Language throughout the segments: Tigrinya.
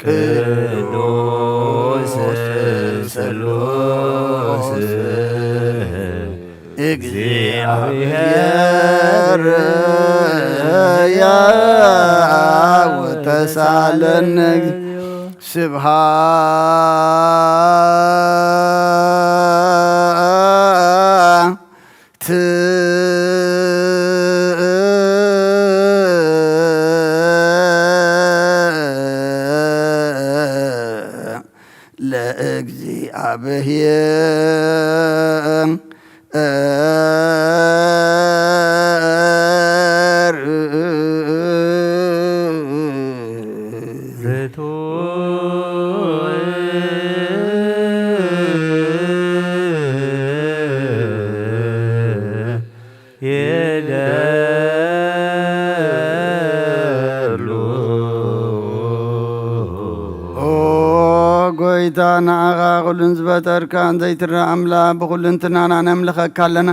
ቅዱስ ስሉስ እግዚአብሔር ያው ተሳለነ ስብሐት ለእግዚአብሔር። ኦ ጎይታ፣ ንዓኻ ኩሉን ዝፈጠርካን ዘይትረኣ ኣምላኽ፣ ብኹሉ እንትናና ነምልኸካ ኣለና።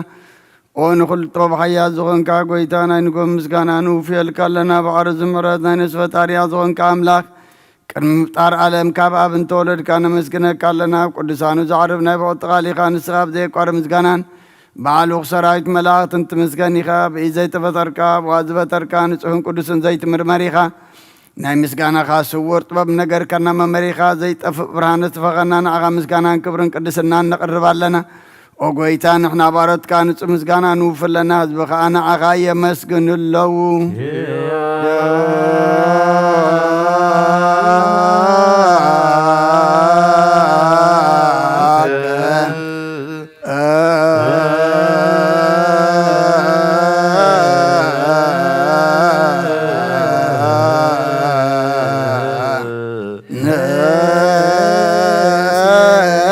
ኦ ንኹሉ ጥበብ ሓያል ዝኾንካ ጎይታ፣ ናይ ንጎም ምስጋና ንውፍየልካ ኣለና። ባዕሪ ዝምሕረት ናይ ነፍሲ ፈጣሪያ ዝኾንካ ኣምላኽ፣ ቅድሚ ምፍጣር ዓለም ካብ ኣብ እንተወለድካ ነመስግነካ ኣለና። ኣብ ቅዱሳኑ ዘዕርብ ናይ ብቕጥቃል ኢኻ። ንስኻ ብዘየቋርብ ምስጋናን ብዓሉኽ ሰራዊት መላእኽትን ትምስገን ኢኻ። ብኢድ ዘይተፈጠርካ፣ ብዋ ዝፈጠርካ፣ ንጹሕን ቅዱስን ዘይትምርመር ኢኻ። ናይ ምስጋናኻ ስውር ጥበብ ነገርካና መመሪኻ፣ ዘይጠፍእ ብርሃን ነስፈኸና፣ ንዓኻ ምስጋናን ክብርን ቅድስናን ነቕርብ ኣለና። ኦ ጎይታ፣ ንሕና ባሮትካ ንጹህ ምስጋና ንውፍለና፣ ህዝቢ ኸኣ ንዓኻ የመስግኑ ኣለዉ።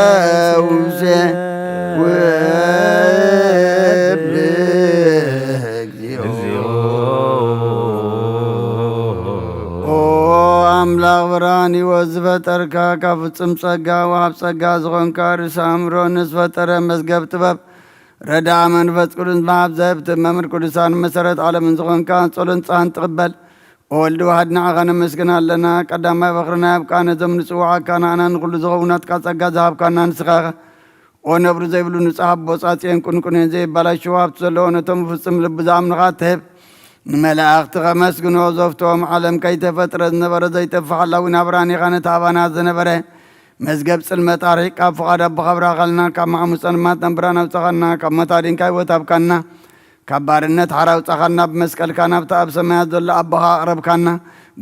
ነውሴ ወብእግዚኦ። ኦ ኣምላኽ ብርሃን ህይወት ዝፈጠርካ፣ ካብ ፍጹም ጸጋ ወሃብ ጸጋ ዝኾንካ፣ ርእሲ ኣእምሮ ንዝፈጠረ፣ መዝገብ ጥበብ ረዳ መንፈስ ቅዱስ መሃብ ዘህብቲ መምህር ቅዱሳን መሰረት ዓለምን ዝኾንካ፣ ጸሎን ጻህን ትቕበል። ኦ ወልድ ዋሕድ ንዓኻ ነመስግን ኣለና። ቀዳማይ በኽርና ያብቃ ነዞም ንጽውዓካ ንኣና ንኹሉ ዝኸውን ናትካ ጸጋ ዝሃብካና ንስኻ ኢኻ። ኦ ነብሪ ዘይብሉ ንጹሕ ኣቦ ጻጽየን ቁንቁኔን ዘይባላሽ ወሃብቲ ዘለዎ ነቶም ብፍጹም ልቢ ዝኣምኑኻ ትህብ። ንመላእኽቲ ከመስግኖ ዘፍትዎም ዓለም ከይተፈጥረ ዝነበረ ዘይጠፍእ ሓላዊ ናብራን ኢኻ ነቲ ኣባና ዝነበረ መዝገብ ጽልመት ኣርሒቕ ካብ ፍቓድ ኣቦኻ ብራኸልና ካብ ማዕሙጸን ማት ነብራን ኣውጻኻና ካብ ሞት ኣዲንካ ህይወት ኣብካና ካብ ባርነት ሓራ ኣውጻኻና ብመስቀልካ ናብቲ ኣብ ሰማያት ዘሎ ኣቦኻ ኣቕረብካና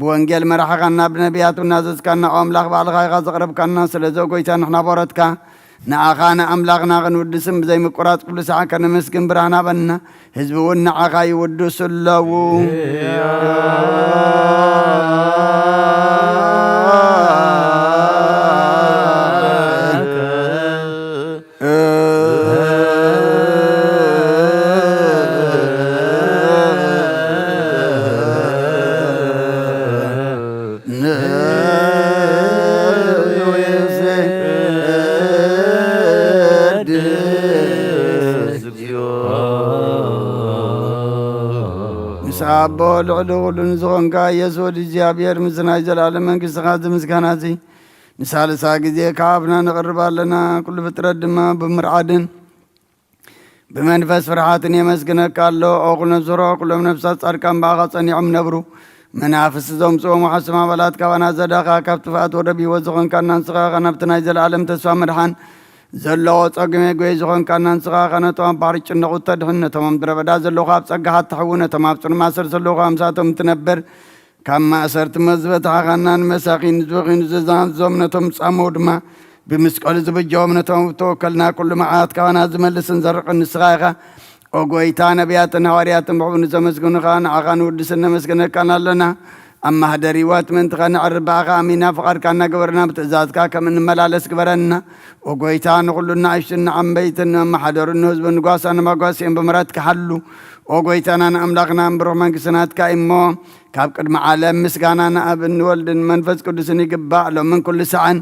ብወንጌል መራሕኻና ብነቢያት እናዘዝካና ኦ ኣምላኽ ባዕልኻ ኢኻ ዘቕረብካና ስለዚ ኦ ጎይታ ንሕና ቦረትካ ንኣኻ ንኣምላኽና ክንውድስን ብዘይምቁራጽ ኩሉ ሰዓት ከነመስግን ብርሃን ሃበና ህዝቢ እውን ንዓኻ ይውድሱ ኣለዉ። ምስ ኣቦ ልዕሊ ኩሉ ንዝኾንካ ኢየሱስ ወዲ እግዚኣብሔር ምስ ናይ ዘለኣለም መንግስትኻ እዚ ምስጋና እዚ ንሳልሳ ግዜ ካብ ኣፍና ነቕርብ ኣለና። ኩሉ ፍጥረት ድማ ብምርዓድን ብመንፈስ ፍርሓትን የመስግነካ ኣሎ። ኦ ኩሎም ዝሮ ኩሎም ነፍሳት ጻድቃን ብኣኻ ጸኒዖም ነብሩ መናፍስቲ ዘምጽኦም ወሓስም ኣባላት ካባና ዘዳኻ ካብ ጥፍኣት ወደብ ህይወት ዝኾንካና ንስኻ ኢኻ ናብቲ ናይ ዘለኣለም ተስፋ መድሓን ዘለዎ ጸግሜ ጎይ ዝኾንካና ንስኻ ኢኻ ነቶም ኣብ ባሕሪ ጭነቑ ተድሕን ነቶም ኣብ ምድረ በዳ ዘለኹ ኣብ ጸጋኻ ትሕው ነቶም ኣብ ጽኑዕ ማእሰር ዘለኹ ኣምሳቶም ትነብር ካብ ማእሰርቲ መዝበትሓኻና ንመሳኺን ዝወኺኑ ዘዛንዞም ነቶም ጻመው ድማ ብምስቀሉ ዝበጀዎም ነቶም ተወከልና ኩሉ መዓት ካባና ዝመልስን ዘርቕን ንስኻ ኢኻ። ኦ ጎይታ ነቢያትን ሃዋርያትን ብሕቡ ንዘመስግኑኻ ንዓኻ ንውድስን ነመስግነካን ኣለና። ኣብ ማህደር ህይወት ምእንቲ ኸነዕርብ ብኣኻ ኣሚና ፍቓድካ እናገበርና ብትእዛዝካ ከም እንመላለስ ግበረና። ኦ ጎይታ ንኹሉ ንኣሽቱን ንዓበይትን ንመሓደሩን ንህዝቡን ንጓሳ ንመጓስኦም ብምሕረትካ ሓሉ። ኦ ጎይታናን ኣምላኽናን ብሩኽ መንግስቲ ናትካ እዩ እሞ ካብ ቅድሚ ዓለም ምስጋና ንኣብን ንወልድን መንፈስ ቅዱስን ይግባእ ሎምን ኩሉ ሰዓን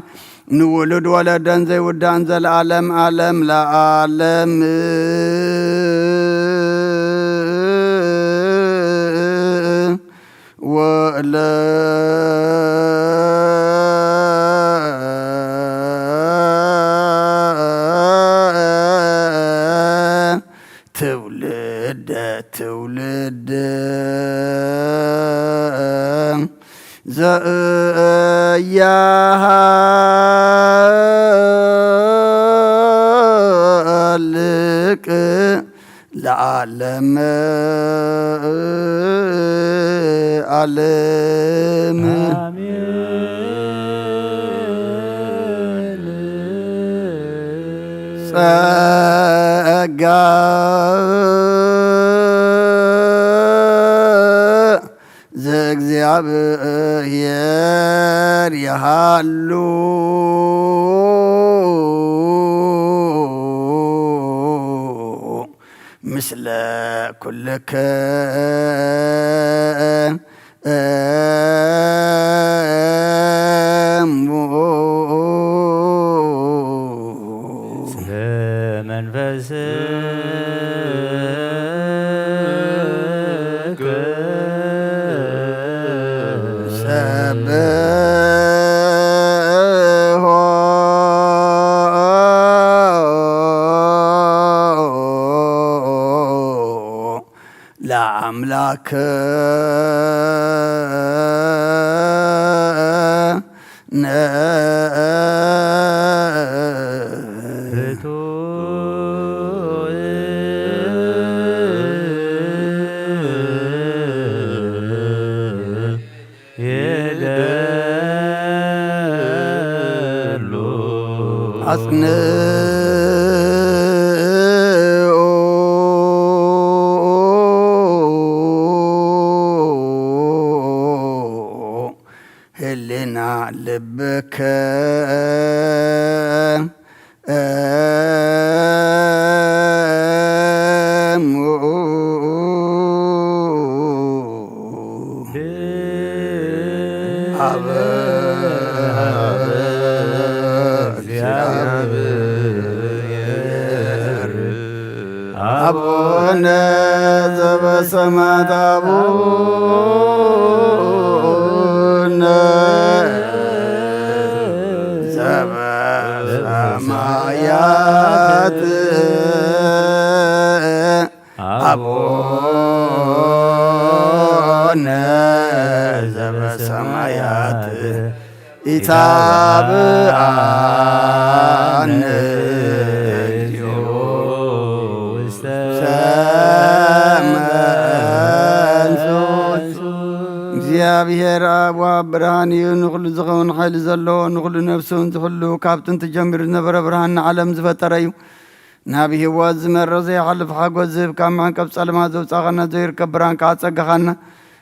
ንውሉድ ወለዶን ዘይውዳእን ዘለኣለም ኣለም ለኣለም ወለ ያሃልቅ ለዓለመ ዓለም። ጸጋ ዘእግዚኣብሔር ይሃሉ ምስለ ኩልከ እሙ። ስለ መንፈስከ ሰብሖ ለአምላክ ነ ይደሉ አጽንኡ ህሊና ልብከ እሙ። አብ እግዚአብሔር አቡነ ዘበሰማያት አቡነ ዘበሰማያት አቡነ ዘበሰማያት ኢታብአነ እግዚኦ ውስተ መንሱት። እግዚኣብሔር ኣብ ወሃብ ብርሃን እዩ። ንኹሉ ዝኸውን ሓይሊ ዘለዎ፣ ንኹሉ ነፍሱን ዝሕሉ፣ ካብ ጥንቲ ጀሚሩ ዝነበረ ብርሃን ንዓለም ዝፈጠረ እዩ። ናብ ህይወት ዝመርሕ ዘይሓልፍ ሓጎስ ዝህብ፣ ካብ መዕንቀፍ ጸለማ ዘውጻኻና ዘይርከብ ብርሃን ከኣ ጸጋኻና፣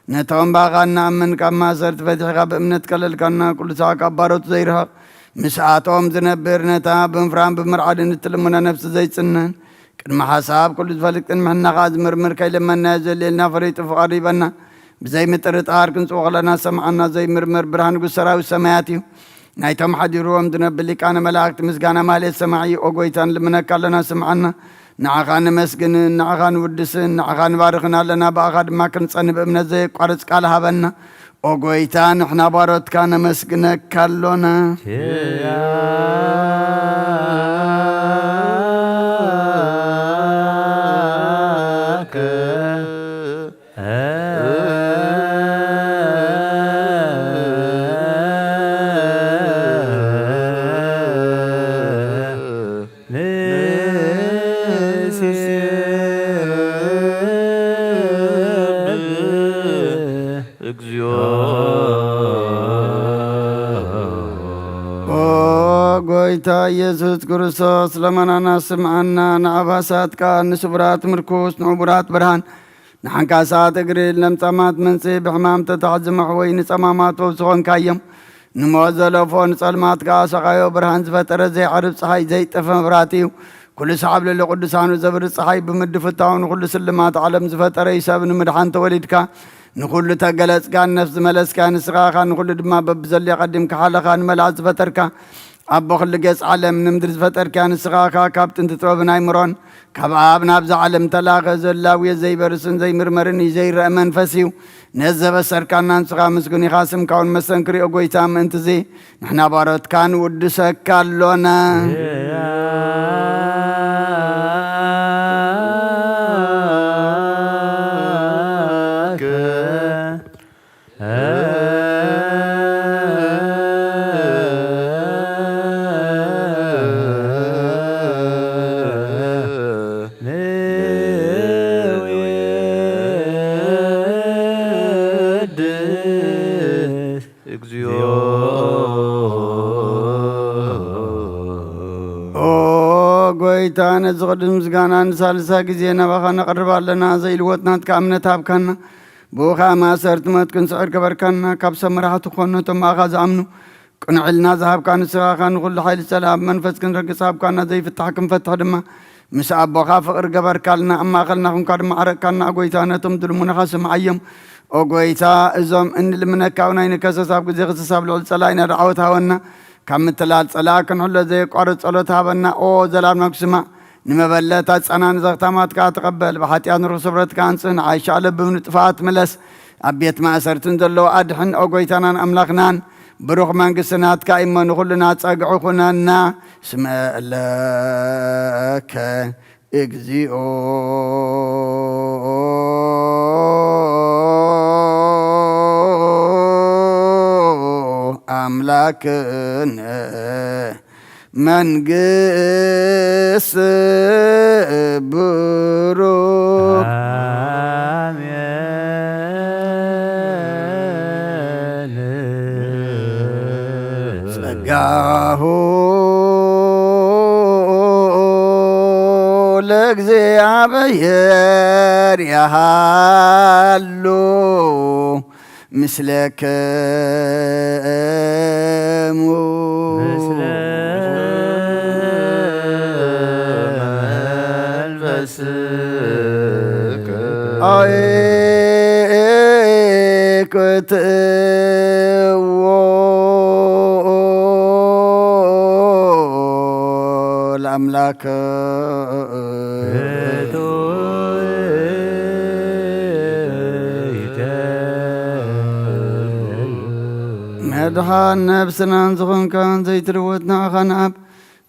ነቶም ብኣኻ እንኣምን ካብ ማእሰርቲ ፈቲሕካ ብእምነት ከለልካና፣ ኩሉ ሳዕ ካብ ባሮቱ ዘይርሕቕ፣ ምስኣቶም ዝነብር፣ ነታ ብምፍራን ብምርዓድን እትልምኖ ነፍሲ ዘይጽነን፣ ቅድሚ ሓሳብ ኩሉ ዝፈልጥ፣ ቅድሚ ሕና ከኣ ዝምርምር፣ ከይለመንናዮ ዘድልየልና ፈሊጡ ፍቓዱ ሂበና። ብዘይ ምጥርጣር ክንጽዎ ከለና ዝሰምዓና ዘይምርመር ብርሃን ንጉስ ሰራዊት ሰማያት እዩ። ናይቶም ሓዲርዎም ዝነብር ሊቃነ መላእክት ምስጋና ማህሌት ሰማዒ፣ ኦ ጎይታ፣ ንልምነካ ኣለና፣ ስምዓና። ንዓኻ ነመስግንን ንዓኻ ንውድስን ንዓኻ ንባርኽን ኣለና፣ ብኣኻ ድማ ክንጸንህ ብእምነት ዘየቋርጽ ቃል ሃበና። ኦ ጎይታ፣ ንሕና ባሮትካ ነመስግነካ ኣሎና። ኪያከ ንሴብህ እግዚኦ። ኦ ጎይታ ኢየሱስ ክርስቶስ፣ ለመናና ስምዓና፣ ንዓባሳትካ ንስቡራት ምርኩስ፣ ንዕቡራት ብርሃን፣ ንሓንካሳት እግሪ፣ ንለምጻማት መንጽሂ፣ ብሕማም ተታሕዚ መሕወይ፣ ንጸማማት ፈውሲ ኾንካዮም። ንሞት ዘለፎ፣ ንጸልማት ከኣ ሰቓዮ፣ ብርሃን ዝፈጠረ፣ ዘይዓርብ ጸሓይ፣ ዘይጠፈ መብራህቲ እዩ። ኩሉ ሰዓብ ልዕሊ ቅዱሳኑ ዘብሪ ጸሓይ ብምድፍታው፣ ንኹሉ ስልማት ዓለም ዝፈጠረ እዩ። ሰብ ንምድሓን ተወሊድካ፣ ንኹሉ ተገለጽካን ነፍስ ዝመለስካ ንስኻ ኢኻ፣ ንኹሉ ድማ በብዘድልዮ ቀዲምካ ሓለኻ ንመላእክት ዝፈጠርካ፣ ኣቦ ኩሉ ገጽ ዓለም ንምድሪ ዝፈጠርካ ንስኻ ኢኻ። ካብ ጥንቲ ጥበብን ኣይምሮን ካብ ኣብ ናብዛ ዓለም ተላኸ፣ ዘላውዮ ዘይበርስን ዘይምርመርን እዩ፣ ዘይረአ መንፈስ እዩ። ነዚ ዘበሰርካና ንስኻ ምስጉን ኢኻ፣ ስምካ እውን መስተንክር እዩ። ኦ ጎይታ፣ ምእንትዚ ንሕና ባሮትካ ንውድሰካ ኣሎና። ኦ ጎይታ፣ ነዚ ቅዱስ ምስጋና ንሳልሳ ግዜ ናባኻ ነቕርብ ኣለና። ዘይልወጥ ናትካ እምነት ሃብካና። ብኡ ኸኣ ማእሰርቲ ሞት ክንስዕር ገበርካና። ካብ ሰብ መራሕቲ ክኾኑ ነቶም ብኣኻ ዝኣምኑ ቅኑዕ ኢልና ዝሃብካ ንስኻ ኸኣ ንኹሉ ሓይሊ ጸላኢ ብመንፈስ ክንረግጽ ሃብካና። ዘይፍታሕ ክንፈትሕ ድማ ምስ ኣቦኻ ፍቕሪ ገበርካልና። ኣብ ማእከልና ኹንካ ድማ ዓረቅካና። ኦ ጎይታ፣ ነቶም ዝልምኑኻ ስምዓዮም። ኦ ጎይታ፣ እዞም እንልምነካ ኣብ ናይ ንከሰስ ኣብ ግዜ ክሰስ ኣብ ልዕሊ ጸላኢና ደዓወት ሃበና። ካብ ምትላል ጸላኢ ክንሕሎ ዘየቋርጽ ጸሎት ሃበና። ኦ ዘላለም ስማዕ። ንመበለት ኣጻና ንዘኽታማት ከኣ ተቐበል። ብሓጢኣት ንርኹስ ሕብረት ከኣ ኣንጽህ። ንዓሻ ለብብ ንጥፋኣት ምለስ። ኣብ ቤት ማእሰርትን ዘለዉ ኣድሕን። ኦ ጎይታናን ኣምላኽናን፣ ብሩኽ መንግስቲ ናትካ እሞ ንኹልና ጸግዒ ኩነና። ስመ ለከ እግዚኦ ኣምላክነ መንግስት ብሩክ። አሜን። ጸጋሁ ለእግዚኣብሔር ያሃሉ ምስለክሙ። ምስለ መንፈስከ። አይ ክትእዎ ለአምላክ። መድሓን ነብስናን ዝኾንካን ዘይትልወጥ ንዓኻ ንኣብ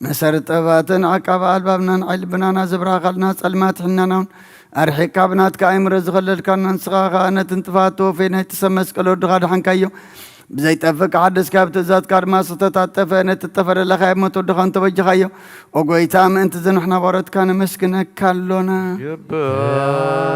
መሰረት ጥበባትን ዓቃቢ ኣልባብናን ዓይኒ ልብናና ዝብራኻልና ጸልማት ሕናናውን ኣርሒቅካ ብናትካ ኣእምሮ ዝኸለልካና ንስኻ ኸኣ ነቲ ንጥፋት ተወፈየ ናይቲ ሰብ መስቀል ወድኻ ድሓንካዮ። ብዘይጠፍእ ክሓድስ ካብ ትእዛዝካ ድማ ዝተታጠፈ ነቲ ዝጠፈረ ለኻየ ሞት ወድኻ እንተበጅኻዮ። ኦ ጎይታ፣ ምእንቲ እዚ ንሕና ባሮትካ ነመስግነካ ኣሎና። ይባረክ።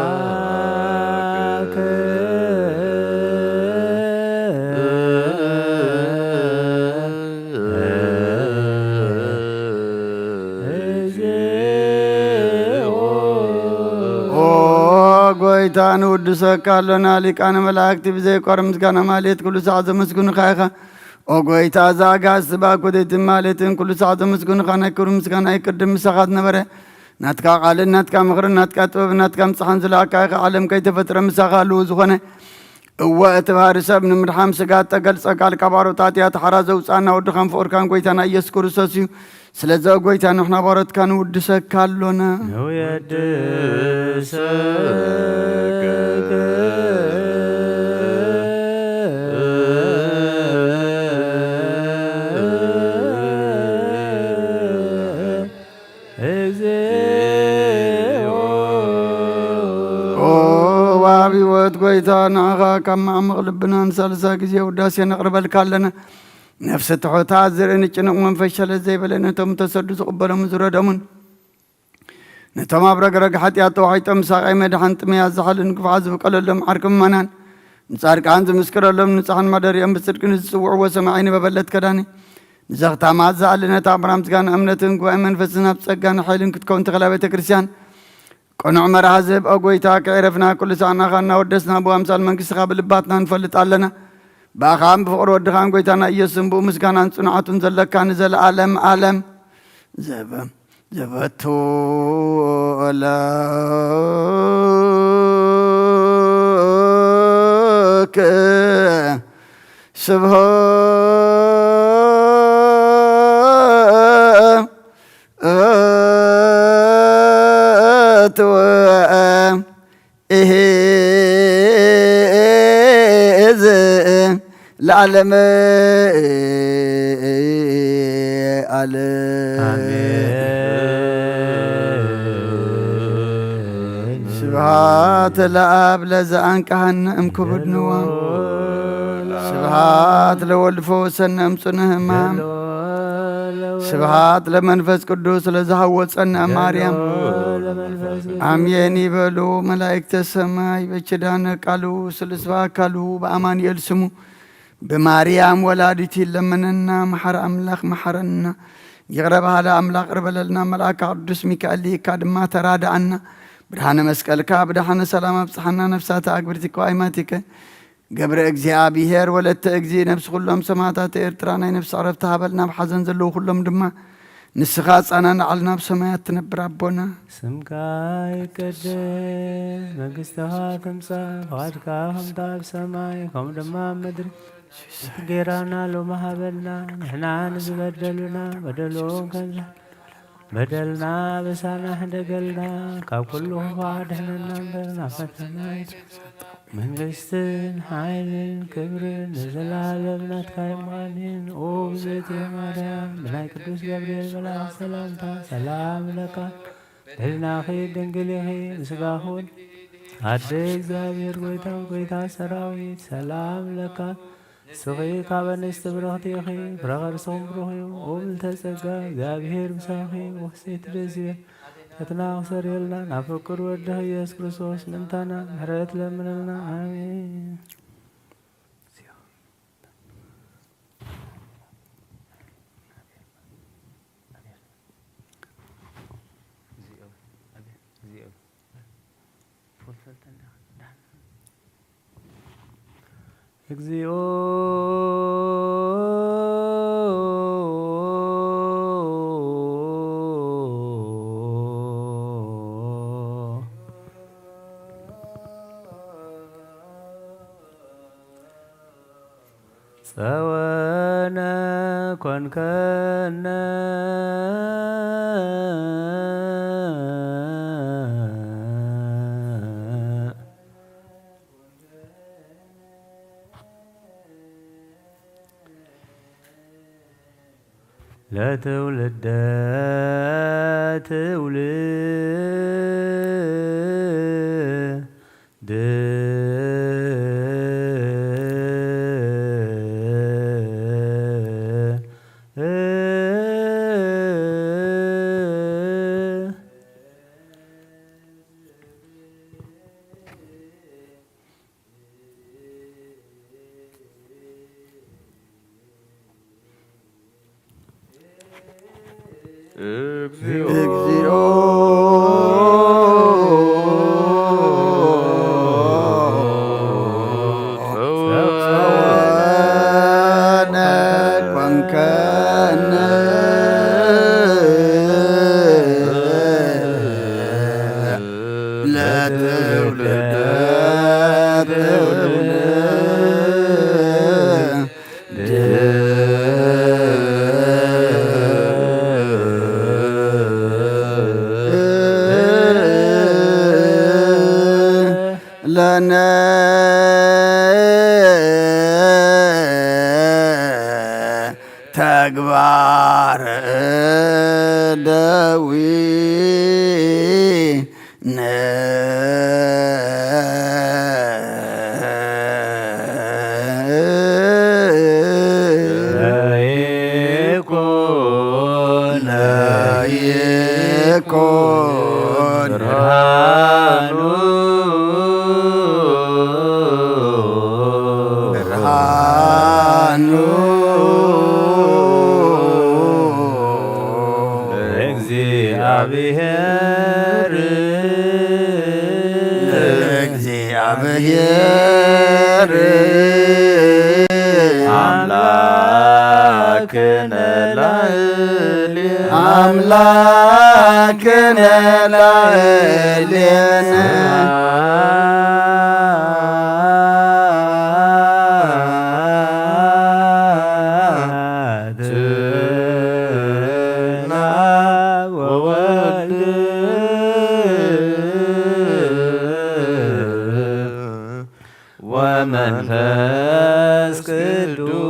ኦ ጎይታ፣ ንውድሰካ ኣሎና። ሊቃነ መላእክቲ ብዘይቋርጽ ምስጋና ማሌት ኩሉ ሳዕ ዘመስግኑኻ ኢኻ። ኦ ጎይታ፣ እዛ ኣጋእዝቲ ብኣኮቴትን ማሌትን ኩሉ ሳዕ ዘመስግኑኻ፣ ናይ ክብሪ ምስጋና ይቅድም ምሳኻ ዝነበረ። ናትካ ቃልን ናትካ ምኽርን ናትካ ጥበብን ናትካ ምጽሓን ዝለኣካ ኢኻ። ዓለም ከይተፈጥረ ምሳኻ ህልው ዝኾነ። እወ፣ እቲ ባህሪ ሰብ ንምድሓን ስጋ እተገልጸ ቃል ካብ ኣሮጣት እያ ተሓራ ዘውጽኣና ወድኻን ፍቑርካን ጎይታና ኢየሱስ ክርስቶስ እዩ። ስለዚ ኦ ጎይታ፣ ንሕና ባሮትካ ንውድሰካ ኣሎና። ንውየድሰከ። እግዚኦ። ኦ ዋቢ ህይወት ጎይታ፣ ንዓኻ ካብ መዓሙቕ ልብና ንሳልሳ ግዜ ውዳሴ ነቕርበልካ ኣለና። ነፍሲ ትሑታት ዝርኢ ንጭኑቕ መንፈስ ሸለል ዘይበለ ነቶም ተሰዱ ዝቕበሎምን ዝረደሙን ነቶም ኣብ ረግረግ ሓጢኣት ተዋሒጦም ሳቓይ መድሓን ጥምያት ዝሓልን ግፍዓት ዝበቀለሎም ዓርኪ ምእመናን ንጻድቃን ዝምስክረሎም ንጹሓን ማደሪኦም ብጽድቂ ንዝጽውዕዎ ሰማዒ ንበበለት ከዳኒ ንዘኽታማት ዝኣሊ ነታ ኣምራ ምስጋና እምነትን ጉባኤ መንፈስን ኣብ ጸጋን ሓይልን ክትከውን ተኸላ ቤተ ክርስቲያን ቅኑዕ መርሃ ዝህብ ኦ ጎይታ፣ ከዕረፍና ኩሉ ሳዕ ንኣኻ እናወደስና ብኣምሳል መንግስትኻ ብልባትና ንፈልጥ ኣለና። ብኣኻን ብፍቕሪ ወድኻን ጎይታና ኢየሱስን ብኡ ምስጋናን ጽንዓቱን ዘለካ ንዘለኣለም ኣለም ዘበ-፣ ዘበቱ ለከ ስብሐ እትወ እሄዝ ለዓለመ ዓለም። አሜን። ስብሐት ለአብ ለዘአንቀሐነ እምክቡድ ንዋም። ስብሐት ለወልድ ፈወሰነ እምጽኑ ህማም። ስብሐት ለመንፈስ ቅዱስ ለዘሐወጸነ ማርያም። አሜን ይበሉ መላእክተ ሰማይ በኪዳነ ቃሉ ስሉስ በአካሉ በአማኑኤል ስሙ ብማርያም ወላዲቱ ይለመነና። መሓሪ ኣምላኽ መሓረና። ይቕረ በሃሊ ኣምላኽ ይቕረ በለልና። መልኣካ ቅዱስ ሚካኤል ልኢካ ድማ ተራድኣና። ብርሃነ መስቀልካ ብደሓነ ሰላም ኣብጽሓና። ነፍሳተ ኣግብርቲከ ወኣይማቲከ ገብረ እግዚኣብሔር ወለተ እግዚእ ነፍሲ ኩሎም ሰማዕታት ኤርትራ ናይ ነፍሲ ዕረፍቲ ሃበልና። ኣብ ሓዘን ዘለዉ ኩሎም ድማ ንስኻ ኣጻናንዓልና ኣብ ሰማያት ትነብር ኣቦና። ስምካ ይቀደስ፣ መንግስትኻ ትምጻእ፣ ፍቓድካ ከምታ ኣብ ሰማይ ከምኡ ድማ ኣብ ምድሪ። እቲ ጌራና ሎሚ ሃበና፣ ንሕና ንዝበደሉና በደሎም ከምዛ በደልና በሳና ሕደገልና፣ ካብ ኩሉ ክፉእ ኣድሕነና እምበር ናብ ፈተና ኣይት-፣ መንግስትን ሓይልን ክብርን ንዘለኣለም ናትካ እዮም። ኣሜን። ኦ ብዝእቲ ማርያም ብናይ ቅዱስ ገብርኤል መልኣክ ሰላምታ ሰላም እለካ። ድሕናኺ ድንግል ኢኺ፣ ብስጋኹ ኣደ እግዚኣብሔር ጎይታ፣ ጎይታ ሰራዊት ሰላም እለካ። ንስኺ ካብ ኣንስቲ ብርኽቲ ኢኺ፣ ፍረ ከርስኹም ብሩኽ እዩ። ኦ ምልዕተ ጸጋ፣ እግዚኣብሔር ምሳኺ፣ ወፍስሕቲ ደስ ይበል። ኃጢአትና ክሰርየልና ናብ ፍቁር ወድኺ ኢየሱስ ክርስቶስ ምእንታና ምሕረት ለምንልና። ኣሜን። እግዚኦ። ጸወነ ኮንከነ። ለትውልደ ትውልድ። እግዚኦ። ጸወነ ኮንከነ። ለትውልደ ትውልድ። ለነ ተግባር እደዊነ። ለይኩን ለይኩን ብርሃኑ ብርሃኑ ለእግዚኣብሔር ለእግዚኣብሔር ኣምላክነ ላዕሌነ ኣምላክነ ላዕሌነ ወወልድ ወመንፈስ ቅዱስ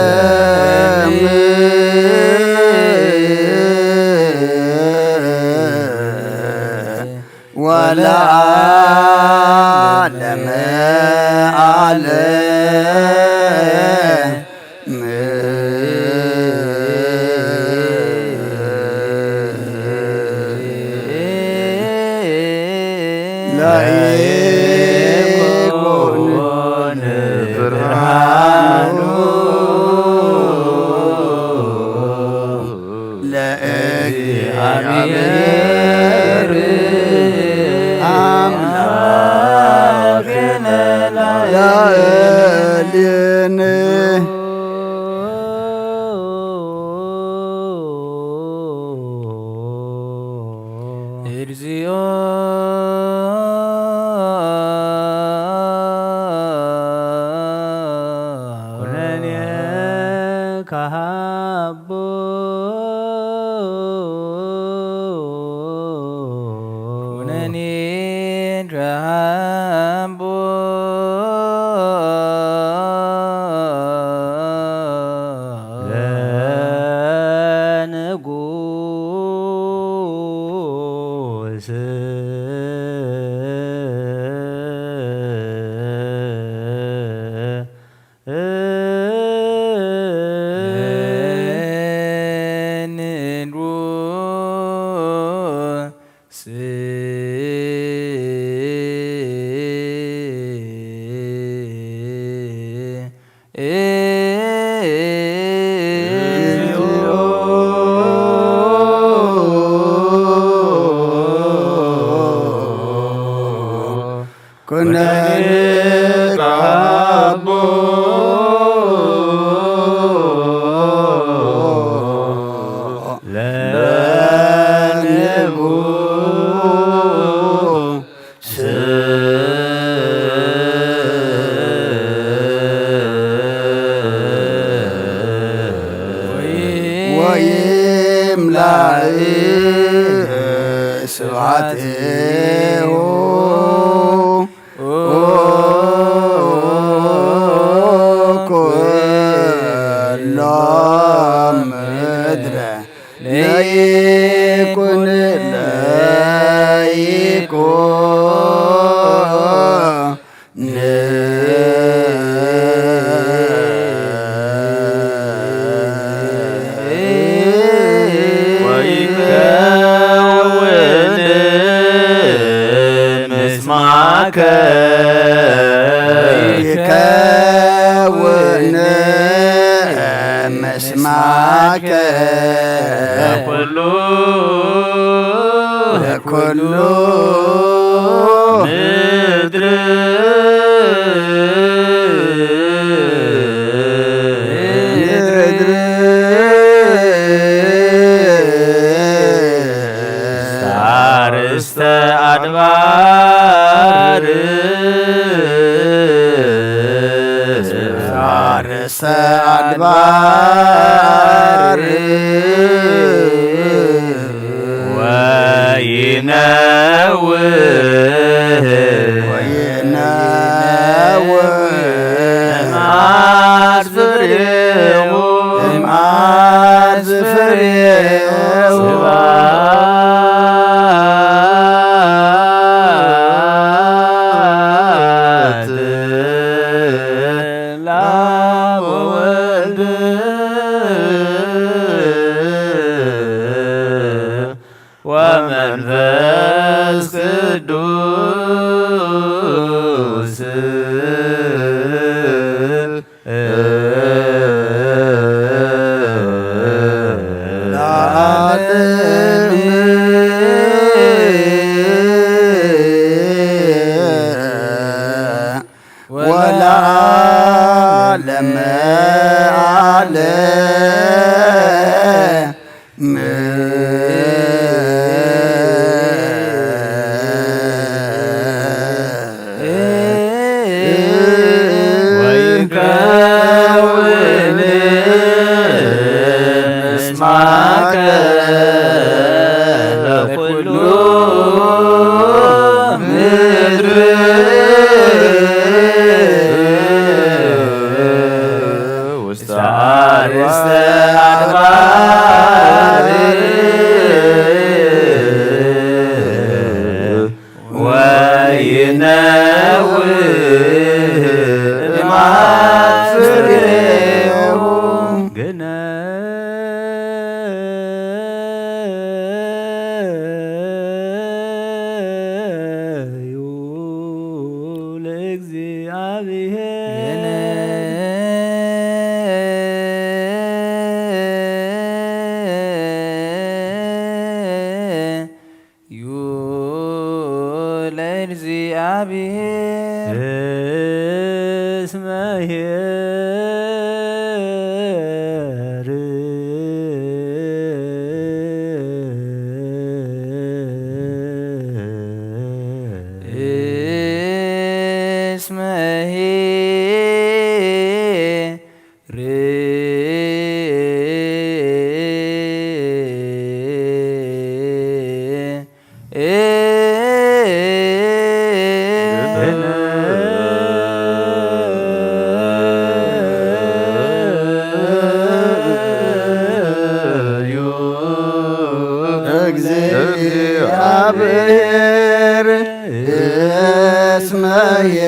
ለዓለም ወለዓለመ ዓለም። ለይኩን ብርሃኑ ለእግዚአብሔር አምላክነ ላዕሌነ። እግዚኦ ኩነኔ ካሃቦ ኩነኔ ካሃቦ ለንጉስ ኩነኔ ካቦ ለንጉስ ወይምላእ ስብሐቲሁ ኩሎ ምድረ ለይኩን ለይኩን ወይከውን ምስማከ ይከውን ምስማከ ኩሉ ኩሉ ምድር ምድር አርእስተ አድባር አርእስተ አድባር ወይነውህ ወይነውህ እምአት ፍሬሁ እምአት ፍሬሁ ስብሐት ለአብ ወወልድ ወመንፈስ ቅዱስ ለዓለም ወለዓለመ ዓለም። እስመ ኄር እስመ ኄር እግዚአብሔር እስመ ኄር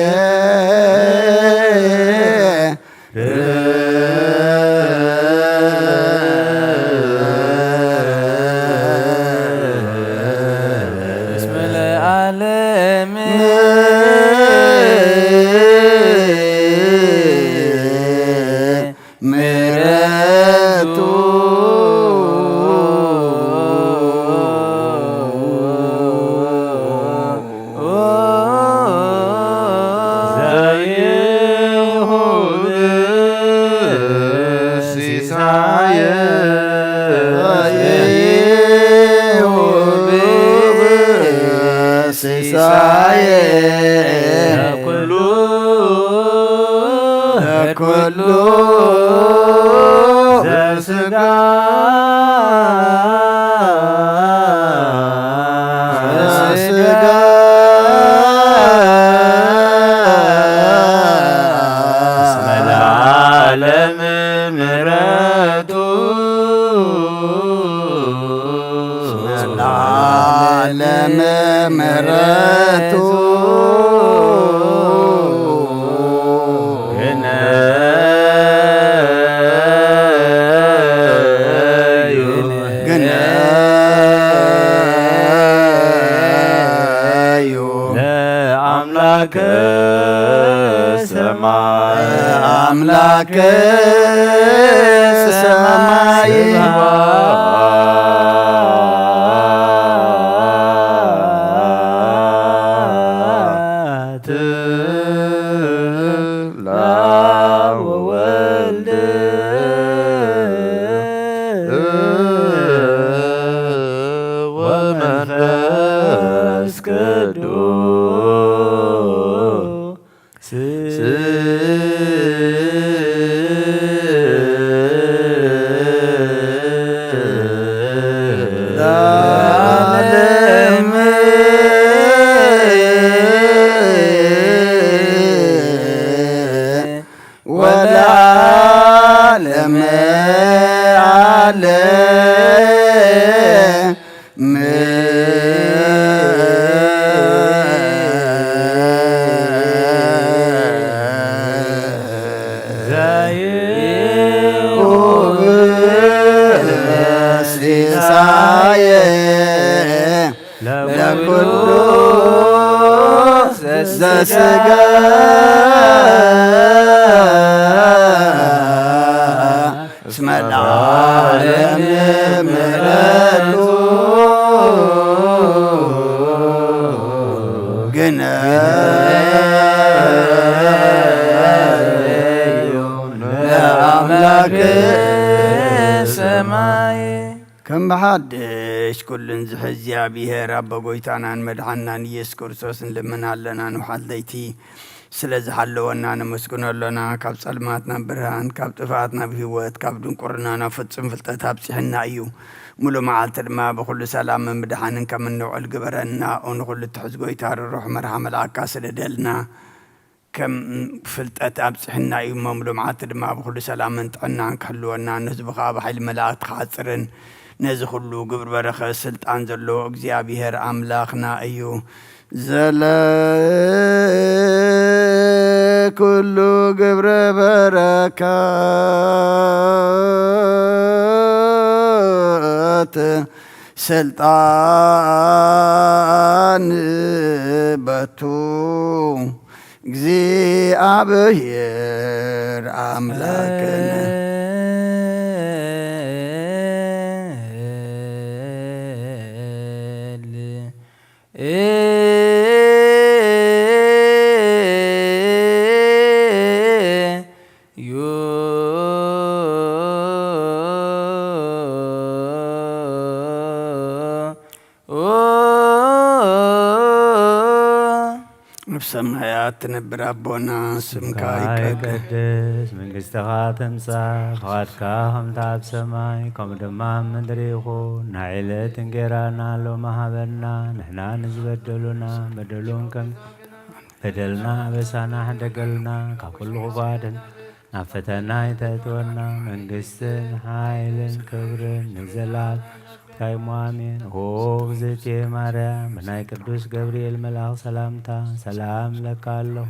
እስመ ለዓለም ምሕረቱ ዘይሁብ ሲሳየ ዘይሁብ ሲሳየ ለኩሉ ለኩሉ ዘስጋ ዘስጋ እስመ ለዓለም ምሕረቱ ለዓለም ምሕረቱ ግነዩ ግነዩ ለአምላክ ሰማይ አምላክ ሰማይ ስብሐት ለወልድ ወመንፈስ ቅዱስ ለዓለም ወለዓለመ ዓለም። ዘይሁብ ሲሳየ ለኩሉ ዘስጋ እስመ ለዓለም ምሕረቱ ግነዩ ለአምላክ ሰማይ። ከም ብሓድሽ ኩሉን ዝሕዝ እግዚኣብሔር ኣቦ ጎይታናን መድሓንናን ኢየሱስ ክርስቶስ ንልምን ኣለና። ንውሓት ለይቲ ስለ ዝሓለወና ነመስግኖ ኣሎና። ካብ ጸልማት ናብ ብርሃን፣ ካብ ጥፍኣት ናብ ህይወት፣ ካብ ድንቁርና ናብ ፍጹም ፍልጠት ኣብጺሕና እዩ። ሙሉ መዓልቲ ድማ ብኹሉ ሰላምን ብድሓንን ከም እንውዕል ግበረና። ኦ ንኹሉ እትሕዝ ጎይታ፣ ርሩሕ መርሓ መልኣካ ስደደልና። ከም ፍልጠት ኣብጺሕና እዩ እሞ፣ ሙሉ መዓልቲ ድማ ብኹሉ ሰላምን ጥዕናን ክሕልወና፣ ንህዝቡ ኸኣ ብሓይሊ መላእክቲ ክዓጽርን፣ ነዚ ኹሉ ግብሪ በረኸት ስልጣን ዘለዎ እግዚኣብሔር ኣምላኽና እዩ። ዘለ ኩሉ ግብረ በረከት ስልጣን በቱ እግዚኣብሔር ኣምላክነ። ኣብ ሰማያት ትነብር ኣቦና፣ ስምካ ይቀደስ። ይቀደስ፣ መንግስትኻ ትምጻእ፣ ፍቓድካ ከምቲ ኣብ ሰማይ ከምኡ ድማ ኣብ ምድሪ ይኹን። ናይ ዕለት እንጌራና ሎሚ ሃበና፣ ንሕና ንዝበደሉና በደሉን ከም በደልና ኣበሳና ሕደገልና፣ ካብ ኩሉ ክፉእ ኣድሕን፣ ናብ ፈተና ኣይተእትወና፣ መንግስትን ሓይልን ክብርን ንዘለኣለም ናትካ እሞ ኣሜን። ኦ እግዝእትየ ማርያም፣ ብናይ ቅዱስ ገብርኤል መልኣኽ ሰላምታ ሰላም እብለካ ኣለኹ።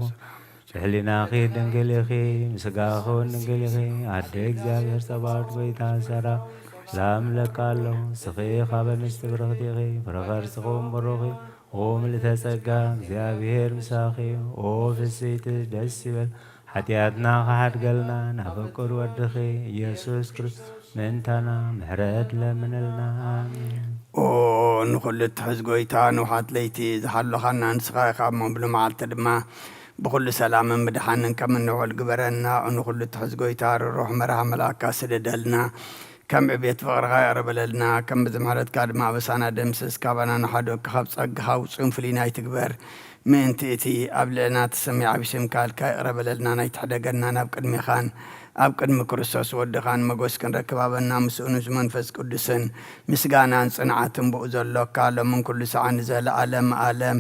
ብሕሊናኺ ድንግል ኢኺ፣ ብስጋኺ እውን ድንግል ኢኺ። ኣደ እግዚኣብሔር ጸባኦት፣ ጎይታ ሰራዊት፣ ሰላም እብለካ ኣለኹ። ንስኺ ካብ ኣንስቲ ብርኽቲ ኢኺ፣ ፍረ ከርስኺ እውን ብሩኽ እዩ። ኦ ምልእተ ጸጋ፣ እግዚኣብሔር ምሳኺ እዩ። ኦ ፍስይቲ፣ ደስ ይበል፣ ሓጢኣትና ክሓድገልና፣ ናብ ፍቁር ወድኺ ኢየሱስ ክርስቶስ ምእንታና ምሕረት ለምንልና። ኣሜን። ኦ ንኹሉ እትሕዝ ጎይታ፣ ንውሓት ለይቲ ዝሓለኻና ንስኻ ኢኻ እሞ፣ ብሎመዓልቲ ድማ ብኹሉ ሰላምን ብድሓንን ከም እንውዕል ግበረና። ንኹሉ እትሕዝ ጎይታ፣ ርሩሕ መርሓ መልኣካ ስደደልና። ከም ዕቤት ፍቕርኻ ይቕረ በለልና፣ ከም ብዝሒ ምሕረትካ ድማ ኣበሳና ደምስስ። ካባና ንሓደጉ ካብ ጸጋኻ ውጹን ፍሉይን ኣይትግበር። ምእንቲ እቲ ኣብ ልዕልና እትሰምዕ ዓቢ ስምካ ኢልካ ይቕረ በለልና፣ ናይ ትሕደገናን ኣብ ቅድሜኻን ኣብ ቅድሚ ክርስቶስ ወድኻን መጎስ ክንረክብ ሃበና። ምስኡ ምስ መንፈስ ቅዱስን ምስጋናን ጽንዓትን ብኡ ዘሎካ፣ ሎምን ኩሉ ሰዓት ንዘለዓለም ዓለም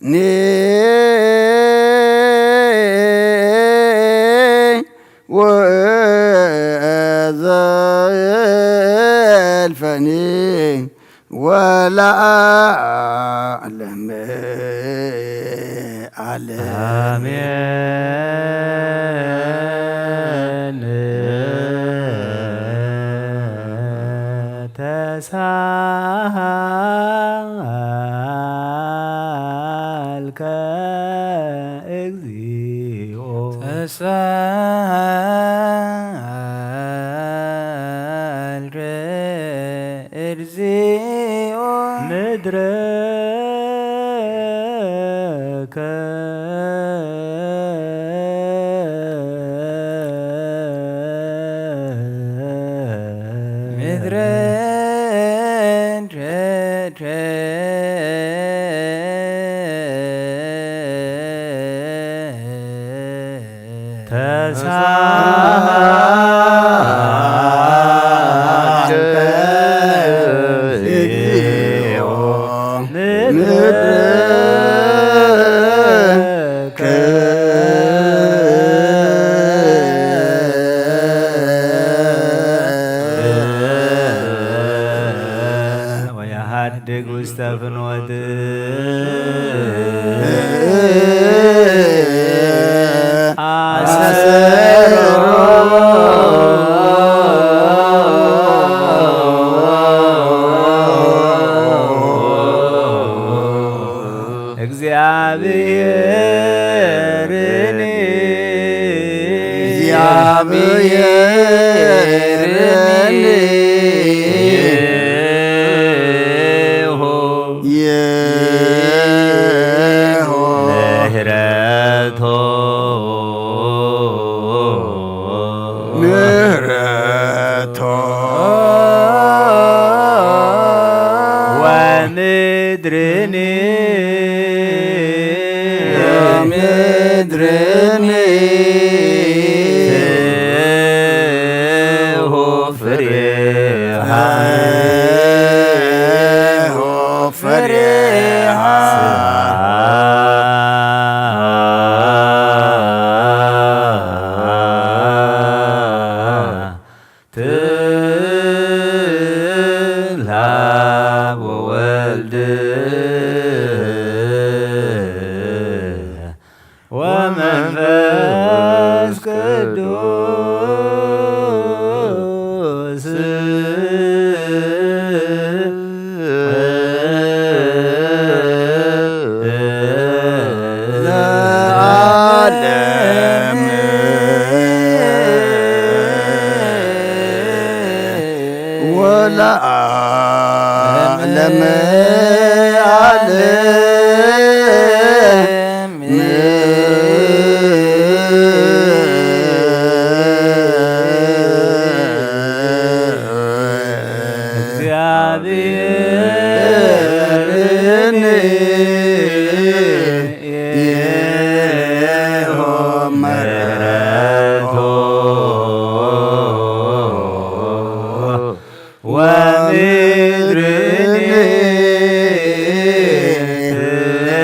ይእዜኒ ወዘልፈኒ ወለዓለም ዓለም። ኣሜን። ተሳሃልከ እግዚኦ። ተሳሃልከ እግዚኦ። ምድረ ወየሃድግ ውስተ ፍኖት። እግዚአብሔርን። እግዚአብሔርን። ይሁ። ይሁ። ምህረቶ። ምህረቶ። ወምድርኒ። ወምድርኒ። ትሁ ፍሬሃ። ትሁ ፍሬሃ። ስብሐት ለአብ ወወልድ ወመንፈስ ቅዱስ። ለዓለም ወለዓለም ዓለም። እግዚአብሔርን ይሆን ምሕረቱ ወምድርኒ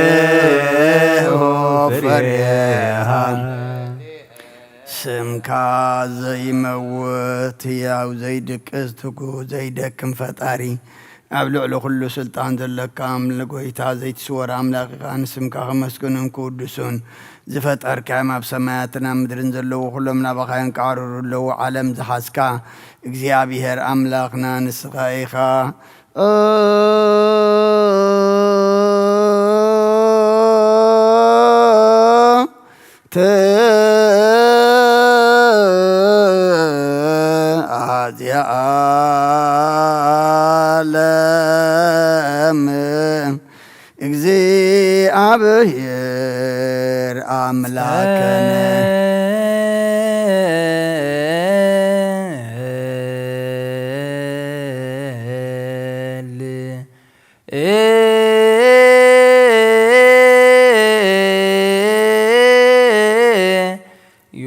ትቤሆ ፍሬሃ። ስምካ ዘይመውት፣ ህያው ዘይድቅስ፣ ትጉህ ዘይደክም ፈጣሪ፣ ኣብ ልዕሊ ኩሉ ስልጣን ዘለካ ኣምል-፣ ጎይታ ዘይትስወር ኣምላኽ ኢኻ። ንስምካ ከመስግኑን ክውድሱን ዝፈጠርካዮም ኣብ ሰማያትን ኣብ ምድርን ዘለዉ ኩሎም ናባኻ የንቃዕርሩ ኣለዉ። ዓለም ዝሓዝካ እግዚኣብሔር ኣምላኽና ንስኻ ኢኻ። ተ-፣ ኣዚኣ ዓለም እግዚኣብሔር ኣምላክነ። ጸል-፣ ዩ።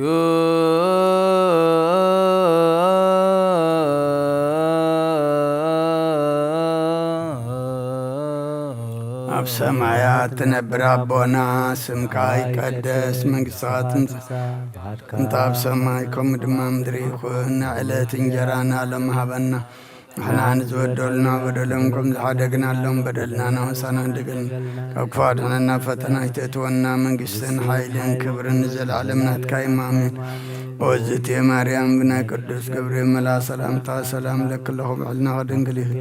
ኣብ ሰማያት ትነብር ኣቦና፣ ስምካ ይቀደስ፣ መንግስትኻ ትምጻእ፣ ፍቃድካ ከምታ ኣብ ሰማይ ከምኡ ድማ ምድሪ ይኹን። ናይ ዕለት እንጀራና ሎም ሃበና፣ ንሕና ንዝበደሉና በደሎም ከም ዝሓደግናሎም በደልና ናወሳና ንደገልና፣ ካብ ክፉእ ኣድሕነና፣ ፈተና ኣይተእትወና፣ መንግስትን ሓይልን ክብርን ንዘለዓለም ናትካ እዩ፣ ኣሜን። ኦዝቴ ማርያም ብናይ ቅዱስ ገብርኤል መልኣ ሰላምታ ሰላም ለኪ ኣለኹ፣ ብዕልናኺ ድንግል ኢኺ፣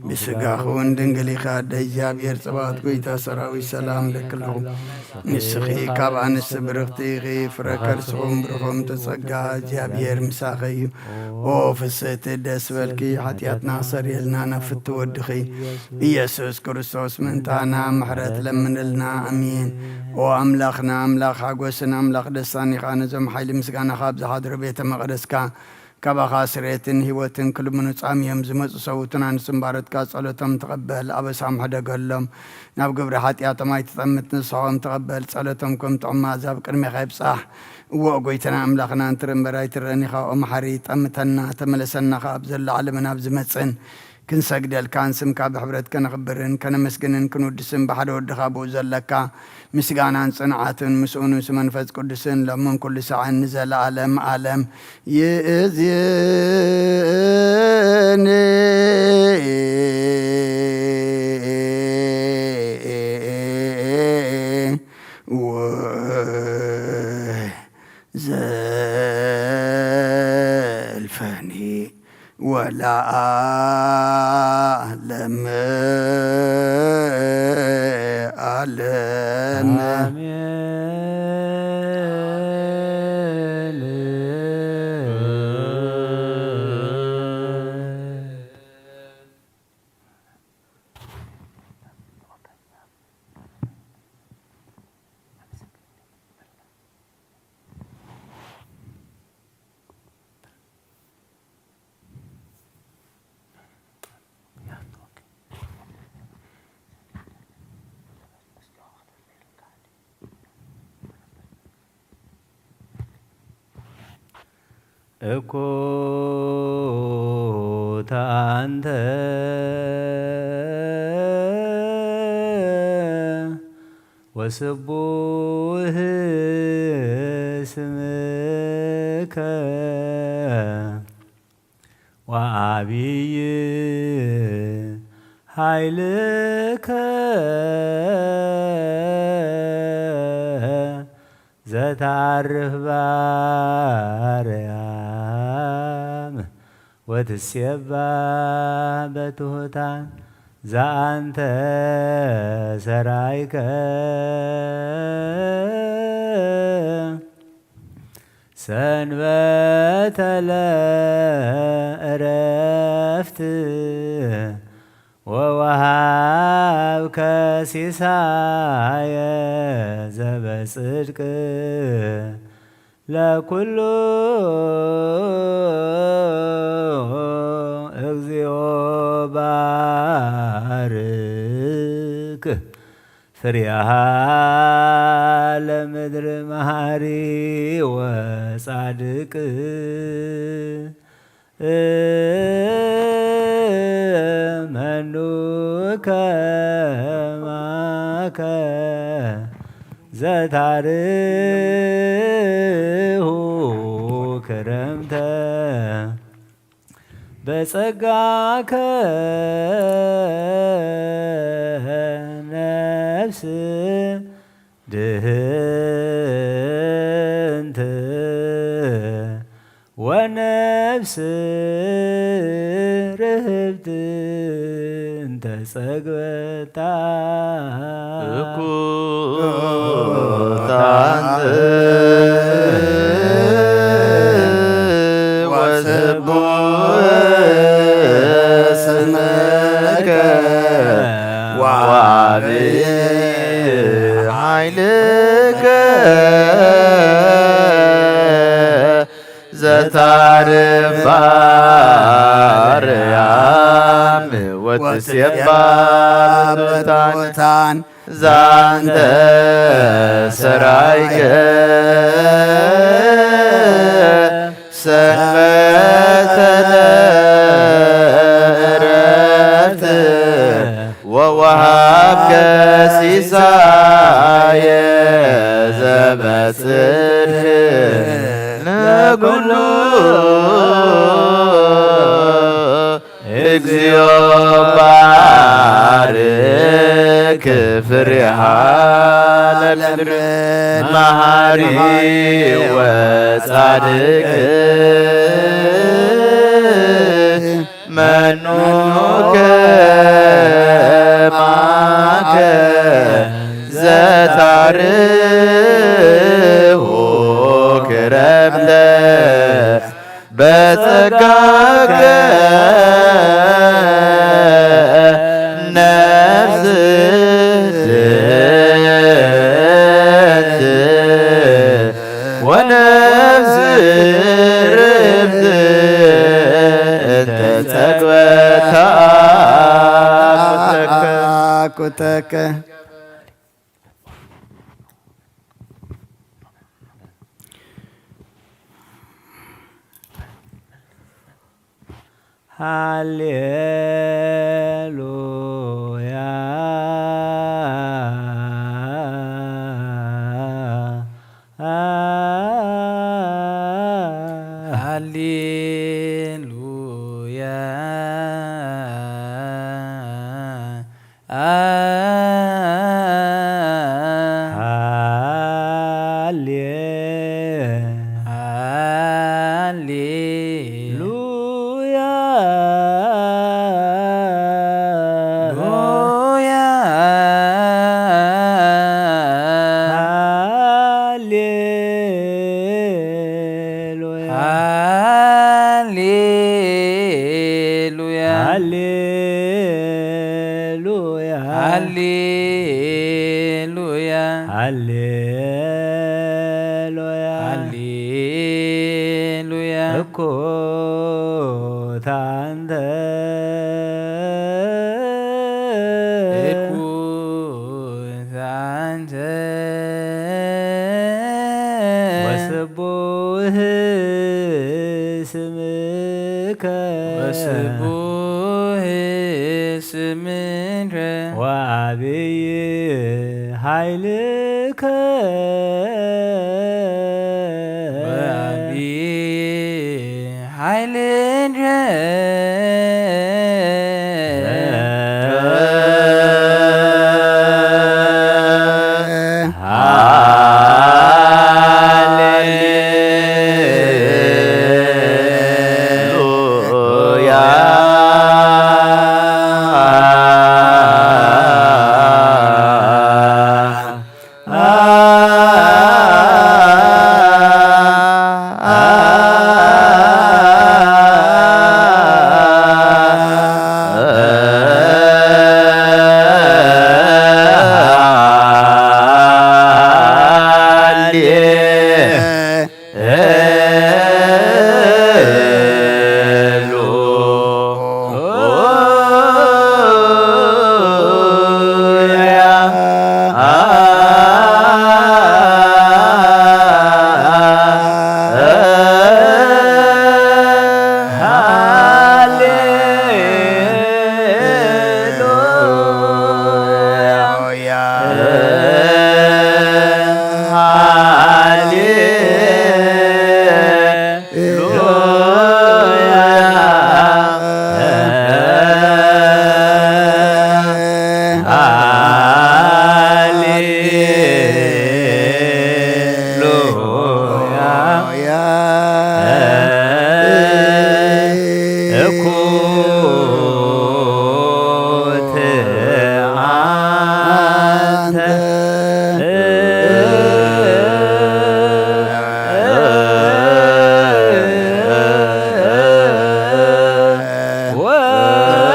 ብስጋኺ እውን ድንግል ኢኺ፣ ኣደ እግዚኣብሔር ጽባኦት ጎይታ ሰራዊት ሰላም ለኪ ኣለኹ። ንስኺ ካብ ኣንስቲ ብርኽቲ ኢኺ፣ ፍረ ከርስኹም ብሩኽ ጸጋ እግዚኣብሔር ምሳኺ እዩ። ኦ ፍስሕቲ ደስ በልኪ፣ ሓጢኣትና ኣሰርየልና ናብ ፍትው ወድኺ ኢየሱስ ክርስቶስ ምእንታና ምሕረት ለምንልና። ኣሜን። ኦ ኣምላኽና፣ ኣምላኽ ሓጎስን ኣምላኽ ደስታን ኢኻ። ነዞም ሓይሊ ምስጋናኻ ኣብ ዝሓድሩ ቤተ መቕደስካ ካባኻ ስሬትን ህይወትን ክልምኑ ጻምዮም ዝመጹ ሰውትና ንስም ባሮትካ ጸሎቶም ተቐበል፣ ኣበሳም ሕደገሎም። ናብ ግብሪ ሓጢኣቶም ኣይትጠምት፣ ንስሖም ተቐበል፣ ጸሎቶም ከም ጥዑም መኣዛ ኣብ ቅድሜኻ ይብጻሕ። እወ፣ ጎይታና ኣምላኽና፣ እንትርኢ እምበር ኣይትረእን ኢኻ። ኦ መሓሪ፣ ጠምተና፣ ተመለሰና ኸኣ፣ ኣብ ዘሎ ዓለምን ኣብ ዝመጽእን ክንሰግደልካን ስምካ ብሕብረት ከነኽብርን ከነመስግንን ክንውድስን ብሓደ ወድኻ ብኡ ዘለካ ምስጋናን ጽንዓትን ምስኡ ንሱ መንፈስ ቅዱስን ሎምን ኩሉ ሳዕን ንዘለዓለም ዓለም ይእዝን። ወዘልፈኒ ወለዓለመ ዓለም። አሜን። እኩ ተአንተ ወስቡህ ስምከ ወአብይ ኃይልከ ዘተአርፍ ባርያም ወትሴባ በትሑታን ዘአንተ ሰራይከ ሰንበተ ለእረፍት ወወሃብከ ሲሳየ ዘበጽድቅ ለኩሉ እግዚኦ። ባርክ ፍሬሃ ለምድር መሃሪ ወጻድቅ። መኑ ከማከ ዘታርሁ ክረምተ በጸጋከ ነፍስ ድህንት ወነፍስ ርህብት እንተ ጸግበታ። እኩታንት ወስቡሕ ስምከ ወዓቢ ሓይልከ ዘታርፍ ባርያም ወትሴባ በታን ዛንተ ሰራይከ ሰንበተ ለእረፍት ወወሃብከ ሲሳየ ዘበጽድቅ ለኩሉ። እግዚኦ ባርክ ፍሬሃ ለምድር መሃሪ ወጻድቅ። መኑ ከማከ ዘታርሁ ክረምተ በጸጋከ ነፍስ ድህንት ወነፍስ ርፍት እንተ ጸግበታ ቁተከ። ሃሌሉያ። ሃሌሉያ። አ- ሃሌ- ሃሌ- ሉያ። ሉያ። ሃሌ- ሉያ። ሃሌሉያ። ሃሌሉያ። ሃሌሉያ። ሃሌሉያ። ሃሌሉያ። እኩት አንተ። እኩት አንተ። ወስቡህ ስምከ። ወስቡህ ስምከ። ወአብይ ኃይልከ። ወአብይ ኃይልከ። ሃሌሉያ።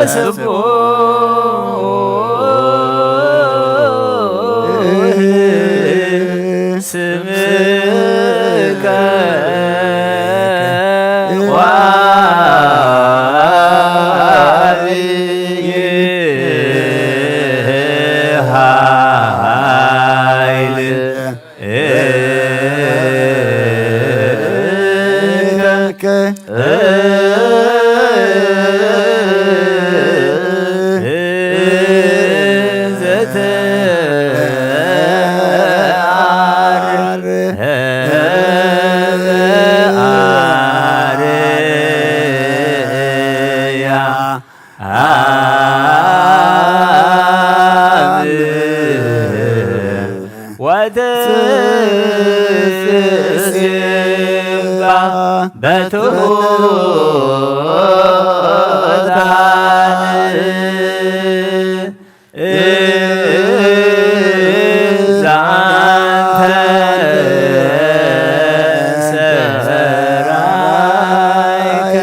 ስቡሕ ስምከ ወዐቢይ ኃይል ወትሴባ በትሑታን እዛንተ ሰራይክ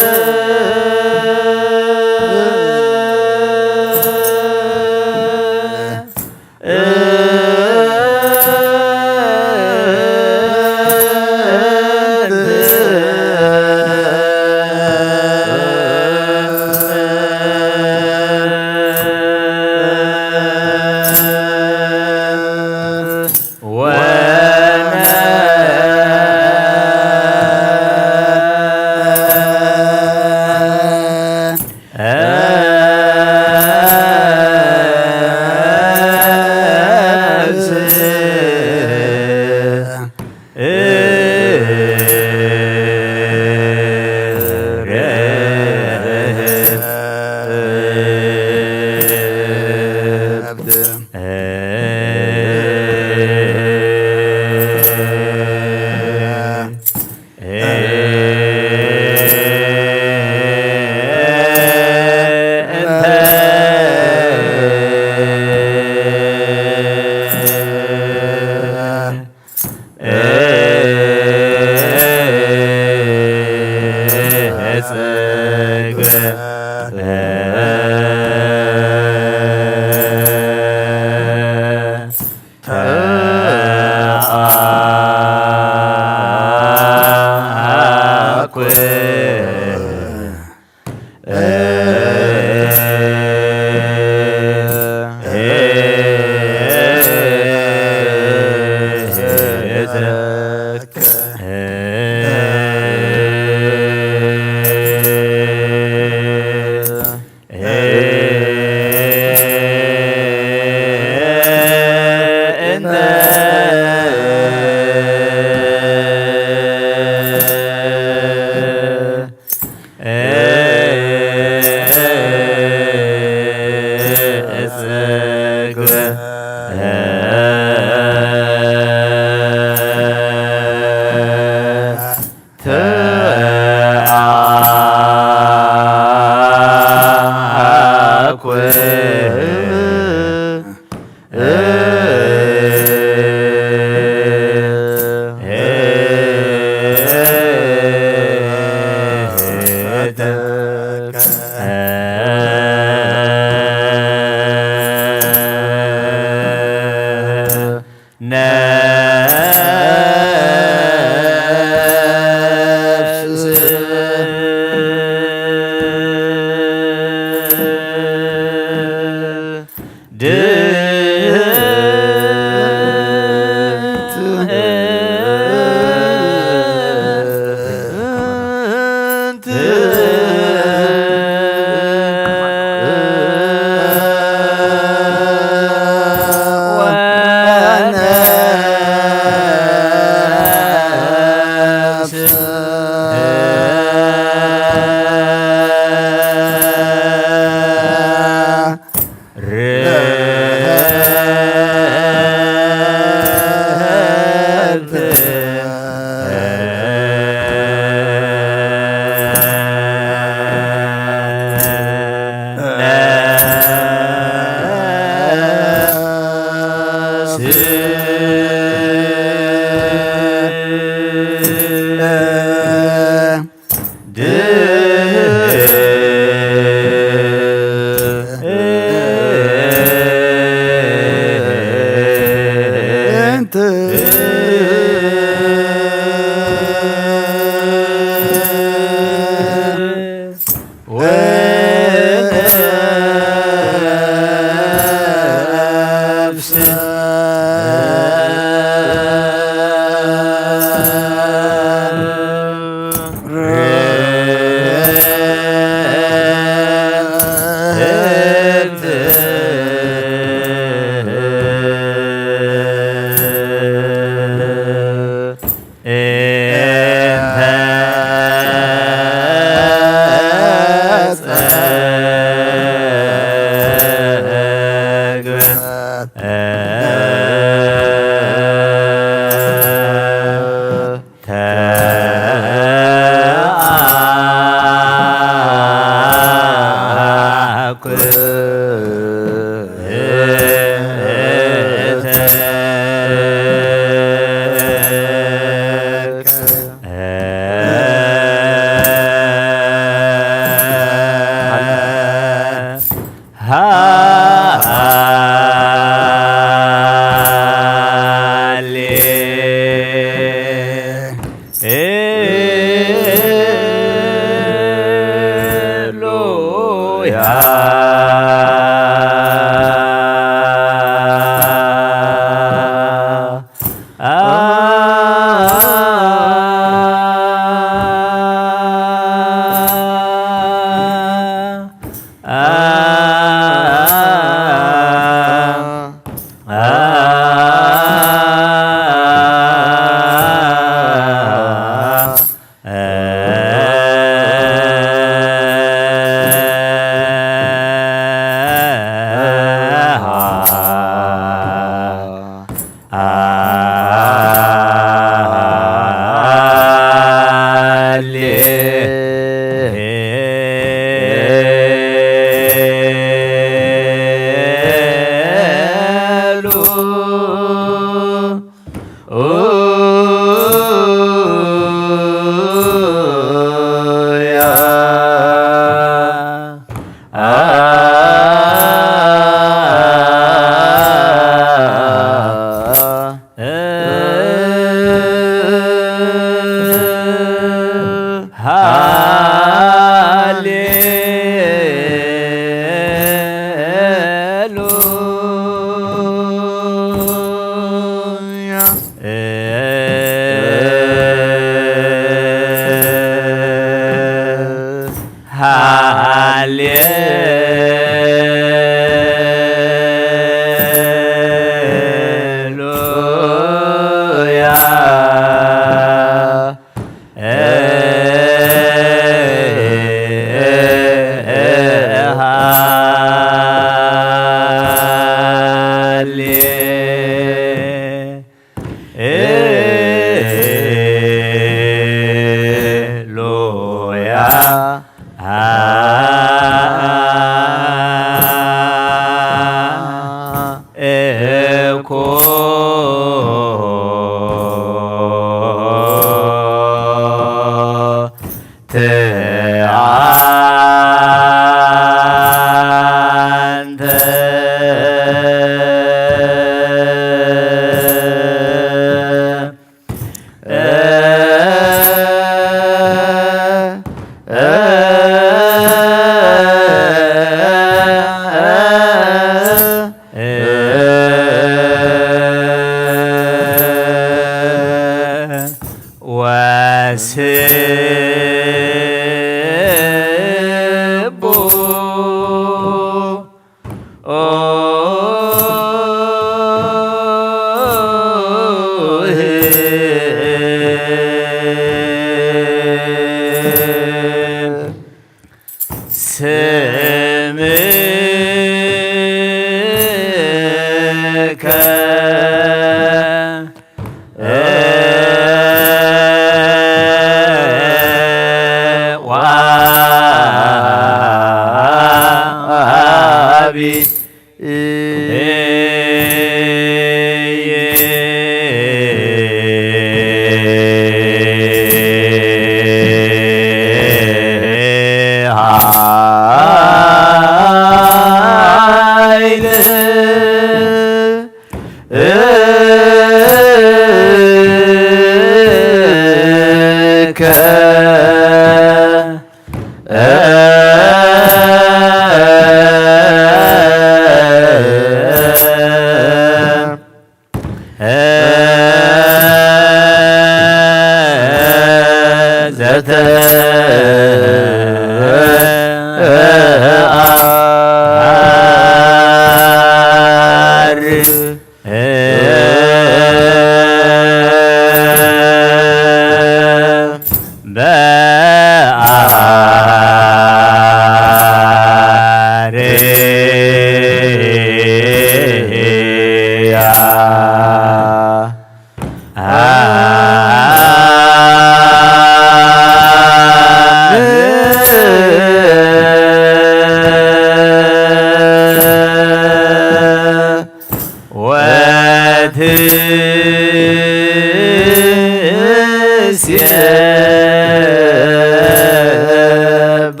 እሴባ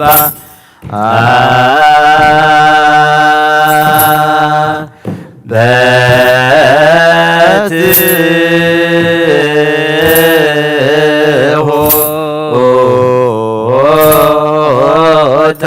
በትሆታ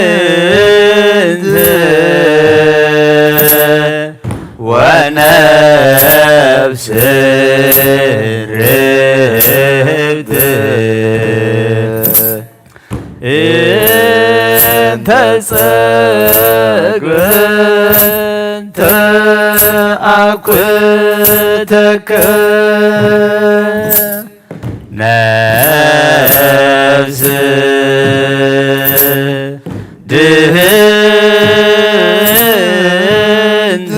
ድህንት ወነፍስ ርህብት እንተ ጸግበ ተአኩተከ ነፍስ ድህንት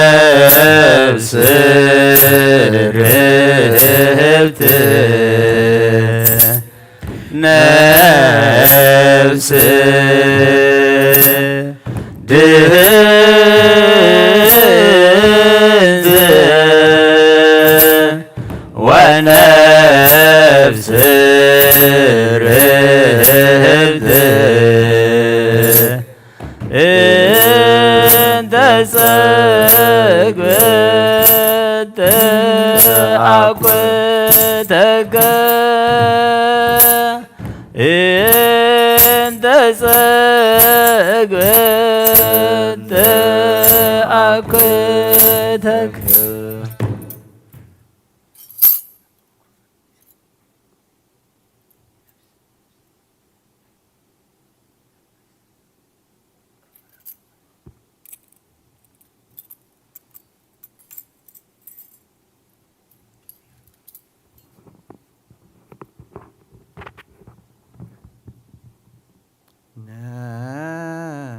ወነፍስ ርህብት ነፍስ ድህንት ወነፍስ ርህብት እንተ ጸግበት ተአኩተከ እንተ ጸግበት ተአኩተከ።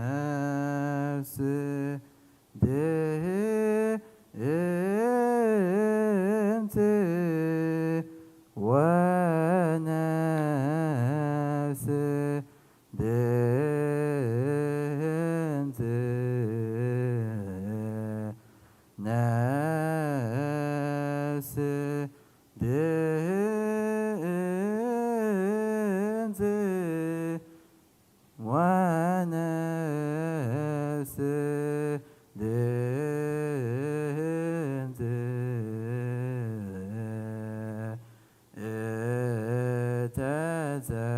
ነፍስ ድህንት ወነፍስ ድህንት ነፍስ ድህንት ወነፍስ ድህንት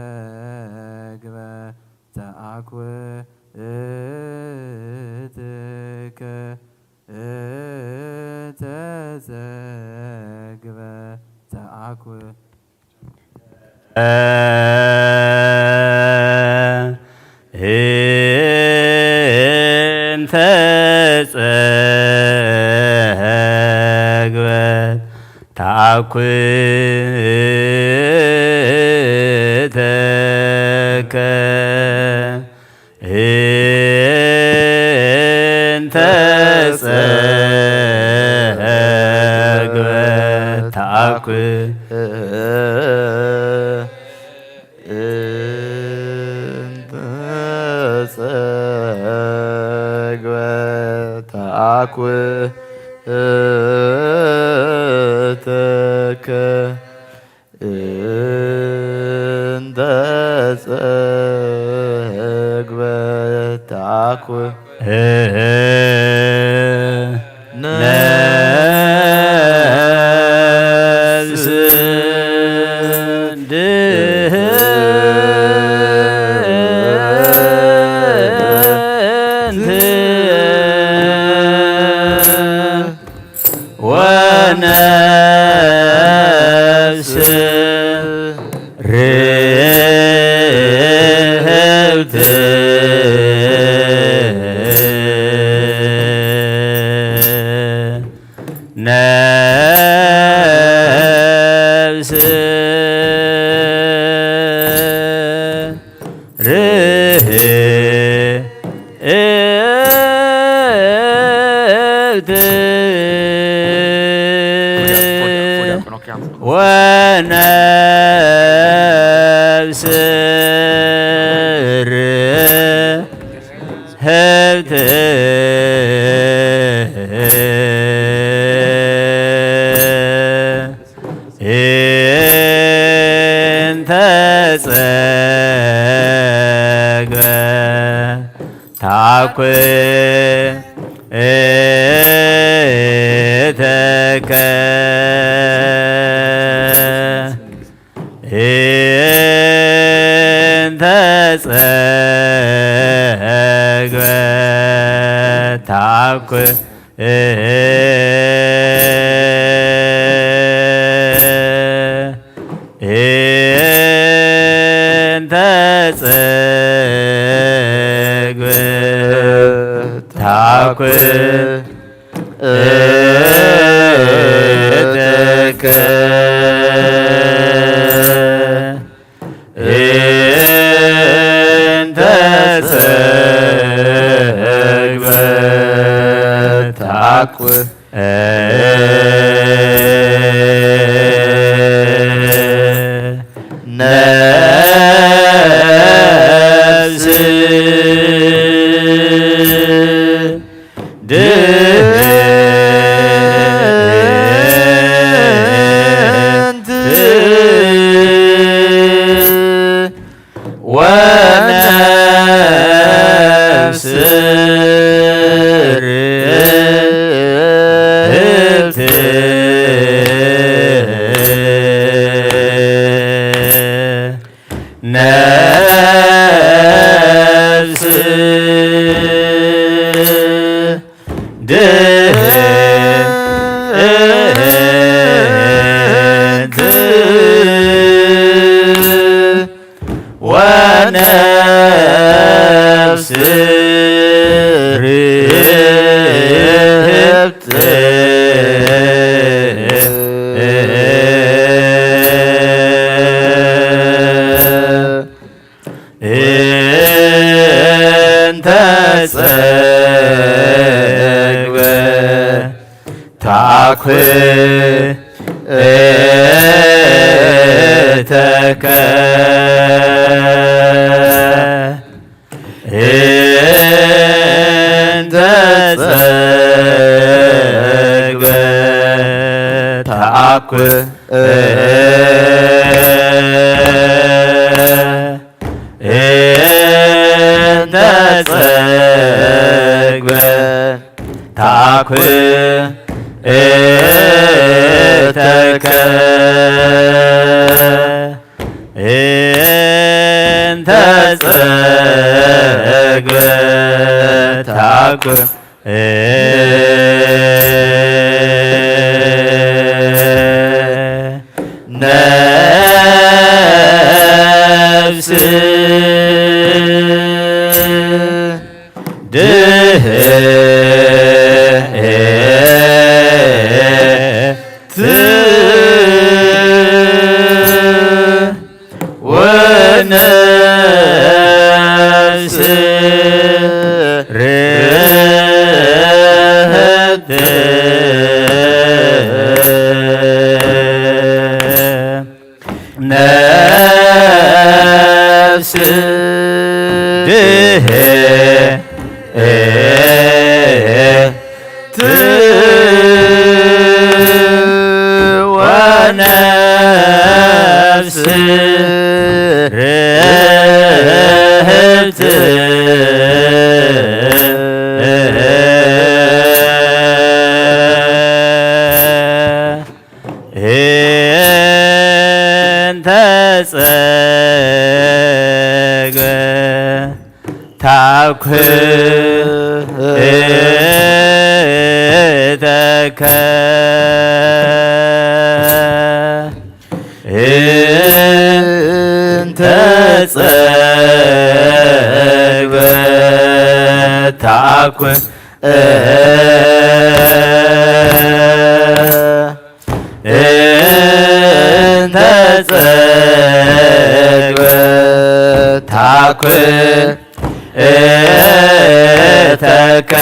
እተጸግበ ተአኩ እትከ እተጸግበ ተአኩ እንተ ጸግበት ተአኩተከ እንተ ጸግበት ተአኩ እንተ ጸግበት ተአኩ እትከ እንተ ጸግበት ተአኩ ነፍስ ድህንት ወነፍስ ርህብት ነፍስ ርህብት ወነፍስ ርህብት እንተ ጸግበ ተአኩ እትከ እንተ ጸግበት ታኩ እንተ ጸግበት ታኩ እትከ እንተ ጸግበት ታኩ ነፍስ ድህንት ወነፍስ ርህብት ነፍስ ድህንት ወነፍስ ርህብት እንተ ጸግበ ታኩ እተከ እንተ ጸግበ ታኩ እንተ ጸግበ ታኩ እተከ እንተ ጸግበ ታኩ ነፍስ ድህንት ወነፍስ ርህብት ነፍስ ድህንት ወነፍስ ርህብት እንተ ጸግበ ታኩ እተከ እንተ ጸግበ ታኩ እንተ ጸግበ ታኩ እተከ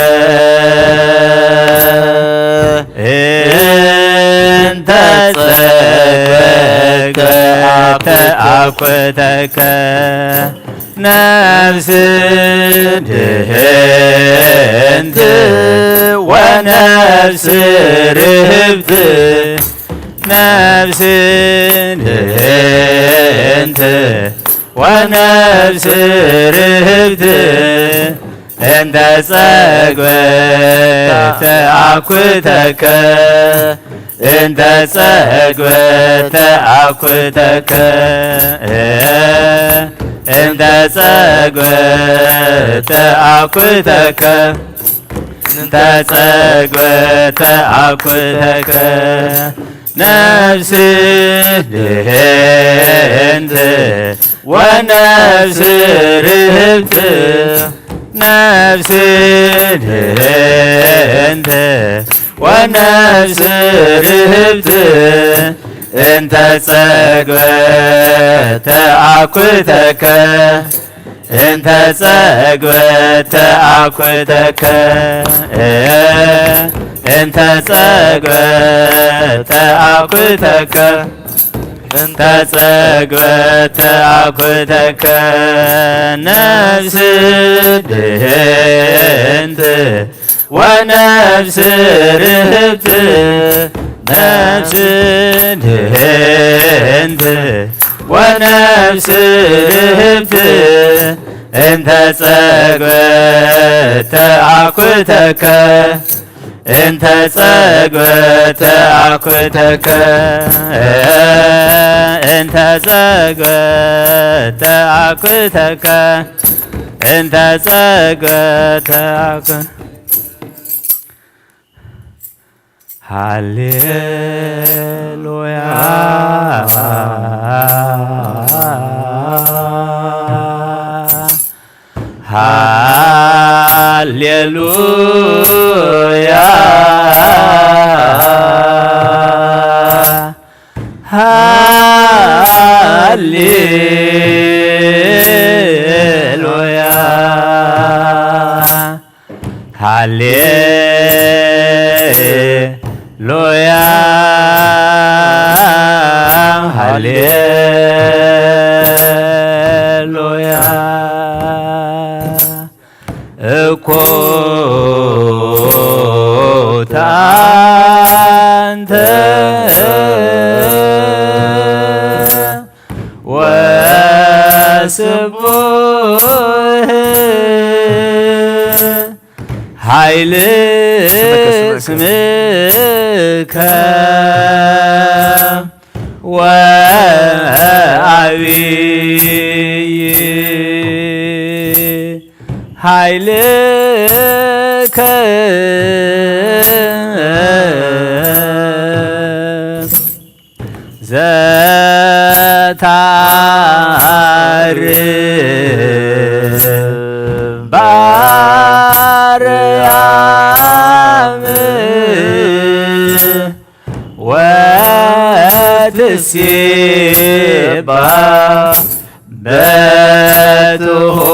እንተ ጸግበ ታኩ እተከ ነፍስ ድህንት ወነፍስ ርህብት ነፍስ ድህንት ወነፍስ ርህብት እንተ ጸግበ ታኩ እተከ እንተ ጸግበ ተኣኩተከ፣ እንተ ጸግበ ተኣኩተከ፣ እንተ ጸግበ ተኣኩተከ፣ ነፍስ ድህንት ወነፍስ ርህብት፣ ነፍስ ድህንት ወነፍስ ርህብት፣ እንተ ጸግበ ተኣኩተከ፣ እንተ ጸግበ ተኣኩተከ፣ እንተ ጸግበ ተኣኩተከ፣ እንተ ጸግበ ተኣኩተከ፣ ነፍስ ድህንት ወነፍስ ርህብት፣ ነፍስ ድህንት ወነፍስ ርህብት፣ እንተ ጸግበ ተኣኩተከ፣ እንተ ጸግበ ተኣኩተከ፣ እንተ ጸግበ ተኣኩተከ፣ እንተ ጸግበ ተኣኩ-፣ ሃሌሉያ፣ ሃሌሉያ፣ ሃሌሉያ፣ ሃሌ ሉያ፣ ሃሌሉያ። እኩ ታንተ ወስቡህ ኃይል ስምከ፣ ስምከ። ስምከ ወአብይ ኃይልከ ዘታርም ባርያም ወትሴባ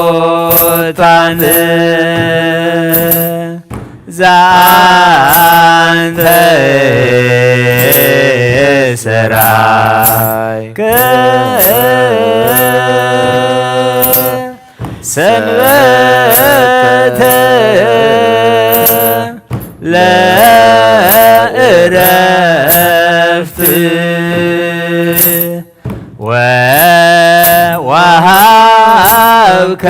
በትሑታን ዘአንተ ሠራይከ ሰንበተ ለእረፍት ወወሃብከ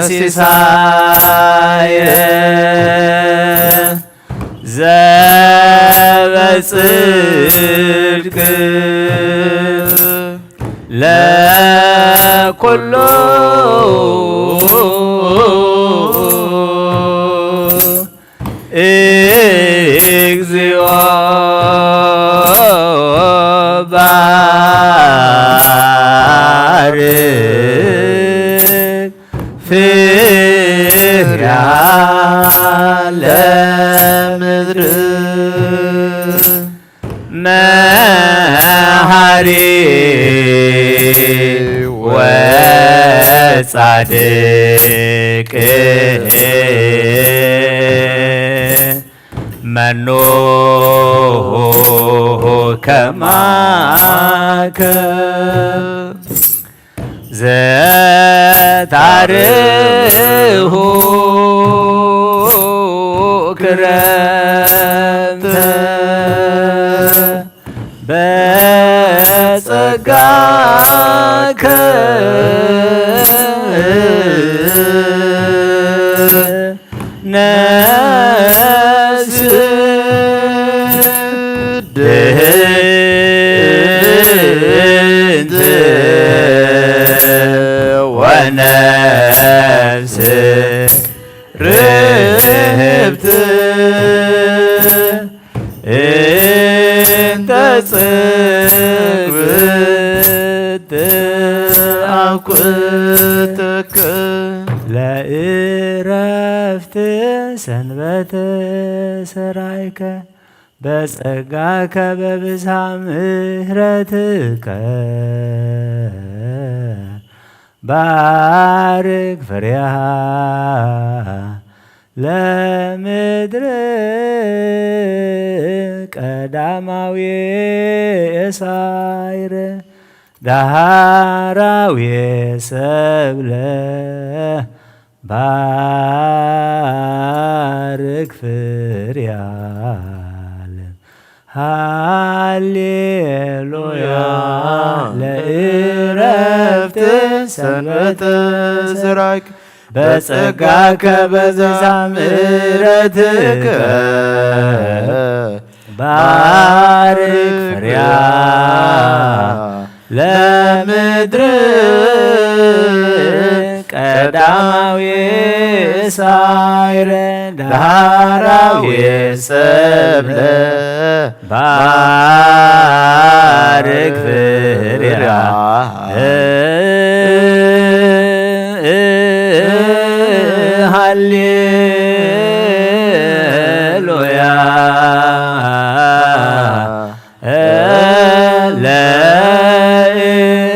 ሲሳየ ዘበጽድቅ ለኩሉ እግዚኦ ባርክ ፍሬሃ ለምድር መሐሪ ወጻድቅ መኑ ከማከ ዘታርሁ ክረምተ በጸጋከ ነፍስ እንተ ጽግብት አኩተከ ለእረፍት ሰንበተ ሰራይከ በጸጋከ በብዝሃ ምሕረትከ ባርክ ፍሬሃ ለምድር ቀዳማዊ ሳይረ ዳሃራዊ ሰብለ ባርክ ፍሬሃ ለ ሃሌሉያ ለእረፍት ሰንበተ ስራይከ በጸጋከ በብዝሃ ምሕረትከ ባርክ ፍሬሃ ለምድር ቀዳማዊ ሳይረ ዳሃራዊ ሰብለ ባርክ ፍሬሃ ሃሌሉያ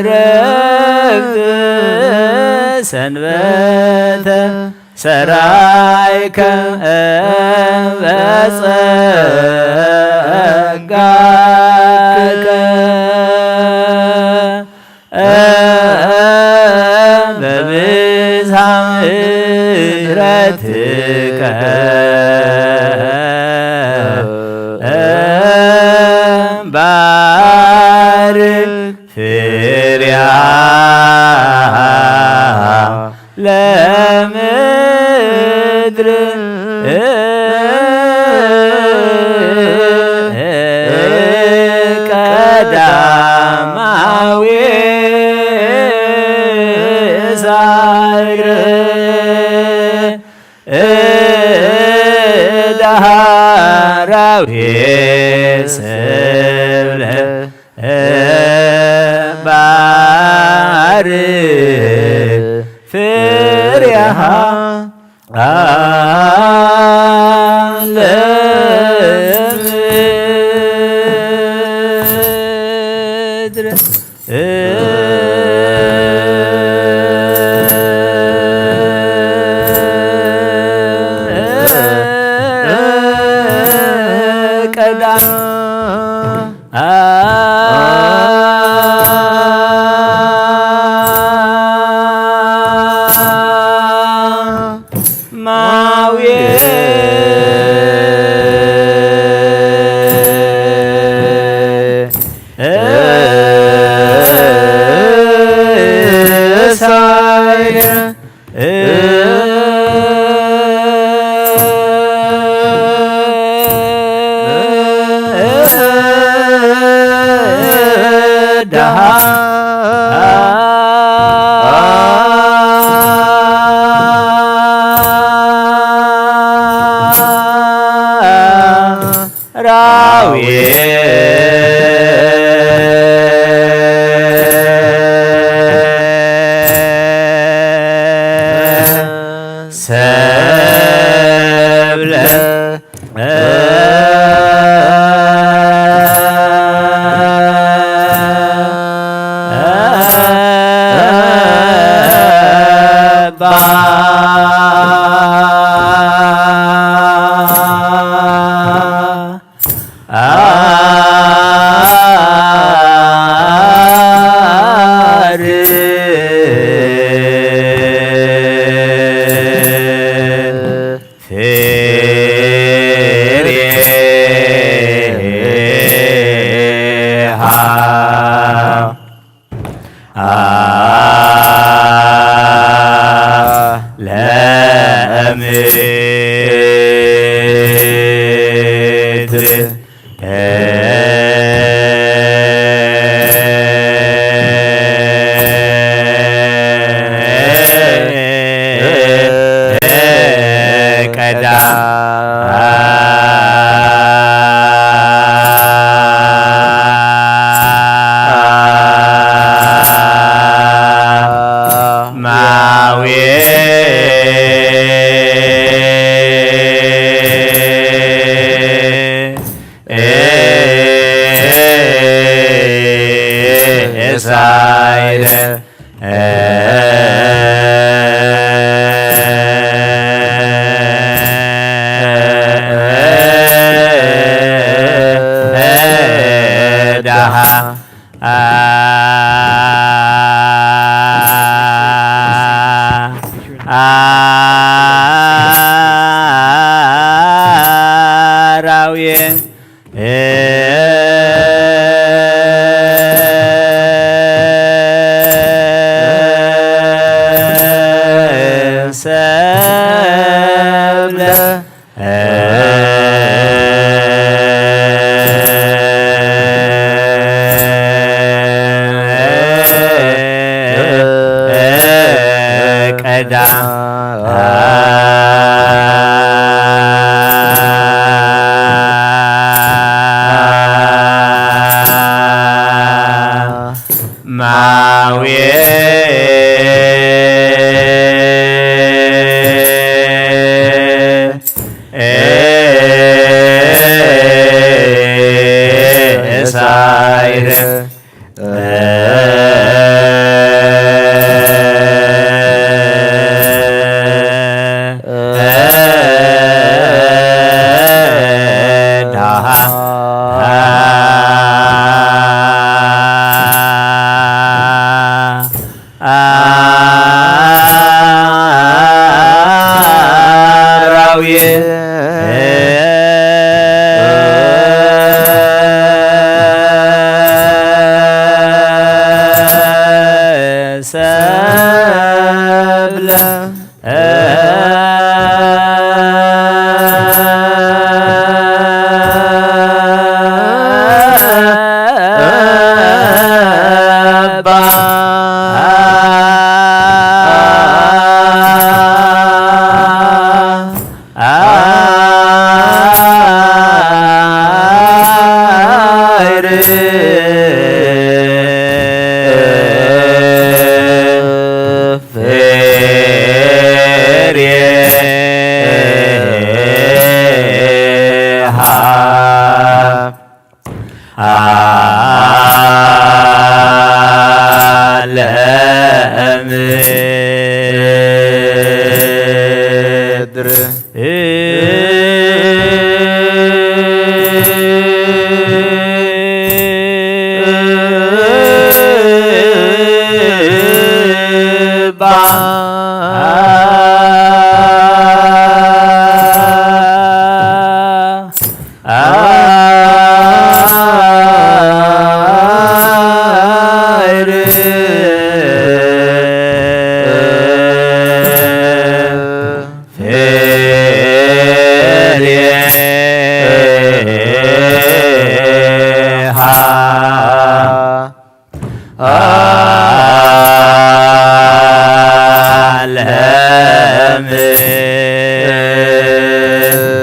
ለእረፍት ሰንበተ ሰራይከ በጸጋከ በብዝሃ ምሕረትከ ባርክ ፍሬሃ ለምድር ቀዳማዊ ሳይረ ዳሃራዊ ሰብለ ባርክ ፍሬሃ ለምድር ቀዳም ማዊ ሳይ ደሃ ራዊ ሰብለ ለምድር ቀዳ ሳይረ ደሃ አራውየ ሰብለ ቀዳ ማውየ ሳይረ አራውየ ሰብለ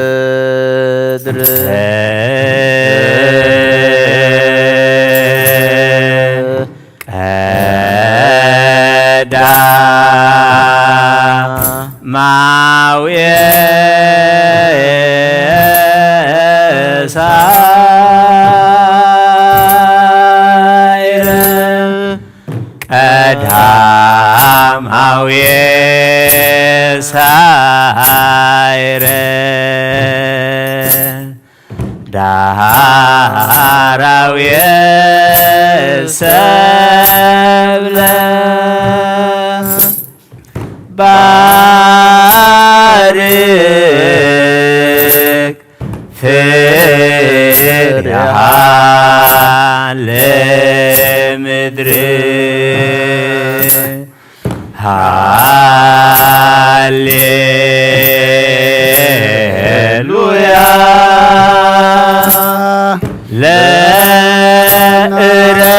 ለምድር ቀዳማዊ ሳይረ ቀዳማዊ ሳይረ ዳህራዊ ሰብለ ባርክ ፍሬሃ ለምድር ሃሌሉያ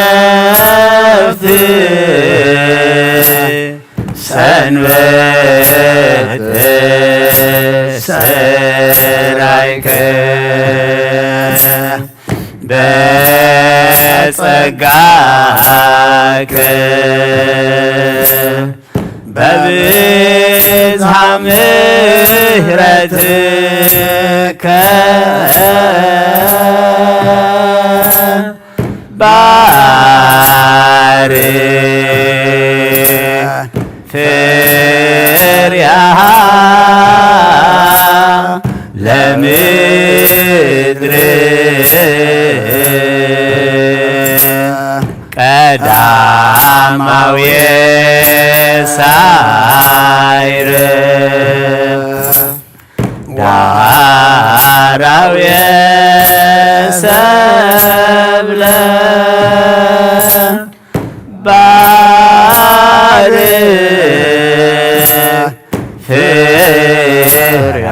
ለእረፍት ሰንበት ሰራይከ በጸጋከ በብዝሃ ምሕረትከ ቀዳማዊ ሳይረ ዳራዊ ሰብለ ባር ፍሬሃ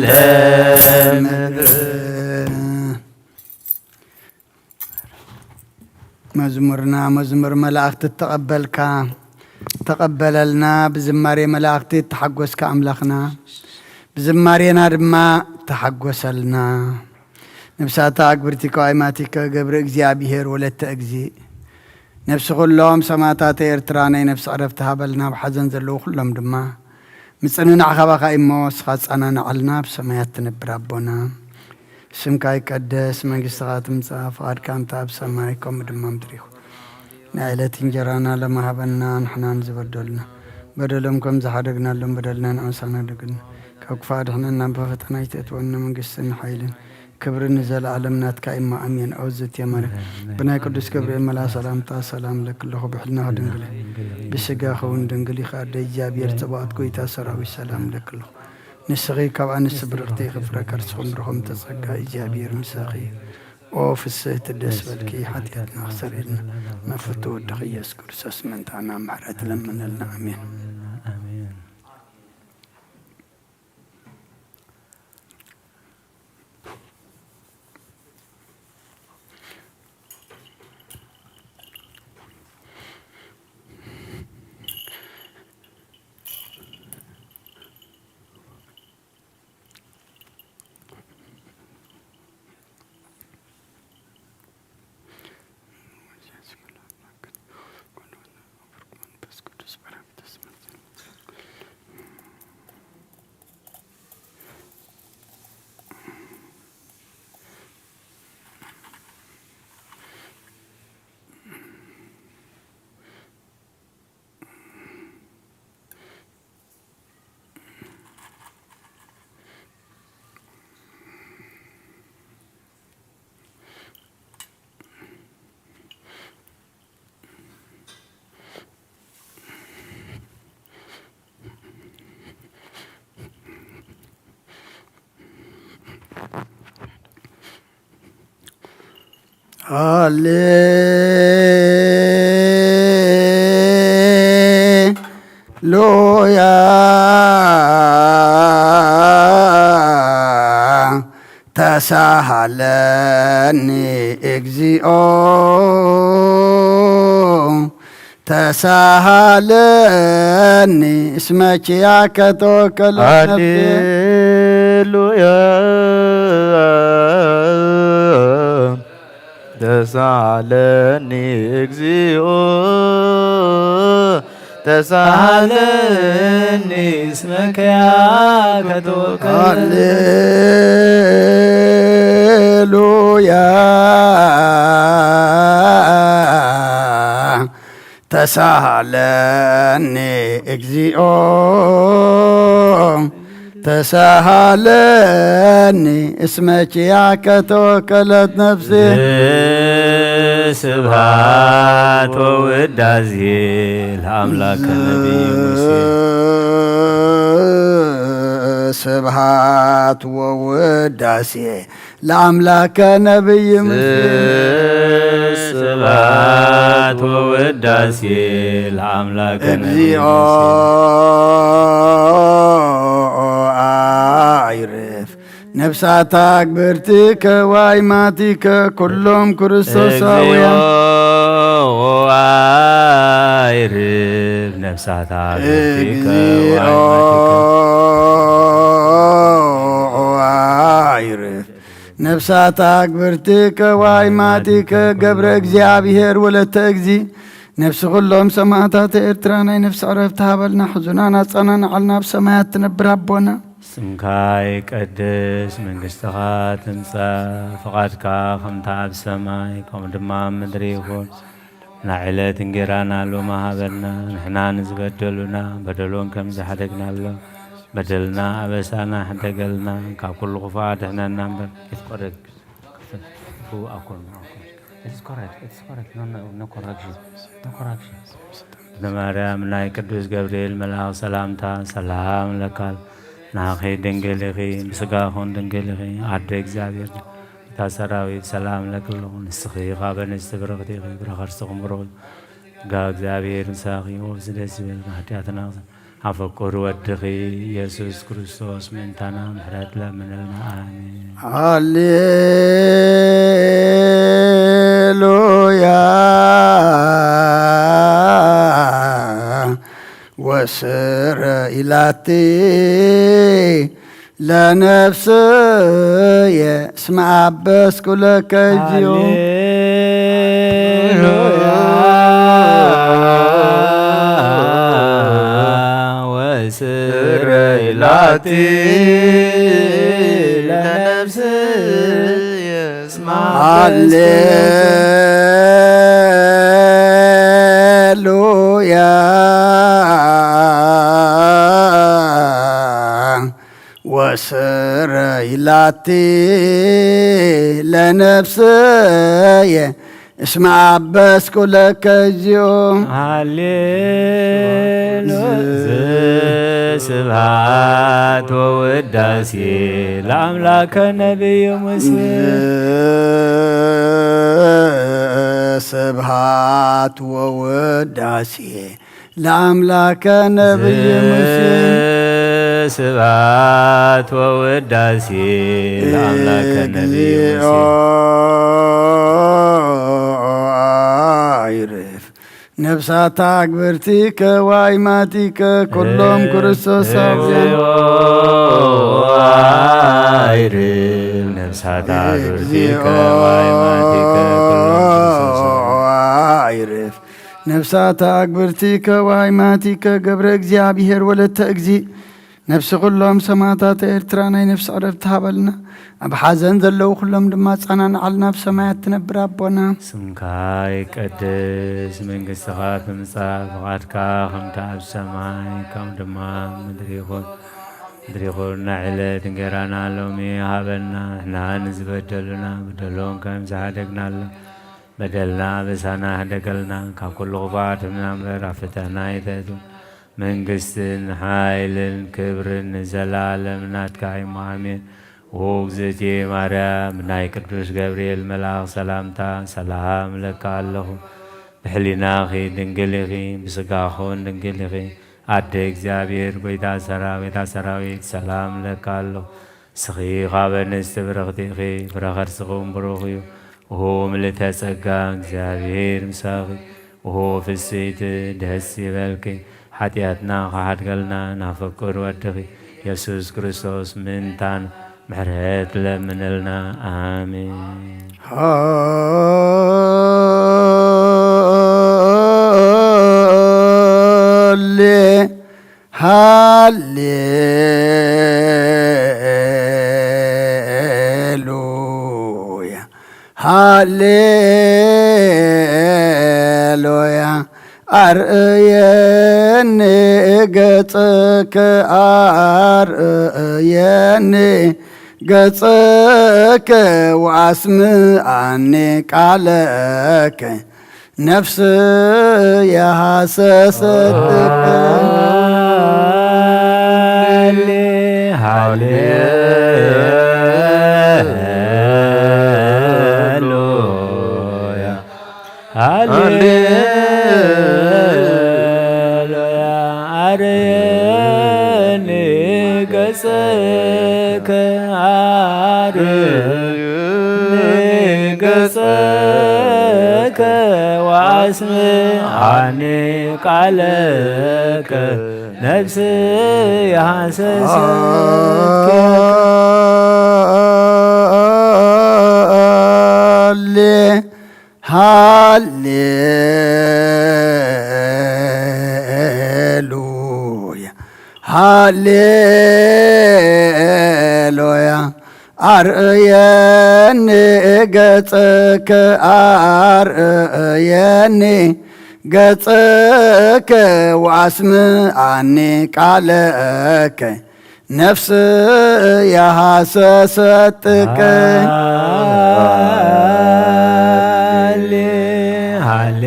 ለምድር። መዝሙርና መዝሙር መላእኽቲ እተቐበልካ ተቐበለልና። ብዝማሬ መላእኽቲ እተሓጎስካ ኣምላኽና፣ ብዝማሬና ድማ ተሓጎሰልና። ነብሳታ ኣግብርቲ ከዋይማቲከ ገብረ እግዚኣብሔር ወለተ እግዚእ፣ ነብሲ ኩሎም ሰማእታተ ኤርትራ ናይ ነፍሲ ዕረፍቲ ሃበልና። ኣብ ሓዘን ዘለዉ ኩሎም ድማ ምጽንናዕ ካባኻ እሞ፣ እስኻ ጻናናዓልና። ኣብ ሰማያት ትነብር ኣቦና፣ ስምካ ይቀደስ፣ መንግስትኻ ትምጻእ፣ ፍቓድካ እንተ ኣብ ሰማይ ከምኡ ድማ ምድሪ ይኹን። ናይ ዕለት እንጀራና ለማሃበና፣ ንሕናን ዝበደሉና በደሎም ከም ዝሓደግናሎም በደልና ንዕሳና ደግልና፣ ካብ ክፋ ድሕነና፣ ብፈተና ይትእትወና፣ መንግስትን ሓይልን ክብርን ንዘለኣለም ናትካ እማ ኣሜን። ኦ ዝትየ ማርያም፣ ብናይ ቅዱስ ገብርኤል መልኣ ሰላምታ ሰላም ለክለኹ፣ ብሕልናኺ ድንግል፣ ብስጋኺ እውን ድንግል ኢኻ፣ ኣደ እግዚኣብሔር ጽባኦት፣ ጎይታ ሰራዊት፣ ሰላም ለክለኹ። ንስኺ ካብ ኣንስቲ ብርኽቲ ኢኺ፣ ፍረ ከርስኺ እውን ብሩኽ፣ ተጸጋ እግዚኣብሔር ምሳኺ። ኦ ፍስህቲ ደስ በልኪ፣ ሓጢኣትና ክሰርየልና፣ ናብ ፍቱ ወድኺ ኢየሱስ ክርስቶስ ምእንታና ምሕረት ለምነልና። ኣሜን። ሃሌሉያ። ተሳሃለኒ እግዚኦ፣ ተሳሃለኒ እስመ ኪያከ ተወከለት ነፍሴ። ሃሌሉያ። ተሳሃለኒ እግዚኦ፣ ተሳሃለኒ እስመ ኪያከ ተወከልኩ። ሃሌሉያ። ተሳሃለኒ እግዚኦ፣ ተሳሃለኒ እስመ ኪያከ ተወከለት ነፍሴ። ስብሐት ወውዳሴ ለአምላከ ነቢይ ሙሴ። ስብሐት ወውዳሴ ለአምላከ ነቢይ ሙሴ። ስብሐት ወውዳሴ ለአምላከ ነቢይ እግዚኦ ሙሴ። አይርፍ ነፍሳት አግብርቲከ ዋይማቲከ ኩሎም ክርስቶሳውያን። እግዚኦ አይርፍ ነፍሳት አግብርቲከ እግዚኦ ዋይማቲከ። አይርፍ ነፍሳት አግብርቲከ ዋይማቲከ ገብረ እግዚኣብሔር ወለተ እግዚ። ነፍሲ ኩሎም ሰማእታት ኤርትራ ናይ ነፍሲ ዕረፍቲ ሃበልና፣ ሕዙናን ኣጸናንዓልና፣ ኣብ ሰማያት ትነብር ኣቦና። ስምካ ይቀደስ፣ መንግስትኻ ትምጻእ፣ ፍቓድካ ከምታ ኣብ ሰማይ ከምኡ ድማ ኣብ ምድሪ ይኹን። ናይ ዕለት እንጌራና ሎሚ ሃበና፣ ንሕና ንዝበደሉና በደሎም ከም ዝሓደግናሎም፣ በደልና ኣበሳና ሕደገልና፣ ካብ ኩሉ ክፉእ ኣድሕነና እምበር። It's correct. Who ኣኮን፣ ኣኮን። It is correct. It is correct. No, no, no correction. No correction. ንማርያም ናይ ቅዱስ ገብርኤል መልኣኽ ሰላምታ ሰላም ለካል ናኺ ድንግል ኢኺ፣ ብስጋኹን ድንግል ኢኺ፣ ኣደ እግዚኣብሔር ጌታ ሰራዊት ሰላም ለክልኹ። ንስኺ ካብ ኣንስቲ ብርኽቲ ኢኺ፣ ብረኸርስኹም ብሩኽ እዩ። ጋ እግዚኣብሔር ምሳኺ። ወብዚ ደስ ይበል፣ ኃጢአትና ኣፍቅር ወድኺ ኢየሱስ ክርስቶስ ምእንታና ምሕረት ለምንልና። ኣሜን። ሃሌሉያ ወስረ ኢላቲ ለነፍስየ እስመ አበስኩ ለከ እግዚኦ። ሃሌሉያ ወስረ ኢላቲ ለነፍስየ እስመ ሃሌሉያ ወስረ ኢላቲ ለነፍስየ እስመ አበስኩ ለከ እግዚኦ። ሃሌሉያ። ስብሐት ወውዳሴ ለአምላከ ነቢይ ሙሴ። ስብሐት ወውዳሴ ለአምላከ ነቢይ ሙሴ። ስብሐት ወውዳሴ ለአምላከ ነቢይ ሙሴ። እግዚኦ አይርፍ ነፍሳታ አግብርቲከ ዋይማቲከ ኩሎም ክርስቶሳውያን። እግዚኦ አይርፍ ነፍሳታ አግብርቲከ ዋይማቲከ ኩሎም ክርስቶሳውያን። አይርፍ ነፍሳተ አግብርቲከ ወአይማቲከ ገብረ እግዚኣብሔር ወለተ እግዚእ። ነፍሲ ኩሎም ሰማዕታት ኤርትራ ናይ ነፍሲ ዕረፍቲ ሃበልና። ኣብ ሓዘን ዘለዉ ኩሎም ድማ ኣጸናንዓልና። ኣብ ሰማያት ትነብር ኣቦና። ስምካ ይቀደስ፣ መንግስትኻ ትምጻእ፣ ፍቓድካ ከምቲ ኣብ ሰማይ ከም ድማ ኣብ ምድሪ ይኹን። ምድሪ ይኹን ናይ ዕለት እንጌራና ሎሚ ሃበና፣ ንሕና ንዝበደሉና በደሎም ከም ዝሓደግናሎም በደልና ኣበሳና ሕደገልና፣ ካብ ኩሉ ክፉእ ኣድሕነና እምበር፣ ኣብ ፈተና ኣይተእትወና። መንግስትን ሓይልን ክብርን ንዘለኣለም ናትካ እዩ፣ እሞ ኣሜን። ኦ እግዝእትየ ማርያም፣ ናይ ቅዱስ ገብርኤል መልኣኽ ሰላምታ ሰላም እለኪ ኣለኹ። ብሕሊናኺ ድንግል ኢኺ፣ ብስጋኹን ድንግል ኢኺ። ኣደ እግዚኣብሔር፣ ጎይታ ሰራዊት፣ ሰላም እለኪ ኣለኹ። ንስኺ ካብ ኣንስቲ ብርኽቲ ኢኺ፣ ፍረ ከርስኺ እውን ብሩኽ እዩ። ኦሆ ምልዕተ ጸጋ፣ እግዚኣብሔር ምሳኺ። ኦሆ ፍስሕቲ፣ ደስ ይበልኪ። ሓጢኣትና ክሓድገልና ናፍቅር ወድኺ የሱስ ክርስቶስ ምእንታን ምሕረት ለምንልና። ኣሜን። ሃሌ ሃሌሉያ፣ ሃሌሉያ። ኣርእየኒ ገጽከ፣ ኣርእየኒ ገጽከ፣ ወኣስምዓኒ ቃለከ። ነፍስየ ሃሰሰትከ። ሃሌ፣ ሃሌሉያ፣ ሃሌሉያ። ኣርየኒ ገጽከ፣ ኣርየኒ ገጽከ፣ ወኣስምዓኒ ቃለከ፣ ነፍስየ ሃሰሰትከ። ሃሌ ሃሌሉያ፣ ሃሌሉያ። ኣርእየኒ ገጽከ፣ ኣርእየኒ ገጽከ፣ ወኣስምዓኒ ቃለከ። ነፍስ የሐሰሰት ጥቅም። ሃሌ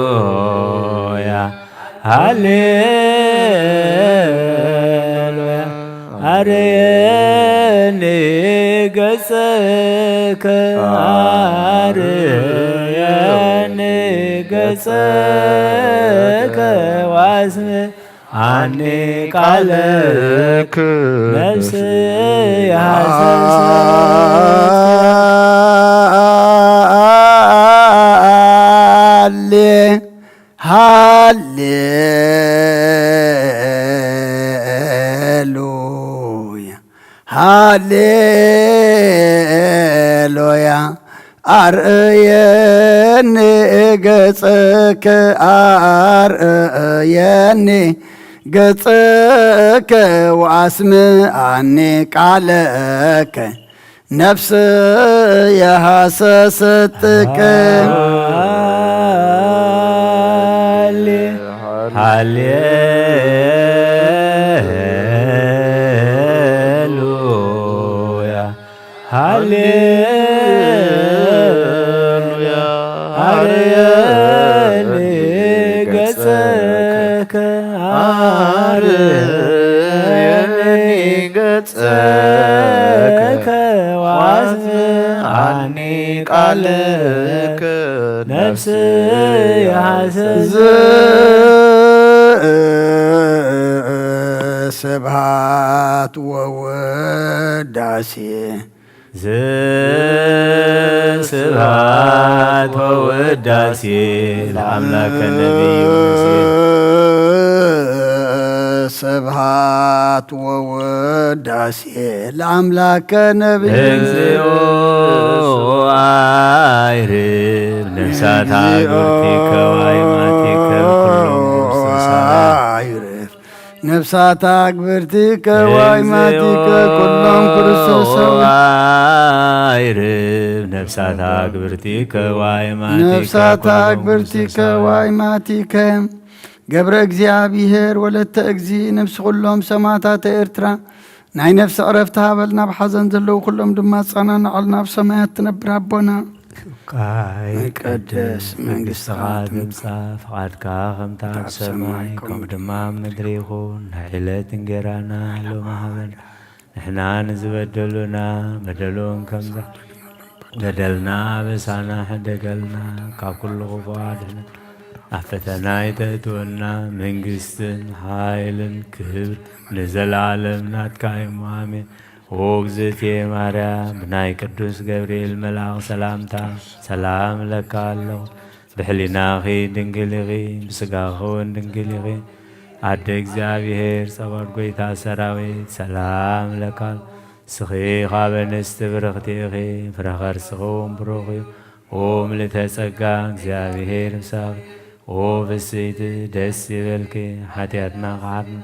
ሃሌሉያ ሃሌሉያ። አርየኒ ገጸከ አርየኒ ገጸከ ዋስም አኒ ቃልክ ነፍስ የሐሰሰት ሃሌ ሃሌሉያ ሃሌሉያ። አርእየኒ ገጸከ አርእየኒ ገጸከ ወአስምዓኒ ቃለከ። ነፍስ የሐሰሰት ጥቅም። ሃሌ ሃሌሉያ ሃሌሉያ። አርየኒ ገጸከ አርየኒ ገጸከ ዋስምዓኒ ቃልከ ነፍስ የሐሰሰት ስብሃት ወወዳሴ ስብሐት ወውዳሴ ለአምላከ ነቢይ ሙሴ። ስብሃት ወወዳሴ ለአምላከ ነቢይ እግዚኦ አይርብ ነፍሳት አግብርቲከ ወአይማቲከ ኩሎም ርኩሳን። አይርፍ ነፍሳት አግብርቲከ ወአይማቲከ ኩሎም ክርስቶሳዊ አይርብ ነፍሳት አግብርቲከ ወአይማቲከ ነፍሳት ኩሎም አግብርቲከ ክርስቶሳዊ። ወአይማቲከ ገብረ እግዚኣብሔር ወለተ እግዚ ነፍሲ ኩሎም ሰማዕታተ ኤርትራ ናይ ነፍሲ ዕረፍቲ ሃበል ናብ ሓዘን ዘለዉ ኩሎም ድማ ጸናንዓል ናብ ሰማያት ትነብር ኣቦና ቃይ ይቀደስ መንግስትኻ ትምጻእ ፍቓድካ ከምታ ኣብ ኣብ ሰማይ ሰማይ ከምኡ ድማ ኣብ ምድሪ ይኹን። ናይ ዕለት እንጌራና ሎሚ ሃበና። ንሕና ንዝበደሉና በደሎም ከምዛ በደልና ኣበሳና ሕደገልና ካብ ኩሉ ክፉእ ኣድሕነና። ኣብ ፈተና ኣይተእትወና። መንግስትን ሓይልን ክብር ንዘለኣለም ናትካ እዩ። ኣሜን። ኦ እግዝእትየ ማርያም ብናይ ቅዱስ ገብርኤል መልኣኽ ሰላምታ ሰላም እለካ ኣለኹ። ብሕሊናኺ ድንግል ኢኺ፣ ብስጋኺ እውን ድንግል ኢኺ። ኣደ እግዚኣብሔር ጸባኦት ጐይታ ሰራዊት ሰላም እለካ ኣለኹ። ንስኺ ካብ ኣንስቲ ብርኽቲ ኢኺ፣ ፍረ ከርስኺ እውን ብሩኽ እዩ። ኦ ምልእተ ጸጋ እግዚኣብሔር ምሳኺ፣ ኦ ፍስሕቲ ደስ ይበልኪ፣ ሓጢኣትና ክሓርና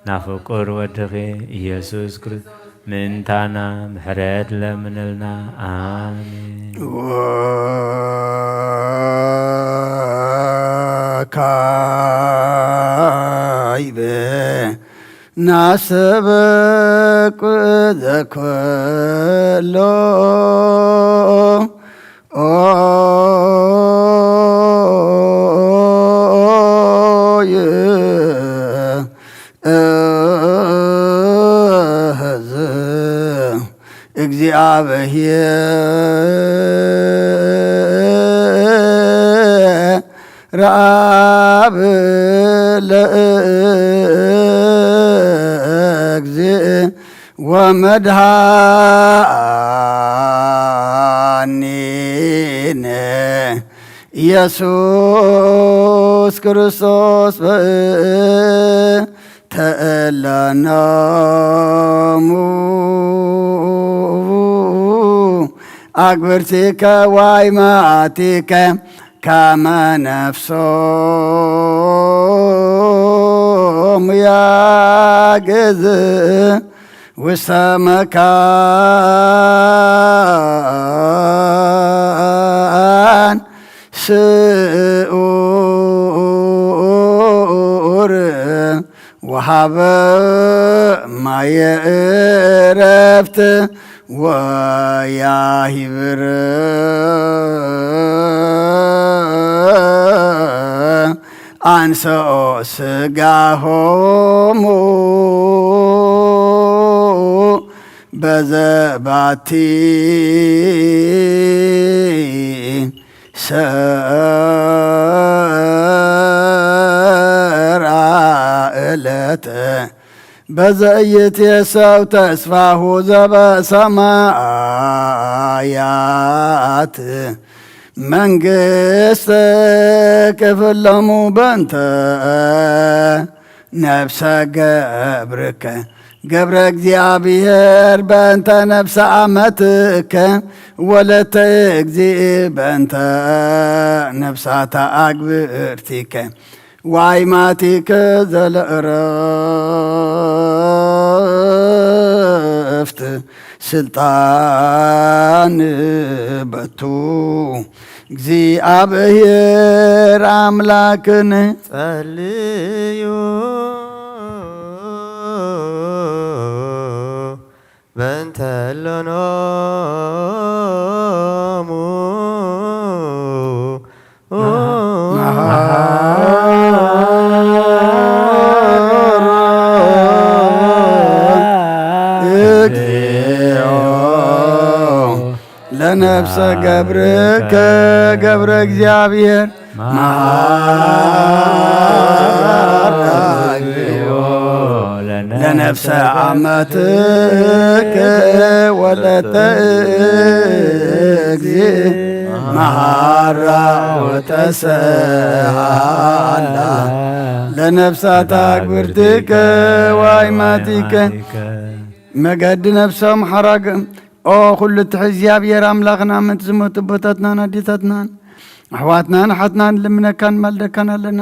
ናብ ፍቁር ወድኺ ኢየሱስ ክርስቶስ ምእንታና ምሕረት ለምንልና። ኣሜን። ወካይበ ናሰበኩ ዘኩሎ ኦይ እዝ እግዚኣብሔር ረአብ ለእግዝእ ወመድኃኒነ ኢየሱስ ክርስቶስ በእንተ እለኖሙ አግብርቲከ ዋይማቲከ ከመ ነፍሶሙ ያግዝ ውስተ መካን ስኡ ሀበ ማየ እረፍት ወያሂብር አንሰኦ ስጋሆሙ በዘባቲ ሰራ እለት በዘእይት የሰው ተስፋሁ ዘበሰማያት መንግስት ክፍለሙ በንተ ነፍሰ ገብርከ ገብረ እግዚኣብሔር በእንተ ነፍሰ አመትከ ወለተ እግዚእ በእንተ ነፍሳታ አግብርቲከ ዋይማቲከ ዘለእረፍት ስልጣን በቱ እግዚኣብሔር አምላክን ጸልዩ በእንተ እሎኖሙ እግዚኦ ለነፍሰ ገብርከ ገብረ እግዚኣብሔር መሃራ እግዚኦ ለነፍሰ አመትከ ወለተ እግዚእ መሃራ ወተሰሃላ ለነፍሳታ ግብርትከ ዋይማቲከ መገዲ ነፍሶም ሓራግም ኦ ኩሉ ትሕ እግዚኣብሔር ኣምላኽና ምእንቲ ዝሞቱ ኣቦታትናን ኣዴታትናን ኣሕዋትናን ኣሓትናን ልምነካን ማልደካን ኣለና።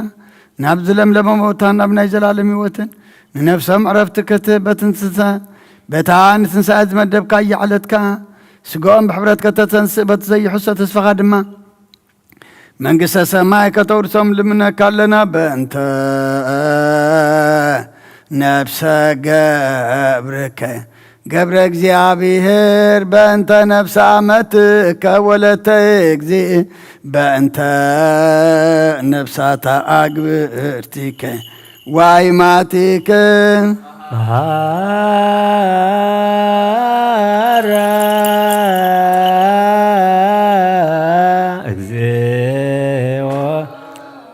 ናብ ዝለምለመ ቦታ ናብ ናይ ዘላለም ህይወትን ንነፍሶም ዕረፍቲ ክትህብ በትንስሳ በታ ንትንሳኤ ዝመደብካ እያዕለትካ ስጋኦም ብሕብረት ከተተንስእ በቲ ዘይሕሶ ተስፋኻ ድማ መንግስተ ሰማይ ከተውርሶም ልምነካ ኣለና። በእንተ ነፍሰ ገብርከ ገብረ እግዚኣብሔር በእንተ ነፍሰ አመትከ ወለተ እግዚእ በእንተ ነፍሳታ አግብርቲከ ዋይማቲከ መሃራ እግዚኦ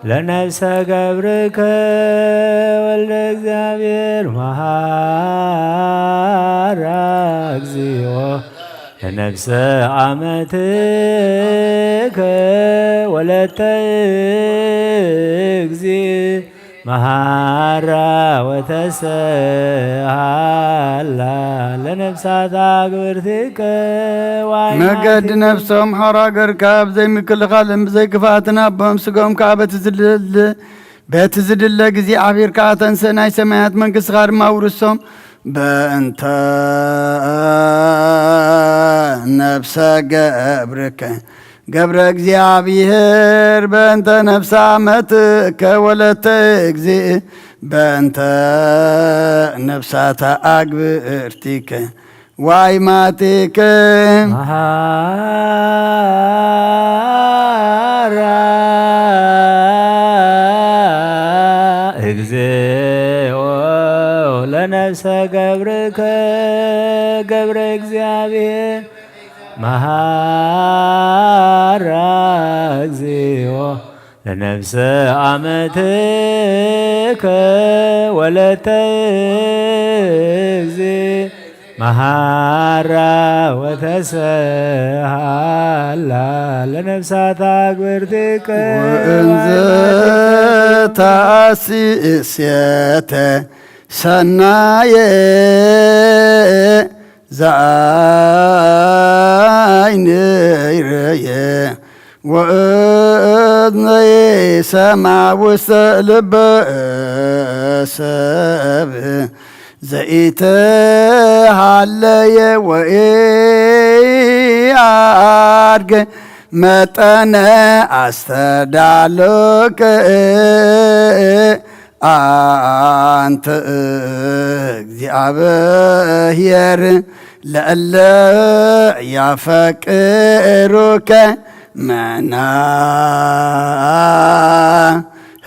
ለነፍሰ ገብርከ ወልደ እግዚኣብሔር መሃራ እግዚኦ ለነፍሰ አመትከ ወለተ እግዚእ መሃራ ወተሰሃላ ለነፍሳታ ግብርትከ ዋይ መገዲ ነፍሶም ሓራ ገርካ ብዘይ ምክልኻልን ብዘይ ክፍኣትን ኣቦም ስጋኦም ከዓ በቲ ዝድለ በቲ ዝድለ ግዜ ዓቢርካ ኣተንስእ ናይ ሰማያት መንግስትኻ ድማ ውርሶም። በእንተ ነፍሰ ገብርከ ገብረ እግዚኣብሔር በእንተ ነፍሰ አመትከ ወለተ እግዚእ በእንተ ነፍሳታ አግብርቲከ ዋይማቲከ መሃራ እግዚኦ ለነፍሰ ገብርከ ገብረ እግዚኣብሔር መሃራ እግዚኦ ለነፍሰ አመትከ ወለተ እግዚእ መሃራ ወተሰሃላ ለነፍሳታ ግብርትከ ወእንዘ ተአሲ እሴተ ሰናየ ዘአይን ይረየ ወእዝነየ ሰማ ውስተ ልበ ሰብ ዘኢተሃለየ ወኢአድገ መጠነ አስተዳሎከ ኣንተ እግዚኣብሔር ለእለ ያፈቅሩከ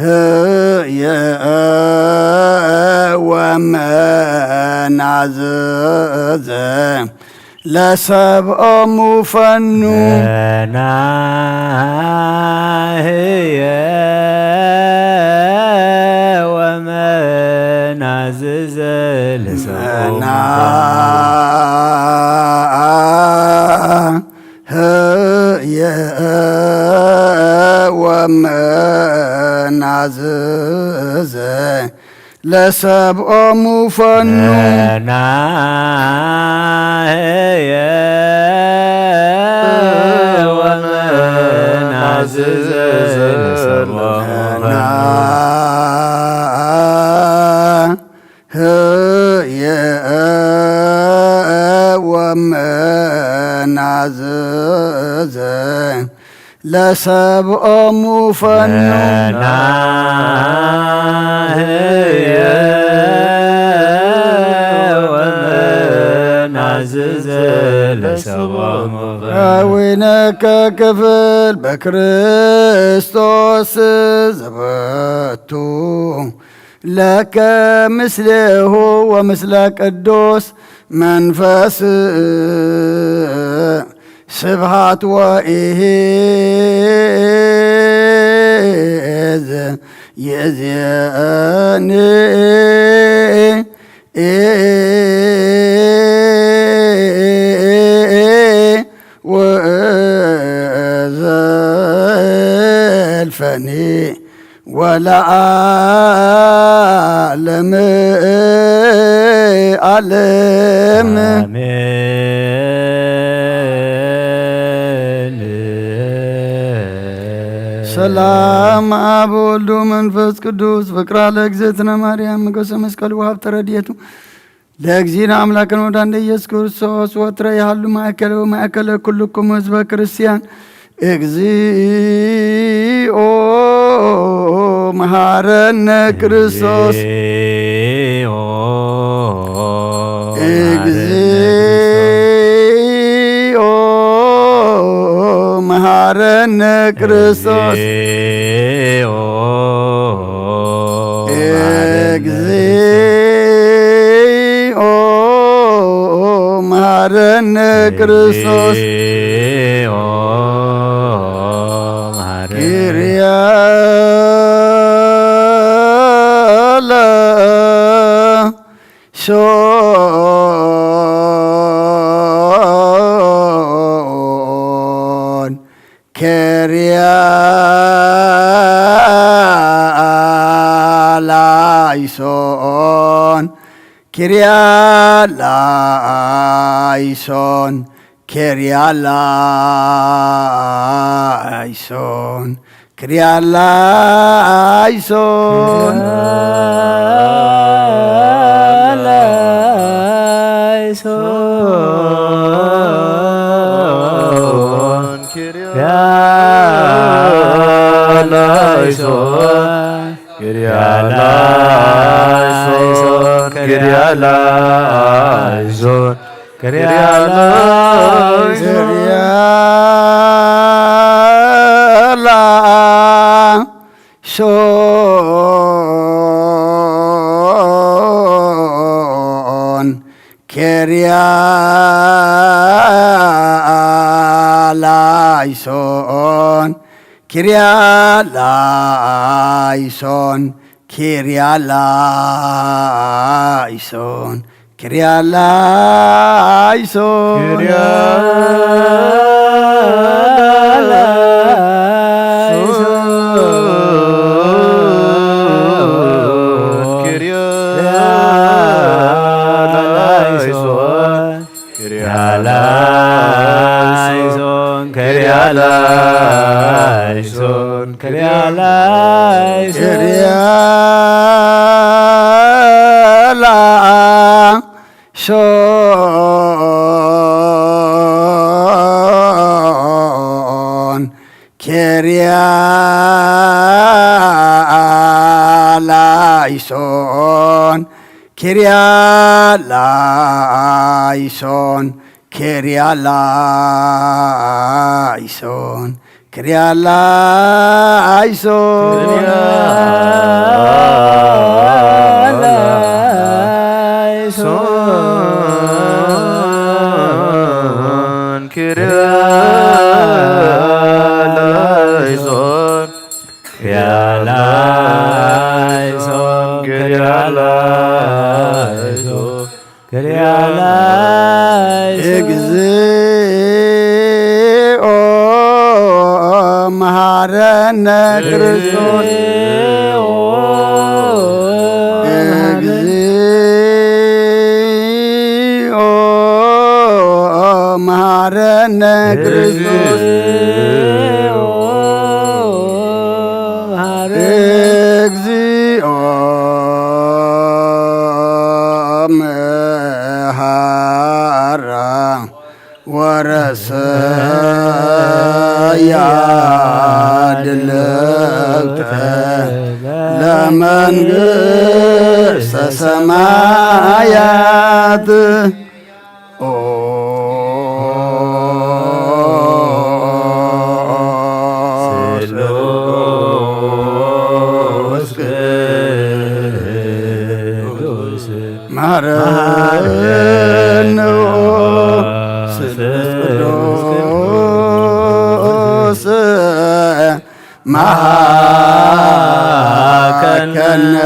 መናህየ ወመናዝዘ ለሰብኦሙ ፈኑ። መናህየ ወመናዝዘ ለሰብኦሙ ፈኑ። መናህየ ወመናዝዘ ለሰብኦሙ ፈኑ። መናህየ ወመናዝዘ ለሰብኦሙ ፈኑ። መናህየ ወመናዝዘ ለሰብኦሙ ፈኑ። መናህየ ወመናዝዘ ለሰብኦሙ ፈኑ። ከዊነከ ክፍል በክርስቶስ ዘበቱ ለከ ምስሌሁ ወምስለ ቅዱስ መንፈስ ስብሃት ወኢሂ ይእዜኒ ወዘልፈኒ ወለዓለመ ዓለም። አሜን። ሰላም አብ ወልድ ወመንፈስ ቅዱስ ፍቅራ ለእግዝእትነ ማርያም ሞገሰ መስቀሉ ወሀብተ ረድኤቱ ለእግዚእነ አምላክነ ወወዳንደ ኢየሱስ ክርስቶስ ወትረ ይሃሉ ማእከለ ወማእከለ ኩልኩም ህዝበ ክርስቲያን። እግዚኦ መሐረነ ክርስቶስ። እግዚኦ መሐረነ ክርስቶስ። እግዚኦ መሐረነ ክርስቶስ። ኪርያለ ሶን ኪርያላይሶን ኪርያላይሶን ኪርያላይሶን ኪርያላይሶን። ላይሶን ኪርያላይሶን ኪርያላይሶን ኪርያላይሶን ኪርያላይሶን ኪርያላይሶን ኪርያላይሶን ኪርያላይሶን ኪርያላይሶን ኪርያላይሶን ኪርያላይሶን ኪርያላይሶን ኪርያላይሶን ኪርያላይሶን ኪርያላይሶን ላይሶን፣ ኪርያ ላይሶን፣ ኪርያ ላይሶን፣ ኪርያ ላይሶን። ላይሶን፣ ኪርያ ላይሶን፣ ኪርያ ላይሶን፣ ኪርያ ላይሶን፣ ኪርያ ላይሶን። እግዚኦ መሐረነ ክርስቶስ። እግዚኦ መሐረነ ክርስቶስ። እግዚኦ መሐራ ወረሰያ ድልውተ ለመንግስተ ሰማያት። ኦ ስሉስ ቅዱስ መሐረነ ስሉስ ቅዱስ መሐከነ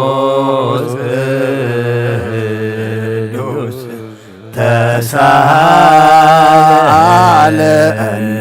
ስሉስ ቅዱስ ተሳሃለነ።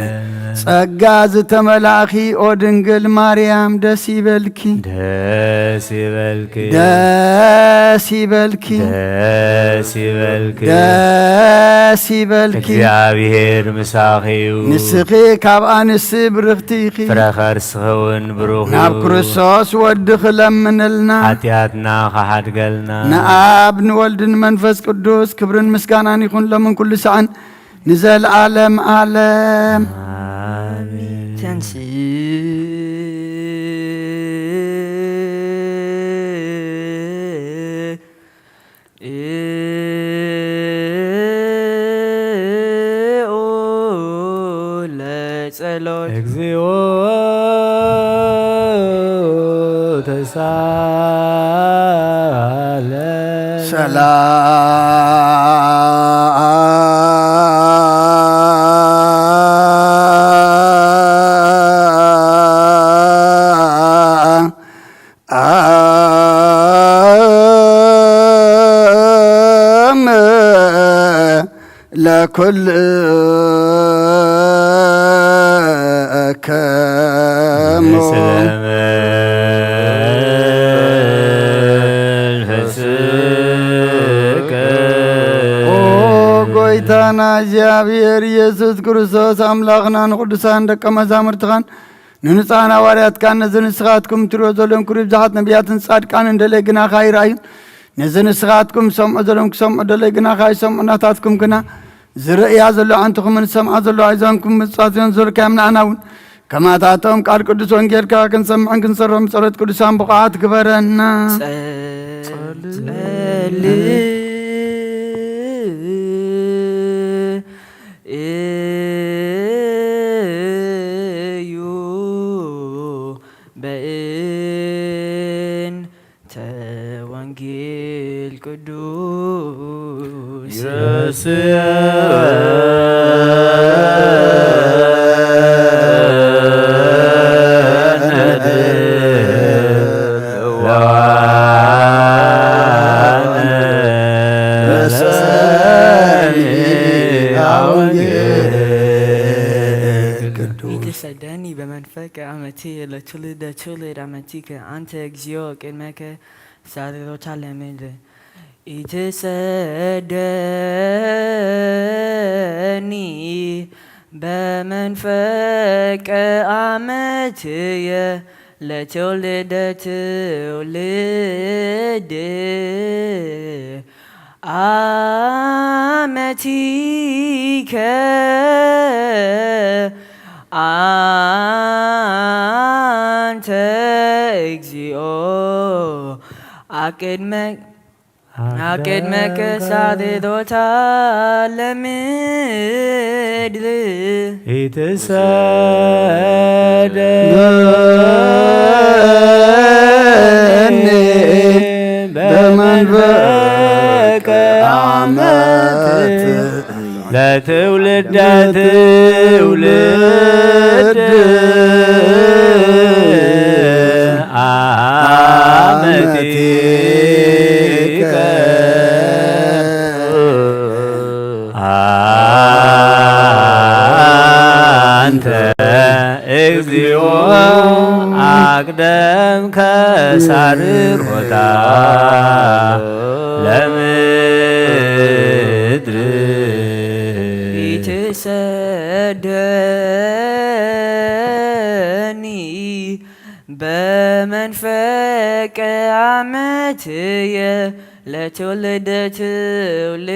ጸጋ ዝተመላእኺ ኦ ድንግል ማርያም ደስ ይበልኪ። ደስ ይበልኪ። ደስ ይበልኪ። ደስ ይበልኪ። ደስ ይበልኪ። እግዚኣብሔር ምሳኺ እዩ። ንስኺ ካብ ኣንስቲ ብርኽቲ ኢኺ። ፍረ ከርስኺ እውን ብሩኽ እዩ። ናብ ክርስቶስ ወድኺ ለምንልና። ሓጢኣትና ኸሓድገልና። ንኣብ ንወልድን መንፈስ ቅዱስ ክብርን ምስጋናን ይኹን ሎምን ኩሉ ሰዓን ንዘለዓለም ዓለም። ኣሜን። ተንስእ ለጸሎት። እግዚኦ ተሳለ። ሰላም ለኩልክሙ። ምስለ መንፈስከ። ኦ ጎይታና እግዚኣብሔር ኢየሱስ ክርስቶስ ኣምላኽና ንቅዱሳን ደቀ መዛሙርትኻን ንንጹሓን ሃዋርያትካን ነዚ ንስኻትኩም ትሪኦ ዘለኹም ክብሪ ብዙሓት ነቢያትን ጻድቃንን ደለይ ግናኻ ኣይረኣዩን። ነዚ ንስኻትኩም ሰምዖ ዘለኹም ክሰምዑ ደለይ ግናኻ ኣይሰምዑ። ናታትኩም ግና ዝርእያ ዘሎ ኣዕንትኹምን ዝሰምዓ ዘሎ ኣእዛንኩም ምጽዋት ዚኦን ዝዘርካዮም ንዓና እውን ከማታቶም ቃል ቅዱስ ወንጌልካ ክንሰምዕን ክንሰርሖም ብጸሎት ቅዱሳን ብቑዓት ግበረና። ጸልእ እዩ በእንተ ወንጌል ቅዱስ። ኢትሰደኒ በመንፈቀ አመቲ ለትውልደ ትውልድ አመቲከ አንተ እግዚኦ ቅድመከ ሳሪሮታ ለምድር። ኢትሰደኒ በመንፈቀ አመትየ ለትውልደ ትውልድ አመቲከ አንተ እግዚኦ አቅድመ አቅድመከ ሳሬሮታ ለምድር ኢትሰደኒ በመንፈቀ ዓመት ለትውልደ ትውልድ አመቲከ አንተ እግዚኦ አቅደምከ ሳርሮታ ለምድር ኢትሰደኒ በመንፈቀ ዓመትየ ለትውልደ ትውልድ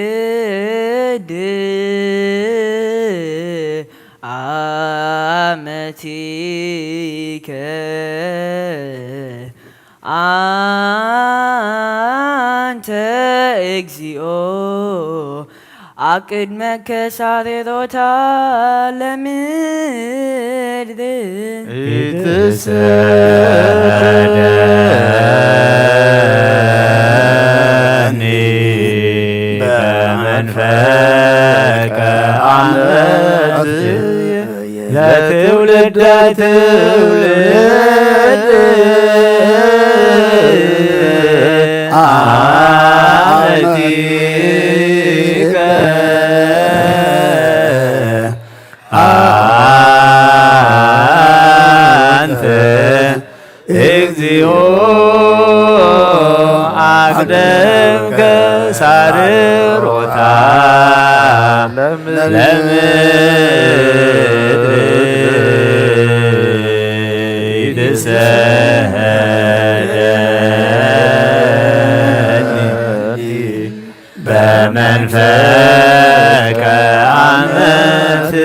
አመቲከ አንተ እግዚኦ አቅድመከ ሳሬሮታ ለምድር ኢትሰደኒ በመንፈቀ ዓመት ለትውልደ ትውልድ አመቲከ አንተ እግዚኦ አቅደምከ ሳርሮታ ለምድር ኢትሰደኒ በመንፈቀ ዓመትየ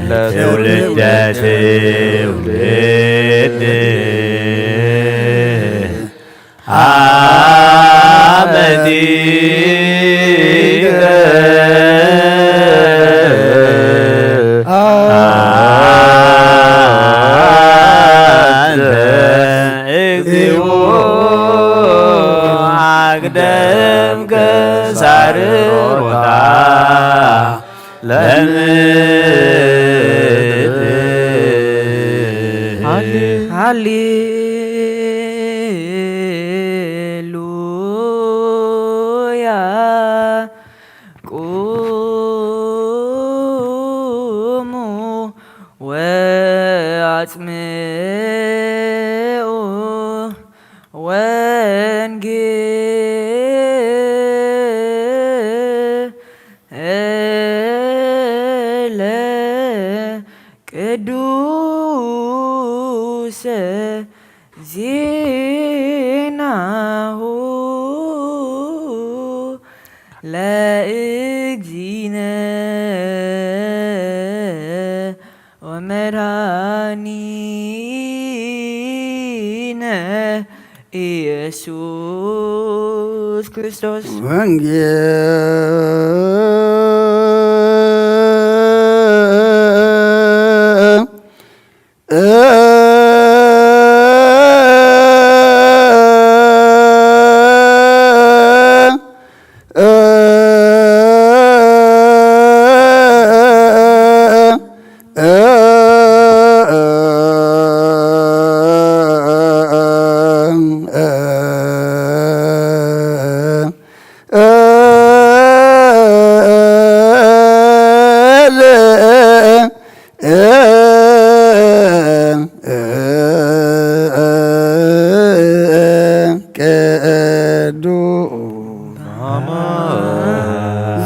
ለትውልደ ትውልድ አመቲከ አንተ እግዚኦ አቅደምከ ሳርሮታ ለምድር ሃሌ- ሃሌሉያ ቁሙ ወአጽምዑ ወንጌል እለ ቅዱሰ ዜናሁ ለእግዚእነ ወመድኃኒነ ኢየሱስ ክርስቶስ። ወንጌል ቅዱስ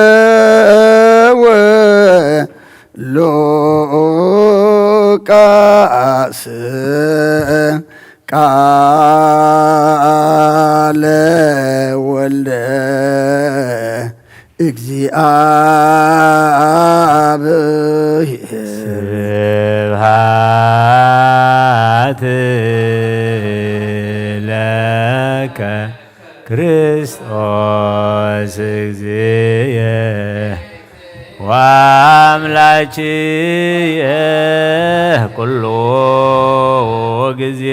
ዘዜነወ ሉቃስ ቃለ ወልደ እግዚኣብሔር። ስብሐት ለከ ክርስቶስ እግዚእየ ወአምላክየ ኩሉ ግዜ።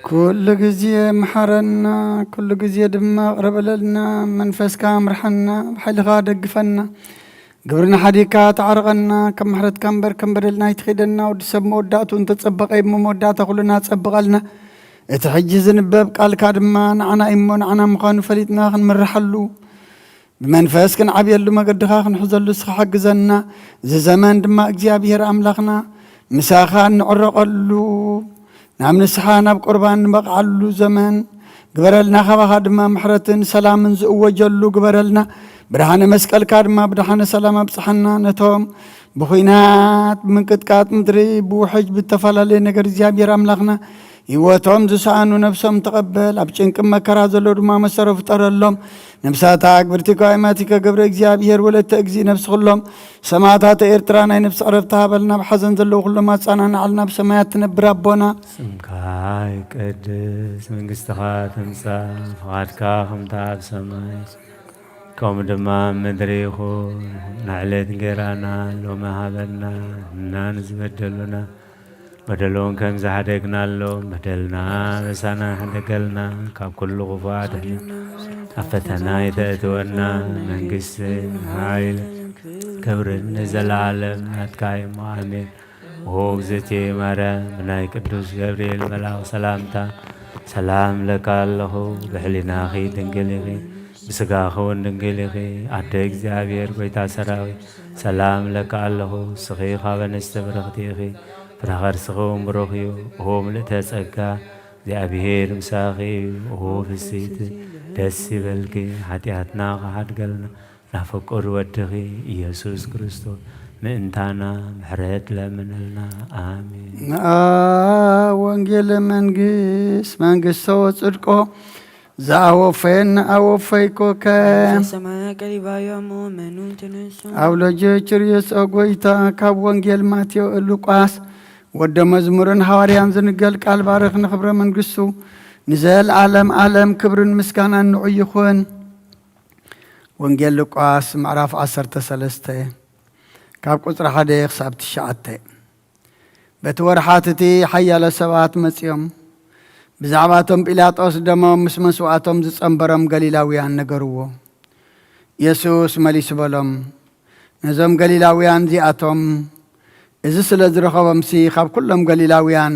ኩሉ ግዜ መሓረና፣ ኩሉ ግዜ ድማ ቅረበለልና። መንፈስካ ምርሓና፣ ብሓይልኻ ደግፈና። ግብርና ሓዲግካ ተዓርቐና፣ ከም ምሕረትካ እምበር ከም በደልና ኣይትኺደና። ወዲ ሰብ መወዳእቱ እንተጸበቐ እሞ መወዳእታ ኩልና ጸብቐልና። እቲ ሕጂ ዝንበብ ቃልካ ድማ ንዓና እሞ ንዓና ምዃኑ ፈሊጥና ክንምርሓሉ፣ ብመንፈስ ክንዓብየሉ፣ መገድኻ ክንሕዘሉ እስኻ ሓግዘና። እዚ ዘመን ድማ እግዚኣብሔር ኣምላኽና ምሳኻ እንዕረቐሉ፣ ናብ ንስሓ ናብ ቁርባን ንበቕዓሉ ዘመን ግበረልና። ካባኻ ድማ ምሕረትን ሰላምን ዝእወጀሉ ግበረልና። ብርሃነ መስቀልካ ድማ ብድሓነ ሰላም ኣብጽሓና። ነቶም ብኹናት ብምንቅጥቃጥ ምድሪ ብውሕጅ ብተፈላለየ ነገር እግዚኣብሔር ኣምላኽና ህይወቶም ዝሰኣኑ ነብሶም ተቐበል። ኣብ ጭንቂ መከራ ዘለዉ ድማ መሰሮ ፍጠረሎም። ነብሳታ ኣግብርቲ ከዋይማቲከ ገብረ እግዚኣብሔር ወለተ እግዚእ ነብሲ ኩሎም ሰማዕታተ ኤርትራ ናይ ነብሲ ዕረፍቲ ሃበልና። ኣብ ሓዘን ዘለዉ ኩሎም ኣጻናንዓልና። ኣብ ሰማያት ትነብር ኣቦና ስምካ ይቀድስ፣ መንግስትኻ ትምጻእ፣ ፍቓድካ ከምታ ኣብ ሰማይ ከምኡ ድማ ኣብ ምድሪ ይኹን። ንዕለት እንጌራና ሎሚ ሃበና፣ እና ንዝበደሉና በደሎም ከም ዝሓደግናሎም በደልና መሳና ሕደገልና፣ ካብ ኩሉ ክፉእ ኣድሕነና፣ ኣብ ፈተና ይተእትወና፣ መንግስትን ሓይልን ክብርን ንዘለዓለም ናትካ እዩ። ኣሜን። ኦ እግዝእትየ ማርያም፣ ብናይ ቅዱስ ገብርኤል መልኣኽ ሰላምታ ሰላም እብለካ ኣለኹ። ብሕሊናኺ ድንግል ኢኺ፣ ብስጋኺ እውን ድንግል ኢኺ። ኣደ እግዚኣብሔር፣ ጎይታ ሰራዊት፣ ሰላም እብለካ ኣለኹ። ንስኺ ካብ ኣንስቲ ብርኽቲ ኢኺ፣ ፍረ ከርስኺ እውን ብሩኽ እዩ። ኦ ምልእተ ጸጋ፣ እግዚኣብሔር ምሳኺ እዩ። ኦ ፍስሕቲ፣ ደስ ይበልኪ፣ ሓጢኣትና ክሓድገልና፣ ናብ ፍቁር ወድኺ ኢየሱስ ክርስቶስ ምእንታና ምሕረት ለምነልና። ኣሜን። ንኣ ወንጌለ መንግስት መንግስቶ ጽድቆ ዝኣወፈየን ንኣወፈይኮከ። ሰማያ ቀሪባዮ እሞ መኑ ትንሱ። ኣብ ሎጀ ችርዮስ ኦ ጎይታ፣ ካብ ወንጌል ማቴዎ ሉቃስ ወደ መዝሙርን ሃዋርያን ዝንገል ቃል ባርኽ ንኽብረ መንግስቱ ንዘለዓለም ዓለም ክብርን ምስጋናን ንዑ ይኹን። ወንጌል ሉቃስ ምዕራፍ ዓሰርተ ሰለስተ ካብ ቁጽሪ ሓደ ክሳብ ትሽዓተ። በቲ ወርሓት እቲ ሓያለ ሰባት መጺኦም ብዛዕባ እቶም ጲላጦስ ደሞም ምስ መስዋእቶም ዝጸንበሮም ገሊላውያን ነገርዎ። የሱስ መሊሱ በሎም፣ ነዞም ገሊላውያን እዚኣቶም እዚ ስለ ዝረኸቦምሲ ካብ ኩሎም ገሊላውያን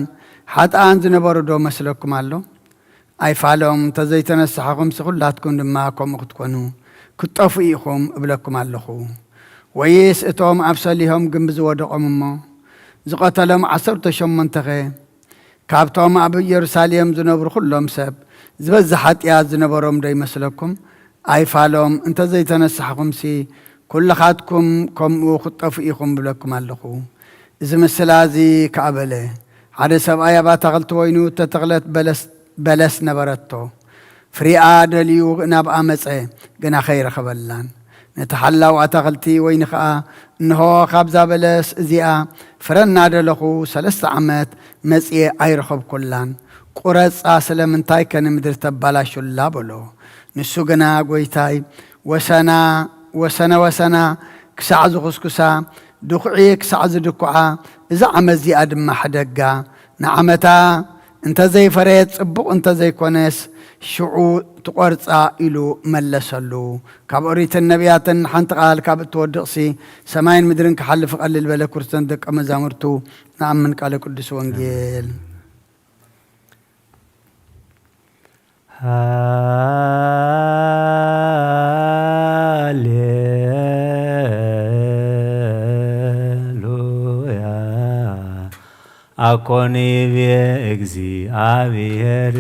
ሓጥኣን ዝነበሩ ዶ መስለኩም ኣሎ? ኣይፋሎም፣ እንተዘይተነሳሕኹምሲ ኩላትኩም ድማ ከምኡ ክትኮኑ ክትጠፍኡ ኢኹም እብለኩም ኣለኹ። ወይስ እቶም ኣብ ሰሊሆም ግንቢ ዝወደቖም እሞ ዝቐተሎም ዓሰርተ ሸሞንተኸ ካብቶም ኣብ ኢየሩሳሌም ዝነብሩ ኩሎም ሰብ ዝበዝሕ ሓጢኣት ዝነበሮም ዶ ይመስለኩም? ኣይፋሎም፣ እንተዘይተነሳሕኹምሲ ኩልኻትኩም ከምኡ ክትጠፍኡ ኢኹም እብለኩም ኣለኹ። እዚ ምስላ እዚ ከኣ በለ፣ ሓደ ሰብኣይ ኣብ ኣታኽልቲ ወይኑ እተተኽለት በለስ በለስ ነበረቶ። ፍሪኣ ደልዩ ናብኣ መጸ፣ ግና ከይረኸበላን። ነቲ ሓላው ኣታኽልቲ ወይኒ ኸኣ፣ እንሆ፣ ካብዛ በለስ እዚኣ ፍረ እናደለኹ ሰለስተ ዓመት መጺኤ ኣይረኸብኩላን። ቁረጻ፣ ስለምንታይ ከ ንምድሪ ተባላሹላ? በሎ። ንሱ ግና፣ ጐይታይ፣ ወሰና፣ ወሰነ ወሰና ክሳዕ ዝኹስኩሳ፣ ድኹዒ ክሳዕ ዝድኩዓ፣ እዛ ዓመት እዚኣ ድማ ሕደጋ፣ ንዓመታ እንተ ዘይፈረየት ጽቡቕ፣ እንተ ዘይኮነስ ሽዑ ትቖርጻ ኢሉ መለሰሉ። ካብ ኦሪትን ነቢያትን ሓንቲ ቃል ካብ እትወድቕሲ፣ ሰማይን ምድርን ክሓልፍ ቀልል በለ። ክርስቶስ ደቀ መዛሙርቱ ንኣምን። ቃለ ቅዱስ ወንጌል። ሃሌሉያ። አኮን ይቤ እግዚአብሔር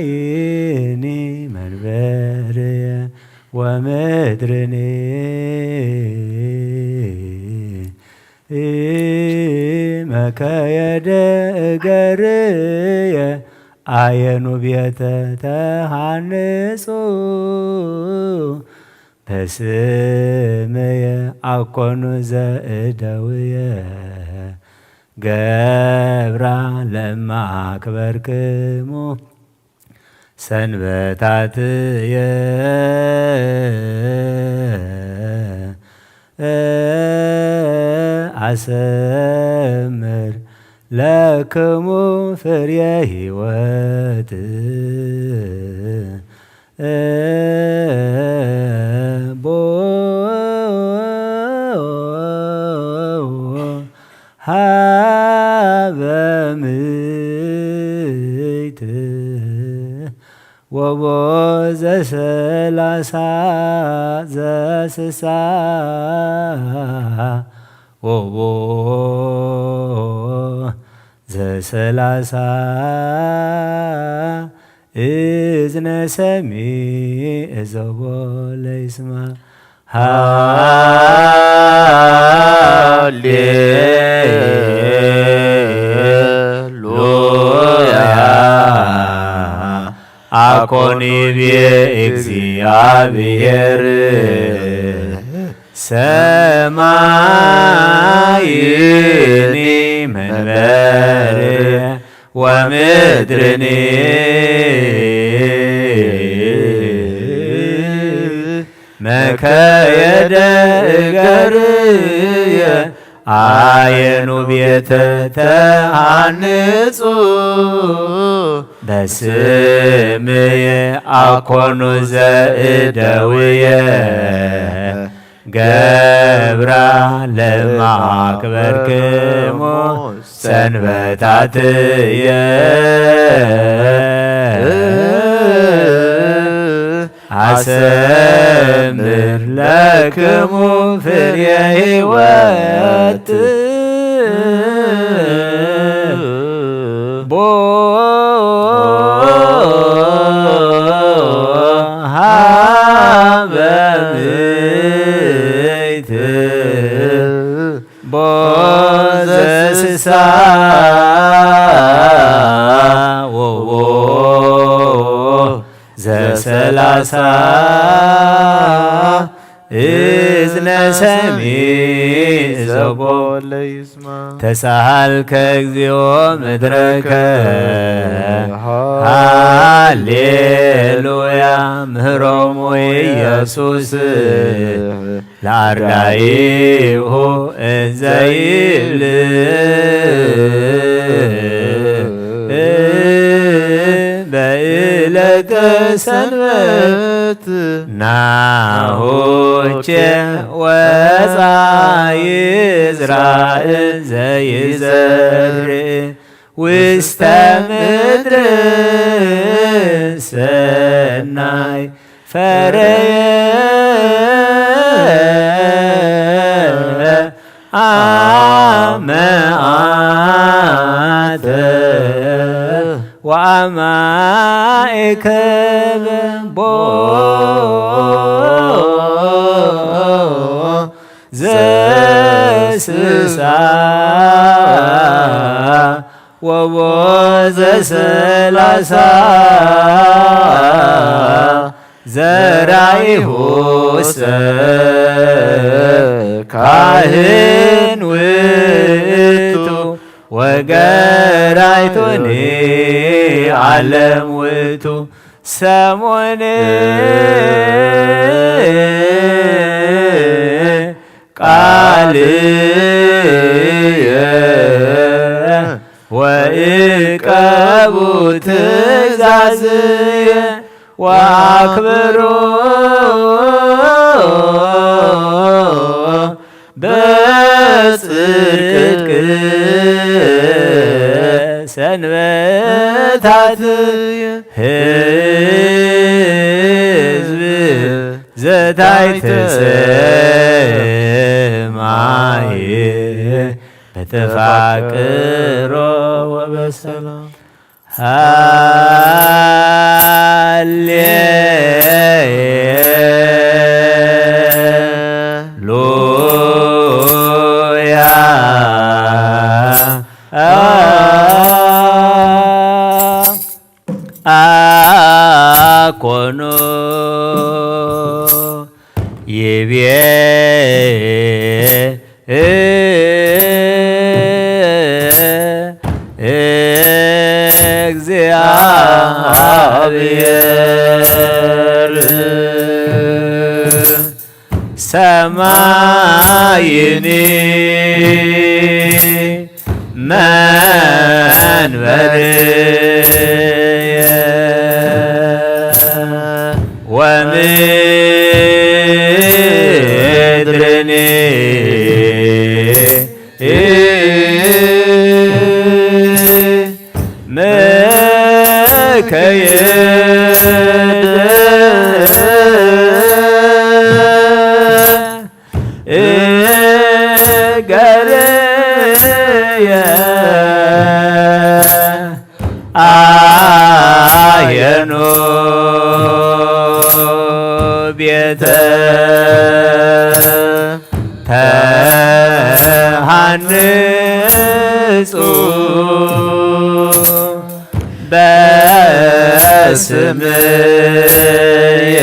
ሰማይኒ መንበርየ ወምድርኒ ከየደ እገርየ ኣየኑ ቤተ ተሃንጹ በስምየ ኣኮኑ ዘእደውየ ገብራ ለማክበርክሙ ሰንበታትየ ኣሰምር ለክሙ ፍሬ ሕይወት ቦ ሃበ ምይት ወቦ ዘሰላሳ ዘስሳ ወቦ ዘሰላሳ እዝነ ሰሚዕ እዘቦ ለይስማ ሃሌሉያ አኮኒ ብየ እግዚኣብሔር ሰማይኒ መንበርየ ወምድርኒ መከየደ እገርየ ኣየኑ ቤተ ተሃንጹ በስምየ ኣኮኑ ዘእደውየ ገብራ ለማክበርክሙ ሰንበታትየ ኣሰምር ለክሙ ፍሬ ሕይወት ቦ ሃበ ምይት ቦ ዘስሳ ወቦ ዘሰላሳ እዝነ ሰሚዕ ዘቦ ለይስማ ተሳሃልከ እግዚኦ ምድረከ ሃሌሉያ ምህሮሙ ኢየሱስ ለአርዳኢሁ እንዘ ይብል በዕለተ ሰንበት ናሁቼ ወፃ ይዝራእ ዘይዘርእ ውስተ ምድር ሰናይ ፈረየ አመ አተ ወአማእከለ ቦ ዘስሳ ወቦ ዘሰላሳ ዘራኢሁሰ ካህን ውእቱ ወገራይቶኒ ዓለም ውእቱ ሰሞን ቃልየ ወእቀቡ ትእዛዝየ ወአክብሮ በጽድቅ ሰንበታት ህዝብ ዘታሕተ ሰማይ በተፋቅሮ ወበሰላም ሃሌሉያ ይቤ እግዚአብሔር ሰማይኒ መንበርየ ወምድርኒ ምከይድ እገርየ አየኖ ቤተ ተሃንጹ በስምየ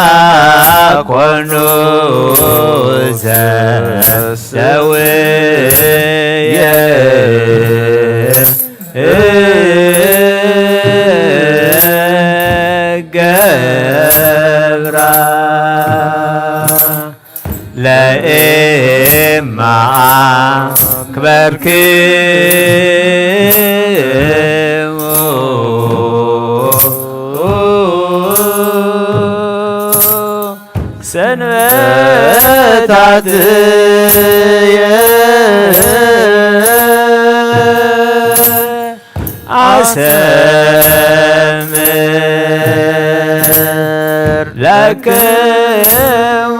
አኮኑ ዘሰውየ ገብራ ለኤማ ክበርክሙ ሰንበታትየ አሰምር ለክሙ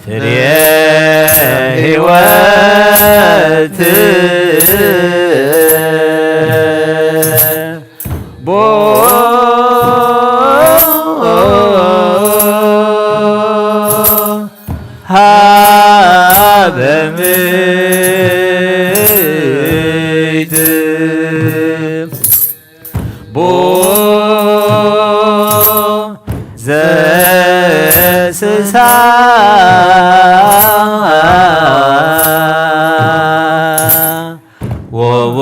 ፍሬ ሕይወት ቦ ሀበ ምድር ቦ ዘስሳ ወቦ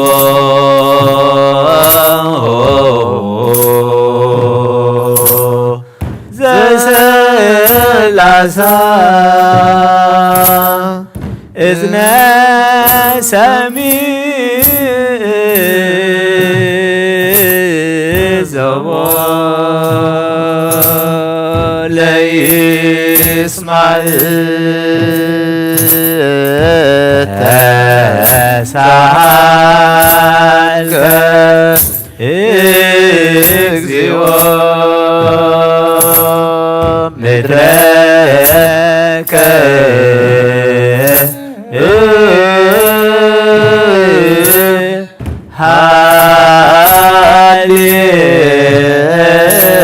ዘሰላሳ እዝነ ሰሚዕ ዘቦ ለይስማዕ ተሳሃልከ እግዚኦ ምድረከ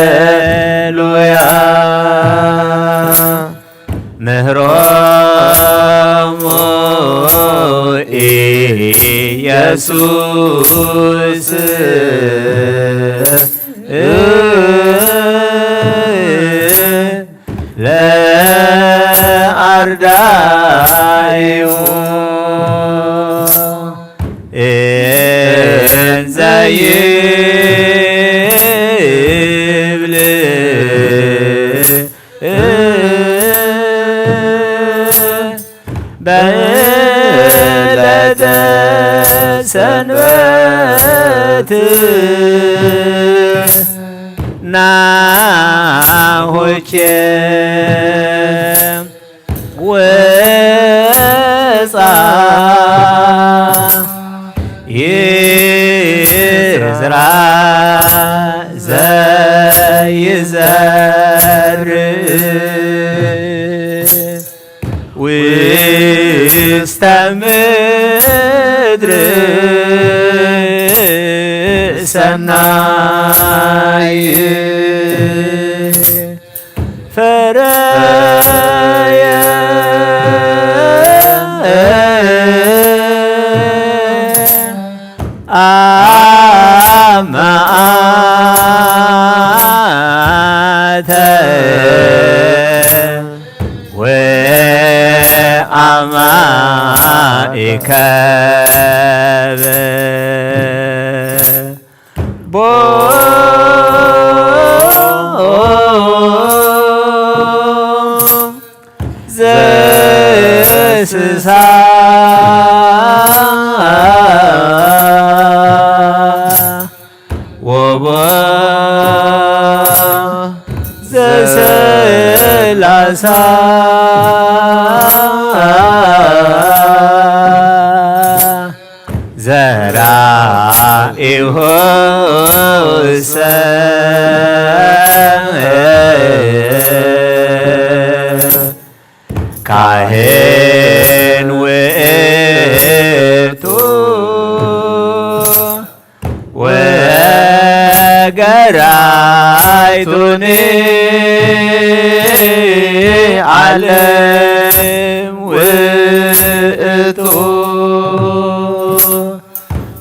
ሃሌሉያ ምህሮሙ ኢየሱስ ለአርዳዩ እንዘ ይብል በዕለተ ሰንበት ናሁኬ ወፃ ይዝራ ዘይዘርእ ውስተ ምድር ሰናይ ፈረየ አመ ከበ ቦ ዘስሳ ወቦ ዘሰላሳ ዘራኢሁሰ ካህን ውእቱ ወገራይቱኒ ዓለም ውእቱ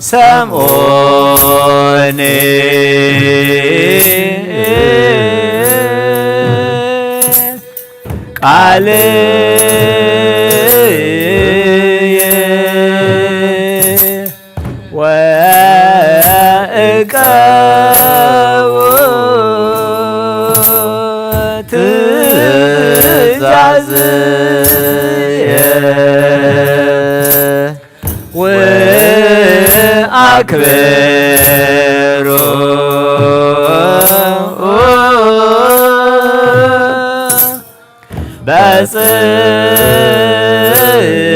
ሰምዖኒ ቃልየ ወእቀቡ ትእዛዝየ ወአክብሮ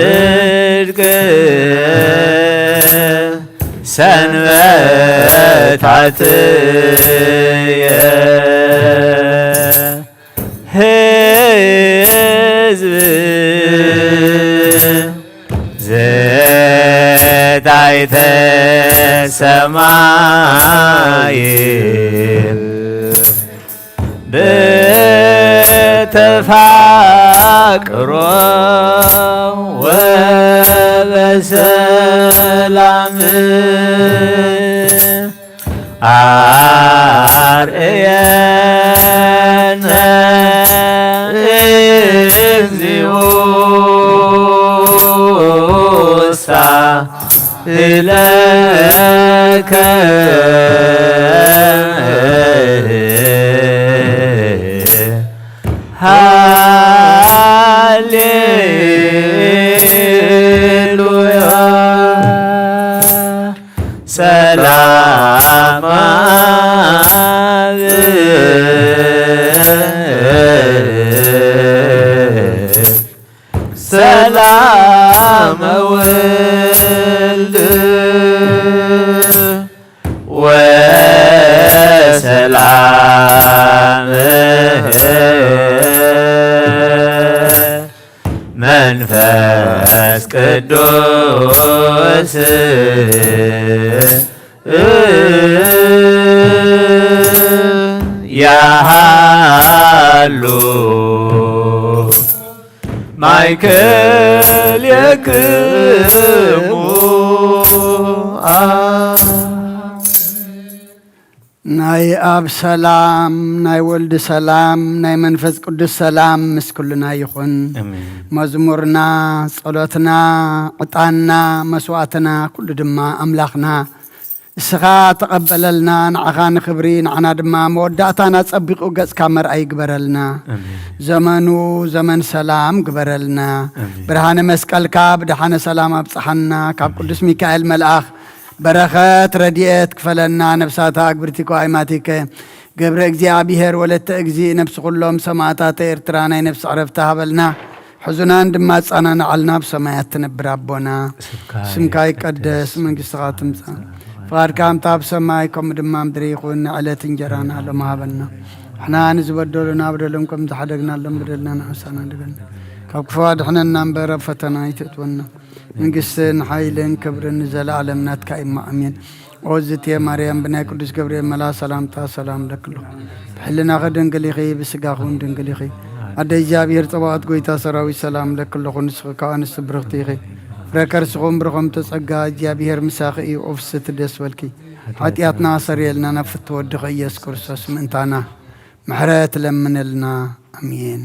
በጽድቅ ሰንበታትየ ህዝብ ዘታይተ ሰማይ በተፋቅሮ ወበሰላም አርእየነ እግዚኦ ሳህለከ ሃሌሉያ። ሰላም አብ ሰላም ወልድ ወሰላም መንፈስ ቅዱስ ያሃሉ ማእከሌክሙ። ናይ ኣብ ሰላም፣ ናይ ወልድ ሰላም፣ ናይ መንፈስ ቅዱስ ሰላም ምስ ኩልና ይኹን። ኣሜን። መዝሙርና፣ ጸሎትና፣ ዕጣንና፣ መስዋዕትና፣ ኩሉ ድማ ኣምላኽና እስኻ ተቐበለልና። ንዓኻ ንኽብሪ፣ ንዓና ድማ መወዳእታና ጸቢቑ ገጽካ መርኣይ ግበረልና። ኣሜን። ዘመኑ ዘመን ሰላም ግበረልና። ኣሜን። ብርሃነ መስቀልካ ብደሓነ ሰላም ኣብጽሓና። ካብ ኣሜን። ቅዱስ ሚካኤል መልኣኽ በረኸት ረድኤት ክፈለና። ነብሳታ ኣግብርቲኮ ኣይማቲከ ገብረ እግዚኣብሔር ወለተ እግዚእ ነብሲ ኩሎም ሰማእታተ ኤርትራ ናይ ነብሲ ዕረፍቲ ሃበልና። ሕዙናን ድማ ኣጸናንዓልና። ኣብ ሰማያት ትነብር ኣቦና፣ ስምካ ስምካ ይቀደስ፣ ይቀደስ፣ መንግስትኻ ትምጻእ፣ ፍቓድካ ከምታ ኣብ ሰማይ ከምኡ ድማ ምድሪ ይኹን። ንዕለት እንጀራና ሎም ሃበና። ንሕና ንዝበደሉና በደሎም ከም ዝሓደግናሎም በደልና ንሕሳና ድገና። ካብ ክፉ ኣድሕነና እምበር ኣብ ፈተና ኣይተእትወና። መንግስትን ሓይልን ክብርን ንዘለኣለም ናትካ እዩ። ኣሜን። ኦ ዝትየ ማርያም፣ ብናይ ቅዱስ ገብርኤል መልኣኽ ሰላምታ ሰላም እለኪ ኣለኹ። ብሕልናኺ ድንግል ኢኺ፣ ብስጋኺ እውን ድንግል ኢኺ። ኣደ እግዚኣብሔር ጸባኦት፣ ጎይታ ሰራዊት፣ ሰላም እለኪ ኣለኹ። ንስኺ ካብ ኣንስቲ ብርኽቲ ኢኺ። ፍረ ከርስኺ እውን ብሩኽ፣ ጸጋ እግዚኣብሔር ምሳኺ እዩ። ኦ ፍስሕቲ ደስ በልኪ፣ ሓጢኣትና ኣሰርየልና፣ ናብ ፍትወ ወድኺ ኢየሱስ ክርስቶስ ምእንታና ምሕረት ለምንልና። ኣሜን።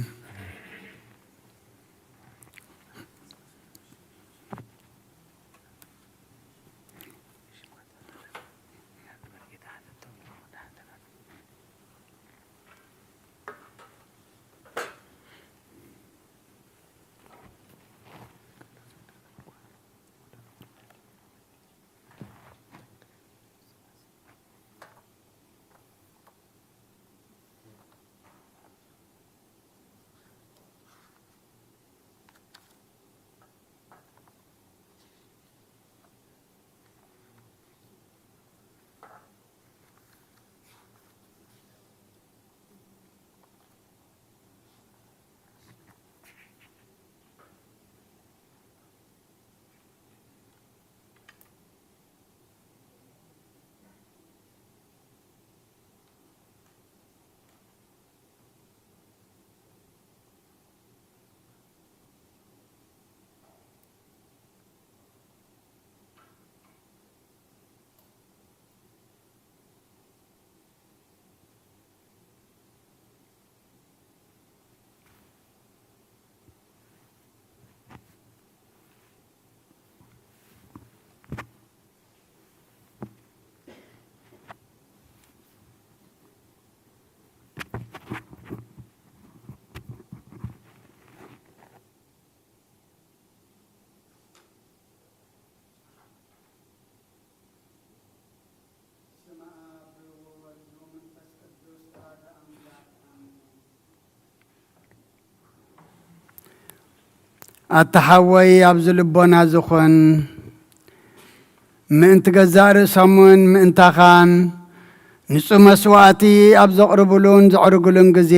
ኣታ ሓወይ፣ ኣብዚ ልቦና ዝኹን፣ ምእንቲ ገዛእ ርእሶምን ምእንታኻን ንጹህ መስዋእቲ ኣብ ዘቕርብሉን ዘዕርግሉን ግዜ፣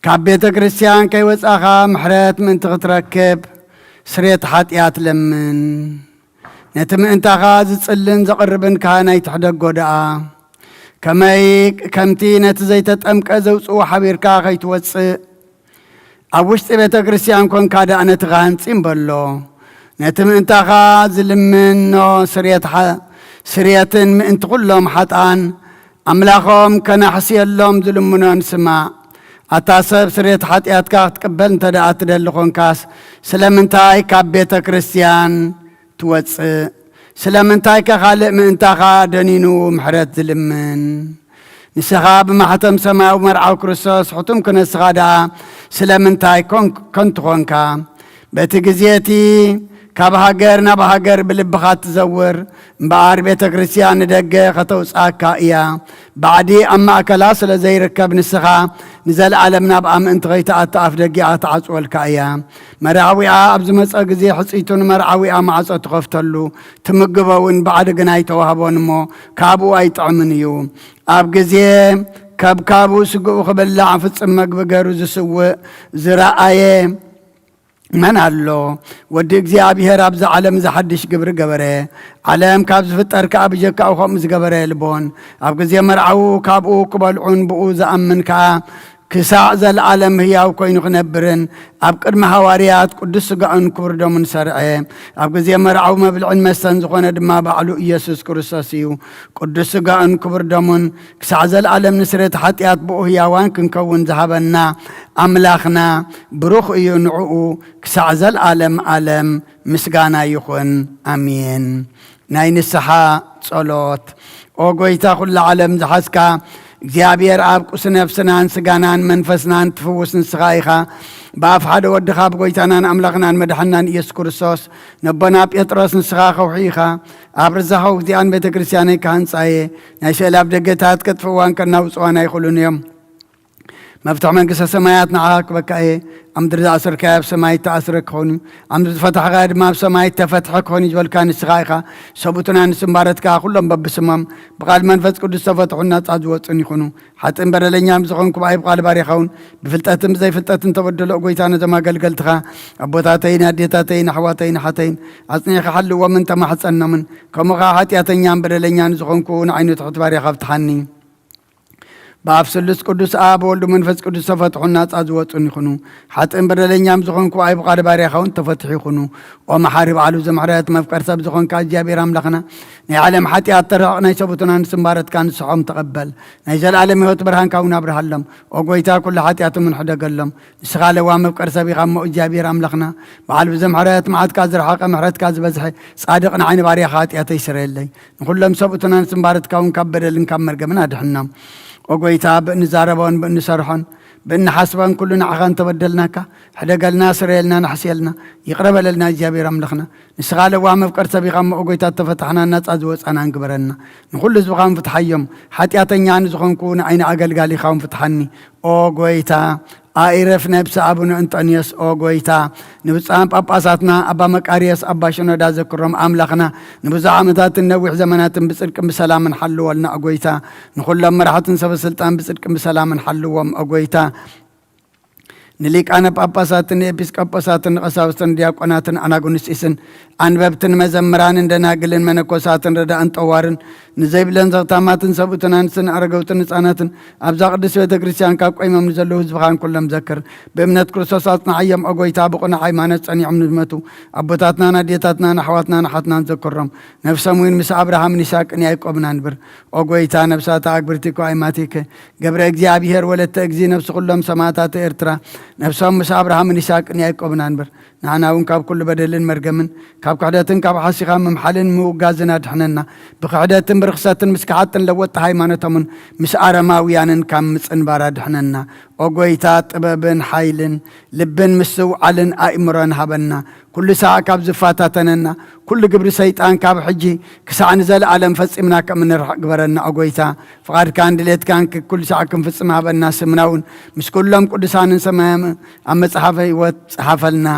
ካብ ቤተ ክርስቲያን ከይወጻኻ ምሕረት ምእንቲ ክትረክብ ስርየት ሓጢኣት ለምን። ነቲ ምእንታኻ ዝጽልን ዘቕርብን ካህን ኣይትሕደጎ ደኣ። ከመይ ከምቲ ነቲ ዘይተጠምቀ ዘውጽኡ ሓቢርካ ከይትወጽእ፣ ኣብ ውሽጢ ቤተ ክርስቲያን ኮንካ ደኣ ነቲ ካህን ጺም በሎ። ነቲ ምእንታኻ ዝልምኖ ስርየት ሓ-፣ ስርየትን ምእንቲ ኩሎም ሓጥኣን ኣምላኾም ከናሕስየሎም ዝልምኖን ስማዕ። ኣታ ሰብ፣ ስርየት ሓጢኣትካ ክትቅበል እንተ ደኣ ትደሊ ኾንካስ፣ ስለምንታይ ካብ ቤተ ክርስቲያን ትወጽእ? ስለምንታይ ከ ካልእ ምእንታኻ ደኒኑ ምሕረት ዝልምን? ንስኻ ብማሕተም ሰማያዊ መርዓዊ ክርስቶስ ሕቱም ክነስኻ ደኣ ስለምንታይ ኮን-፣ ከንቱ ኾንካ? በቲ ግዜ እቲ ካብ ሃገር ናብ ሃገር ብልብኻ ትዘውር እምበኣር፣ ቤተ ክርስቲያን ንደገ ከተውጽኣካ እያ። ባዕዲ ኣብ ማእከላ ስለ ዘይርከብ፣ ንስኻ ንዘለኣለም ናብኣ ምእንቲ ኸይትኣቱ ኣፍ ደጊኣ ትዓጽወልካ እያ። መርዓዊኣ ኣብ ዝመጸ ግዜ፣ ሕጽይቱ ንመርዓዊኣ ማዕጾ ትኸፍተሉ፣ ትምግቦ እውን ባዕዲ ግና ኣይተዋህቦን እሞ፣ ካብኡ ኣይጥዕምን እዩ። ኣብ ግዜ ከብካቡ ስግኡ ክብላዕ ፍጽም መግቢ ገይሩ ዝስውእ ዝረኣየ መን ኣሎ? ወዲ እግዚኣብሔር ኣብዚ ዓለም እዚ ሓድሽ ግብሪ ገበረ። ዓለም ካብ ዝፍጠር ከኣ ብጀካኡ ከምኡ ዝገበረ የልቦን። ኣብ ግዜ መርዓዉ ካብኡ ክበልዑን ብኡ ዝኣምን ከኣ ክሳዕ ዘለዓለም ህያው ኮይኑ ክነብርን ኣብ ቅድሚ ሃዋርያት ቅዱስ ስጋኡን ክቡር ደሙን ሰርዐ። ኣብ ግዜ መርዓዊ መብልዕን መስተን ዝኾነ ድማ ባዕሉ ኢየሱስ ክርስቶስ እዩ። ቅዱስ ስጋኡን ክቡር ደሙን ክሳዕ ዘለዓለም ንስርየት ሓጢኣት ብኡ ህያዋን ክንከውን ዝሃበና ኣምላኽና ብሩኽ እዩ። ንዕኡ ክሳዕ ዘለዓለም ዓለም ምስጋና ይኹን። ኣሜን። ናይ ንስሓ ጸሎት። ኦ ጐይታ፣ ኵላ ዓለም ዝሓዝካ እግዚኣብሔር ኣብ፣ ቁሲ ነፍስናን ስጋናን መንፈስናን ትፍውስ ንስኻ ኢኻ። ብኣፍ ሓደ ወድኻ፣ ብጐይታናን ኣምላኽናን መድሓንናን ኢየሱስ ክርስቶስ፣ ነቦና ጴጥሮስ ንስኻ ከውሒ ኢኻ። ኣብ ርዛኸው እዚኣን ቤተ ክርስቲያነይ ክሃንጻ እየ። ናይ ስእሊ ኣብ ደገታት ከጥፍእዋን ከናውጽዋን ኣይኽእሉን እዮም። መፍትሕ መንግስተ ሰማያት ንዓኻ ክበካ እየ። ኣብ ምድሪ ዝኣሰርካዮ ኣብ ሰማይ እተኣስረ ክኸውን እዩ፣ ኣብ ምድሪ ዝፈታሕካዮ ድማ ኣብ ሰማይ እተፈትሐ ክኸውን እዩ ዝበልካ ንስኻ ኢኻ። ሰብኡትና ንስምባረትካ ኩሎም በብስሞም ብቓል መንፈስ ቅዱስ ዝተፈትሑን ናጻ ዝወጹን ይኹኑ። ሓጥእን በደለኛን ዝኾንኩ ብኣይ ብቓል ባሪኻ እውን ብፍልጠትን ብዘይፍልጠትን ተበደሎ። ጐይታ ነዞም ኣገልገልትኻ ኣቦታተይን ኣዴታተይን ኣሕዋተይን ኣሓተይን ኣጽኒዕካ ሓልዎምን ተማሕጸኖምን። ከምኡ ኸዓ ሓጢኣተኛን በደለኛን ዝኾንኩ ንዓይኑ ትሑት ባሪኻ ፍትሓኒ። ብኣፍ ስሉስ ቅዱስ ኣብ ወልዱ መንፈስ ቅዱስ ተፈትሑን ናጻ ዝወጹን ይኹኑ። ሓጥእን በደለኛም ዝኾንኩ ኣይ ብቓል ባርያኻ እውን ተፈትሑ ይኹኑ። ኦ መሓሪ በዓሉ ዘምሕረት መፍቀር ሰብ ዝኾንካ እግዚኣብሔር ኣምላኽና፣ ናይ ዓለም ሓጢኣት ተርሕቕ፣ ናይ ሰቡትና ንስምባረትካ ንስሖም ተቐበል። ናይ ዘለኣለም ህይወት ብርሃንካ እውን ኣብርሃሎም። ኦ ጐይታ፣ ኩሉ ሓጢኣቶም እውን ሕደገሎም። ንስኻ ለዋ መፍቀር ሰብ ኢኻ እሞ እግዚኣብሔር ኣምላኽና፣ በዓል ብዘምሕረት መዓትካ ዝረሓቐ ምሕረትካ ዝበዝሐ ጻድቕ ንዓይ ንባርያኻ ሓጢኣተይ ስረየለይ። ንኹሎም ሰብኡትና ንስምባረትካ እውን ካብ በደልን ካብ መርገምን ኣድሕኖም። ኦ ጐይታ፣ ብእንዛረቦን ብእንሰርሖን ብእንሓስቦን ኩሉ ንዓኻ እንተበደልናካ፣ ሕደገልና፣ ስረየልና፣ ንሕስየልና፣ ይቕረ በለልና እግዚኣብሔር ኣምላኽና። ንስኻ ለዋህ መፍቀር ሰብ ኢኻ እሞ፣ ኦ ጐይታ፣ እተፈታሕናን ናጻ ዝወጻናን ግበረና። ንኹሉ ህዝብኻ እውን ፍትሓዮም። ሓጢኣተኛ ንዝኾንኩ ንዓይ ንኣገልጋሊኻ እውን ፍትሓኒ። ኦ ጐይታ፣ ኣኢረፍ ነብሲ ኣቡነ እንጠንዮስ፣ ኦ ጐይታ፣ ንብፁዓን ጳጳሳትና ኣባ መቃርዮስ፣ ኣባ ሽኖዳ ዘክሮም ኣምላኽና፣ ንብዙሕ ዓመታትን ነዊሕ ዘመናትን ብጽድቅን ብሰላምን ሓልወልና፣ ኦ ጐይታ። ንኹሎም መራሕትን ሰበ ስልጣን ብጽድቅን ብሰላምን ሓልዎም፣ ኦ ጐይታ። ንሊቃነ ጳጳሳትን ንኤጲስቆጶሳትን ንቐሳውስትን ዲያቆናትን ኣናጉንስጢስን ኣንበብትን መዘምራንን ደናግልን መነኮሳትን ረዳእን ጠዋርን ንዘይብለን ዘኽታማትን ሰብኡትን ኣንስትን ኣረገውትን ህጻናትን ኣብዛ ቅድስት ቤተ ክርስቲያን ካብ ቆይሞም ንዘለዉ ህዝብኻን ኩሎም ዘክር። ብእምነት ክርስቶስ ኣጽንዓዮም፣ ኦ ጐይታ፣ ብቕኑዕ ሃይማኖት ጸኒዖም ንዝመቱ ኣቦታትናን ኣዴታትናን ኣሕዋትናን ኣሓትናን ዘክሮም። ነፍሶም እውን ምስ ኣብርሃምን ይስሐቅን ያዕቆብን ኣንብር። ኦ ጐይታ፣ ነፍሳት ኣግብርቲ እኮ ኣይማቲከ ገብረ እግዚኣብሔር ወለተ እግዚ ነፍሲ ኩሎም ሰማዕታት ኤርትራ ነፍሶም ምስ ኣብርሃምን ይስሐቅን ያዕቆብን ኣንብር። ንዓና እውን ካብ ኩሉ በደልን መርገምን፣ ካብ ክሕደትን ካብ ሓሲኻ ምምሓልን ምውጋዝን ኣድሕነና። ብክሕደትን ብርኽሰትን ምስ ከሓጥን ለወጥቲ ሃይማኖቶምን ምስ ኣረማውያንን ካብ ምጽንባር ኣድሕነና። ኦ ጐይታ፣ ጥበብን ሓይልን ልብን ምስትውዓልን ኣእምሮን ሃበና። ኩሉ ሳዕ ካብ ዝፈታተነና፣ ኩሉ ግብሪ ሰይጣን ካብ ሕጂ ክሳዕ ንዘለኣለም ፈጺምና ከም እንርሕቕ ግበረና። ኦ ጎይታ፣ ፍቓድካን ድሌትካን ክ-፣ ኩሉ ሳዕ ክንፍጽም ሃበና። ስምና እውን ምስ ኩሎም ቅዱሳንን ሰማያም ኣብ መጽሓፈ ህይወት ጸሓፈልና።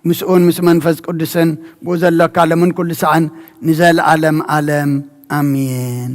ምስኡን ምስ መንፈስ ቅዱስን ብኡ ዘሎካ ለምን ኩሉ ሳዕን ንዘለኣለም ኣለም። ኣሜን።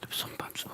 ልብሶም ባምጽኦ።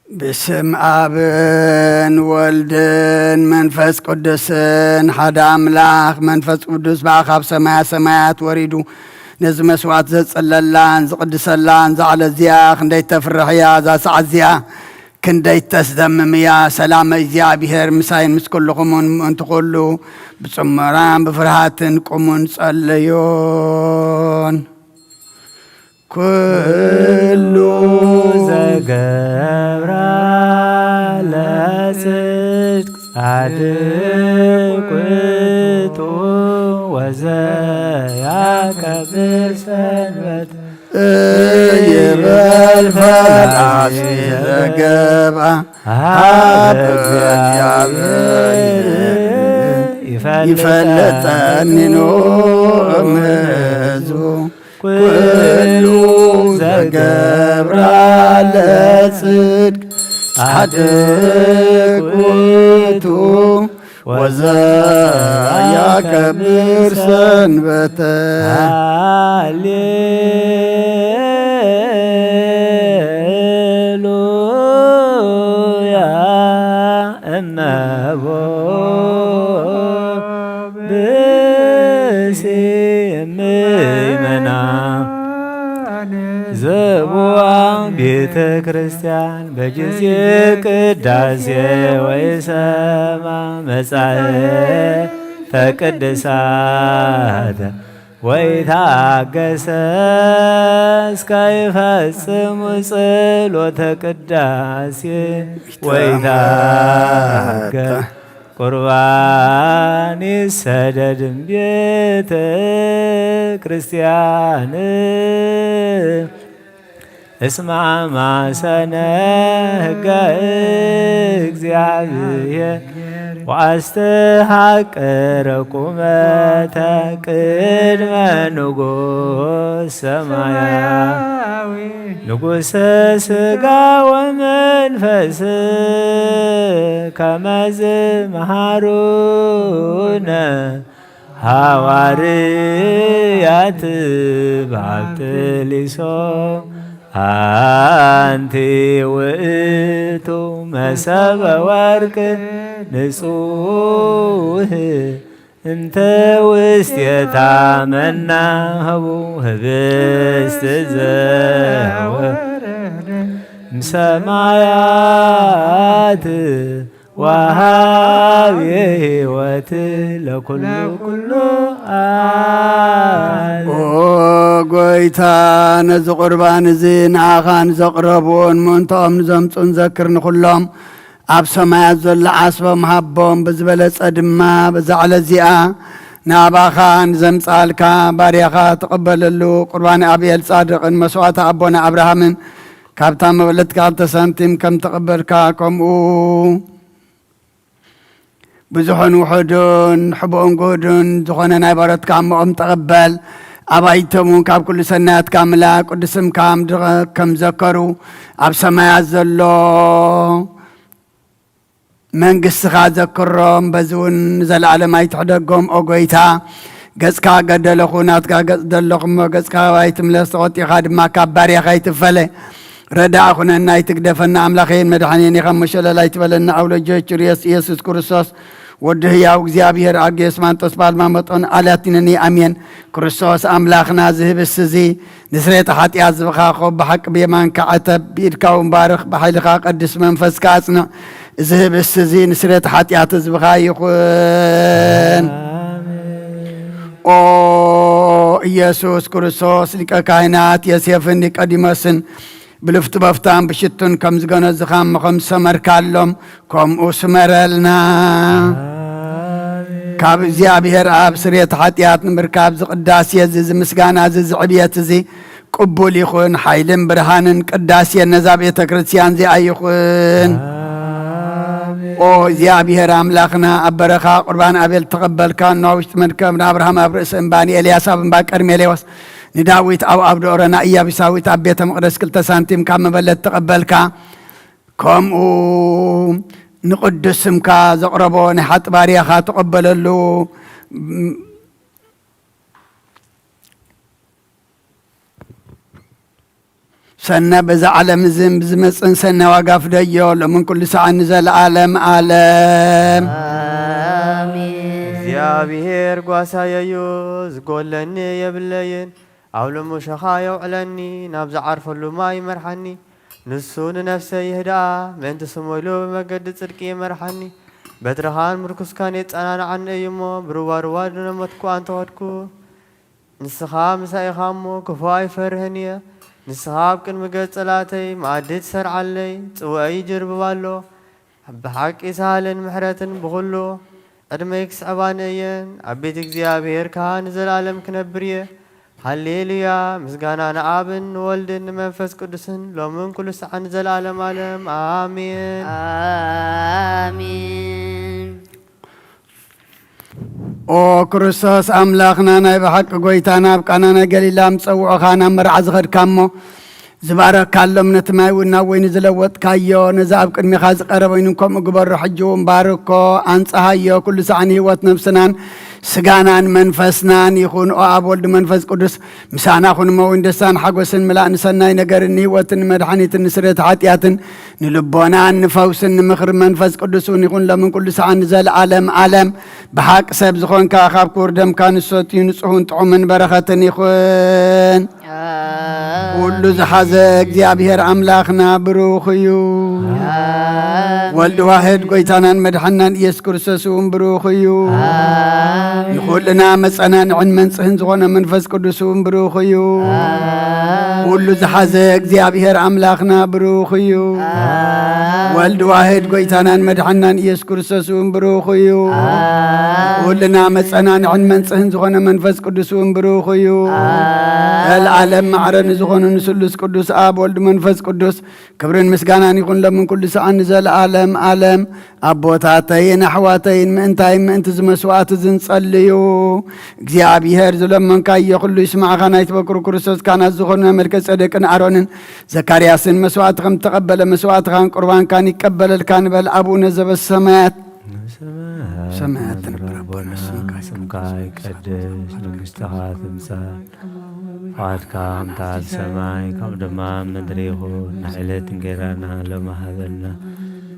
ብስም ኣብን ወልድን መንፈስ ቅዱስን ሓደ ኣምላኽ። መንፈስ ቅዱስ ብኣ ካብ ሰማያ ሰማያት ወሪዱ ነዚ መስዋዕት ዘጽለላን ዝቕድሰላን ዛዕለ እዚኣ ክንደይ ተፍርሕ እያ። እዛ ሰዓት እዚኣ ክንደይ ተስደምም እያ። ሰላም እግዚኣብሔር ምሳይን ምስ ኩልኹምን ምእንቲ ኩሉ ብጽሞናን ብፍርሃትን ቁሙን ጸልዩን። ኩሉ ዘገብራ ለጽድቅ ጻድቅ ውእቱ ወዘያከብር ሰንበት ይበል ፈላሲ ዘገብኣ ኣብ እግዚኣብሔር ይፈልጠኒ ኖም ህዝቡ ኩሉ ዘገብራ ለጽድቅ ጻድቅ ውእቱ ወዘያከብር ሰንበተ። ሃሌሉያ እመቦ ብእሲ እምእመና ዘቦዋ ቤተ ክርስቲያን በጊዜ ቅዳሴ ወይ ሰማ መጻሕፍተ ቅድሳት ወይ ታገሰ እስከ ይፈጽሙ ጸሎተ ቅዳሴ ወይ ታገ ቁርባን ይሰደድም ቤተ ክርስቲያን እስማ ማሰነ ህገ እግዚኣብሔር ወአስተሐቅረኩመ ቅድመ ንጉሥ ሰማያዊ ንጉሠ ሥጋ ወመንፈስ ከመዝ መሃሩነ ሃዋርያት ባብትሊሶ። አንቲ ውእቱ መሰበ ወርቅ ንጹህ እንተ ውስቴታ መና ህቡ ህብስት ዘወረደ እምሰማያት ወሃብ ሕይወት ለኩሉ ኩሉ ዓለም። ኦ ጎይታ፣ ነዚ ቁርባን እዚ ንኣኻን ዘቕረቡን ምእንታኦም ንዘምጹን ዘክር ንኹሎም ኣብ ሰማያት ዘሎ ዓስቦም ሃቦም፣ ብዝበለጸ ድማ በዛ ዕለት እዚኣ ናባኻ ንዘምጻልካ ባርያኻ ተቐበለሉ። ቁርባን ኣብኤል ጻድቕን መስዋዕቲ ኣቦና ኣብርሃምን ካብታ መበለትካ ክልተ ሳንቲም ከም ተቐበልካ፣ ከምኡ ብዙሑን ውሑዱን ሕቡእን ግሁዱን ዝኾነ ናይ ባሮትካ እሞኦም ተቐበል። ኣባይቶም እውን ካብ ኩሉ ሰናያትካ ምላ ቅዱስ ስምካ ምድረ ከም ዘከሩ ኣብ ሰማያት ዘሎ መንግስትኻ ዘክሮም፣ በዚ እውን ንዘለኣለም ኣይትሕደጎም። ኦ ጎይታ፣ ገጽካ ገደለኹ፣ ናትካ ገጽ ደለኹ እሞ፣ ገጽካ ካባይ ትምለስ፣ ተቖጢኻ ድማ ካብ ባርያኻ ኣይትፈለ። ረዳእ ኩነና፣ ኣይትግደፈና። ኣምላኸይን መድሓኔን ኢኻ እሞ፣ ሸለል ኣይትበለና። ኣውለጆ ችርዮስ ኢየሱስ ክርስቶስ፣ ወዲ ህያው እግዚኣብሔር፣ ኣጌስ ማንጦስ፣ ባልማ መጦን ኣልያቲነኒ። ኣሜን። ክርስቶስ ኣምላኽና፣ ዝህብስ እዚ ንስሬተ ሓጢኣት ዝብኻ ኮብ ብሓቂ ብየማንካ ዕተብ፣ ብኢድካ እውን ባርኽ፣ ብሓይልኻ ቀድስ፣ መንፈስካ ኣጽንዕ። እዚ ህብስቲ እዚ ንስሬተ ሓጢኣት ህዝብኻ ይኹን። ኦ ኢየሱስ ክርስቶስ ሊቀ ካህናት ዮሴፍን ኒቆዲሞስን ብልፍቲ በፍታን ብሽቱን ከም ዝገነዝኻ እሞ ከም ዝሰመርካሎም ከምኡ ስመረልና። ካብ እግዚኣብሔር ኣብ ስርየት ሓጢኣት ንምርካብ ዝቅዳሴ እዚ ዝምስጋና እዚ ዝዕብየት እዚ ቅቡል ይኹን። ሓይልን ብርሃንን ቅዳሴን ነዛ ቤተ ክርስቲያን እዚኣ ይኹን። ኦ እግዚኣብሔር ኣምላኽና፣ ኣብ በረኻ ቁርባን ኣቤል ተቐበልካ፣ ኖህ ኣብ ውሽጢ መርከብ፣ ንኣብርሃም ኣብ ርእሲ እምባ፣ ንኤልያስ ኣብ እምባ ቀርሜሌዎስ፣ ንዳዊት ኣብ ኣብ ደኦሮ፣ ንኢያቡሳዊት ኣብ ቤተ መቕደስ ክልተ ሳንቲም ካብ መበለት ተቐበልካ። ከምኡ ንቕዱስ ስምካ ዘቕረቦ ናይ ሓጢ ባርያኻ ተቐበለሉ። ሰነ በዛ ዓለም እዝን ብዝመጽእን ሰነ ዋጋ ፍደዮ፣ ሎምን ኩሉ ሰዓን ንዘለዓለም ዓለም። ኣሜን። እግዚኣብሔር ጓሳየዩ፣ ዝጎለኒ የብለይን። ኣብ ልሙሸኻ የውዕለኒ፣ ናብ ዝዓርፈሉ ማይ ይመርሓኒ። ንሱ ንነፍሰይ ይህድኣ፣ ምእንቲ ስሙ ኢሉ ብመገዲ ጽድቂ ይመርሓኒ። በትርኻን ምርኩስካን የጸናንዓኒ እዩ እሞ፣ ብሩባሩባ ድነመትኩ ኣንተወድኩ። ንስኻ ምሳይ ኢኻ እሞ፣ ክፉእ ኣይፈርህን እየ። ንስኻ ኣብ ቅድሚ ገጽ ጸላእተይ መኣዲ ትሰርዓለይ፣ ጽዋኣይ ይጅርብብ ኣሎ። ብሓቂ ሳህልን ምሕረትን ብኹሉ ዕድመይ ክስዕባኒ እየን። ኣቤት እግዚኣብሔር ከኣ ንዘለኣለም ክነብር እየ። ሃሌሉያ! ምስጋና ንኣብን ንወልድን ንመንፈስ ቅዱስን ሎምን ኩሉ ሰዓን ንዘለኣለም ኣለም። ኣሜን። ኣሜን። ኦ ክርስቶስ ኣምላኽና፣ ናይ ብሓቂ ጎይታ፣ ናብ ቃና ናይ ገሊላ ምስ ጸውዑኻ ናብ መርዓ ዝኸድካ እሞ፣ ዝባረካሎም ነቲ ማይ እውን ናብ ወይኒ ዝለወጥካዮ፣ ነዚ ኣብ ቅድሚኻ ዝቐረበ ወይኒ ከምኡ ግበሮ። ሕጂ እውን ባርኮ፣ ኣንጽሃዮ፣ ኩሉ ሳዕ ንህይወት ነፍስናን ስጋናን መንፈስናን ይኹን። ኦ ኣብ ወልድ መንፈስ ቅዱስ ምሳና ኩን እሞ፣ እውን ደስታን ሓጎስን ምላእ ንሰናይ ነገርን ንህይወትን ንመድሓኒትን ንስርየት ሓጢኣትን ንልቦናን ንፈውስን ንምኽሪ መንፈስ ቅዱስ እውን ይኹን፣ ሎምን ኩሉ ሰዓን ንዘለዓለም ዓለም። ብሓቂ ሰብ ዝኾንካ፣ ካብ ክቡር ደምካ ንሰትዩ ንጹሕን ጥዑምን በረኸትን ይኹን። ኣሜን። ኩሉ ዝሓዘ እግዚኣብሔር ኣምላኽና ብሩኽ እዩ። ኣሜን። ወልድ ዋሕድ ጎይታናን መድሓናን ኢየሱስ ክርስቶስ እውን ብሩኽ እዩ። ኣሜን። ንኹልና መጸናንዕን መንጽህን ዝኾነ መንፈስ ቅዱስ እውን ብሩኽ እዩ። ኣሜን። ኩሉ ዝሓዘ እግዚኣብሔር ኣምላኽና ብሩኽ እዩ። ኣሜን። ወልድ ዋሕድ ጎይታናን መድሓናን ኢየሱስ ክርስቶስ እውን ብሩኽ እዩ። ኣሜን። ኩልና መጸናንዕን መንጽህን ዝኾነ መንፈስ ቅዱስ እውን ብሩኽ እዩ። ኣሜን። ለዓለም ማዕረ ንዝኾኑ ንስሉስ ቅዱስ ኣብ ወልድ መንፈስ ቅዱስ ክብርን ምስጋናን ይኹን ሎምን ኩሉ ሰዓን ንዘለዓለም ዓለም። ኣቦታተይን ኣሕዋተይን፣ ምእንታይ ምእንቲ እዚ መስዋዕቲ እዚ ንጸልዩ። እግዚኣብሔር ዝለመንካዮ ኩሉ ይስማዕኻ። ናይ ትበክሩ ክርስቶስ ካህናት ዝኾኑ ናይ መልከ ጸደቅን ኣሮንን ዘካርያስን መስዋዕቲ ከም ተቐበለ፣ መስዋዕትኻን ቁርባንካን ይቀበለልካ ንበል። ኣቡነ ዘበሰማያት፣ ሰማያት ሰማያት ትንበር ኣቦና፣ ኣቦና፣ ስምካ ስምካ ይቀደስ፣ መንግስትኻ ትምጻእ፣ ፍቓድካ ከምታ ኣብ ሰማይ፣ ከምኡ ድማ ኣብ ምድሪ ይኹን። ንዕለት እንጌራና ሎሚ ሃበና።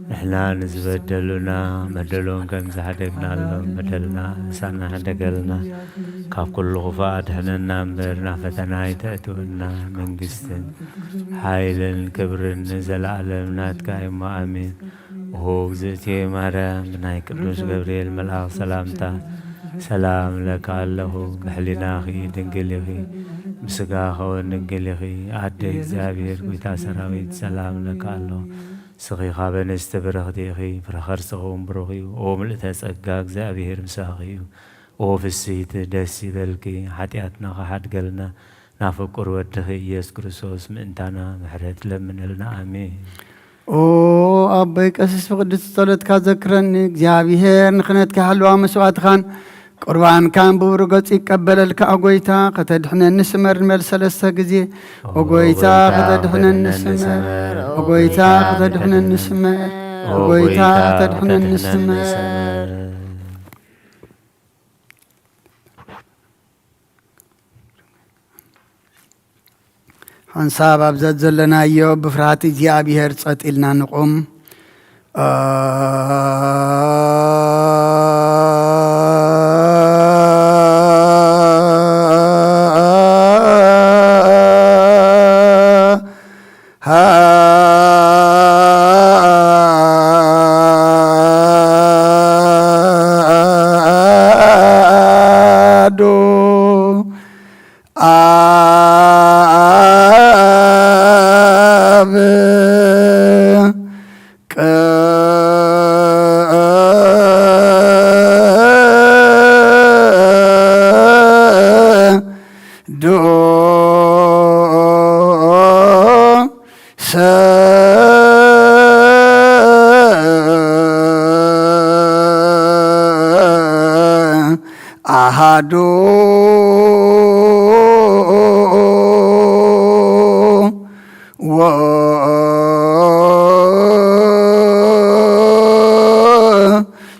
ንሕና ንዝበደሉና፣ በደሎም ከም ዝሓደግናሎም፣ በደልና ንሳና ሕደገልና። ካብ ኩሉ ክፉእ ኣድሕነና እምበር፣ ናብ ፈተና ኣይተእትወና። መንግስትን ሓይልን ክብርን ንዘለኣለም ናትካ እሞ፣ ኣሜን። ኦ እግዝእትየ ማርያም፣ ብናይ ቅዱስ ገብርኤል መልኣኽ ሰላምታ ሰላም እለኪ ኣለኹ። ብሕሊናኺ ድንግል ኢኺ፣ ብስጋኺ እውን ድንግል ኢኺ። ኣደ እግዚኣብሔር፣ ጎይታ ሰራዊት፣ ሰላም እለኪ ኣለኹ። ንስኺ ካብ ኣንስቲ ብርኽቲ ኢኺ፣ ፍረ ከርስኺ እውን ብሩኽ እዩ። ኦ ምልእተ ጸጋ፣ እግዚኣብሔር ምሳኺ እዩ። ኦ ፍስሂት፣ ደስ ይበልኪ፣ ሓጢኣትና ክሓድገልና፣ ናብ ፍቁር ወድኺ ኢየሱስ ክርስቶስ ምእንታና ምሕረት ለምነልና። ኣሜን። ኦ ኣቦይ ቀሲስ፣ ብቅድስቲ ጸሎትካ ዘክረኒ። እግዚኣብሔር ንክህነትካ ይሓልዋ፣ መስዋዕትኻን ቁርባንካን ብብሩህ ገጹ ይቀበለልካ። ኦ ጎይታ፣ ከተድሕነኒ ስመር ንበል ሰለስተ ግዜ። ኦ ጎይታ፣ ከተድሕነኒ ስመር። ኦ ጎይታ፣ ከተድሕነኒ ስመር። ኦ ጎይታ፣ ከተድሕነኒ ስመር። ሓንሳብ ኣብ ዘዘለናዮ ብፍርሃት እግዚኣብሔር ጸጥ ኢልና ንቑም። ኣሐዱ ቅዱስ አሃዱ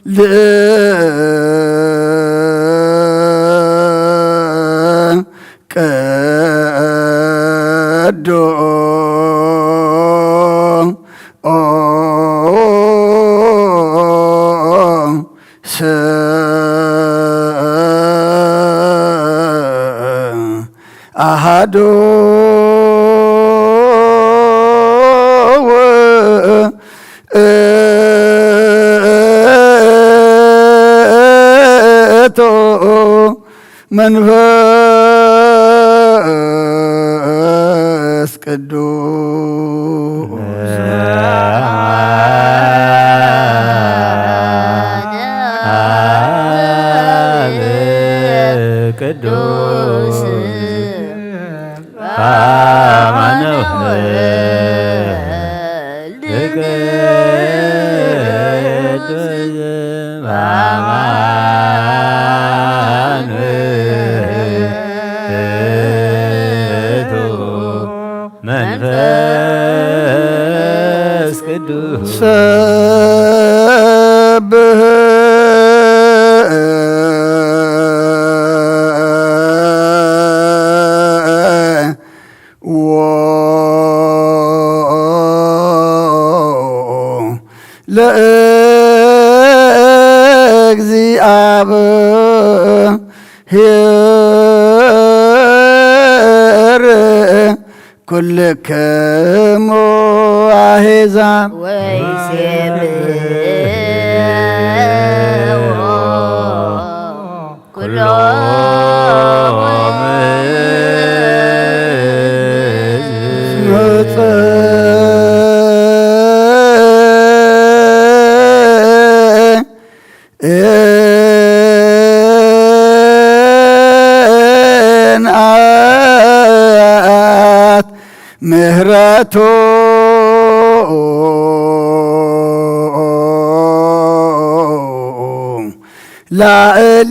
ወልድ ቅዱስ አሃዱ ውእቱ መንፈስ ቅዱስ። ቅዱስ አማኑኤል ቅዱስ አማኑኤል ውእቱ መንፈስ ቅዱስ። ሰብህ ለእግዚአብሔር ኩልክሙ አሕዛብ ወይሴብሕዎ ኩሎም ጽንዓት ምህረቱ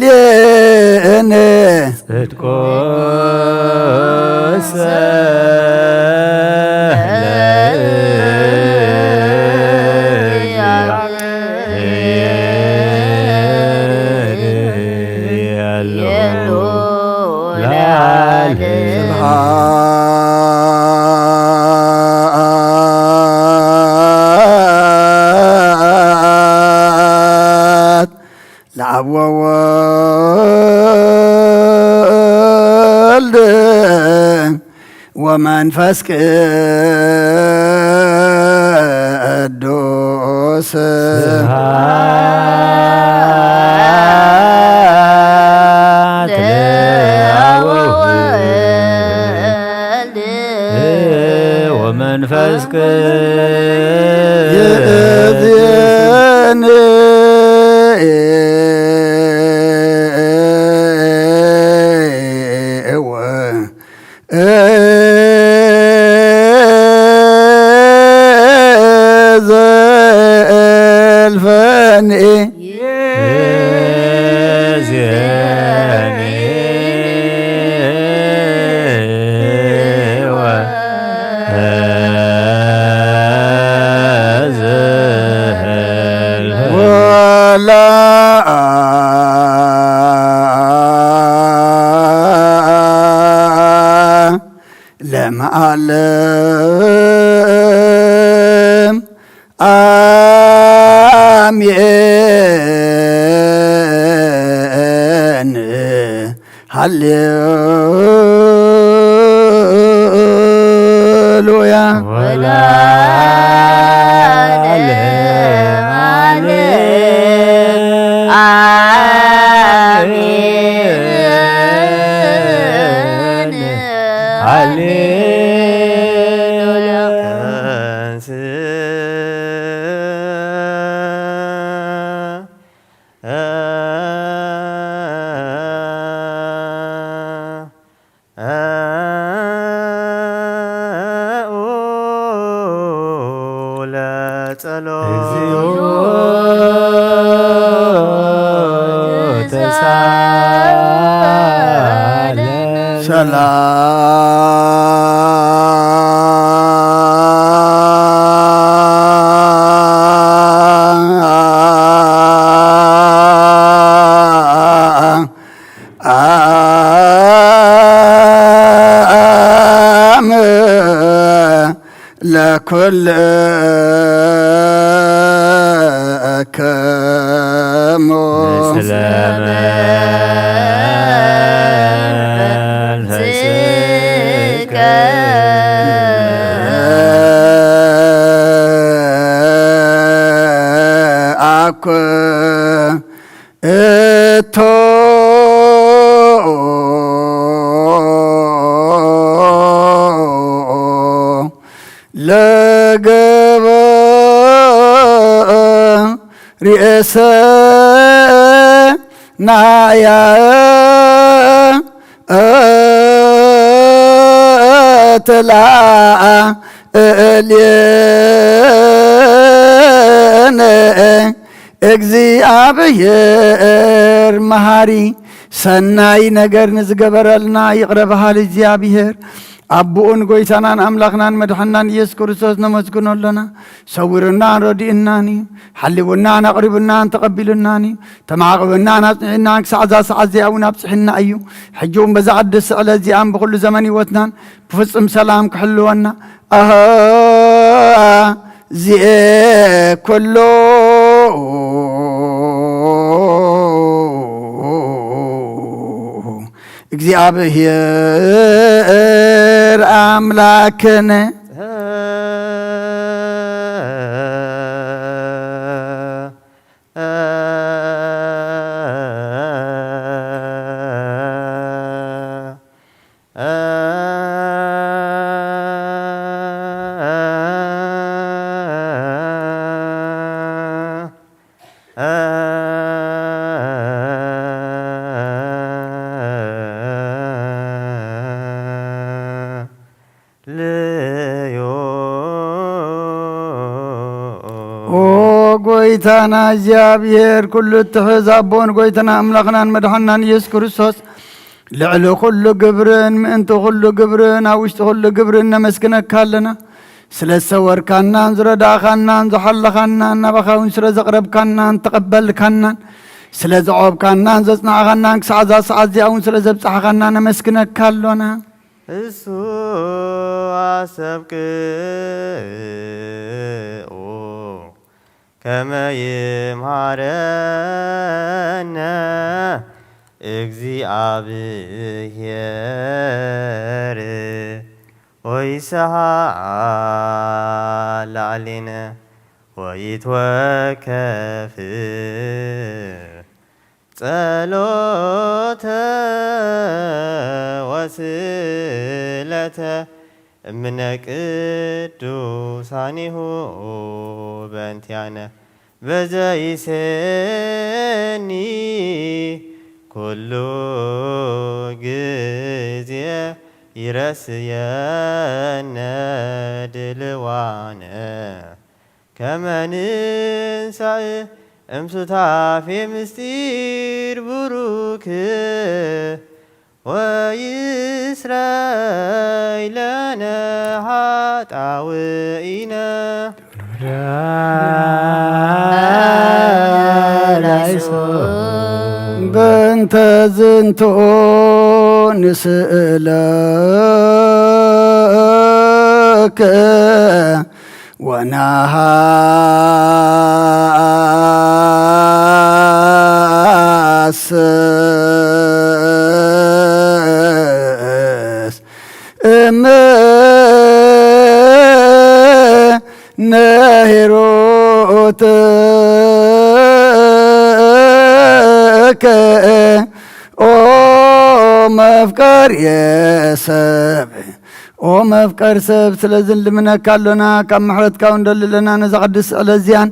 ላዕሌነ ጽድቁሰ ለእግዚአብሔር የሉ ለዓለም። ስብሐት ለአብ ወወልድ ወመንፈስ ቅዱስ። ስብሐት ለአብ ወወልድ ወመንፈስ ቅዱስ። ይእዜኒ ወዘልፈኒ። ይእዜኒ ወዘልፈኒ። ወላ ለመዓለም አሜን። ሃሌሉያ። ወለዓለመ ዓለም አሜን። ሃሌሉያ። ጸሎት። ሰላም ለኩልክሙ ምስለ መንፈስከ። አኩ እቶ ለገበ ርእሰ ናያ ተላ እልየነ እግዚኣብሔር መሃሪ ሰናይ ነገር ንዝገበረልና ይቕረ በሃሊ እግዚኣብሔር ኣቦኡን ጎይታናን ኣምላኽናን መድሓናን ኢየሱስ ክርስቶስ ነመስግኖ ኣሎና። ሰዊሩናን ረዲኡናን እዩ። ሓሊቡናን ኣቕሪቡናን ተቐቢሉናን እዩ። ተማዕቕቡናን ኣጽኒዑናን ክሳዕ እዛ ሰዓት እዚኣ እውን ኣብጽሕና እዩ። ሕጂ እውን በዛ ቅድስቲ ዕለት እዚኣን ብኹሉ ዘመን ህይወትናን ብፍጹም ሰላም ክሕልወና ኣሃ ዚኤ ኩሉ እግዚኣብሔር ኣምላክነ። ልዮ። ኦ ጎይታና እግዚኣብሔር ኩሉ እትሕዝ ኣቦን ጎይታና ኣምላኽናን መድሓናን ኢየሱስ ክርስቶስ ልዕሊ ኩሉ ግብርን ምእንቲ ኩሉ ግብርን ኣብ ውሽጢ ኩሉ ግብርን ነመስግነካ ኣለና። ስለ ዝሰወርካናን ዝረዳእኻናን ዝሓለኻናን ናባኻ እውን ስለ ዘቕረብካናን ተቐበልካናን ስለ ዘቖብካናን ዘጽናዕኻናን ክሳዕ እዛ ሰዓት እዚኣ እውን ስለ ዘብጻሕኻና ነመስግነካ ኣሎና። እሱ ኣሰብቅኡ ከመ ይምሃረነ እግዚኣብሔር ወይሰሃ ላዕሌነ ወይትወከፍ ጸሎተ ወስእለተ እምነ ቅዱሳኒሁ በእንቲአነ በዘይሴኒ ኩሉ ግዜ ይረስየነ ድልዋነ ከመ ንንሳእ እምሱታፌ ምስጢር ቡሩክ ወይስረይ ለነ ኃጣውኢነ። በእንተ ዝንቱ ንስእለከ ወነሃስስ እምነ ሄሮትከ ኦ መፍቀር የሰብ ኦ መፍቀር ሰብ፣ ስለዚ ንልምነካ ኣሎና፣ ካብ ምሕረትካ እውን ንደሊ ኣለና። ነዛ ቅድስቲ ዕለት እዚኣን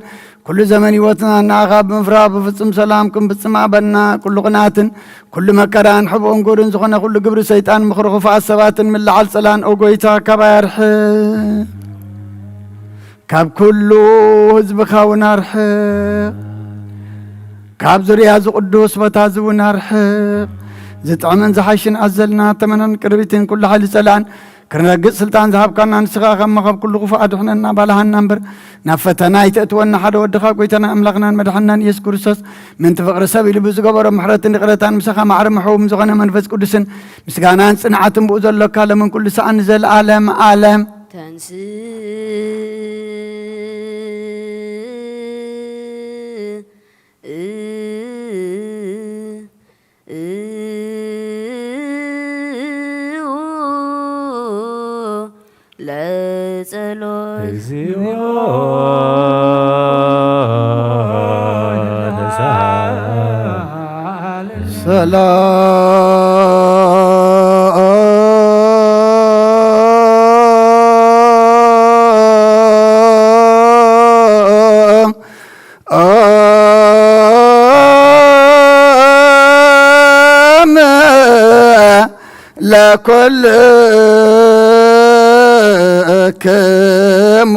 ኩሉ ዘመን ህይወትና ንኣኻ ብምፍራህ ብፍጹም ሰላም ክንፍጽማ ኣበና። ኩሉ ቅንኣትን ኩሉ መከራን ሕቡእን ግብርን ዝኾነ ኩሉ ግብሪ ሰይጣን፣ ምኽሪ ክፉኣት ሰባትን ምልዓል ጸላን፣ ኦ ጎይታ፣ ካባይ ኣርሕቕ። ካብ ኩሉ ህዝብኻ እውን ኣርሕቕ። ካብ ዙርያ እዚ ቅዱስ ቦታ እዚ እውን ኣርሕቕ። ዝጥዕምን ዝሓሽን ኣዘልና ተመናን ቅርቢትን ኩሉ ሓይሊ ጸላእን ክነረግጽ ስልጣን ዝሃብካና ንስኻ ካብ መኸብ ኩሉ ክፉእ ኣድሕነና ባልሃና እምበር ናብ ፈተና ኣይተእትወና። ሓደ ወድኻ ጎይታና ኣምላኽናን መድሓንናን ኢየሱስ ክርስቶስ ምእንቲ ፍቕሪ ሰብ ኢሉ ብዝገበሮ ምሕረትን ይቕረታን ምሳኻ ማዕረ ምሕውም ዝኾነ መንፈስ ቅዱስን ምስጋናን ጽንዓትን ብኡ ዘሎካ ለምን ኩሉ ሰዓት ንዘለኣለም ኣለም። ተንስ ለጸሎት። እግዚኦ ተሳሃለ። ሰላም ለኩልክሙ።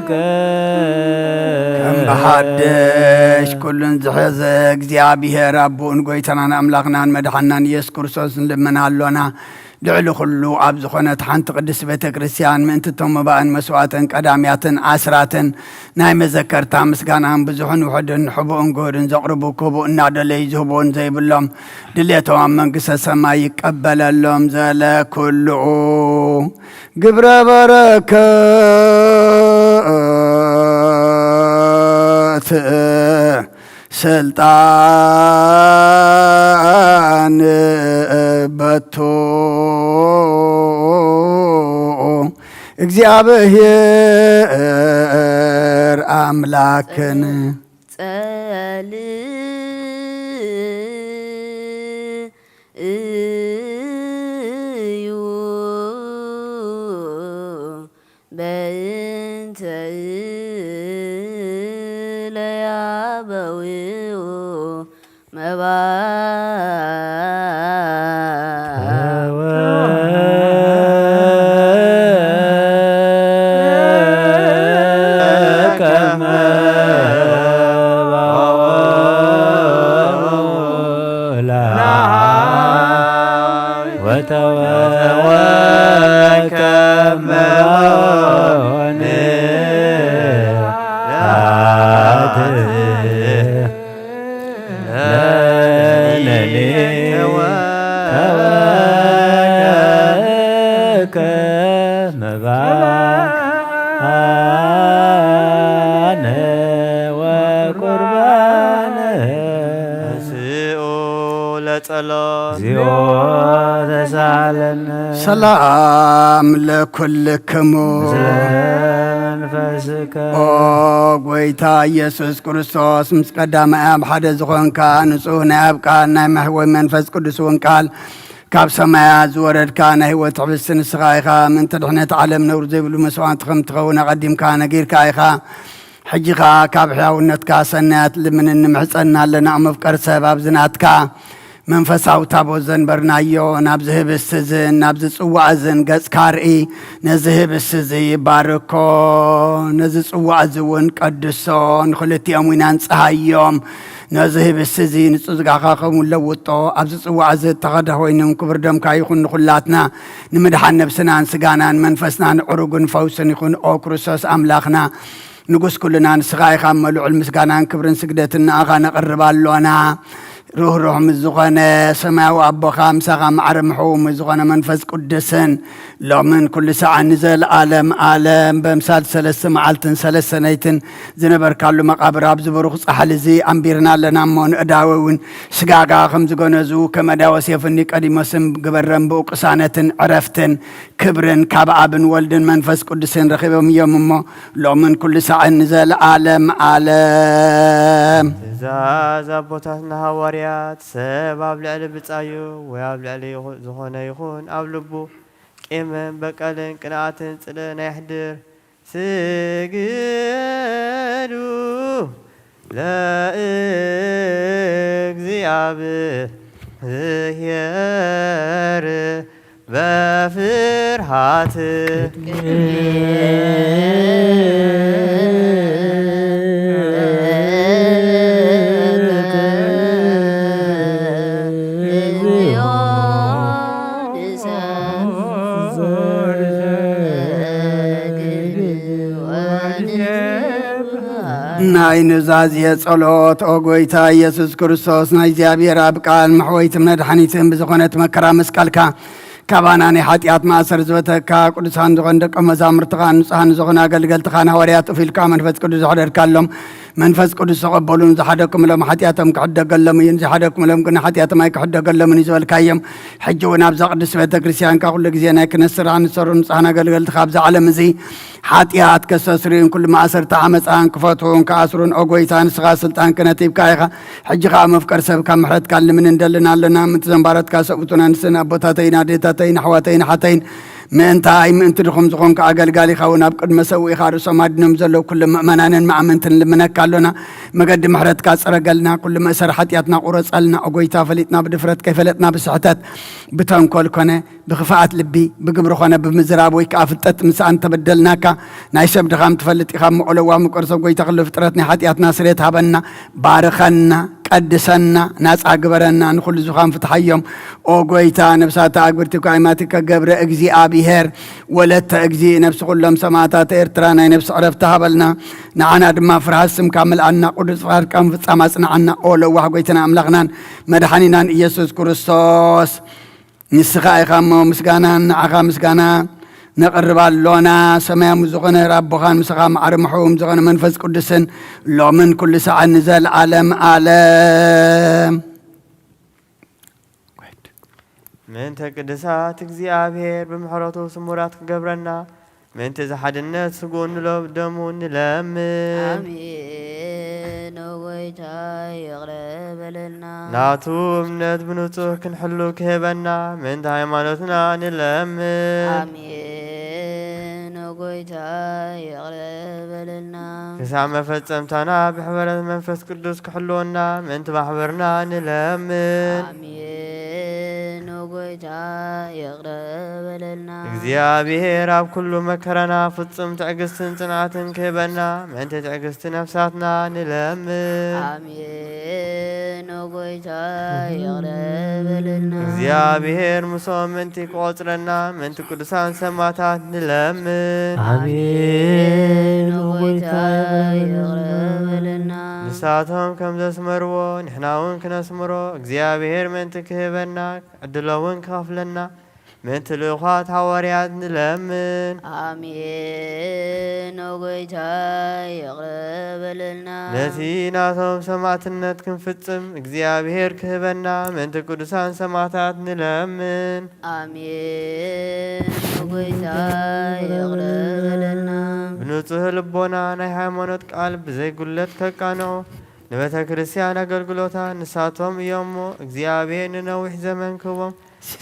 ከም ብሓድሽ ኩሉን ዝሐዘ እግዚኣብሔር ኣቦኡን ጎይታናን ኣምላኽናን መድሓናን ኢየሱስ ክርስቶስ ንልምን ኣሎና። ልዕሊ ኩሉ ኣብ ዝኾነት ሓንቲ ቅድስቲ ቤተ ክርስቲያን ምእንቲ እቶም መባእን መስዋእትን ቀዳምያትን ኣስራትን ናይ መዘከርታ ምስጋናን ብዙሕን ውሑድን ሕቡእን ግሁድን ዘቕርቡ ክህቡ እናደለዩ ዝህቡን ዘይብሎም ድሌቶም ኣብ መንግስተ ሰማይ ይቀበለሎም። ዘለ ኩሉ ግብረ በረከት ስልጣን በቱ እግዚኣብሔር ኣምላክን ጸል እዩ። በእንተ ለያበዊኡ መባእ ለጸሎት። እግዚኦ ተሳለነ። ሰላም ለኩልክሙ። መንፈስከ። ኦ ጎይታ ኢየሱስ ክርስቶስ፣ ምስ ቀዳማይ ኣብ ሓደ ዝኾንካ ንጹህ ናይ ኣብ ቃል ናይ መሕወይ መንፈስ ቅዱስ እውን ቃል ካብ ሰማያት ዝወረድካ ናይ ህይወት ሕብስቲ ንስኻ ኢኻ። ምእንቲ ድሕነት ዓለም ነውር ዘይብሉ መስዋዕቲ ከም ትኸውን ኣቐዲምካ ነጊርካ ኢኻ። ሕጂ ኸኣ ካብ ሕያውነትካ ሰናያት ልምንን ንምሕጸና ኣለና። መፍቀር ሰብ ኣብዚ ናትካ መንፈሳዊ ታቦት ዘንበርናዮ ናብዚ ህብስቲ እዝን ናብዚ ጽዋእ እዝን ገጽካ ርኢ። ነዚ ህብስቲ እዚ ባርኮ፣ ነዚ ጽዋእ እዚ እውን ቀድሶ፣ ንኽልቲኦም ኢና ንጽሃዮም። ነዚ ህብስቲ እዚ ንጹህ ስጋኻ ከምኡ ለውጦ፣ ኣብዚ ጽዋእ እዚ እተኸደ ኮይኑ ክቡር ደምካ ይኹን። ንኹላትና ንምድሓን ነብስናን ስጋናን መንፈስናን ዕሩግን ፈውስን ይኹን። ኦ ክርስቶስ ኣምላኽና ንጉስ ኩልና ንስኻ ኢኻ እሞ ልዑል ምስጋናን ክብርን ስግደትን ንኣኻ ነቕርብ ኣሎና። ርህሩህ ምስ ዝኾነ ሰማያዊ ኣቦኻ ምሳኻ ማዕረ ምሕው ምስ ዝኾነ መንፈስ ቅዱስን ሎምን ኩሉ ሰዓት ንዘለኣለም ኣለም በምሳል ሰለስተ መዓልትን ሰለስተ ነይትን ዝነበርካሉ መቓብር ኣብዚ ብሩኽ ጻሕሊ እዚ ኣንቢርና ኣለና እሞ ንእዳወ እውን ስጋጋ ከም ዝገነዙ ከመ ዳወስ የፍኒ ቀዲሞስም ግበረም ብኡ ቅሳነትን ዕረፍትን ክብርን ካብ ኣብን ወልድን መንፈስ ቅዱስን ረኺቦም እዮም እሞ ሎምን ኩሉ ሳዕን ንዘለኣለም ኣለም። ትእዛዝ ኣቦታትና ሃዋርያት፣ ሰብ ኣብ ልዕሊ ብጻዩ ወይ ኣብ ልዕሊ ይኹ-፣ ዝኾነ ይኹን ኣብ ልቡ ቂምን በቀልን ቅንኣትን ጽልእን ኣየሕድር። ስግዱ ለእግዚኣብሔር በፍርሃት ናይ ኑዛዜ ጸሎት። ኦ ጎይታ ኢየሱስ ክርስቶስ፣ ናይ እግዚኣብሔር ኣብ ቃል መሕወይትን መድሓኒትን ብዝኾነት መከራ መስቀልካ ካባና ናይ ሓጢኣት ማእሰር ዝበተካ፣ ቅዱሳን ዝኾኑ ደቀ መዛሙርትኻን ንጹሃን ዝኾኑ ኣገልገልትኻን ሃዋርያት እፍ ኢልካ መንፈስ ቅዱስ ዘሕደርካሎም፣ መንፈስ ቅዱስ ተቐበሉ። ንዝሓደግኩምሎም ሓጢኣቶም ክሕደገሎም እዩ፣ ንዝሓደግኩምሎም ግን ሓጢኣቶም ኣይክሕደገሎምን እዩ ዝበልካዮም፣ ሕጂ እውን ኣብዛ ቅድስት ቤተ ክርስቲያንካ ኩሉ ግዜ ናይ ክህነት ስራሕ ንሰሩ ንጹሃን ኣገልገልትኻ ኣብዛ ዓለም እዚ ሓጢኣት ከስተስርዩን ኩሉ ማእሰርቲ ዓመፃን ክፈትዉን ክኣስሩን፣ ኦ ጎይታ፣ ንስኻ ስልጣን ክህነት ሂብካ ኢኻ። ሕጂ ኸዓ መፍቀር ሰብካ ምሕረትካ ልምን እንደልን ኣለና። ምእንቲ ዘንባረትካ ሰብኡቱና ንስን ኣቦታተይን ኣዴታተይን ኣሕዋተይን ኣሓተይን፣ ምእንታይ ምእንቲ ድኹም ዝኾንካ ኣገልጋሊኻ እውን ኣብ ቅድመ ሰብኡ ኢኻ ርእሶም ኣድኖም ዘለዉ ኩሉ ምእመናንን መኣመንትን ልምነካ ኣሎና። መገዲ ምሕረትካ ጽረገልና። ኩሉ መእሰር ሓጢኣትና ቁረጸልና። ኦ ጎይታ፣ ፈሊጥና ብድፍረት፣ ከይፈለጥና ብስሕተት፣ ብተንኮል ኮነ ብክፍኣት ልቢ፣ ብግብሪ ኾነ ብምዝራብ ወይ ከኣ ፍልጠት ምሳእ እንተበደልናካ፣ ናይ ሰብ ድኻም ትፈልጥ ኢኻ እሞ፣ ኦ ለዋህ ምቁር ሰብ፣ ጎይታ ኩሉ ፍጥረት፣ ናይ ሓጢኣትና ስርየት ሃበና፣ ባርኸና፣ ቀድሰና፣ ናጻ ግበረና፣ ንኹሉ ዝኻን ፍትሓዮም። ኦ ጎይታ፣ ነብሳታ ኣግብርቲ እኮ ኣይማቲከ ገብረ እግዚኣብሔር፣ ወለተ እግዚእ፣ ነብሲ ኩሎም ሰማእታት ኤርትራ ናይ ነብሲ ዕረፍቲ ሃበልና፣ ንዓና ድማ ፍርሃት ስምካ ምልኣና፣ ቅዱስ ፍቓድካ ምፍጻም ኣጽንዓና። ኦ ለዋህ ጎይታና ኣምላኽናን መድሓኒናን ኢየሱስ ክርስቶስ፣ ንስኻ ኢኻ እሞ ምስጋና፣ ንዓኻ ምስጋና ነቕርብ ኣሎና። ሰማያዊ ዝኾነ ኣቦኻን ምሳኻ ማዕረ ምሕውም ዝኾነ መንፈስ ቅዱስን ሎምን ኩሉ ሰዓት ንዘለዓለም ዓለም። ምእንተ ቅዱሳት እግዚኣብሔር ብምሕረቱ ስሙራት ክገብረና፣ ምእንቲ እዚ ሓድነት ስግኡን ንሎ-፣ ደሙን ንለምን። ኣሜን። ኦ ጎይታ ይቕረ በለልና። ናቱ እምነት ብንጹህ ክንሕሉ ክህበና፣ ምእንቲ ሃይማኖትና ንለምን። ኣሜን። ኦ ጎይታ ይቕረ በለልና። ክሳዕ መፈጸምታና ብሕበረት መንፈስ ቅዱስ ክሕልወና፣ ምእንቲ ማሕበርና ንለምን። ኣሜን። ኦ ጎይታ ይቕረ በለልና። እግዚኣብሔር ኣብ ኩሉ መከራና ፍጹም ትዕግስትን ጽንዓትን ክህበና፣ ምእንቲ ትዕግስቲ ነፍሳትና ንለምን። ኣሜን። ኦ ጎይታ ይቕረ በለልና። እግዚኣብሔር ምስኦም ምእንቲ ክቖጽረና፣ ምእንቲ ቅዱሳን ሰማዕታት ንለምን። ኣሜን። ኦ ጎይታ ይቕረ በለልና። ንሳቶም ከም ዘስመርዎ ንሕና እውን ክነስምሮ፣ እግዚኣብሔር ምእንቲ ክህበና፣ ዕድሎም እውን ክኸፍለና፣ ምእንቲ ልኡኻት ሃዋርያት ንለምን። ኣሜን። ኦ ጎይታ ይቕረ በለልና። ነቲ ናቶም ሰማዕትነት ክንፍጽም እግዚኣብሔር ክህበና፣ ምእንቲ ቅዱሳን ሰማዕታት ንለምን። ኣሜን። ኦ ጎይታ ይቕረ በለልና። ብንጹህ ልቦና ናይ ሃይማኖት ቃል ብዘይ ጉድለት ከቃንዑ፣ ንቤተ ክርስቲያን ኣገልግሎታ ንሳቶም እዮም እሞ፣ እግዚኣብሔር ንነዊሕ ዘመን ክህቦም፣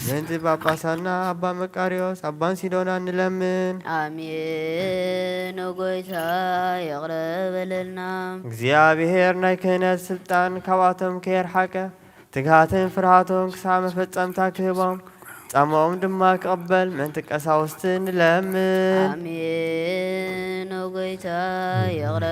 ምእንቲ ጳጳሳትና ኣባ መቃርዮስ ኣባን ሲዶና ንለምን። ኣሜን። ኦ ጎይታ ይቕረ በለልና። እግዚኣብሔር ናይ ክህነት ስልጣን ካብኣቶም ከየርሓቀ፣ ትግሃትን ፍርሃቶም ክሳዕ መፈጸምታ ክህቦም፣ ጻማኦም ድማ ክቕበል ምእንቲ ቀሳውስቲ ንለምን። ኣሜን። ኦ ጎይታ ይቕረ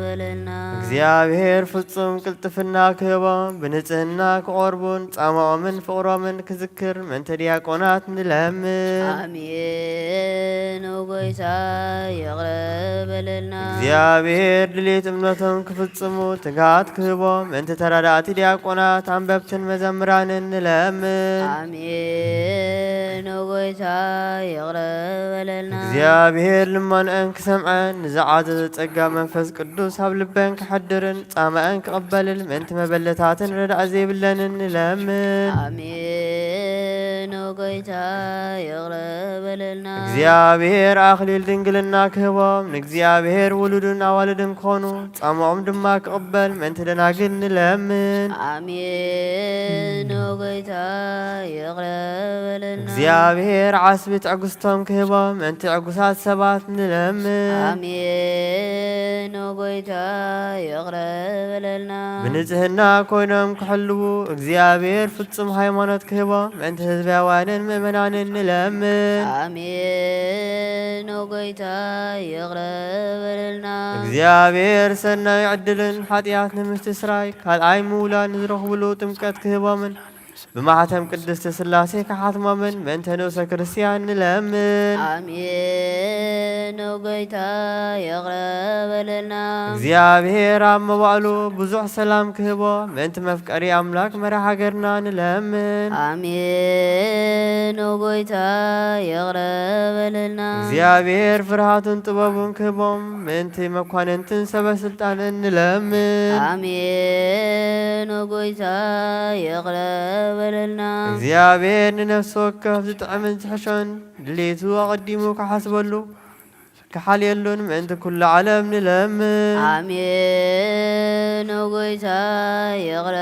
በለልና። እግዚኣብሔር ፍጹም ቅልጥፍና ክህቦም፣ ብንጽህና ክቖርቡን ጻማኦምን ፍቕሮምን ክዝክር ምእንቲ ዲያቆናት ንለምን። ኣሜን። ኦ ጎይታ ይቕረ በለልና። እግዚኣብሔር ድሌት እምነቶም ክፍጽሙ ትግሃት ክህቦም፣ ምእንቲ ተራዳእቲ ዲያቆናት፣ ኣንበብትን መዘምራንን ንለምን። ኣሜን። ኦ ጎይታ ይቕረ በለልና። እግዚኣብሔር ልመንአን ክሰምዐን፣ ንዝዓዘዘ ጸጋ መንፈስ ቅዱስ ኣብ ልበን ክሐድርን፣ ጻማኣን ክቕበልን፣ ምእንቲ መበለታትን ረዳእ ዘይብለንን ንለምን። ኣሜን። ኦ ጎይታ ይቕረ በለልና። እግዚኣብሔር ኣኽሊል ድንግልና ክህቦም፣ ንእግዚኣብሔር ውሉድን ኣዋልድን ክኾኑ፣ ጻማኦም ድማ ክቕበል፣ ምእንቲ ደናግል ንለምን። ኣሜን። ኦ ጎይታ ይቕረ በለልና። እግዚኣብሔር ዓስቢ ትዕግስቶም ክህቦም፣ ምእንቲ ዕጉሳት ሰባት ንለምን። ኣሜን። ኦ ጎይታ ይቕረ በለልና። ብንጽህና ኮይኖም ክሕልዉ፣ እግዚኣብሔር ፍጹም ሃይማኖት ክህቦም፣ ምእንቲ ህዝበ ሕያዋንን ምእመናንን ንለምን። ኣሜን። ኦ ጎይታ ይቕረ በለልና። እግዚኣብሔር ሰናይ ዕድልን ሓጢኣት ንምስትስራይ ካልኣይ ምውላድ ንዝረኽብሉ ጥምቀት ክህቦምን ብማሕተም ቅድስት ስላሴ ክሓትሞምን ምእንተ ንኡሰ ክርስቲያን ንለምን። ኣሜን። ኦ ጎይታ ይቕረ በለልና። እግዚኣብሔር ኣብ መዋእሉ ብዙሕ ሰላም ክህቦ ምእንቲ መፍቀሪ ኣምላክ መራ ሃገርና ንለምን። ኣሜን። ኦ ጎይታ ይቕረ በለልና። እግዚኣብሔር ፍርሃቱን ጥበቡን ክህቦም ምእንቲ መኳንንትን ሰበ ስልጣንን ንለምን። ኣሜን። ኦ ጎይታ ይቕረ በለልና። እግዚኣብሔር ንነፍሲ ወከፍ ዝጥዕምን ዝሕሾን ድሌቱ ኣቐዲሙ ክሓስበሉ ክሓልየሉን ምእንቲ ኩሉ ዓለም ንለምን። ኣሜን። ኦ ጎይታ ይቕረ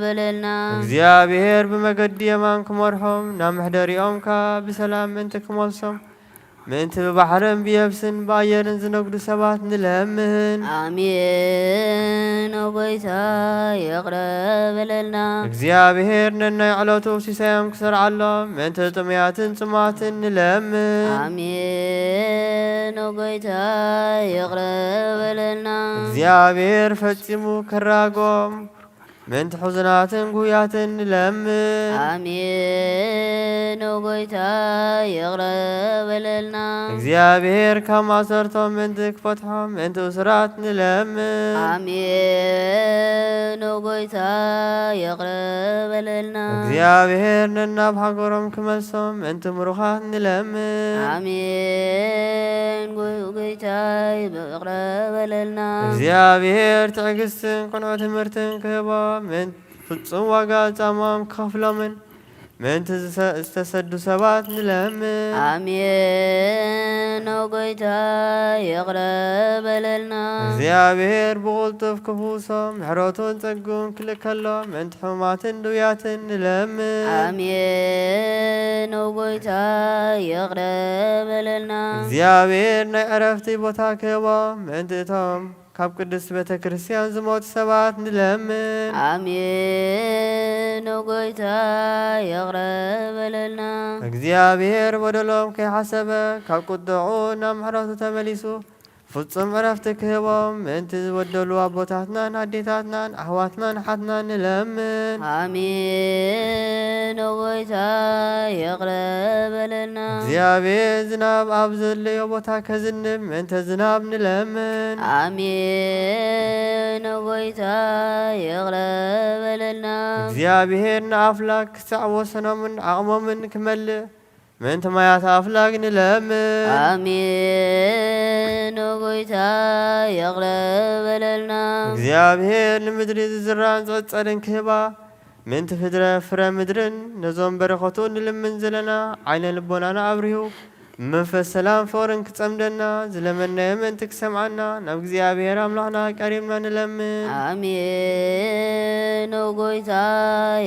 በለልና። እግዚኣብሔር ብመገዲ የማን ክመርሖም ናብ መሕደሪኦም ከኣ ብሰላም ምእንቲ ክመልሶም ምእንቲ ብባሕርን ብየብስን ብኣየርን ዝነግዱ ሰባት ንለምን። ኣሜን። ኦ ጎይታ ይቕረ በለልና። እግዚኣብሔር ነናይ ዕለቱ ሲሳዮም ክሰርዓሎም ምእንቲ ጥሙያትን ጽሙኣትን ንለምን። ኣሜን። ኦ ጎይታ ይቕረ በለልና። እግዚኣብሔር ፈጺሙ ክራጎም ምእንቲ ሕዙናትን ጉያትን ንለምን። ኣሜን። ኦ ጎይታ ይቕረ በለልና። እግዚኣብሔር ካብ ማእሰርቶም ምእንቲ ክፈትሖም ምእንቲ እሱራት ንለምን። ኣሜን። ኦ ጎይታ ይቕረ በለልና። እግዚኣብሔር ነናብ ሃገሮም ክመልሶም ምእንቲ ምሩኻት ንለምን። ኣሜን። ጎ-፣ ጎይታይ ይቕረ በለልና። እግዚኣብሔር ትዕግስትን ቅኑዕ ትምህርትን ክህቦም ምእንቲ ፍጹም ዋጋ ጻማም ክኸፍሎምን ምእንቲ ዝሰ-፣ ዝተሰዱ ሰባት ንለምን። ኣሜን። ኦ ጎይታ ይቕረ በለልና። እግዚኣብሔር ብቕልጡፍ ክፍውሶም ምሕረቱን ጸግኡን ክልእከሎም ምእንቲ ሕሙማትን ድውያትን ንለምን። ኣሜን። ኦ ጎይታ ይቕረ በለልና። እግዚኣብሔር ናይ ዕረፍቲ ቦታ ክህቦም ምእንቲ እቶም ካብ ቅድስት ቤተ ክርስቲያን ዝሞቱ ሰባት ንለምን። ኣሜን። ኦ ጎይታ ይቕረ በለልና። እግዚኣብሔር በደሎም ከይሓሰበ ካብ ቁጥዑ ናብ ምሕረቱ ተመሊሱ ፍጹም ዕረፍቲ ክህቦም ምእንቲ ዝበደሉ ኣቦታትናን ኣዴታትናን ኣሕዋትናን ኣሓትናን ንለምን። ኣሜን። ኦ ጎይታ ይቕረ በለልና። እግዚኣብሔር ዝናብ ኣብ ዘድለዮ ቦታ ከዝንብ ምእንተ ዝናብ ንለምን። ኣሜን። ኦ ጎይታ ይቕረ በለልና። እግዚኣብሔር ንኣፍላክ ክሳዕ ወሰኖምን ዓቕሞምን ክመልእ ምእንቲ ማያት ኣፍላግ ንለምን። ኣሜን። ኦ ጎይታ ይቕረ በለልና። እግዚኣብሔር ንምድሪ ዝዝራን ዝቕጸልን ክህባ ምእንቲ ፍድረ ፍረ ምድርን ነዞም በረኸቱ ንልምን ዘለና ዓይነ ልቦናና ኣብሪሁ መንፈስ ሰላም ፍቕርን ክጸምደና ዝለመናዮ ምእንቲ ክሰምዓና ናብ እግዚኣብሔር ኣምላኽና ቀሪብና ንለምን። ኣሜን። ኦ ጎይታ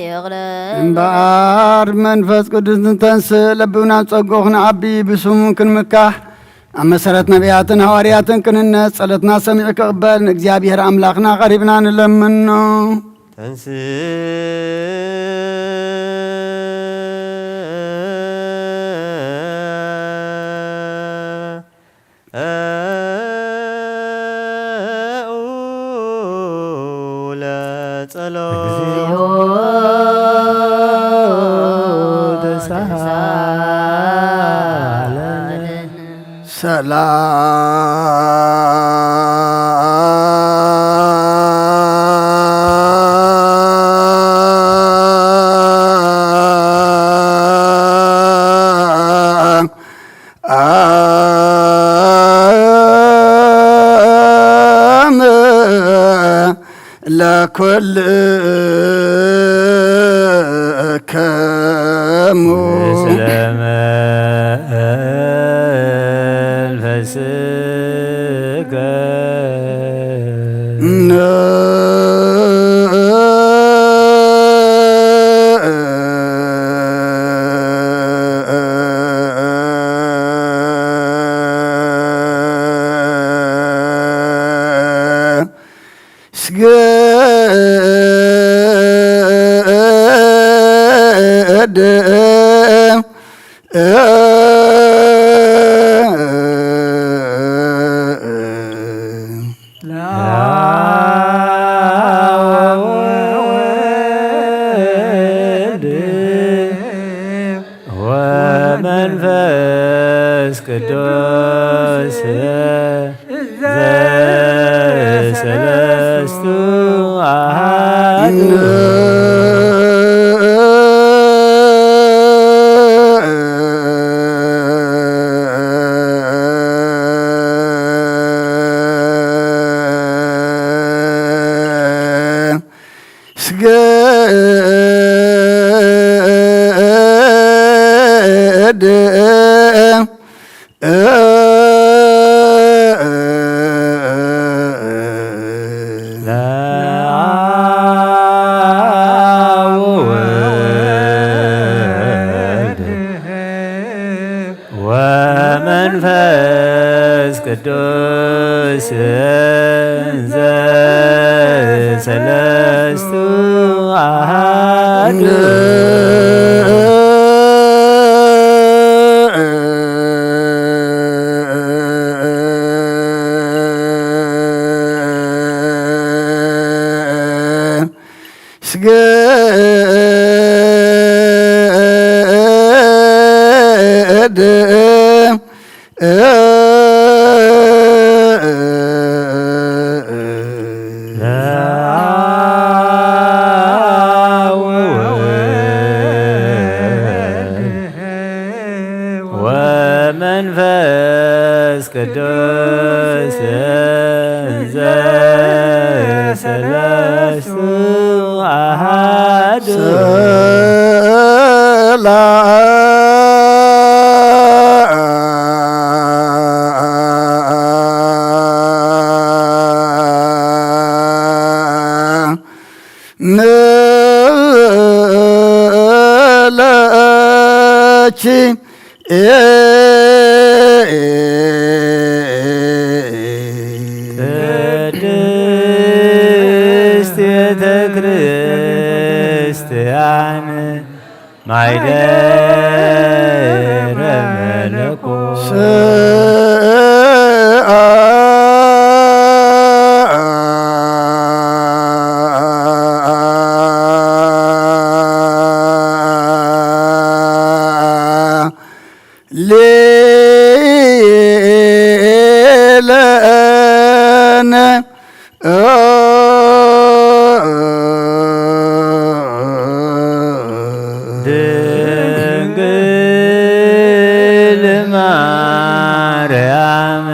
ይቕረ እምበኣር መንፈስ ቅዱስ ንተንስእ ለብብና ጸግኡ ክንዓቢ ብስሙ ክንምካሕ ኣብ መሰረት ነቢያትን ሃዋርያትን ክንነት ጸሎትና ሰሚዑ ክቕበል ንእግዚኣብሔር ኣምላኽና ቀሪብና ንለምኖ። ተንስእ ለጸሎት። እግዚኦ ተሳሃለነ። ሰላም ለኩልክሙ። ምስለ መንፈስከ። ስግድ መንፈስ ቅዱስ ዘሰለስቱ አሐዱ። ስገድ ለአብ ወወልድ ወመንፈስ ቅዱስ ዘሰለስቱ አሐዱ። ስገድ ለአብ ወወልድ ወመንፈስ ቅዱስ ዘሰለስቱ አሐዱ። ሰላም ንለኪ ቅድስት ቤተ ክርስቲያን ማይደረ መለኮት። ሌለነ ድንግል ማርያም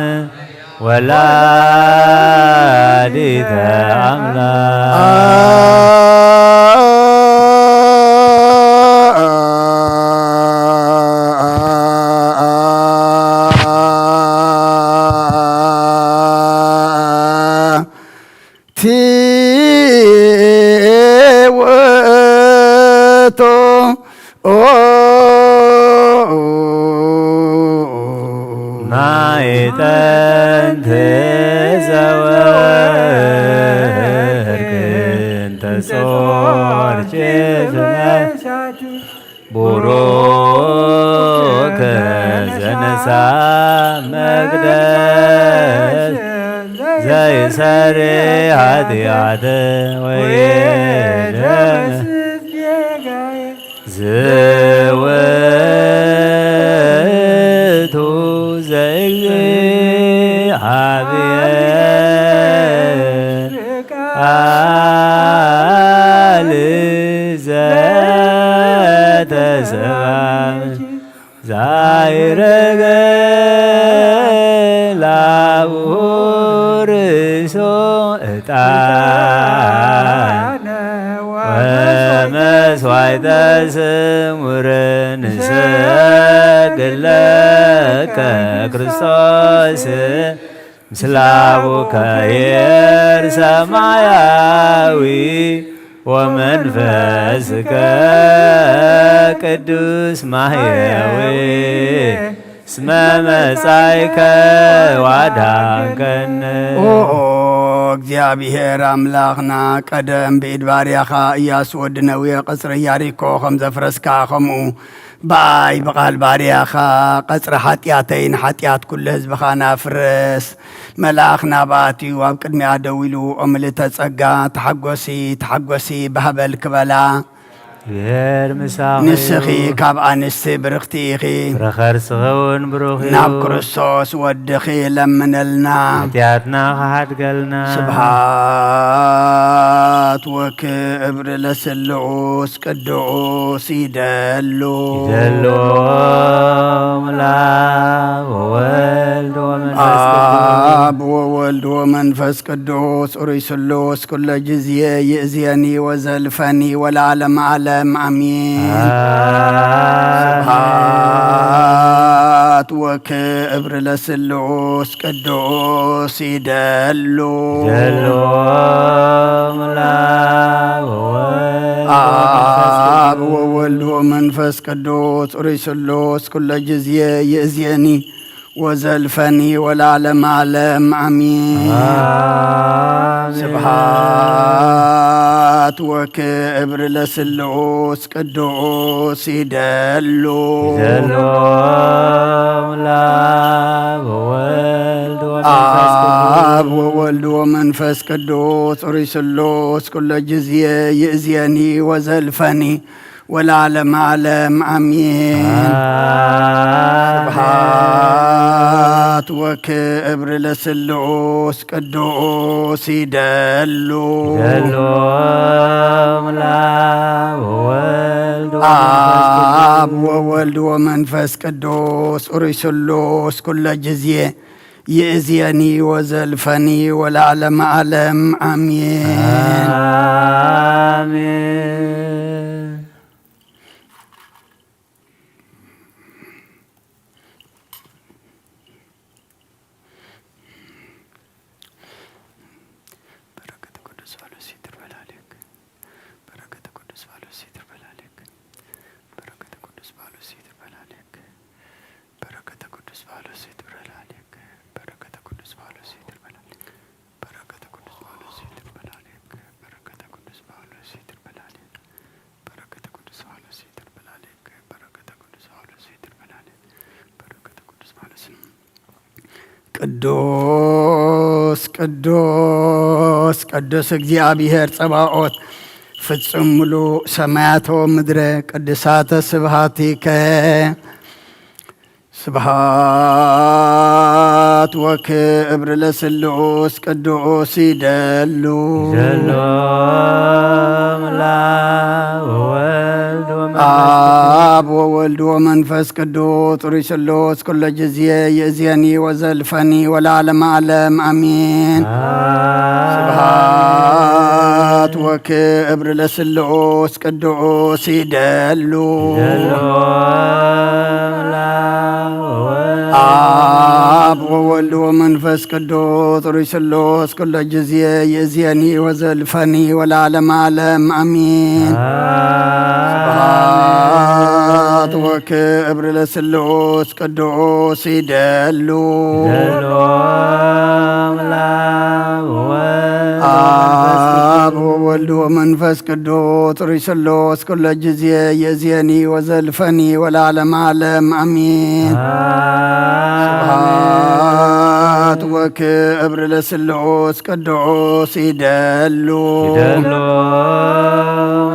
ወላዲተ አምላክ። ቲ ውእቱ ማዕጠንት ዘወርቅ እንተ ጾር ቡሩክ ዘነሳ መቅደስ ዘይሰሪ ኃጢአት ወይደም ዝውቱ ዘእግዚአብሔር ቃል ዘተሰብአ ዛይረገ ላቡ ርእሶ ዕጣን ወመስዋዕተ ስሙር ንሰግድ ለከ ክርስቶስ ምስለ አቡከ ኄር ሰማያዊ ወመንፈስከ ቅዱስ ማሕየዊ እስመ መጻእከ ዋዳንከነ። ኦ እግዚአብሔር አምላኽና፣ ቀደም ብኢድ ባርያኻ ኢያሱ ወዲ ነዌ ቐጽሪ ኢያሪኮ ከም ዘፍረስካ፣ ከምኡ ብኣይ ብቓል ባርያኻ ቐጽሪ ሓጢኣተይን ሓጢኣት ኩሉ ህዝብኻን ኣፍርስ። መልኣኽ ናብኣ ኣትዩ ኣብ ቅድሚኣ ደው ኢሉ፣ ኦ ምልእተ ጸጋ፣ ተሓጐሲ፣ ተሓጐሲ፣ ባህበል ክበላ። እግዚኣብሔር ምሳኺ እዩ። ንስኺ ካብ ኣንስቲ ብርኽቲ ኢኺ። ፍረ ከርስኺ እውን ብሩኽ እዩ። ናብ ክርስቶስ ወድኺ ለምነልና። ሓጢኣትና ክሓድገልና። ስብሐት ወክብር ለስሉስ ቅዱስ ይደሉ። ይደሉ ለአብ ወወልድ ወመንፈስ ቅዱስ። አብ ወወልድ ወመንፈስ ቅዱስ ኡሩይ ስሉስ ኩለ ጊዜ ይእዜኒ ወዘልፈኒ ወለዓለመ ዓለም አሜን። አሜን። ስብሐት ወክብር ለስሉስ ቅዱስ ይደሉ። ይደሉ ለአብ ወወልድ ወመንፈስ ቅዱስ። አብ ወወልድ ወመንፈስ ቅዱስ ኡሩይ ስሉስ ኩለ ጊዜ ይእዜኒ ወዘልፈኒ ወለዓለመ ዓለም አሜን። አሜን። ስብሐት ወክብር ለስሉስ ቅዱስ ይደሉ። ይደሉ ለአብ ወወልድ ወመንፈስ ቅዱስ። አብ ወወልድ ወመንፈስ ቅዱስ ኡሩይ ስሉስ ኩለ ጊዜ ይእዜኒ ወዘልፈኒ ወለዓለመ ዓለም አሜን። አሜን። ስብሐት ወክብር ለስሉስ ቅዱስ ይደሉ። ይደሉ ለአብ ወወልድ ወመንፈስ ቅዱስ። አብ ወወልድ ወመንፈስ ቅዱስ ኡሩይ ስሉስ ኩለ ጊዜ ይእዜኒ ወዘልፈኒ ወለዓለመ ዓለም አሜን። አሜን። በረከተ ቅዱስ ፋኖስ ይትርበላልክ። በረከተ ቅዱስ ፋኖስ ይትርበላልክ። በረከተ ቅዱስ ፋኖስ ይትርበላልክ። በረከተ ቅዱስ ፋኖስ ይትርበላልክ። በረከተ ቅዱስ ፋኖስ ይትርበላልክ። በረከተ ቅዱስ ፋኖስ ይትርበላልክ። በረከተ ቅዱስ ፋኖስ ይትርበላልክ። በረከተ ቅዱስ ፋኖስ ይትርበላልክ። በረከተ ቅዱስ ፋኖስ ይትርበላልክ። በረከተ ቅዱስ ፋኖስ ቅዱስ ቅዱስ ቅዱስ እግዚኣብሔር ጸባኦት ፍጹም ምሉእ ሰማያት ወምድረ ቅዱሳተ ስብሐቲከ። ስብሐት ወክብር ለስሉስ ቅዱስ ይደሉ። ይደሉ ለአብ ወወልድ ወመንፈስ ቅዱስ። አብ ወወልድ ወመንፈስ ቅዱስ ሩይ ስሉስ ኩለ ጊዜ ይእዜኒ ወዘልፈኒ ወለዓለመ ዓለም አሜን። አሜን። ስብሐት ወክብር ለስሉስ ቅዱስ ይደሉ። ይደሉ ለአብ ወወልድ አብ ወወልድ ወመንፈስ ቅዱስ ሩይ ስሉስ ኩለ ጊዜ ይእዜኒ ወዘልፈኒ ወለዓለመ ዓለም አሜን። አሜን። ስብሐት ወክብር ለስሉስ ቅዱስ ይደሉ። ይደሉ ለአብ ወወልድ አብ ወወልድ ወመንፈስ ቅዱስ ሩይ ስሉስ ኩለ ጊዜ ይእዜኒ ወዘልፈኒ ወለዓለመ ዓለም አሜን። አሜን። ስብሐት ወክብር ለስሉስ ቅዱስ ይደሉ። ይደሉ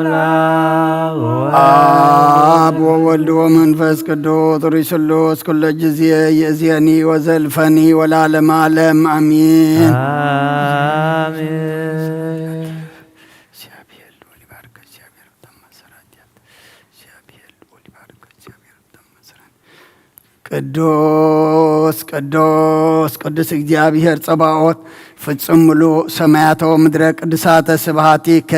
ለአብ ወወልድ አብ ወወልድ ወመንፈስ ቅዱስ ሩይ ስሉስ ኩለ ጊዜ ይእዜኒ ወዘልፈኒ ወለዓለመ ዓለም አሜን። አሜን። ቅዱስ ቅዱስ ቅዱስ እግዚኣብሔር ጸባኦት ፍጹም ምሉእ ሰማያተ ወምድረ ቅዱሳተ ስብሐቲከ።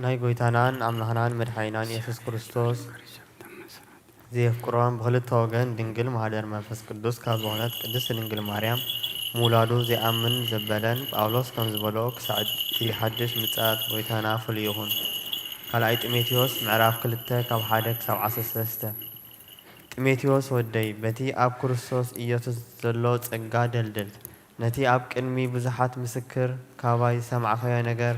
ናይ ጐይታናን ኣምላኽናን መድሓኒናን የሱስ ክርስቶስ ዘየፍቅሮን ብኽልተ ወገን ድንግል ማህደር መንፈስ ቅዱስ ካብ ዝኾነት ቅድስት ድንግል ማርያም ምውላዱ ዘይኣምን ዘበለን ጳውሎስ ከም ዝበሎ ክሳዕ እቲ ሓድሽ ምጽኣት ጐይታና ፍሉይ ይኹን። ካልኣይ ጢሞቴዎስ ምዕራፍ ክልተ ካብ ሓደ ክሳብ ዓሰርተ ሰለስተ። ጢሞቴዎስ ወደይ፣ በቲ ኣብ ክርስቶስ ኢየሱስ ዘሎ ጸጋ ደልድል። ነቲ ኣብ ቅድሚ ብዙሓት ምስክር ካባይ ዝሰማዕካዮ ነገር፣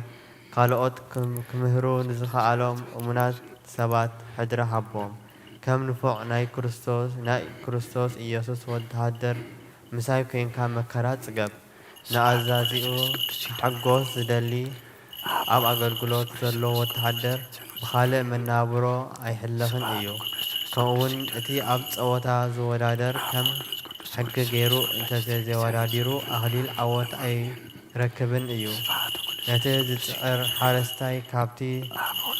ካልኦት ክም-፣ ክምህሩ ንዝኸኣሎም እሙናት ሰባት ሕድሪ ሃቦም። ከም ንፉዕ ናይ ክርስቶስ፣ ናይ ክርስቶስ ኢየሱስ ወተሃደር፣ ምሳይ ኴንካ መከራ ጽገብ። ንኣዛዚኡ ሓጎስ ዝደሊ ኣብ ኣገልግሎት ዘሎ ወተሃደር ብኻልእ መናብሮ ኣይሕለኽን እዩ። ከምኡውን እቲ ኣብ ጸወታ ዝወዳደር ከም ሕጊ ገይሩ እንተዘይወዳዲሩ ኣኽሊል ዓወት ኣይረክብን እዩ። ነቲ ዝጽዕር ሓረስታይ ካብቲ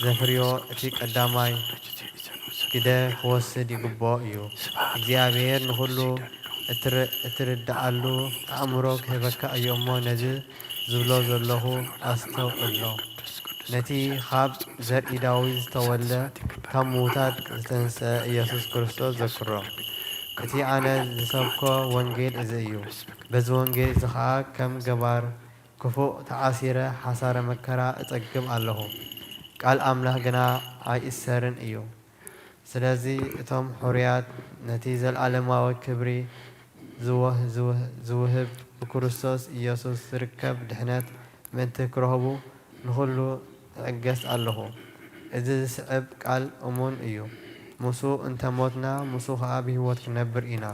ዘፍርዮ እቲ ቀዳማይ ግደ ክወስድ ይግብኦ እዩ። እግዚኣብሔር ንኹሉ እትር-፣ እትርድኣሉ ኣእምሮ ክህበካ እዩ እሞ ነዚ ዝብሎ ዘለኹ ኣስተውዕሎ። ነቲ ካብ ዘርኢ ዳዊት ዝተወልደ ካብ ምዉታት ዝተንስአ ኢየሱስ ክርስቶስ ዘክሮ። እቲ ኣነ ዝሰብኮ ወንጌል እዚ እዩ። በዚ ወንጌል እዚ ኸኣ ከም ገባር ክፉእ ተኣሲረ ሓሳረ መከራ እጸግብ ኣለኹ። ቃል ኣምላኽ ግና ኣይእሰርን እዩ። ስለዚ እቶም ሕሩያት ነቲ ዘለኣለማዊ ክብሪ ዝወህ-፣ ዝወህ-፣ ዝውህብ ብክርስቶስ ኢየሱስ ዝርከብ ድሕነት ምእንቲ ክረኽቡ ንኹሉ እዕገስ ኣለኹ። እዚ ዝስዕብ ቃል እሙን እዩ። ምስኡ እንተ ሞትና፣ ምስኡ ኸኣ ብህይወት ክንነብር ኢና።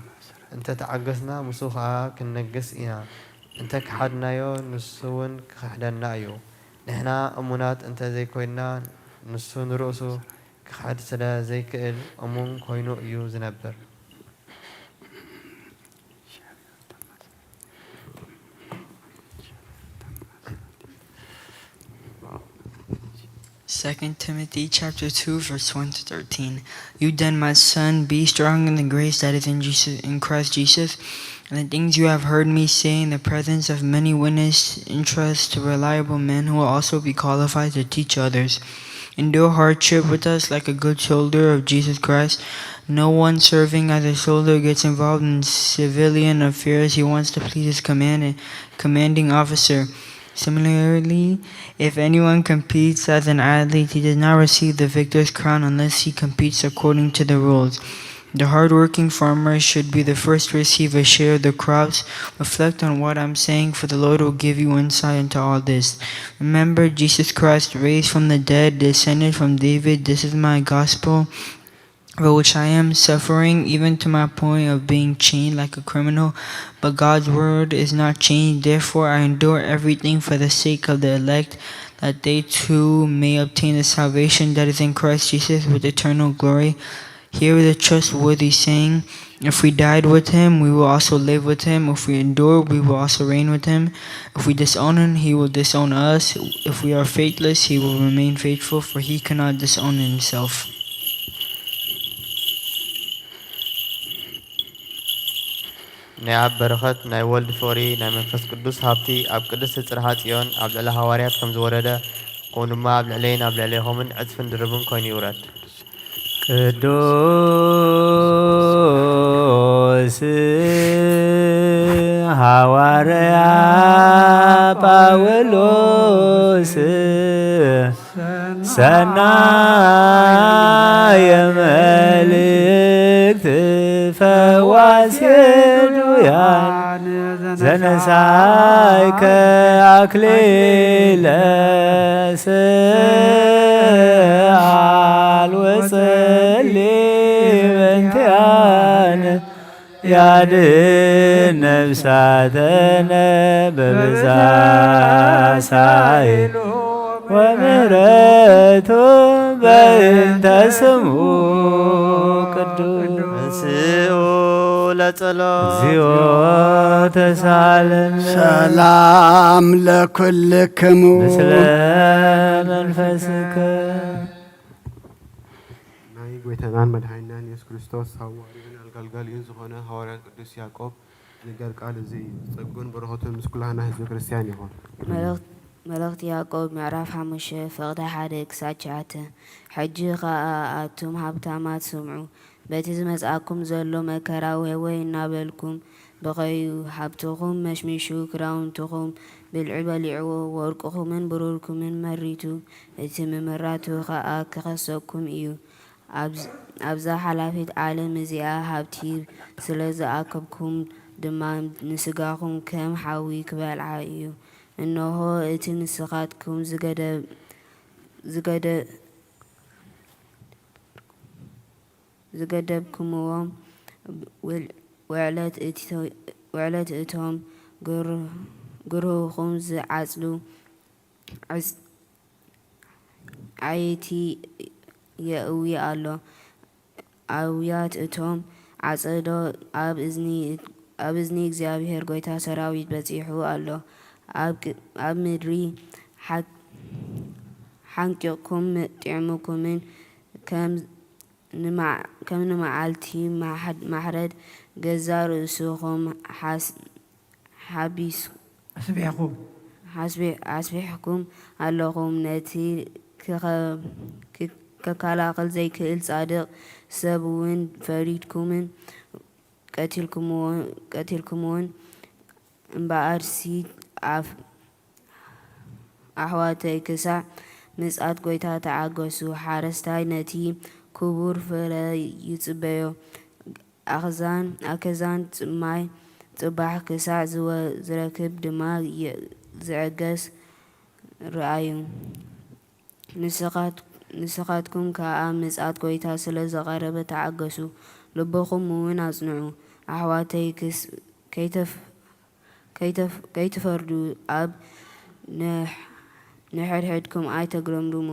እንተ ተዓገስና፣ ምስኡ ኸኣ ክንነግስ ኢና። እንተ ከሓድናዮ፣ ንሱ እውን ክኽሕደና እዩ። ንሕና እሙናት እንተ ዘይኮይንና፣ ንሱ ንርእሱ ክኽሕድ ስለ ዘይክእል፣ እሙን ኮይኑ እዩ ዝነብር። Second Timothy chapter two, verse one to thirteen. You then, my son, be strong in the grace that is in Jesus, in Christ Jesus, and the things you have heard me say in the presence of many witnesses, entrust to reliable men who will also be qualified to teach others. Endure hardship with us like a good soldier of Jesus Christ. No one serving as a soldier gets involved in civilian affairs. He wants to please his command-, commanding officer. Similarly, if anyone competes as an athlete, he does not receive the victor's crown unless he competes according to the rules. The hardworking farmer should be the first to receive a share of the crops. Reflect on what I'm saying, for the Lord will give you insight into all this. Remember Jesus Christ, raised from the dead, descended from David. This is my gospel, for which I am suffering, even to my point of being chained like a criminal. But God's word is not changed. Therefore, I endure everything for the sake of the elect, that they too may obtain the salvation that is in Christ Jesus with eternal glory. Here is a trustworthy saying: if we died with him, we will also live with him. If we endure, we will also reign with him. If we disown him, he will disown us. If we are faithless, he will remain faithful, for he cannot disown himself. ናይ ኣብ በረኸት ናይ ወልድ ፍቕሪ፣ ናይ መንፈስ ቅዱስ ሃብቲ ኣብ ቅድስቲ ጽርሓ ጽዮን ኣብ ልዕሊ ሃዋርያት ከም ዝወረደ፣ ከምኡ ድማ ኣብ ልዕለይን ኣብ ልዕሌኹምን ዕጽፍን ድርብን ኮይኑ ይውረድ። ቅዱስ ሃዋርያ ጳውሎስ ሰናየ መልእክት ፈዋሴ ዱያን ዘነሳይከ ኣክሊለ ስኣል ወጸሊ በንቲኣነ ያድን ነፍሳተነ በብዛ ሳይሉ ወምህረቱ በእንተ ስሙ ቅዱስ። እንስኡ ለጸሎት። እግዚኦ ተሳለነ። ሰላም ለኩልክሙ። ምስለ መንፈስከ። ናይ ጎይታናን መድሓኒናን የሱስ ክርስቶስ ሃዋርዩን ኣገልጋሊኡን ዝኾነ ሃዋርያ ቅዱስ ያዕቆብ ዝንገር ቃል እዚ እዩ። ጸጉን በረኸቱን ምስ ኩላህና ህዝበ ክርስትያን ይኹን። መልእኽት-፣ መልእኽቲ ያዕቆብ ምዕራፍ ሓሙሽተ ፍቕዲ ሓደ ክሳብ ትሽዓተ። ሕጂ ኸኣ ኣቱም ሃብታማት ስምዑ፣ በቲ ዝመጽኣኩም ዘሎ መከራ ወይ ወይ እናበልኩም ብኸዩ፣ ሃብትኹም መሽሚሹ፣ ክዳውንትኹም ብልዒ በሊዕዎ፣ ወርቅኹምን ብሩርኩምን መሪቱ፣ እቲ ምምራቱ ኸኣ ክኸሰኩም እዩ። ኣብዝ-፣ ኣብዛ ሓላፊት ዓለም እዚኣ ሃብቲ ስለ ዝኣከብኩም ድማ ንስጋኹም ከም ሓዊ ክበልዓ እዩ። እንሆ እቲ ንስኻትኩም ዝገደ-፣ ዝገደ-፣ ዝገደብኩምዎም ውዕ-፣ ውዕለት እቲ-፣ ውዕለት እቶም ግር-፣ ግርህኹም ዝዓጽዱ ዕጽ-፣ ዓየይቲ የእዊ ኣሎ። ኣውያት እቶም ዓጸዶ ኣብ እዝኒ፣ ኣብ እዝኒ እግዚኣብሔር ጐይታ ሰራዊት በጺሑ ኣሎ። ኣብ ቅ-፣ ኣብ ምድሪ ሓ-፣ ሓንቂቕኩም ጥዕምኩምን ከም ንመዓ-፣ ከም ንመዓልቲ ማሕ-፣ ማሕረድ ገዛእ ርእስኹም ሓስ-፣ ሓቢስ-፣ ኣስቢሕኩም። ሓስቢ-፣ ኣስቢሕኩም ኣለኹም። ነቲ ክኸ-፣ ክ-፣ ከከላኽል ዘይክእል ጻድቕ ሰብ እውን ፈሪድኩምን ቀቲልኩምዎ-፣ ቀቲልኩምዎን። እምበኣርሲ ኣፍ-፣ ኣሕዋተይ፣ ክሳዕ ምጽኣት ጐይታ ተዓገሱ። ሓረስታይ ነቲ ክቡር ፍረ ይጽበዮ። ኣኽዛን፣ ኣከዛን ጽማይ ጽባሕ ክሳዕ ዝወ-፣ ዝረክብ ድማ የ-፣ ዝዕገስ ርኣዩ። ንስኻት-፣ ንስኻትኩም ከኣ ምጽኣት ጐይታ ስለ ዝቐረበ ተዓገሱ፣ ልብኹም እውን ኣጽንዑ። ኣሕዋተይ፣ ክስ-፣ ከይተፍ-፣ ከይተፍ-፣ ከይትፈርዱ ኣብ ንሕ-፣ ንሕድሕድኩም ኣይተጉረምርሙ።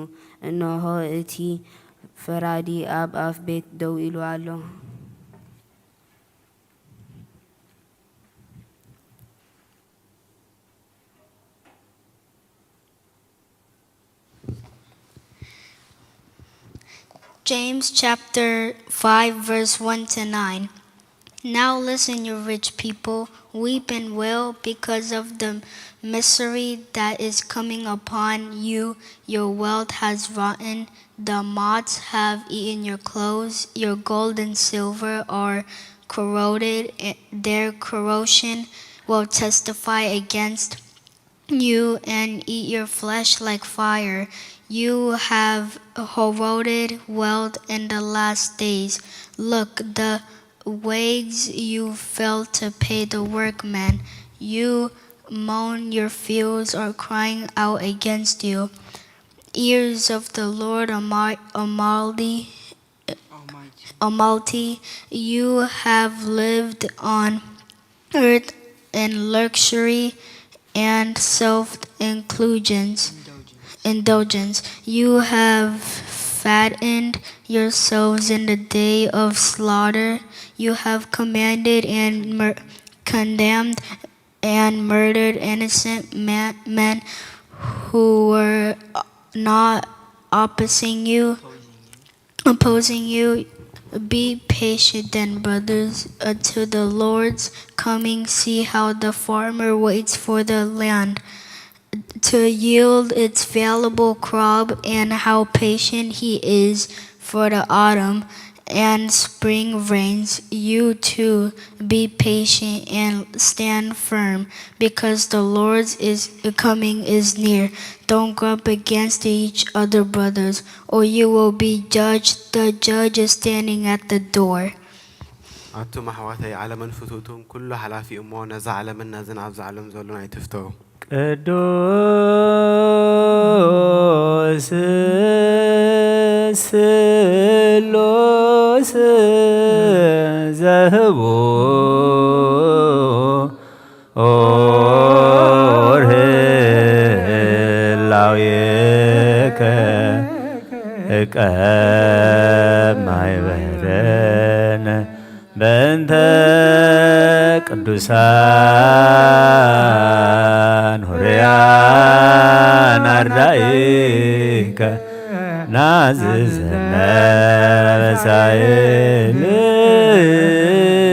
እንሆ፣ እቲ ፈራዲ ኣብ ኣፍ ቤት ደው ኢሉ ኣሎ። James chapter five, verse one to nine. Now listen, you rich people, weep and wail because of the misery that is coming upon you. Your wealth has rotten, the moths have eaten your clothes, your gold and silver are corroded, eh, their corrosion will testify against you and eat your flesh like fire. You have hoarded wealth in the last days. Look, the wages you failed to pay the workmen. You moan, your fields are crying out against you. Ears of the Lord Almi-, Almighty, Almighty, you have lived on earth in luxury and self-inclusions, indulgence. You have fattened yourselves in the day of slaughter. You have commanded and mur-, condemned and murdered innocent ma-, men who were not opposing you, opposing you. Be patient then, brothers, until the Lord's coming. See how the farmer waits for the land to yield its valuable crop and how patient he is for the autumn and spring rains. You too, be patient and stand firm, because the Lord's is, coming is near. Don't grumble against each other, brothers, or you will be judged. The judge is standing at the door. ኣቱም ኣሕዋተይ፣ ዓለምን ፍትውቱን ኩሉ ሓላፊ እሞ፣ ነዛ ዓለምን ነዘን ኣብዚ ዓለም ዘሎን ኣይትፍተው። ቅዱስ ስሉስ ዘህቡ ኦር ህላዌከ እቀብ ማይበረነ በእንተ ቅዱሳን ሁርያን ኣርዳኢከ ናዝዘነ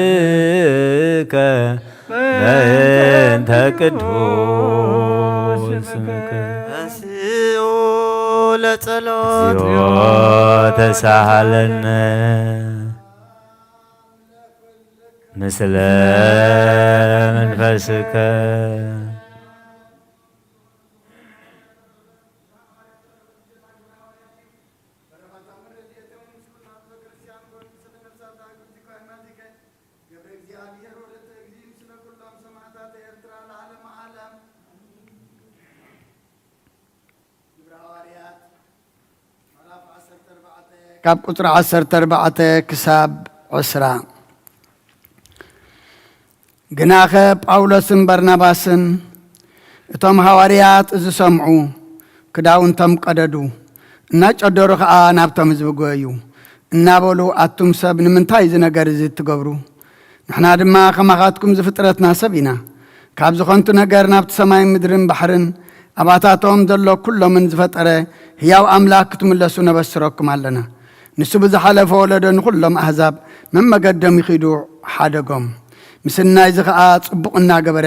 በሳይልከ በእንተ ቅዱስ ስምከ። ተንሥኡ ለጸሎት። እግዚኦ ተሳሃለነ ምስለ መንፈስከ። ካብ ቁጽሪ ዓሰርተ ኣርባዕተ ክሳብ ዕስራ። ግናኸ ጳውሎስን በርናባስን እቶም ሃዋርያት ዝሰምዑ ክዳውንቶም ቀደዱ፣ እናጨደሩ ኸኣ ናብቶም ህዝቢ ጐየዩ፣ እናበሉ፣ ኣቱም ሰብ፣ ንምንታይ እዚ ነገር እዚ እትገብሩ? ንሕና ድማ ከማኻትኩም ዝፍጥረትና ሰብ ኢና። ካብዚ ኸንቱ ነገር ናብቲ ሰማይን ምድርን ባሕርን ኣባታቶም ዘሎ ኵሎምን ዝፈጠረ ህያው ኣምላኽ ክትምለሱ ነበስረኩም ኣለና። ንሱ ብዝሓለፈ ወለዶ ንኹሎም ኣህዛብ መመገዶም ይኺዱ ሓደጎም። ምስናይዚ ኸኣ ጽቡቕ እናገበረ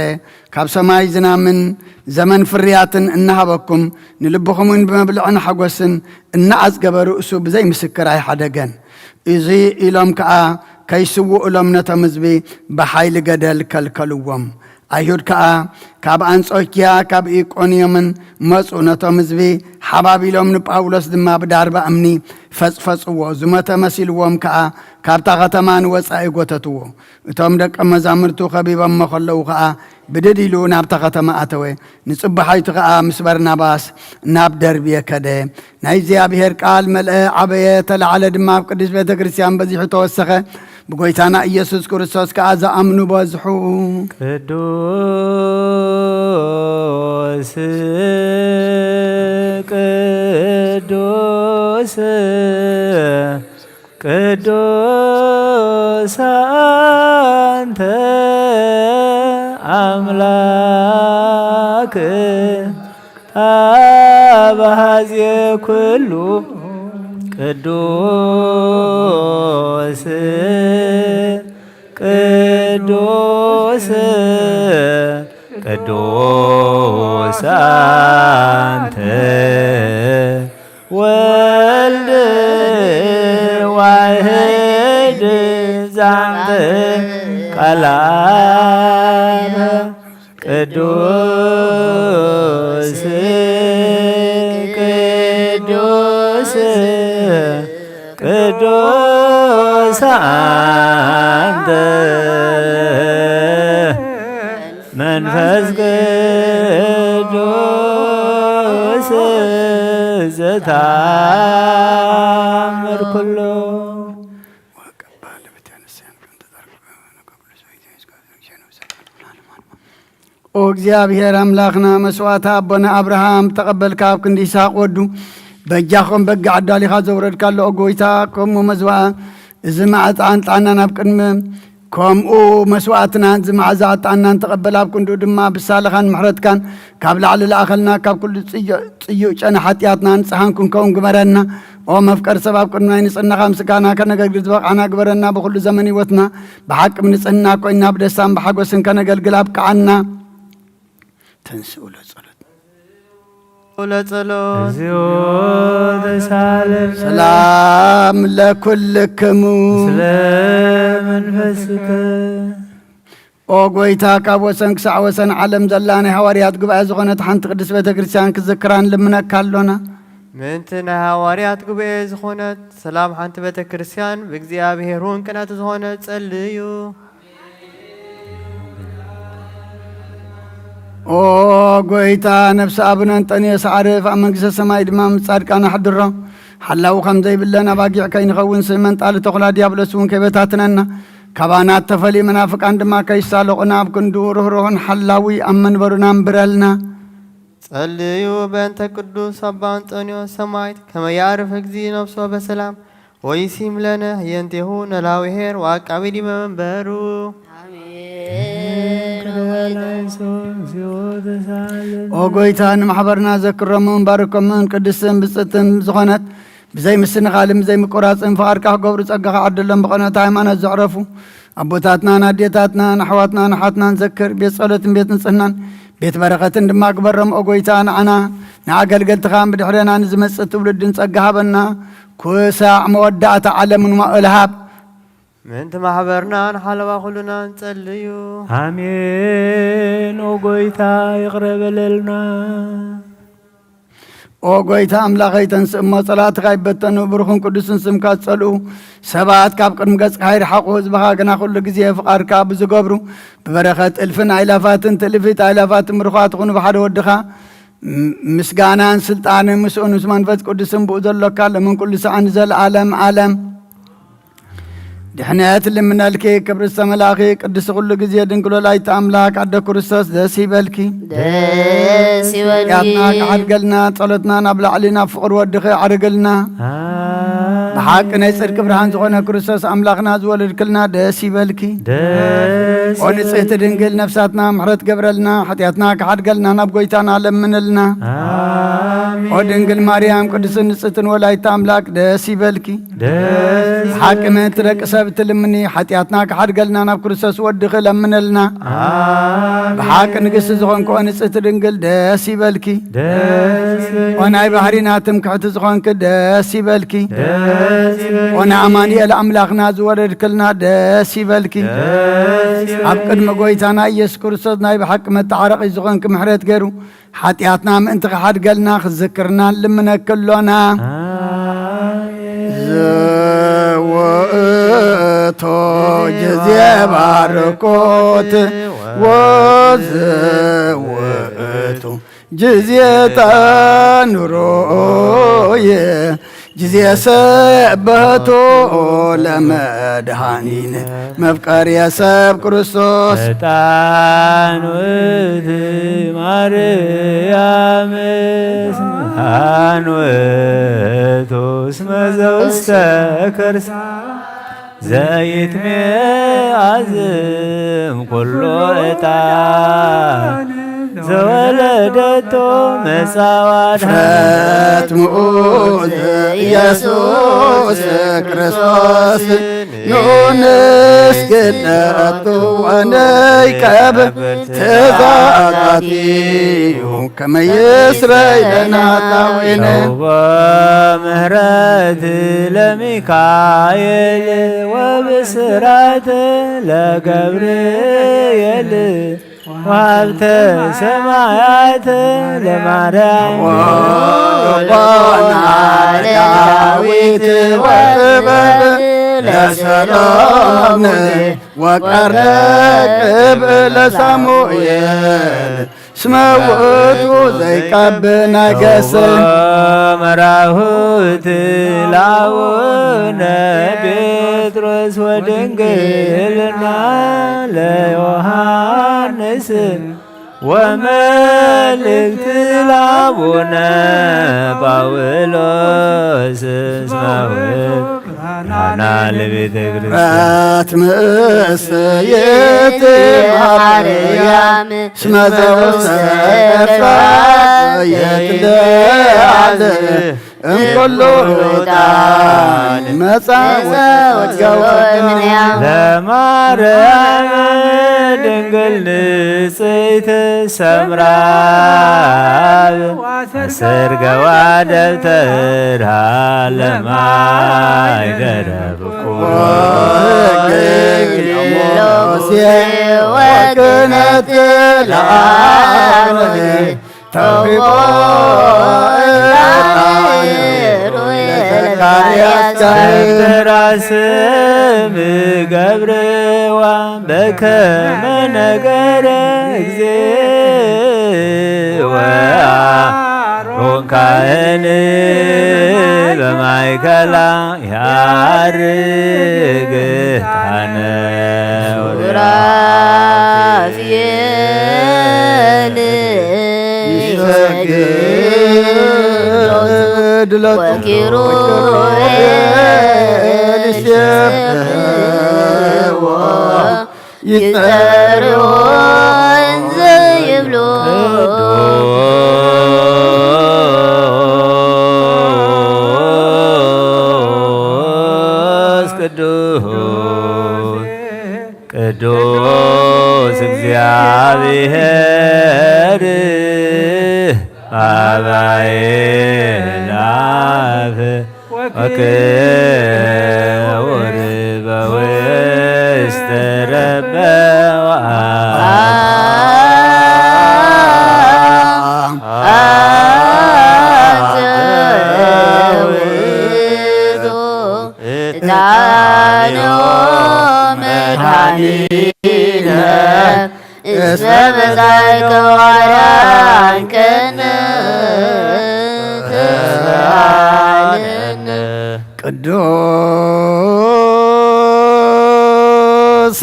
ካብ ሰማይ ዝናምን ዘመን ፍርያትን እናሃበኩም ንልብኹም እውን ብመብልዕን ሓጎስን እናኣጽገበ ርእሱ ብዘይ ምስክር ኣይሓደገን። እዚ ኢሎም ከኣ ከይስውእሎም ነቶም ህዝቢ ብሓይሊ ገደል ከልከልዎም። ኣይሁድ ከኣ ካብ ኣንጾኪያ ካብ ኢቆንዮምን መጹ። ነቶም ህዝቢ ሓባቢሎም ንጳውሎስ ድማ ብዳርባ እምኒ ፈጽፈጽዎ። ዝሞተ መሲልዎም ከኣ ካብታ ኸተማ ንወጻኢ ጐተትዎ። እቶም ደቀ መዛሙርቱ ኸቢቦሞ ኸለዉ ኸኣ ብድድ ኢሉ ናብታ ኸተማ ኣተወ። ንጽባሒቱ ኸኣ ምስ በርናባስ ናብ ደርብየ ከደ። ናይ እግዚኣብሔር ቃል መልአ፣ ዓበየ፣ ተላዕለ ድማ ኣብ ቅድስት ቤተ ክርስቲያን በዚሑ ተወሰኸ። ብጎይታና ኢየሱስ ክርስቶስ ከኣ ዝኣምኑ በዝሑ። ቅዱስ ቅዱስ ቅዱስ ኣንተ ኣምላክ ኣብ ሀዜ ኩሉ ቅዱስ ቅዱስ ቅዱስ ኣንተ ወልድ ዋሕድ ዛንተ ቃል አብ ቅዱስ ቅዱስ ቅዱስ አንተ መንፈስ ቅዱስ ዘታምር ኩሎ። ኦ እግዚኣብሔር ኣምላኽና፣ መስዋዕቲ ኣቦና ኣብርሃም ተቐበልካ፣ ኣብ ክንዲ ይስሐቅ ወዱ በጃ ኾም በጊዕ ኣዳሊኻ ዘውረድካሉ፣ ኦ ጎይታ፣ ከምኡ መስዋዕ እዚ መዓጣን ጣና ናብ ቅድሚ፣ ከምኡ መስዋዕትና እዚ መዓዛ ዕጣንናን ተቐበል፣ ኣብ ክንድኡ ድማ ብሳልኻን ምሕረትካን ካብ ላዕሊ ለኣኸልና፣ ካብ ኩሉ ጽዮ-፣ ጽዩእ ጨና ሓጢኣትና ንጽሃን ክንከውን ግበረና። ኦ መፍቀር ሰብ፣ ኣብ ቅድሚ ናይ ንጽህናኻ ምስጋና ከነገልግል ዝበቕዓና ግበረና። ብኹሉ ዘመን ህይወትና ብሓቂ ብንጽህና ኮይንና ብደስታን ብሓጎስን ከነገልግል ኣብቅዓና። ተንስኡ ለጸሎት። ለጸሎት። እግዚኦ ተሳለነ። ሰላም ለኩልክሙ። ምስለ መንፈስከ። ኦ ጎይታ፣ ካብ ወሰን ክሳዕ ወሰን ዓለም ዘላ ናይ ሃዋርያት ጉባኤ ዝኾነት ሓንቲ ቅድስት ቤተ ክርስቲያን ክዝክራ ንልምነካ ኣሎና። ምእንቲ ናይ ሃዋርያት ጉባኤ ዝኾነት ሰላም ሓንቲ ቤተ ክርስቲያን ብእግዚኣብሔር እውን ቅንዕቲ ዝኾነ ጸልዩ። ኦ ጎይታ፣ ነፍሲ ኣቡነ እንጠንዮስ ኣዕርፍ፣ ኣብ መንግስተ ሰማይ ድማ ምስ ጻድቃን ኣሕድሮ። ሓላዊ ከም ዘይብለን ኣባጊዕ ከይንኸውን፣ ስእመን ጣሊ ተኹላ ዲያብሎስ እውን ከይበታትነና፣ ካባና እተፈልዩ መናፍቃን ድማ ከይሳለቑና፣ ኣብ ክንድኡ ርህሩህን ሓላዊ ኣብ መንበሩና እንብረልና። ጸልዩ በእንተ ቅዱስ ኣባ እንጠንዮስ ሰማዕት፣ ከመ ያዕርፍ እግዚእ ነፍሶ በሰላም፣ ወይሲም ለነ ህየንቴሁ ነላዊ ኄር ወአቃቢ ዲበ መንበሩ። ኦ ጎይታ፣ ንማሕበርና ዘክሮምን ባርኮምን ቅድስትን ብጽእትን ዝኾነት ብዘይ ምስንኻልን ብዘይ ምቁራጽን ፍቓድካ ክገብሩ ጸጋኻ ዓድሎም። ብቐኖት ሃይማኖት ዘዕረፉ ኣቦታትናን ኣዴታትናን ኣሕዋትናን ኣሓትናን ዘክር። ቤት ጸሎትን ቤት ንጽህናን ቤት በረኸትን ድማ ግበሮም። ኦ ጎይታ፣ ንዓና ንኣገልገልትኻን ብድሕሬና ንዝመጽእ ትውልድን ጸጋ ሃበና። ክሳዕ መወዳእታ ዓለምን ዋእል ሃብ። ምእንቲ ማሕበርናን ሓለዋ ኩሉናን ጸልዩ። ኣሜን። ኦ ጎይታ፣ ይቕረ በለልና። ኦ ጎይታ ኣምላኸይ፣ ተንስእ እሞ ጸላእትኻ ይበተኑ፣ ብሩኽን ቅዱስን ስምካ ዝጸልኡ ሰባት ካብ ቅድሚ ገጽካ ይርሓቑ። ህዝብኻ ግና ኩሉ ግዜ ፍቓድካ ብዝገብሩ ብበረኸት እልፍን ኣእላፋትን ትእልፊት ኣእላፋትን ብሩኻት ይኹኑ ብሓደ ወድኻ ምስጋናን ስልጣንን ምስኡ ምስ መንፈስ ቅዱስን ብኡ ዘሎካ ለምን ኩሉ ሰዓን ዘለዓለም ዓለም ድሕነት ልምነልኪ። ክብሪ ዝተመላኺ ቅድስቲ ኩሉ ግዜ ድንግል ወላዲተ ኣምላክ ኣደ ክርስቶስ ደስ ይበልኪ። ደስ ይበልኪ። ያትና ክሓድገልና ጸሎትና ናብ ላዕሊ ናብ ፍቕሪ ወድኺ ኣዕርግልና። ብሓቂ ናይ ጽድቂ ብርሃን ዝኾነ ክርስቶስ ኣምላኽና ዝወለድክልና ደስ ይበልኪ። ደስ ኦ ንጽሕቲ ድንግል ነፍሳትና ምሕረት ገብረልና፣ ሓጢኣትና ክሓድገልና ናብ ጎይታና ለምንልና። ኣሜን። ኦ ድንግል ማርያም ቅድስትን ንጽሕትን ወላዲተ ኣምላክ ደስ ይበልኪ። ደስ ብሓቂ ምእንቲ ደቂ ሰብ ትልምኒ፣ ሓጢኣትና ክሓድገልና ናብ ክርስቶስ ወድኺ ለምንልና። ኣሜን። ብሓቂ ንግስቲ ዝኾንኪ ኦ ንጽሕቲ ድንግል ደስ ይበልኪ። ደስ ኦ ናይ ባህሪና ትምክሕቲ ዝኾንኪ ደስ ይበልኪ። ደስ ኦ ንኣማኑኤል ኣምላኽና ዝወለድክልና ደስ ይበልኪ። ኣብ ቅድሚ ጎይታና ኢየሱስ ክርስቶስ ናይ ብሓቂ መተዓረቒ ዝኾንኪ ምሕረት ገይሩ ሓጢኣትና ምእንቲ ክሓድገልና ክዝክርና ንልምነኪ ኣሎና። ኣሜን። ዝውእቱ ጊዜ ባርኮት ወዝውእቱ ጊዜ ተንሮየ ጊዜ ሰበቱ ለመድኃኒነ መፍቀር የሰብ ክርስቶስ። ዕጣን ውእቲ ማርያም ዕጣን ውእቱ እስመ ዘውስተ ከርሳ ዘይትሜ ኣዝም ኩሉ ዕጣን ዘወለደቶ መጻዋዳ ፍረት ምኡዝ ኢየሱስ ክርስቶስ ኑ ንስግደቱ ወንቀብል ትእዛዛቲሁ ከመ ይስረይ ለነ ኃጣውኢነ። ምህረት ለሚካኤል ወብስራት ለገብርኤል ወሀብተ ሰማያት ለማርያም ወቦና ዳዊት ወጥበብ ለሰሎሞን ወቀርነ ቅብ ለሳሙኤል እስመ ውእቱ ዘይቀብ ነገስ። መራሁት ለአቡነ ጴጥሮስ ወድንግልና ለዮሐንስ ወመልእክት ለአቡነ ጳውሎስ እስመ ውእቱ ብርሃና ለቤተ ክርስቲያን። በት ምእስይት ማርያም እስመ ዘውስተ የትለዓል እምኩሉ ዕጣን መጻ ወጸገወ እምኔሃ። ለማርያም ድንግል ንጽሕት ሰምራ አብ አስር ገዋ ደብተራ ለማይ ደረብኩ። ወግል ሙሴ ወክህነት ለአሮን ተውቦ ዕጣን ለዘካርያስ ካህን። ደብተራ ስም ገብርዋ በከመ ነገረ እግዚእ ወአሮን ካህን በማእከላ ያርግ ዕጣነ ሱራፌል ይሰግድ ሎቱ ወኪሩቤል ይሴብሕዎ ይጸርዎ እንዘ ይብሉ ቅዱስ ቅዱስ ቅዱስ እግዚአብሔር አባየ ለአብ ወክቡር በውስተ ረበዋ አንተ ውእቱ ዕጣነ መድኃኒነ እስመ መጻእከ ወአድኃንከነ ቅዱስ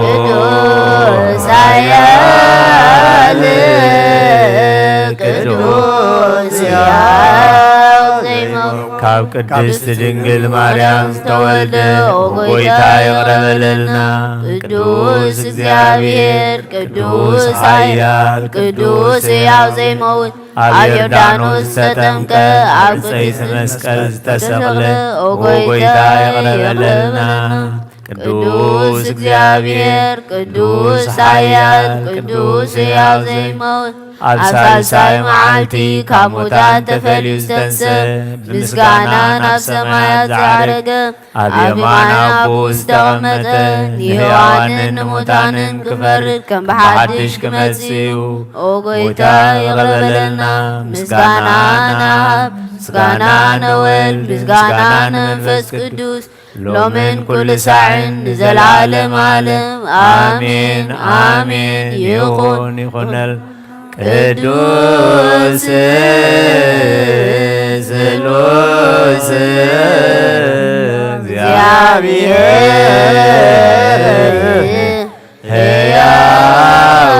ቅዱስ ኃያል ቅዱስ ሕያው ዘይመውት ካብ ቅድስት ድንግል ማርያም ዝተወልደ ኦ ጎይታ ይቕረ በለልና። ቅዱስ እግዚኣብሔር ቅዱስ ኃያል ቅዱስ ሕያው ዘይመውት ኣብ ዮርዳኖስ ዝተጠምቀ ኣብ ዕፀይቲ መስቀል ዝተሰቕለ ኦ ጎይታ ይቕረ በለልና። ቅዱስ እግዚኣብሔር ቅዱስ ኃያል ቅዱስ ሕያው ዘይመውት ኣብ ሳልሳይ መዓልቲ ካብ ሙታን ተፈልዩ ዝተንስእ ብምስጋና ናብ ሰማያት ዝዓረገ ኣብ የማን ኣቦኡ ዝተቐመጠ ንሕያዋንን ንሙታንን ክፈርድ ከም ብሓድሽ ክመጽእ እዩ። ኦ ጎይታ ይቕረ በለልና። ምስጋና ንኣብ ምስጋና ነወልድ ምስጋና ንመንፈስ ቅዱስ ሎምን ኩሉ ሳዕን ንዘለዓለም ዓለም ኣሜን ኣሜን ይኹን ይኹነል። ቅዱስ ስሉስ እግዚኣብሔር ሕያው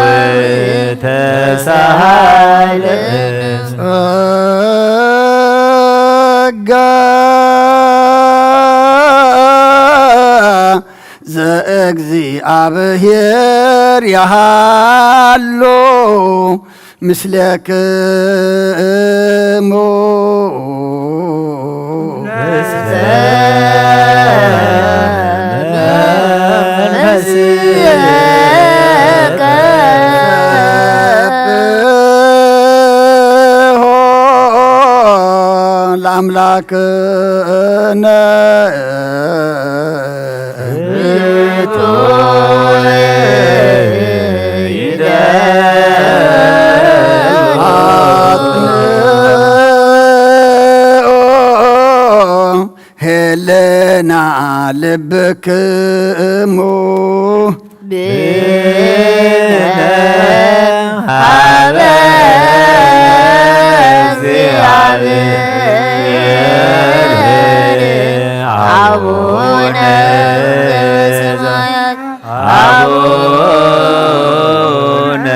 ተሳሃለ ጸጋ ዘእግዚኣብሔር ያሃሎ ምስሌክሙ ለአምላክነ ሄለና ልብክሙ ብነ ሀበ እግዚአብሔር አቡነ ዘበሰማያት አቡነ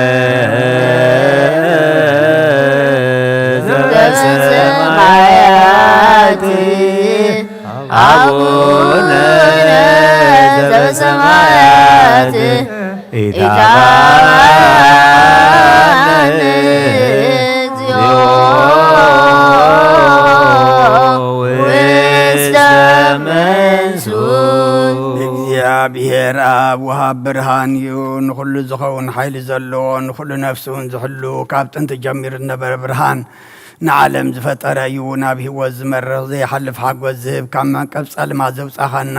ዘበሰማያት አቡነ ዘበሰማያት ኢታባነ እግዚኦ ውስተ መንሱት። እግዚአብሔር ኣብ ወሃብ ብርሃን እዩ። ንኹሉ ዝኸውን ሓይሊ ዘለዎ፣ ንኹሉ ነፍሲ እውን ዝሕሉ፣ ካብ ጥንቲ ጀሚሩ ዝነበረ ብርሃን ንዓለም ዝፈጠረ እዩ። ናብ ህይወት ዝመርሕ ዘይሓልፍ ሓጎስ ዝህብ፣ ካብ መንቀብ ጸልማት ዘውጻኻና፣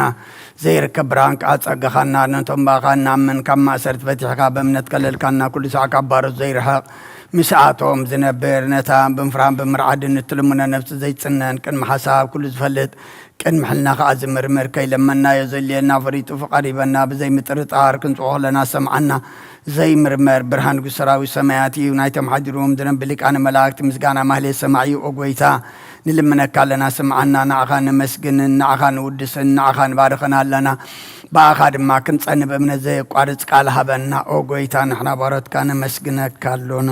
ዘይርከብ ብርሃን ከኣ ጸጋኻና፣ ነቶም ብኣኻ እናኣመን ካብ ማእሰርቲ ፈቲሕካ ብእምነት ከለልካና፣ ኩሉ ሳዕ ካብ ባሮት ዘይርሕቕ፣ ምስኣቶም ዝነብር፣ ነታ ብምፍራህን ብምርዓድን እትልምኖ ነፍሲ ዘይጽነን፣ ቅድሚ ሓሳብ ኩሉ ዝፈልጥ፣ ቅድሚ ሕልና ከኣ ዝምርምር፣ ከይለመናዮ ዘድልየና ፈሊጡ ፍቓድ ሂበና፣ ብዘይ ምጥርጣር ክንጽኦ ከለና ዝሰምዓና ዘይምርመር ብርሃን ንጉስ ሰራዊት ሰማያት እዩ። ናይቶም ሓዲሮም ዝነብ ሊቃነ መላእክት ምስጋና ማህሌት ሰማዕ እዩ። ኦ ጎይታ፣ ንልምነካ ኣለና፣ ስምዓና፣ ንዓኻ ነመስግንን፣ ንዓኻ ንውድስን፣ ንዓኻ ንባርኽን ኣለና። ብኣኻ ድማ ክንጸንብ እምነት ዘየቋርጽ ቃል ሃበና። ኦ ጎይታ፣ ንሕና ባሮትካ ነመስግነካ ኣሎና።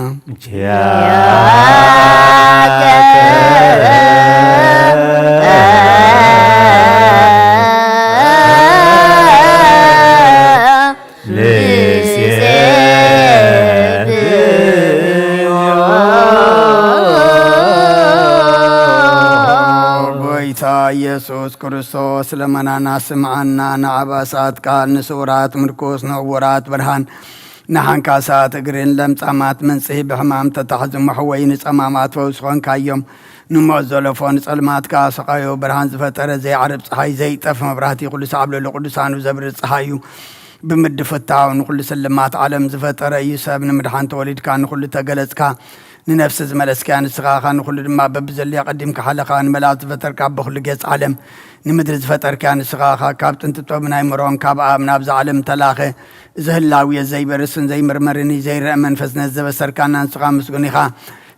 ጎይታ ኢየሱስ ክርስቶስ፣ ልመናና ስምዓና፣ ንዓባሳት ቃል፣ ንስውራት ምርኩስ፣ ንዕውራት ብርሃን፣ ንሓንካሳት እግርን ለምጻማት መንጽሂ፣ ብሕማም ተታሕዙ መሕወዪ፣ ንጸማማት ፈውሲ ኾንካዮም። ንሞት ዘለፎ ንጸልማት ከኣ ሰቓዮ። ብርሃን ዝፈጠረ ዘይዓርብ ጸሓይ፣ ዘይጠፍ መብራህቲ፣ ኩሉ ሳዕ ኣብ ልዕሊ ቅዱሳኑ ዘብርህ ጸሓይ እዩ። ብምድፍታው ንኹሉ ስልማት ዓለም ዝፈጠረ እዩ። ሰብ ንምድሓን ተወሊድካ ንኹሉ ተገለጽካ፣ ንነፍሲ ዝመለስካያ ንስኻ ኢኻ፣ ንኹሉ ድማ በብዘድልያ ቀዲምካ ሓለኻ፣ ንመላእኽቲ ዝፈጠርካ በኹሉ ጌጽ ዓለም ንምድሪ ዝፈጠርካያ ንስኻ ኢኻ። ካብ ጥንቲ ጥበብ ናይ መሮን ካብ ኣብ ናብዛ ዓለም ተላኸ፣ እዚ ህላውየ ዘይበርስን ዘይምርመርን እዩ፣ ዘይረአ መንፈስ ነዚ ዘበሰርካና ንስኻ ምስጉን ኢኻ።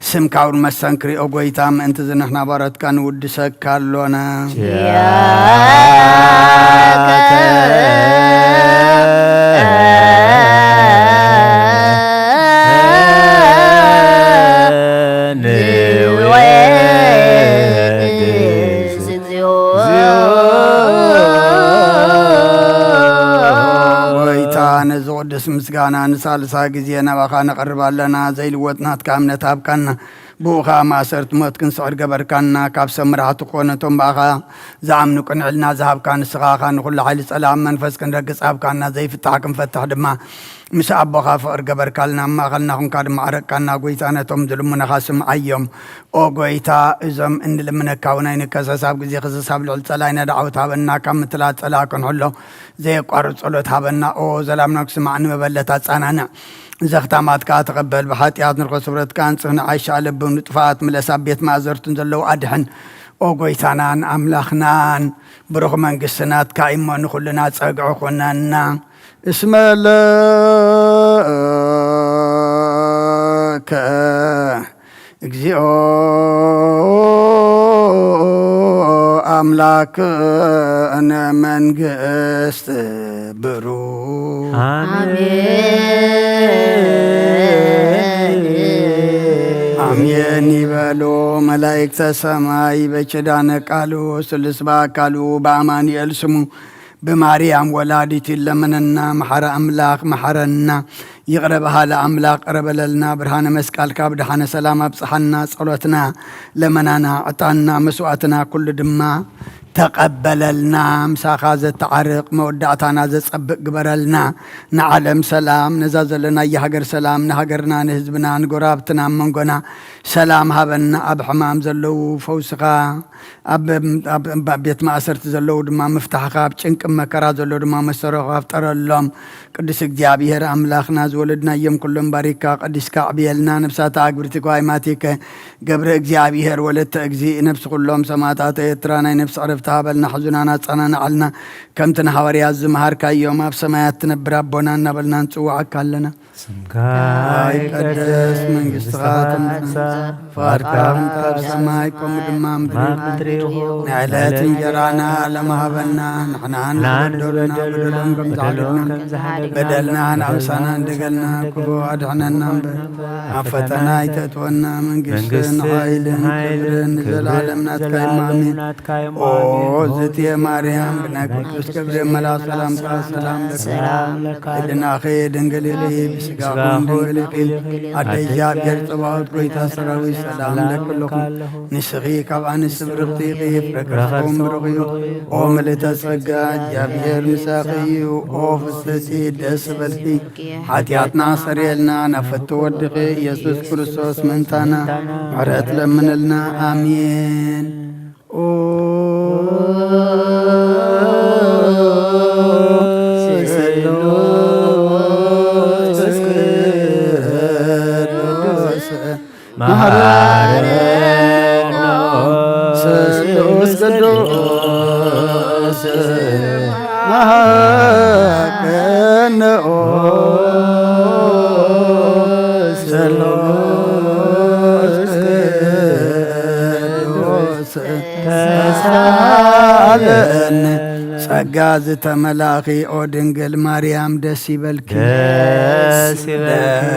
ስምካ እውን መሰንክሪ፣ ኦ ጐይታ፣ ምእንቲ እዚ ንሕና ባሮትካ ንውድሰካ ኣሎና። ኪያከ ንወድስ። ጐይታ፣ ነዚ ቅዱስ ምስጋና ንሳልሳይ ግዜ ናባኻ ነቕርብ ኣለና። ዘይልወጥ ናትካ እምነት ሃብካና። ብኡ ኸኣ ማእሰርቲ ሞት ክንስዕር ገበርካና። ካብ ሰብ መራሕቲ ክኾኑ እቶም ብኣኻ ዝኣምኑ ቅንዕልና ዝሃብካ ንስኻ ኢኻ። ንኹሉ ሓይሊ ጸላም መንፈስ ክንረግጽ ሃብካና። ዘይፍታሕ ክንፈትሕ ድማ ምስ ኣቦኻ ፍቕሪ ገበርካልና። ኣብ ማእከልና ኹንካ ድማ ዓረቅካና። ጐይታ፣ ነቶም ዝልምኑኻ ስምዓዮም። ኦ ጐይታ፣ እዞም እንልምነካ እውን ኣይንከሰስ። ኣብ ግዜ ክሰስ ኣብ ልዕሊ ጸላኢና ደዓወት ሃበና። ካብ ምትላል ጸላኢ ክንሕሎ ዘየቋርጽ ጸሎት ሃበና። ኦ ዘላምና ክስማዕ ንመበለት ኣጻናንዕ። ዘኽታማት ከኣ ተቐበል። ብሓጢኣት ንርኸ ስብረትካ ኣንጽህ፣ ንዓሻ ለብም ንጥፋኣት ምለስ፣ ኣብ ቤት ማእዘርቱን ዘለዉ ኣድሕን። ኦ ጐይታናን ኣምላኽናን፣ ብሩኽ መንግስቲ ናትካ እሞ ንኹልና ጸግዒ ኩነና። እስመ ለከ እግዚኦ ኣምላክነ መንግስት ብሩ። ኣሜን። ኣሜን ይበሉ መላእክተ ሰማይ። በኪዳነ ቃሉ ስሉስ በአካሉ በአማኑኤል ስሙ ብማርያም ወላዲት ይለመነና። መሓረ ኣምላኽ መሓረና። ይቕረ በሃሊ ኣምላኽ ቅረ በለልና። ብርሃነ መስቀልካ ብደሓነ ሰላም ኣብጽሓና። ጸሎትና፣ ለመናና፣ ዕጣንና፣ መስዋእትና ኩሉ ድማ ተቐበለልና። ምሳኻ ዘተዓርቕ መወዳእታና ዘጸብቕ ግበረልና። ንዓለም ሰላም፣ ነዛ ዘለናያ ሃገር ሰላም፣ ንሃገርና፣ ንህዝብና፣ ንጎረባብትና፣ ኣብ መንጎና ሰላም ሃበና። ኣብ ሕማም ዘለዉ ፈውስኻ፣ ኣብ፣ ኣብ፣ ኣብ ቤት ማእሰርቲ ዘለዉ ድማ ምፍታሕኻ፣ ኣብ ጭንቂ መከራ ዘለዉ ድማ መሰረኻ ፍጠረሎም። ቅዱስ እግዚኣብሔር ኣምላኽና፣ ዝወለድናዮም ኩሎም ባሪካ ቀዲስካ ኣዕብየልና። ነብሳታ ኣግብርቲ ጓይማቲከ ገብረ እግዚኣብሔር ወለተ እግዚእ፣ ነብሲ ኩሎም ሰማዕታት ኤርትራ ናይ ነብሲ ዕረፍቲ ሃበልና፣ ሕዙናና ኣጸናንዓልና። ከምቲ ንሃዋርያት ዝመሃርካዮም፣ ኣብ ሰማያት ትነብር ኣቦና እናበልና ንጽውዓካ ኣለና። ስምካ ይቀደስ፣ መንግስትኻ ትምጻእ፣ ፍቓድካ ከምቲ ኣብ ሰማይ ከምኡ ድማ ኣብ ምድሪ ይኹን። ናይ ዕለት እንጀራና ሎሚ ሃበና፣ ንሕና ንዝበደሉና በደሎም ከም ዝሓደግና፣ በደልና ንኣምሳና እንደገልና፣ ክፉ ኣድሕነና እምበር፣ ኣብ ፈተና ኣይተእትወና፣ መንግስትን ሓይልን ክብርን ንዘለኣለም ናትካ እዩ። ኣሜን። ኦ ዝእቲ ማርያም፣ ብናይ ቅዱስ ገብርኤል መልኣኽ ሰላምታ ሰላም ለኪ። ሰላም ለኪ። ህልናኺ ድንግል ኢኺ፣ ብስጋኹም ድንግል ኢኺ። ኣደ እግዚኣብሔር ጸባኦት፣ ጐይታ ሰራዊት፣ ሰላም ለኪ ኣለኹ። ንስኺ ካብ ኣንስቲ ብርኽቲ ኢኺ፣ ፍረ ከርስኺ እውን ብሩኽ እዩ። ኦ ምልእተ ጸጋ፣ እግዚኣብሔር ምሳኺ እዩ። ኦ ፍስሕቲ፣ ደስ ይበልኪ፣ ሓጢኣትና ኣሰርየልና፣ ናብ ፍትው ወድኺ ኢየሱስ ክርስቶስ ምእንታና ምሕረት ለምንልና። ኣሜን። ኦ ስሉስ ቅዱስ መሐረነ፣ ስሉስ ቅዱስ መሐረነ፣ ኦ ስሉስ ቅዱስ ተሳለነ። ጸጋ ዝተመላኺ ኦ ድንግል ማርያም ደስ ይበልኪ። ደስ ይበልኪ።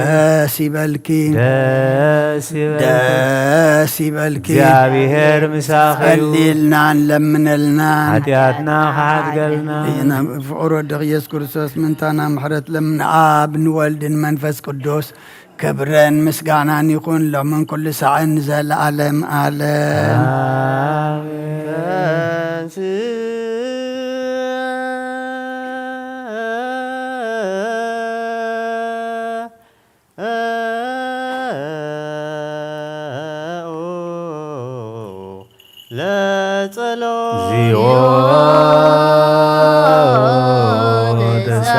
ደስ ይበልኪ። ደስ ይበልኪ። ደስ ይበልኪ። እግዚኣብሔር ምሳኺ እዩ። ጸልይልናን ለምነልናን። ሓጢኣትና ክሓድገልና። ፍቕር ወድኺ ኢየሱስ ክርስቶስ ምንታና ምሕረት ለምን። ኣብ ንወልድን መንፈስ ቅዱስ ክብርን ምስጋናን ይኹን ሎምን ኩሉ ሳዕን ንዘለዓለም ዓለም። ኣሜን። ለጸሎት። እግዚኦ ተሳ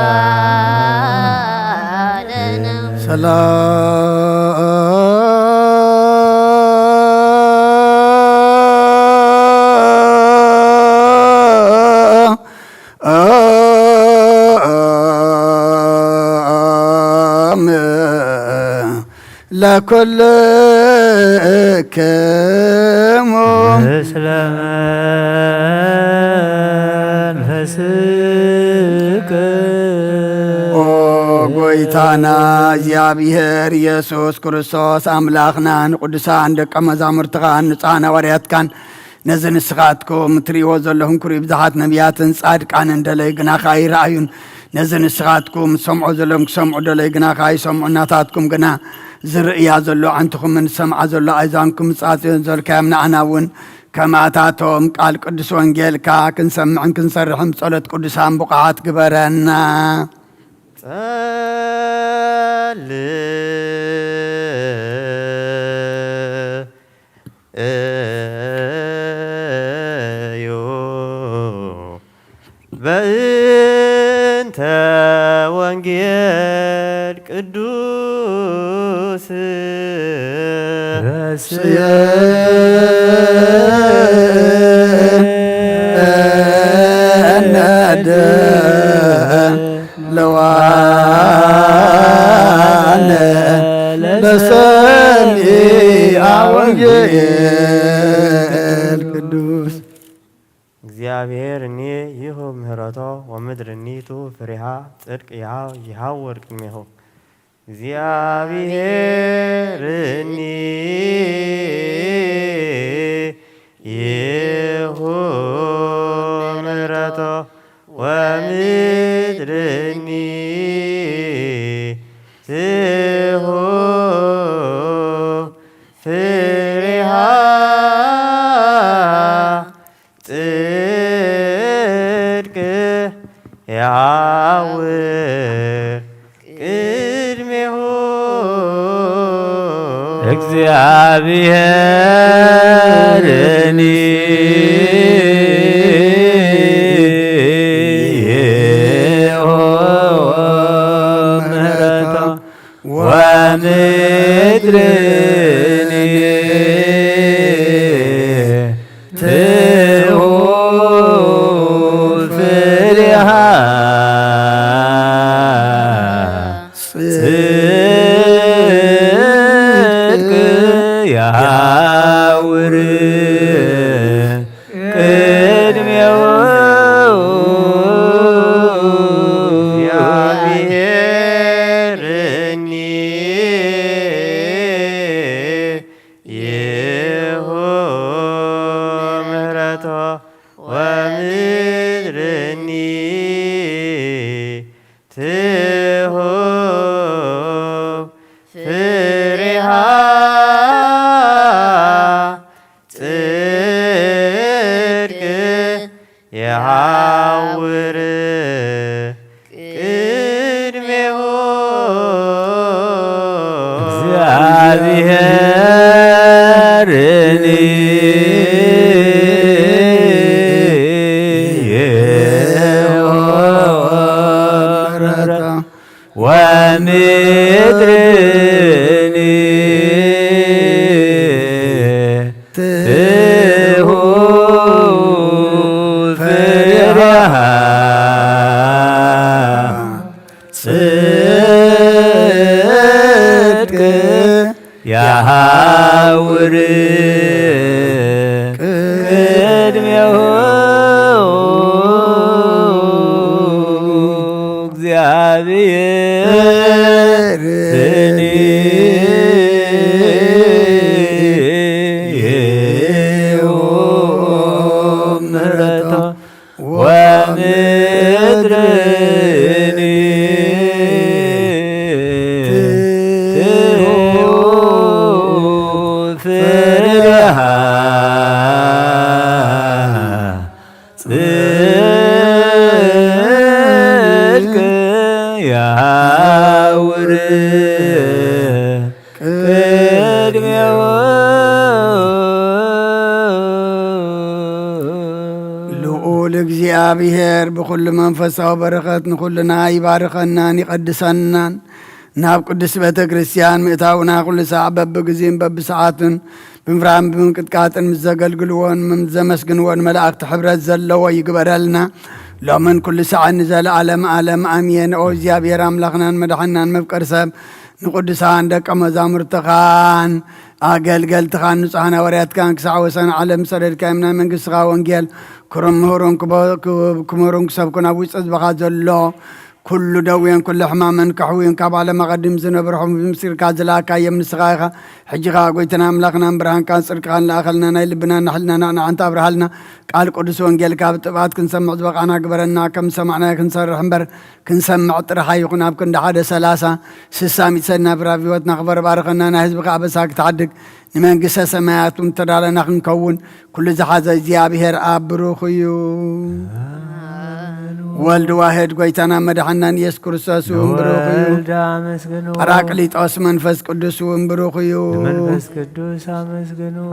ለኩልክሙ ምስለ መንፈስክ። ኦ ጎይታና እግዚኣብሔር ኢየሱስ ክርስቶስ ኣምላኽና፣ ንቅዱሳን ደቀ መዛሙርትኻን ንጹሓን ሃዋርያትካን፣ ነዚ ንስኻትኩም እትርእይዎ ዘለኹም ክሩይ ብዙሓት ነቢያትን ጻድቃንን ደለይ ግናኻ ኣይረኣዩን። ነዚ ንስኻትኩም ትሰምዖ ዘለኹም ክሰምዑ ደለይ ግናኻ ኣይሰምዑን። ናታትኩም ግና ዝርእያ ዘሎ ኣዕንትኹምን ዝሰምዓ ዘሎ ኣእዛንኩም ምጻጽዮን ዘልካዮም ንዓና እውን ከማታቶም ቃል ቅዱስ ወንጌልካ ክንሰምዕን ክንሰርሕን ብጸሎት ቅዱሳን ብቑዓት ግበረና። ጸልዩ በእንተ ወንጌል ቅዱስ ለሰሚዐ ወንጌል ቅዱስ። እግዚኣብሔር እኒ ይሁብ ምህረቶ ወምድር እኒ ቱ ፍሬሃ ጽድቅ ይሃ-፣ ይሃውር ቅድሜሁ። እግዚኣብሔር እኒ ይሁብ ምህረቶ ወምድር እኒ ትሁብ ፍሬሃ ጽድቅ የሐውር ቅድሜሁ። እግዚአብሔርኒ ይሁብ ምህረቶ ወምድርኒ ትሁብ ፍሬሃ ጽድቅ የሐውር ቅድሜሁ። እግዚአብሔርኒ ይሁብ ምህረቶ ወምድርኒ ትሁብ ፍሬሃ ጽድቅ የሐውር ቅድሜሁ። እግዚአብሔርኒ ይሁብ ምህረቶ ወምድርኒ ትሁብ ፍሬሃ ጽድቅ የሐውር ቅድሜሁ። እግዚአብሔርኒ ይሁብ ምህረቶ ወምድርኒ ትሁብ ፍሬሃ ጽድቅ የሐውር ቅድሜሁ። ልዑል እግዚኣብሔር ብኹሉ መንፈሳዊ በረኸት ንኹልና ይባርኸናን ይቐድሰናን። ናብ ቅድስቲ ቤተ ክርስቲያን ምእታውና ኩሉ ሳዕ በብግዜን በብሰዓትን ብምፍራህን ብምንቅጥቃጥን ምስ ዘገልግልዎን ምስ ዘመስግንዎን መላእኽቲ ሕብረት ዘለዎ ይግበረልና። ሎምን ኩሉ ሳዕን ንዘለዓለም ዓለም ኣሜን። ኦ እግዚኣብሔር ኣምላኽናን መድሓናን መፍቀር ሰብ ንቅዱሳን ደቀ መዛሙርትኻን ኣገልገልትኻን ንጹሓን ሃዋርያትካን ክሳዕ ወሰን ዓለም ሰደድካዮም ናይ መንግስትኻ ወንጌል ክርምህሩን ክበ-፣ ክብ-፣ ክምህሩን ክሰብኩን ኣብ ውሽጢ ህዝብኻ ዘሎ ኩሉ ደዌን ኩሉ ሕማምን ከሕውዩን ካብ ዓለም ኣቐዲም ዝነበርኹም ብምስጢርካ ዝለኣካዮም ንስኻ ኢኻ። ሕጂ ኸኣ ጎይታና ኣምላኽናን ብርሃንካን ጽድቅኻን ለኣኸልና ናይ ልብናን ሕልናና ኣዕናዕንታ ኣብርሃልና። ቃል ቅዱስ ወንጌልካ ብጥብኣት ክንሰምዕ ዝበቓና ግበረና። ከም ዝሰማዕናዮ ክንሰርሕ እምበር ክንሰምዕ ጥራሕ ኣይኹን። ኣብ ክንዲ ሓደ ሰላሳ ስሳ ሚእቲ ሰናይ ብራብ ህይወትና ክበር ባርኸና። ናይ ህዝብኻ ኣበሳ ክትሓድግ ንመንግስተ ሰማያት እውን ተዳለና ክንከውን ኩሉ ዝሓዘ እግዚኣብሔር ኣብ ብሩኽ እዩ። ወልድ ዋሕድ ጎይታና መድሓናን ኢየሱስ ክርስቶስ እውን ብሩኽ እዩ። ንወልድ ኣመስግንዎ። ጳራቅሊጦስ መንፈስ ቅዱስ እውን ብሩኽ እዩ። ንመንፈስ ቅዱስ ኣመስግንዎ።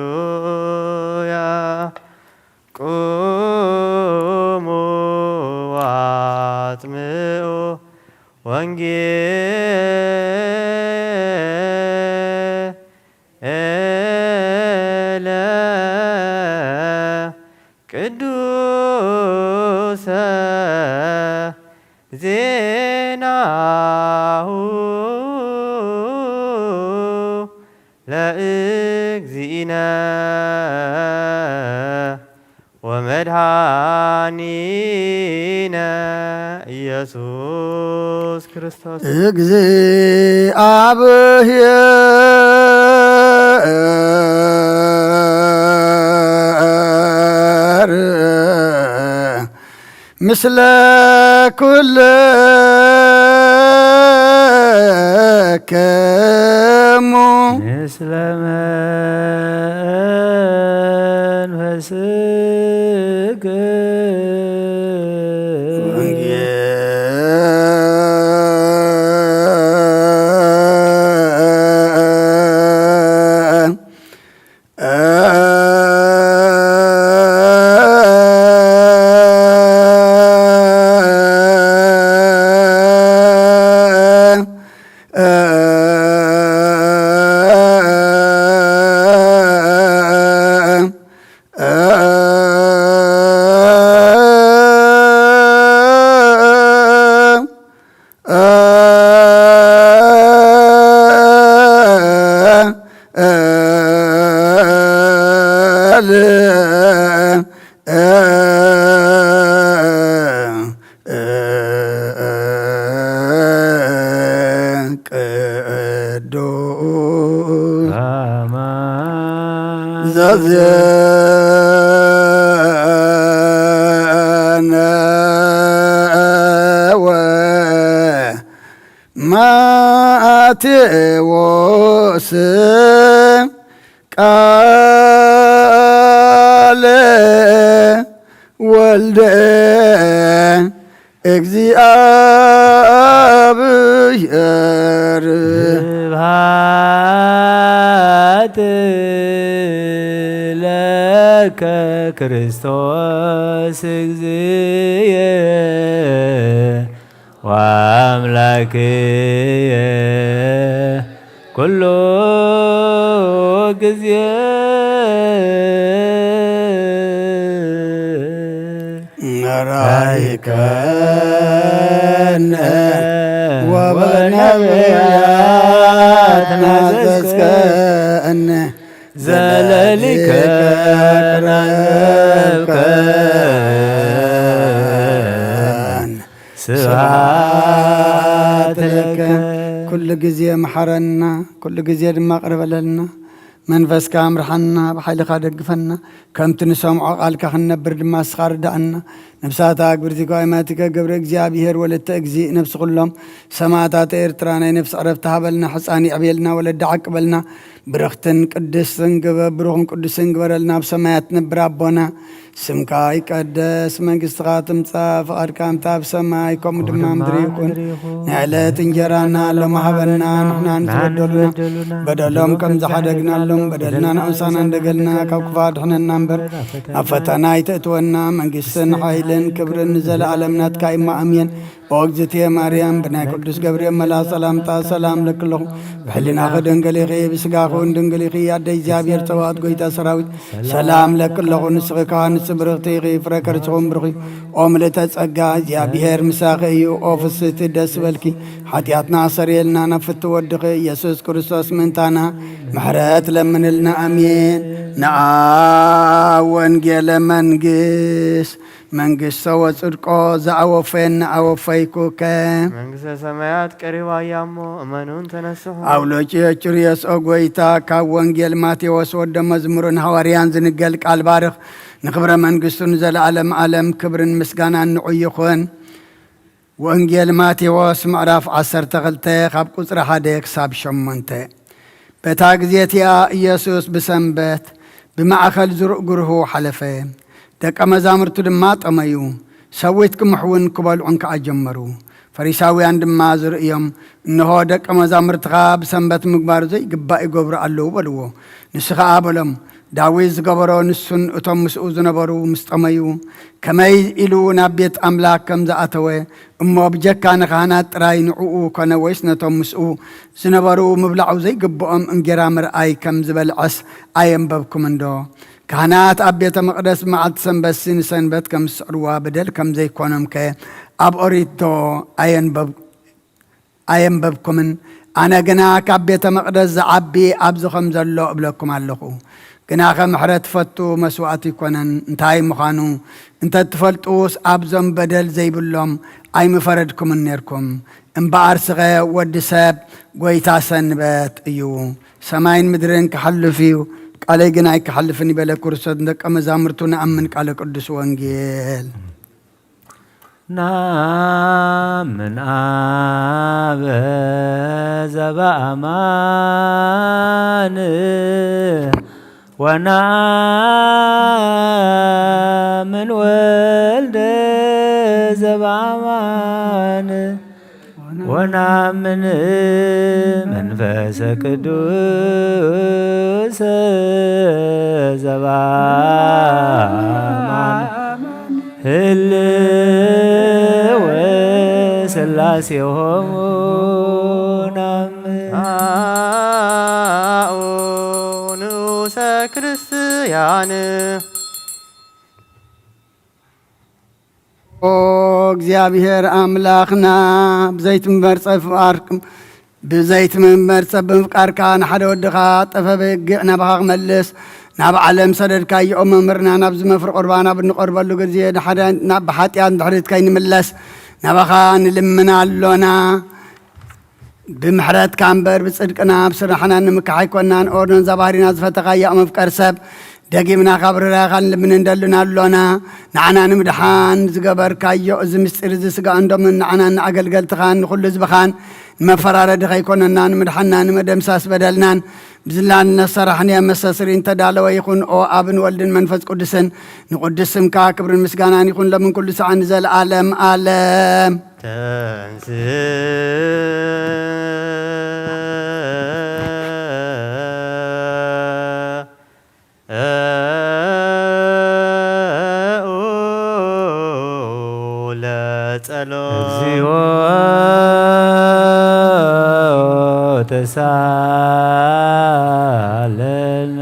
ሃሌሉያ። ቁሙ ወአጽምዑ ወንጌለ ቅዱሰ ዜናሁ ለእግዚእነ ወመድኃኒነ ኢየሱስ ክርስቶስ። እግዚአብሔር ምስለ ኩልክሙ። ምስለ መንፈስክ። ቅዱስ ዘዜነወ ማቴዎስ ቃለ ወልደ እግዚኣብሔር። ስብሐት ለከ ክርስቶስ እግዚእ ወአምላክየ ኩሉ ጊዜ። ራይከነ ወበነቢያት ናዘዝከነ ዘለሊከ ናዘዝከነ ስብሐት ለከ። ኩሉ ግዜ መሓረና፣ ኩሉ ግዜ ድማ ቅርበለልና። መንፈስካ ኣምርሓና፣ ብሓይልኻ ደግፈና። ከምቲ ንሰምዖ ቃልካ ክንነብር ድማ ንስኻ ርዳእና። ነፍሳታ ግብርቲ ጓይማቲከ ገብረ እግዚኣብሔር ወለተ እግዚእ ነፍሲ ኩሎም ሰማዕታት ኤርትራ ናይ ነፍሲ ዕረፍቲ ሃበልና። ሕፃን የዕብየልና፣ ወለዲ ዓቅበልና። ብርኽትን ቅድስትን ግበ-፣ ብሩኽን ቅዱስን ግበረልና። ኣብ ሰማያት ትነብር ኣቦና፣ ስምካ ይቀደስ፣ መንግስትኻ ትምጻእ፣ ፍቓድካ ከምቲ ኣብ ሰማይ፣ ከምኡ ከምኡ ድማ ድማ ምድሪ ይኹን። ምድሪ ይኹን። ናይ ዕለት እንጀራና ሎሚ ሃበና፣ ንሕና ንዝበደሉና፣ ንዝበደሉና፣ በደሎም ከም ዝሓደግናሎም፣ በደልና ንዑሳና እንደገልና፣ ካብ ክፉ ኣድሕነና እምበር፣ ናብ ፈተና ኣይተእትወና፣ መንግስትን ሓይልን ክብርን ንዘለኣለም ናትካ እማ ኣሜን። ኦ እግዝእትየ ማርያም፣ ብናይ ቅዱስ ገብርኤል መልኣኽ ሰላምታ ሰላም ለኪ ኣለኹ። ብሕሊናኺ ድንግል ኢኺ፣ ብስጋኺ እውን ድንግል ኢኺ። ኣደ እግዚኣብሔር ጸባኦት፣ ጎይታ ሰራዊት፣ ሰላም ለኪ ኣለኹ። ንስኺ ከኣ ንስቲ ብርኽቲ ኢኺ፣ ፍረ ከርስኺ እውን ብሩኽ እዩ። ኦ ምልእተ ጸጋ፣ እግዚኣብሔር ምሳኺ እዩ። ኦ ፍስህቲ፣ ደስ በልኪ። ሓጢኣትና ሰሪየልና፣ ናብ ፍቲ ወድኺ ኢየሱስ ክርስቶስ ምእንታና ምሕረት ለምንልና። ኣሜን። ንኣ ወንጌለ መንግስት መንግስቶ ወጽድቆ ዘኣወፈየኒ ኣወፈይኩከ። መንግስተ ሰማያት ቀሪባ እያ እሞ እመኑን ተነስሑ። ኣውሎቂ ዮቹርዮስ ኦ ጎይታ፣ ካብ ወንጌል ማቴዎስ ወደ መዝሙርን ሃዋርያን ዝንገል ቃል ባርኽ። ንኽብረ መንግስቱ ንዘለኣለም ኣለም ክብርን ምስጋናን ንዑ ይኹን። ወንጌል ማቴዎስ ምዕራፍ ዓሰርተ ክልተ ካብ ቁጽሪ ሓደ ክሳብ ሸሞንተ። በታ ግዜ እቲኣ ኢየሱስ ብሰንበት ብማእከል ዝሩእ ግርሁ ሓለፈ። ደቀ መዛሙርቱ ድማ ጠመዩ። ሰዊት ክምሕውን ክበልዑን ከኣ ጀመሩ። ፈሪሳውያን ድማ ዝርእዮም፣ "እንሆ ደቀ መዛሙርትኻ ብሰንበት ምግባር ዘይግባእ ይገብሩ ኣለዉ" በልዎ። ንሱ ኸኣ በሎም፣ "ዳዊት ዝገበሮ ንሱን እቶም ምስኡ ዝነበሩ ምስ ጠመዩ፣ ከመይ ኢሉ ናብ ቤት ኣምላኽ ከም ዝኣተወ፣ እሞ ብጀካ ንኻህናት ጥራይ ንዕኡ ኮነ ወይስ ነቶም ምስኡ ዝነበሩ ምብላዑ ዘይግብኦም እንጌራ ምርኣይ ከም ዝበልዐስ ኣየንበብኩምን ዶ? ካህናት ኣብ ቤተ መቕደስ ብመዓልቲ ሰንበትሲ ንሰንበት ከም ዝስዕርዋ በደል ከም ዘይኮኖምከ ኣብ ኦሪት ዶ ኣየንበብ-፣ ኣየንበብኩምን? ኣነ ግና ካብ ቤተ መቕደስ ዝዓቢ ኣብዚ ከም ዘሎ እብለኩም ኣለኹ። ግናኸ ምሕረት ትፈቱ መስዋእቲ ኣይኮነን፣ እንታይ ምዃኑ እንተ ትፈልጡስ ኣብዞም በደል ዘይብሎም ኣይምፈረድኩምን ኔርኩም። እምበኣር ስኸ ወዲ ሰብ ጐይታ ሰንበት እዩ። ሰማይን ምድርን ክሓልፍ እዩ፣ ቃለይ ግን ኣይክሓልፍን" ይበለ ክርስቶስ ንደቀ መዛሙርቱ ንኣምን ቃለ ቅዱስ ወንጌል። ናምን ኣብ ዘበኣማን ወናምን ወልደ ዘበኣማን ወናምን መንፈሰ ቅዱስ ዘበኣማን ህልው ስላሴሆሙ ናምን። ኦ ንኡሰ ክርስቲያን። ኦ እግዚኣብሔር ኣምላኽና፣ ብዘይትምበር ጸፍቃርኩም፣ ብዘይትምበር ጸብ ብምፍቃርካ ንሓደ ወድኻ ጠፈበ ግዕ ናባኻ ክመልስ ናብ ዓለም ሰደድካዮ። ኦ መምህርና፣ ናብዚ መፍሪ ቁርባን ኣብ እንቐርበሉ ግዜ ንሓደ ናብ ብሓጢኣት ድሕሪት ከይንምለስ ናባኻ ንልምን ኣሎና። ብምሕረትካ እምበር ብጽድቅና ብስራሕና ንምካሕ ኣይኮናን። ኦርዶን እዛ ባህሪና ዝፈተኻያ መፍቀር ሰብ ደጊምና ካብ ርራኻ ንልምን እንደልን ኣሎና። ንዓና ንምድሓን ዝገበርካዮ እዚ ምስጢር እዚ ስጋን ደምን ንዓናን ንኣገልገልትኻን ንኹሉ ህዝብኻን ንመፈራረዲ ከይኮነና ንምድሓንና ንመደምሳስ በደልናን ብዝላን ነሰራሕንዮ መሰስሪ እንተዳለወ ይኹን። ኦ ኣብን ወልድን መንፈስ ቅዱስን ንቅዱስ ስምካ ክብርን ምስጋናን ይኹን ለምን ኩሉ ሰዓት ንዘለዓለም ኣለም። ተንስ ለጸሎት። እግዚኦ ተሳለነ።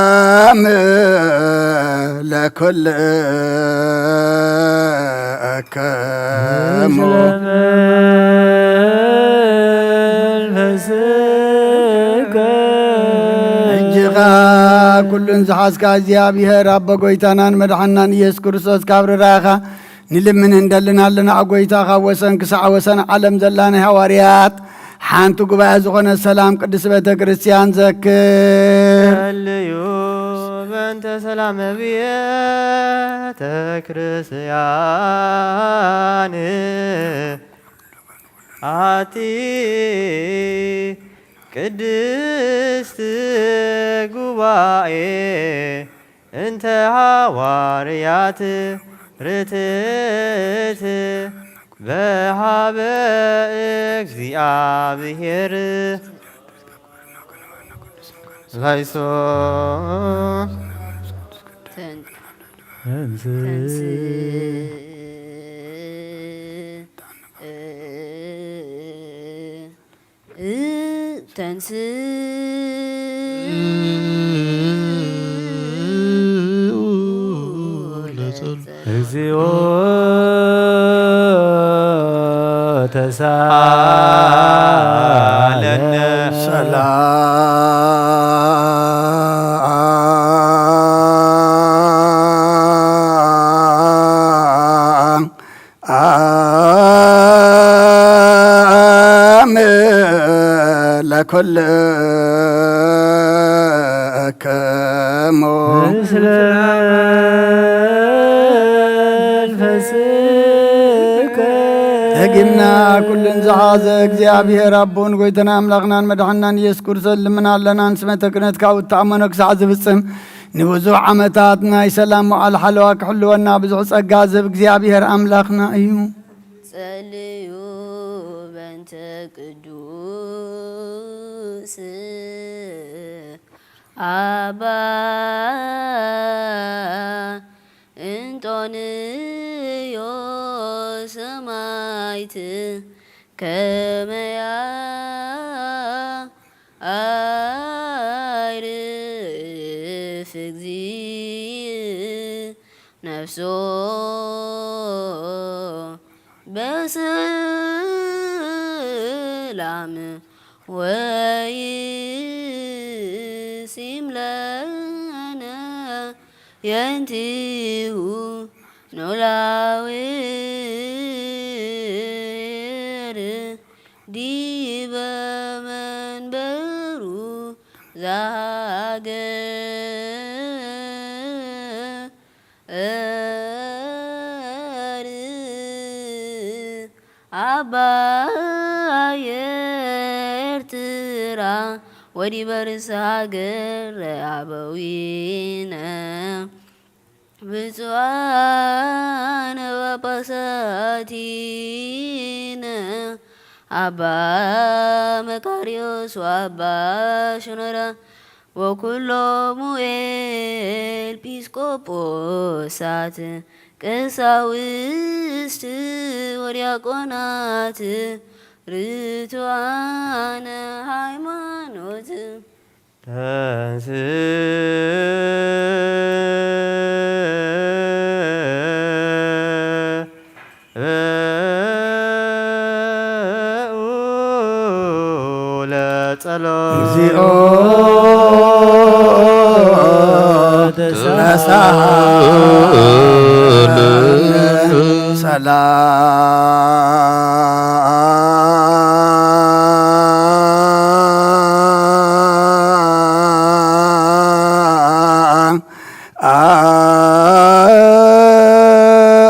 ሰላም ለኩልክሙ። እጅኻ ኩሉን ዝሓዝካ እግዚኣብሔር ኣቦ ጎይታናን መድሓናን ኢየሱስ ክርስቶስ ካብ ርራኻ ንልምን እንደልን ኣለና። ኦ ጎይታ፣ ካብ ወሰን ክሳዕ ወሰን ዓለም ዘላ ናይ ሃዋርያት ሓንቲ ጉባኤ ዝኾነ ሰላም ቅድስት ቤተ ክርስቲያን ዘክር። ጸልዩ በእንተ ሰላም ቤተ ክርስቲያን ኣቲ ቅድስት ጉባኤ እንተ ሃዋርያት ርትዕት በሃበ እግዚኣብሔር ላይሶ ተንስ- ተንስ- እ- ተንስ- እግዚኦ ተሳለነ። ሰላም ለኩልክሙ። ምስለ መንፈስከ። ደጊምና ኩሉን ዝሓዘ እግዚኣብሔር ኣቦን ጎይታና ኣምላኽናን መድሓናን ኢየሱስ ክርስቶስ ልምና ኣለና። ንስመተ ክህነትካ ውታእመኖ ክሳዕ ዝፍጽም ንብዙሕ ዓመታት ናይ ሰላም መዓል ሓለዋ ክሕልወና ብዙሕ ጸጋ ዝህብ እግዚኣብሔር ኣምላኽና እዩ። ጸልዩ በንተ ቅዱስ ኣባ እንጦንዮስ ሰማዕት ከመያ ኣይርፍ እግዚእ ነፍሶ በሰላም ወይሲም ለነ የንቲሁ ኖላዊ ዲበ መንበሩ ዘሃገር ኣባ ኤርትራ ወዲበ ርእሰ ሃገር ኣበዊነ ብፁዓነ ጳጳሳቲነ ኣባ መቃርዮስ ወኣባ ሽኖዳ ወኩሎሙ ኤጲስቆጶሳት ቀሳውስት ወዲያቆናት ርቱዓነ ሃይማኖት ተንስ ለጸሎት። እግዚኦ ተሳሃለነ።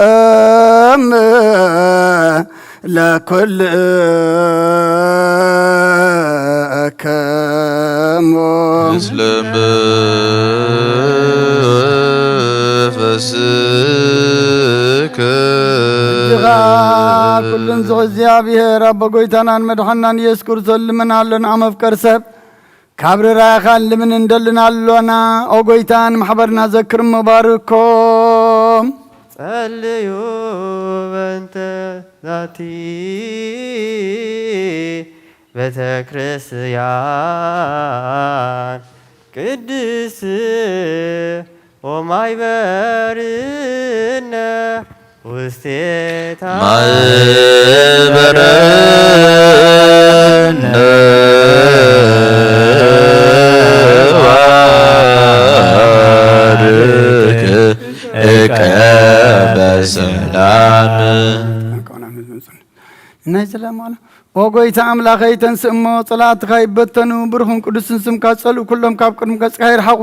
ሰላም ለኩልክሙ። ምስለ መንፈስከ። እጅኻ ኩሉን ዝኽእል እግዚኣብሔር ኣቦ ጎይታናን መድሓናን ኢየሱስ ክርስቶስ ልምን ኣሎና መፍቀር ሰብ ካብ ርራኻ ልምን እንደልን ኣሎና። ኦ ጎይታ ንማሕበርና ዘክር መባርኮም። ጸልዩ በእንተ ዛቲ ቤተ ክርስቲያን ቅድስት ወማይበርነ ውስቴታ ማይበረነ ባርክ እቀ በሰላም። ናይ ሰላም ዋላ። ኦ ጎይታ ኣምላኸይ፣ ተንስእ እሞ ጸላእትኻ ይበተኑ፣ ብሩኽን ቅዱስን ስምካ ዝጸልኡ ኩሎም ካብ ቅድሚ ገጽካ ይርሓቑ።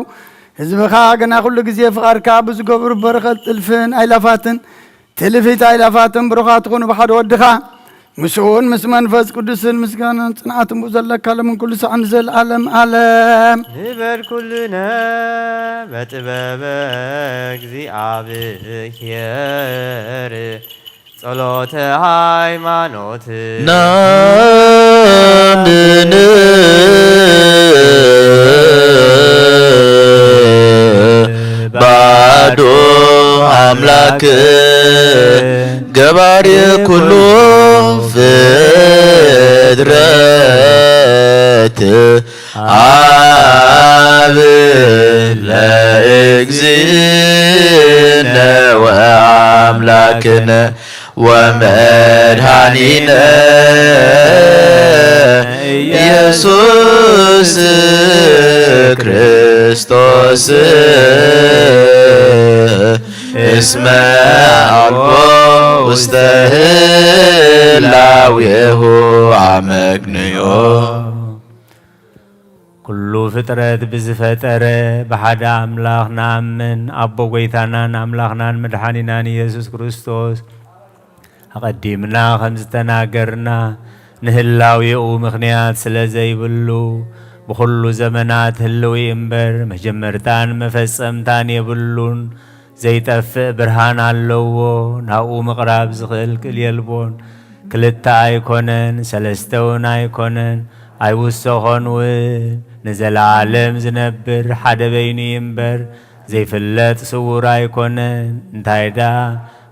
ህዝብኻ ግና ኩሉ ግዜ ፍቓድካ ብዝገብሩ በረኸት ጥልፍን ኣይላፋትን ትልፊት ኣይላፋትን ብሩኻት ትኹኑ ብሓደ ወድኻ ምስኡውን ምስ መንፈስ ቅዱስን ምስጋናን ጽንዓትን ብኡ ዘለካ ሎምን ኩሉ ሳዕ ንዘለዓለም ዓለም። ንበል ኩልነ በጥበበ እግዚኣብሔር ጸሎተ ሃይማኖት ናምን ባዶ ኣምላክ ገባሪ ኩሉ ፍጥረት ኣብ ለእግዚእነ ወአምላክነ ወመድኃኒነ ኢየሱስ ክርስቶስ እስመ አልቦ ውስተ ህላዌሁ አመክንዮ። ኩሉ ፍጥረት ብዝፈጠረ ብሓደ ኣምላኽ ንኣምን፣ ኣቦ ጐይታናን ኣምላኽናን መድሓኒናን ኢየሱስ ክርስቶስ፣ ኣቐዲምና ከም ዝተናገርና፣ ንህላዌኡ ምኽንያት ስለ ዘይብሉ፣ ብኹሉ ዘመናት ህልዊ እምበር፣ መጀመርታን መፈጸምታን የብሉን። ዘይጠፍእ ብርሃን ኣለዎ፣ ናብኡ ምቕራብ ዝኽልክል የልቦን። ክልተ ኣይኮነን፣ ሰለስተ እውን ኣይኮነን፣ ኣይውሰኾን እውን። ንዘለዓለም ዝነብር ሓደ በይኑ እዩ እምበር፣ ዘይፍለጥ ስዉር ኣይኮነን። እንታይ ደኣ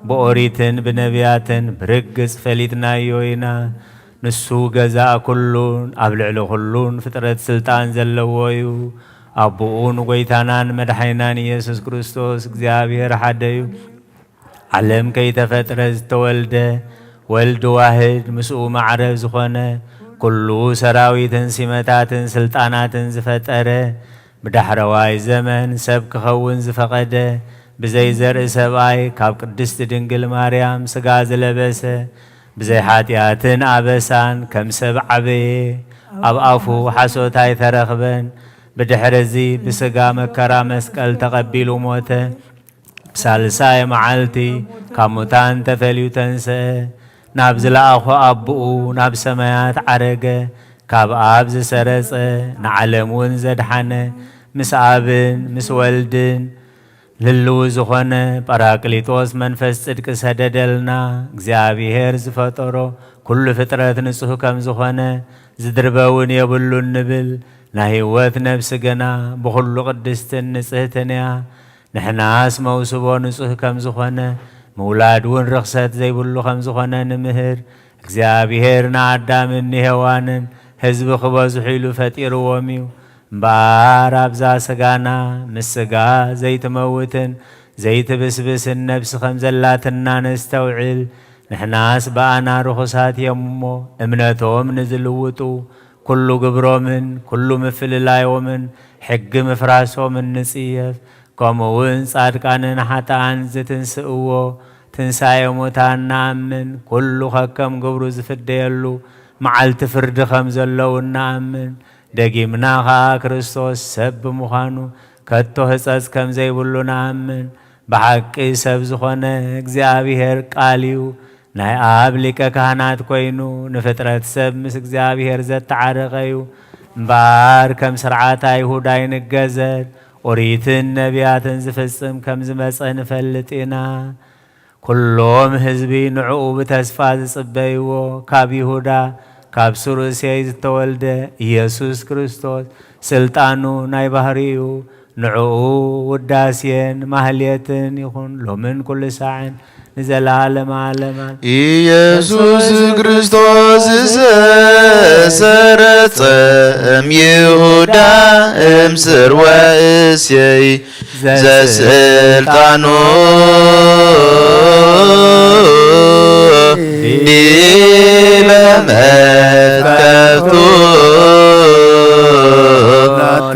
ብኦሪትን ብነቢያትን ብርግጽ ፈሊጥናዮ ኢና። ንሱ ገዛእ ኩሉን ኣብ ልዕሊ ኩሉን ፍጥረት ስልጣን ዘለዎ እዩ። ኣቦኡ ንጐይታናን መድሓኒናን ኢየሱስ ክርስቶስ እግዚኣብሔር ሓደ እዩ። ዓለም ከይተፈጥረ ዝተወልደ ወልድ ዋህድ ምስኡ ማዕረ ዝኾነ ኩሉ ሰራዊትን ሲመታትን ስልጣናትን ዝፈጠረ ብዳሕረዋይ ዘመን ሰብ ክኸውን ዝፈቐደ ብዘይ ዘርኢ ሰብኣይ ካብ ቅድስቲ ድንግል ማርያም ስጋ ዝለበሰ ብዘይ ሓጢኣትን ኣበሳን ከም ሰብ ዓበየ። ኣብ ኣፉ ሓሶት ኣይተረኽበን። ብድሕርዚ ብስጋ መከራ መስቀል ተቐቢሉ ሞተ። ብሳልሳይ መዓልቲ ካብ ሙታን ተፈልዩ ተንስአ። ናብ ዝለኣኾ ኣቦኡ ናብ ሰማያት ዓረገ። ካብ ኣብ ዝሰረጸ ንዓለም እውን ዘድሓነ ምስ ኣብን ምስ ወልድን ህልው ዝኾነ ጳራቅሊጦስ መንፈስ ጽድቂ ሰደደልና። እግዚኣብሔር ዝፈጠሮ ኩሉ ፍጥረት ንጹህ ከም ዝኾነ ዝድርበ እውን የብሉን ንብል። ናይ ህይወት ነፍሲ ግና ብኹሉ ቅድስትን ንጽህትን እያ። ንሕናስ መውስቦ ንጹህ ከም ዝኾነ ምውላድ እውን ርኽሰት ዘይብሉ ከም ዝኾነ ንምህር። እግዚኣብሔር ንኣዳምን ንሄዋንን ህዝቢ ክበዝሑ ኢሉ ፈጢርዎም እዩ። እምበኣር ኣብዛ ስጋና ምስ ስጋ ዘይትመውትን ዘይትብስብስን ነፍሲ ከም ዘላትና ነስተውዕል። ንሕናስ ብኣና ርኹሳት እዮም እሞ እምነቶም ንዝልውጡ ኩሉ ግብሮምን ኩሉ ምፍልላዮምን ሕጊ ምፍራሶምን ንጽየፍ። ከምኡ እውን ጻድቃንን ሓጥኣን ዝትንስእዎ ትንሳኤ ሙታን ንኣምን። ኩሉ ከከም ግብሩ ዝፍደየሉ መዓልቲ ፍርዲ ከም ዘለዉ ንኣምን። ደጊምና ኸኣ ክርስቶስ ሰብ ብምዃኑ ከቶ ህጸጽ ከም ዘይብሉ ንኣምን። ብሓቂ ሰብ ዝኾነ እግዚኣብሔር ቃል እዩ። ናይ ኣብ ሊቀ ካህናት ኮይኑ ንፍጥረት ሰብ ምስ እግዚኣብሔር ዘተዓረቐ እዩ። እምበኣር ከም ስርዓት ኣይሁድ ኣይንገዘር፣ ኦሪትን ነቢያትን ዝፍጽም ከም ዝመጸ ንፈልጥ ኢና። ኩሎም ህዝቢ ንዕኡ ብተስፋ ዝጽበይዎ ካብ ይሁዳ ካብ ሱር እሴይ ዝተወልደ ኢየሱስ ክርስቶስ ስልጣኑ ናይ ባህሪ እዩ። ንዕኡ ውዳሴን ማህሌትን ይኹን ሎምን ኩሉ ሳዕን ንዘለዓለመ ዓለማት። ኢየሱስ ክርስቶስ ዘሰረጸ እም ይሁዳ እም ስርወ እሴይ ዘስልጣኑ ዲበ መትከፍቱ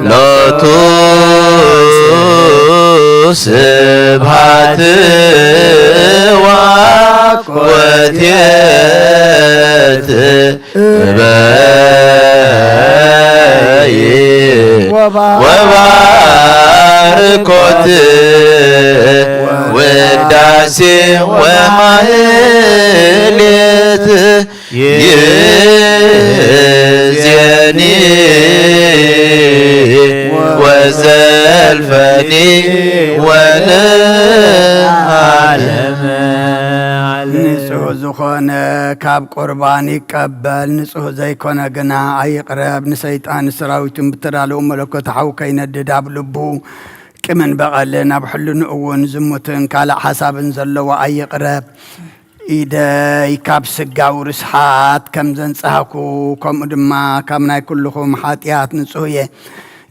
ሎቱ ስብሐት ወኮቴት እበይ ወባርኮት ወዳሴ ወማህሌት ይእዜኒ ወዘልፈኒ ወለዓለመ ዓለም። ንጹህ ዝኾነ ካብ ቁርባን ይቀበል፣ ንጹህ ዘይኮነ ግና ኣይቕረብ። ንሰይጣን ሰራዊቱን ብተዳለዉ መለኮት ሓው ከይነድድ ኣብ ልቡ ቂምን በቐልን ኣብ ሕልንኡ እውን ዝሙትን ካልእ ሓሳብን ዘለዎ ኣይቕረብ። ኢደይ ካብ ስጋዊ ርስሓት ከም ዘንጻህኩ፣ ከምኡ ድማ ካብ ናይ ኩልኹም ሓጢኣት ንጹህ እየ።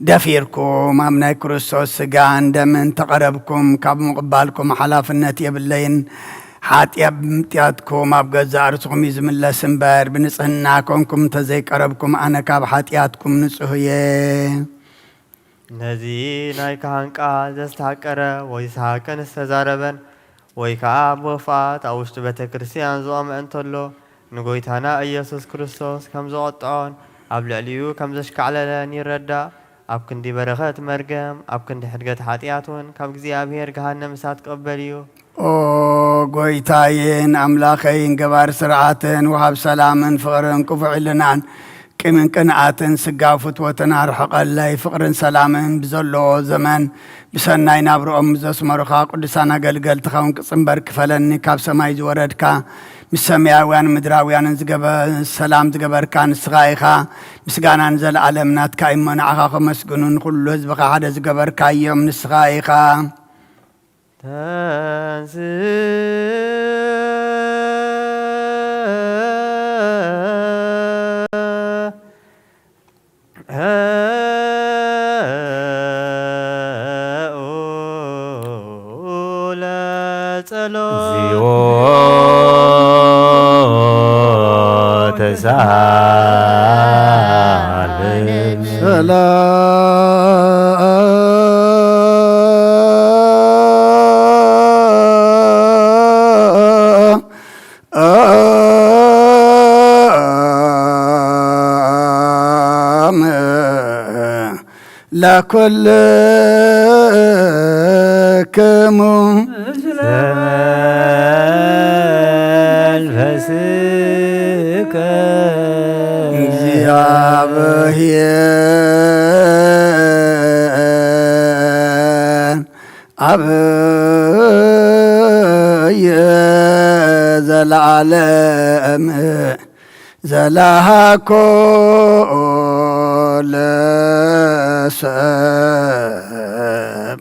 ደፊርኩም ኣብ ናይ ክርስቶስ ስጋን ደምን ተቐረብኩም፣ ካብ ምቕባልኩም ሓላፍነት የብለይን። ሓጢኣትኩም ኣብ ገዛእ ርእስኹም እዩ ዝምለስ እምበር፣ ብንጽህና ኮንኩም እንተዘይቀረብኩም፣ ኣነ ካብ ሓጢኣትኩም ንጹህ እየ። ነዚ ናይ ካህን ቃል ዘስተሃቀረ ወይ ዝሃቀን ዝተዛረበን፣ ወይ ከኣ ብኽፍኣት ኣብ ውሽጢ ቤተ ክርስቲያን ዝቖመ እንተሎ፣ ንጎይታና ኢየሱስ ክርስቶስ ከም ዘቖጥዖን ኣብ ልዕሊኡ ከም ዘሽካዕለለን ይረዳእ። ኣብ ክንዲ በረኸት መርገም፣ ኣብ ክንዲ ሕድገት ሓጢኣት እውን ካብ እግዚኣብሔር ገሃነም እሳት ክቕበል እዩ። ኦ ጎይታዬን ኣምላኸይን፣ ገባር ስርዓትን ወሃብ ሰላምን ፍቕርን ክፉእ ሕልናን ቂምን ቅንኣትን ስጋ ፍትወትን ኣርሕቐለይ። ፍቕርን ሰላምን ብዘለዎ ዘመን ብሰናይ ናብርኦም ዘስመሩኻ ቅዱሳን ኣገልገልትኻ እውን ክጽንበር ክፈለኒ። ካብ ሰማይ ዝወረድካ፣ ምስ ሰማያውያን ምድራውያንን ዝገበ-፣ ሰላም ዝገበርካ ንስኻ ኢኻ። ምስጋና ንዘለኣለም ናትካ እዩ እሞ፣ ንዓኻ ከመስግኑ ንኹሉ ህዝብኻ ሓደ ዝገበርካዮም ንስኻ ኢኻ። ተንስ ለጸሎት። እግዚኦ ተሳለን። ሰላም ለኩልክሙ። መንፈስከ። እግዚአብሔር አብየ ዘለዓለም ዘለሃኮ ለሰብ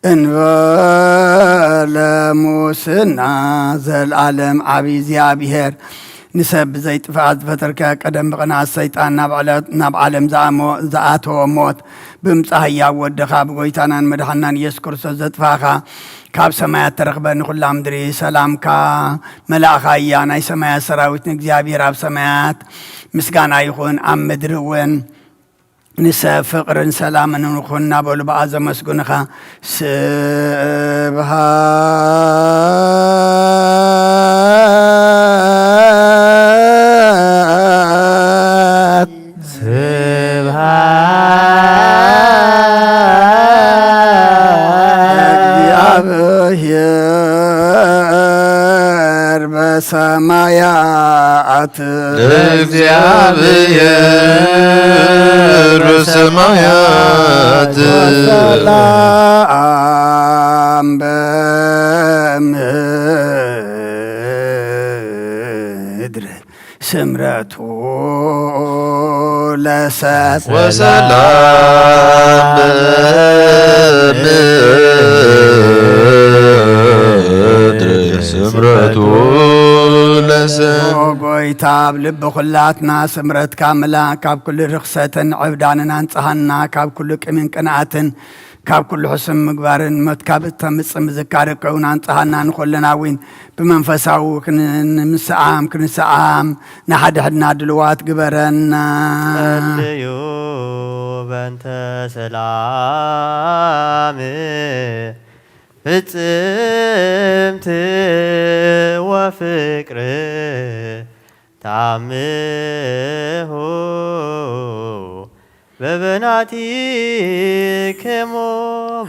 እንበለ ሙስና። ዘልዓለም ዓቢ እግዚኣብሔር ንሰብ ብዘይጥፍኣት ዝፈጠርከ፣ ቀደም ብቕንኣት ሰይጣን ናብ ዕለ-፣ ናብ ዓለም ዝኣሞ-፣ ዝኣተወ ሞት ብምጻእ ህያው ወድኻ ብጎይታናን መድሓናን ኢየሱስ ክርስቶስ ዘጥፋእኻ፣ ካብ ሰማያት ተረኽበ፣ ንኹላ ምድሪ ሰላምካ መላእኻ እያ። ናይ ሰማያት ሰራዊት ንእግዚኣብሔር ኣብ ሰማያት ምስጋና ይኹን፣ ኣብ ምድሪ እውን ንሰብ ፍቕርን ሰላምን ንኹን እናበሉ ብኣ ዘመስግኑኻ። ስብሃት ስብሃት ለእግዚኣብሔር በሰማያት። ለእግዚኣብሔር በሰማያት። ወሰላም በምድር ስምረቱ ለሰብ። ወሰላም በምድር ስምረቱ ለሰብ። ኦ ጎይታ፣ ኣብ ልቢ ኩላትና ስምረትካ ምላ፣ ካብ ኩሉ ርኽሰትን ዕብዳንን ኣንጽሃና፣ ካብ ኩሉ ቅሚን ቅንኣትን ካብ ኩሉ ሕሱም ምግባርን ሞት ካብ እተምጽእ ምዝካር ከውን ኣንጽሃና ንኹልና እውን ብመንፈሳዊ ክን-፣ ንምስኣም ክንስኣም ንሓድሕድና ድልዋት ግበረና። ጸልዩ በእንተ ሰላም ፍጽምቲ ወፍቅር ተኣምሁ በበናቲክሙ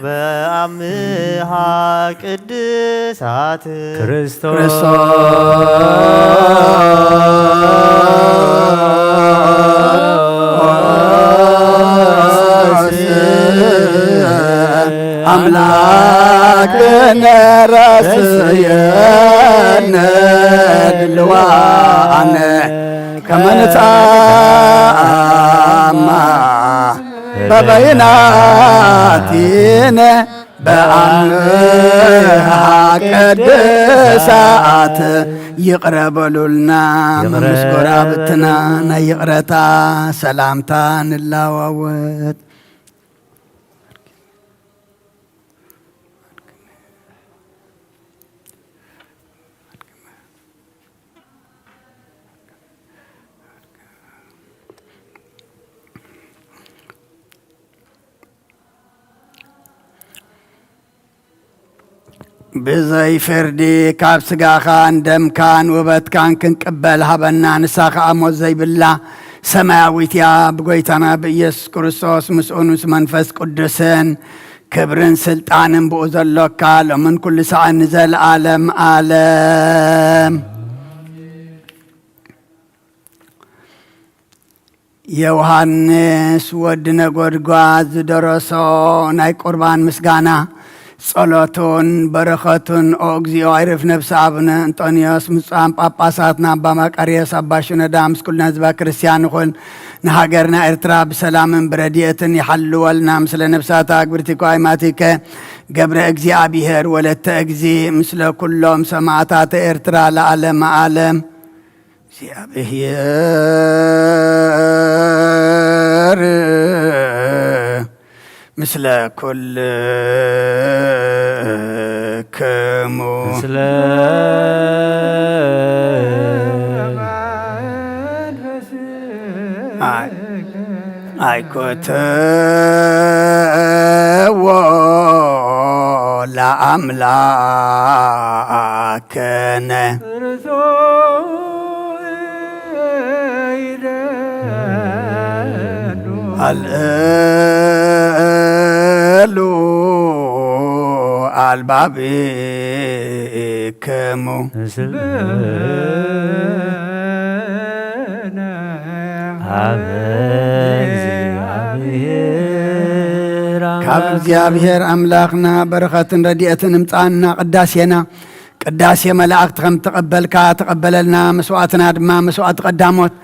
በአምሃ ቅድሳት ክርስቶስ ኣምላክ ነረስየነ ድልዋነ ከመ ንትአማ በበይናቲነ በአምሃ ቅድሳት። ይቕረ በሉልና። ይቕረ። ምስ ጎረባብትና ናይ ይቕረታ ሰላምታ ንለዋወጥ። ብዘይ ፍርዲ ካብ ስጋኻን ደምካን ውበትካን ክንቅበል ሃበና። ንሳ ኸኣ ሞት ዘይብላ ሰማያዊት እያ። ብጎይታና ብኢየሱስ ክርስቶስ ምስኡን ምስ መንፈስ ቅዱስን ክብርን ስልጣንን ብኡ ዘሎካ ሎምን ኩሉ ሳዕን ንዘለኣለም ኣለም። ዮሃንስ ወዲ ነጎድጓድ ዝደረሶ ናይ ቁርባን ምስጋና። ጸሎቱን በረኸቱን። ኦ እግዚኦ ኣይርፍ ነፍሲ ኣቡነ እንጦንዮስ፣ ምጹኣን ጳጳሳትና፣ ኣባ መቃርዮስ፣ ኣባ ሽኖዳ፣ ምስ ኩልና ህዝባ ክርስቲያን ይኹን። ንሃገርና ኤርትራ ብሰላምን ብረድኤትን ይሓልወልና። ምስለ ነፍሳታ ኣግብርቲ ኳይማቲከ ገብረ እግዚኣብሔር ወለተ እግዚ፣ ምስለ ኩሎም ሰማዕታተ ኤርትራ ለዓለመ ዓለም። እግዚኣብሔር ምስለ ኩልክሙ። ምስለ ኣይ-፣ ኣይኮተዎ ለኣምላክነ። ኣልእሉ ኣልባቢክሙ። ኣብ እግዚኣብሔር ካብ እግዚኣብሔር ኣምላኽና በረኸትን ረድኤትን እምጻኣና። ቅዳሴና ቅዳሴ መላእክት ከም ተቐበልካ ተቐበለልና። መስዋዕትና ድማ መስዋዕቲ ቀዳሞት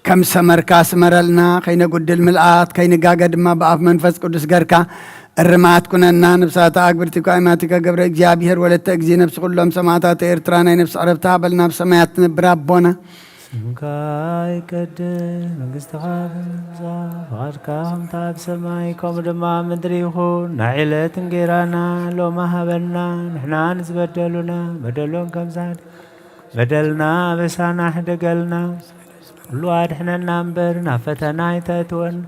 ከም ሰመርካ ስመረልና። ከይነጉድል ምልኣት ከይንጋገ ድማ ብኣፍ መንፈስ ቅዱስ ገርካ እርማት ኩነና። ነፍሳተ ኣግብርቲ ኳይማቲከ ገብረ እግዚኣብሔር ወለተ እግዚ ነፍሲ ኩሎም ሰማዕታት ኤርትራ ናይ ነፍሲ ዕረፍቲ ሃበልና። ብሰማያት ትነብር ኣቦና ስምካ ይቀደስ፣ መንግስትኻ ትምጻእ፣ ፍቓድካ ከምታ ኣብ ሰማይ ከምኡ ድማ ኣብ ምድሪ ይኹን። ናይ ዕለት እንጌራና ሎሚ ሃበና፣ ንሕና ንዝበደሉና በደሎም ከም ዝሓድግ በደልና ኣበሳና ሕደገልና፣ ኩሉ ኣድሕነና እምበር ናብ ፈተና ኣይተእትወና፣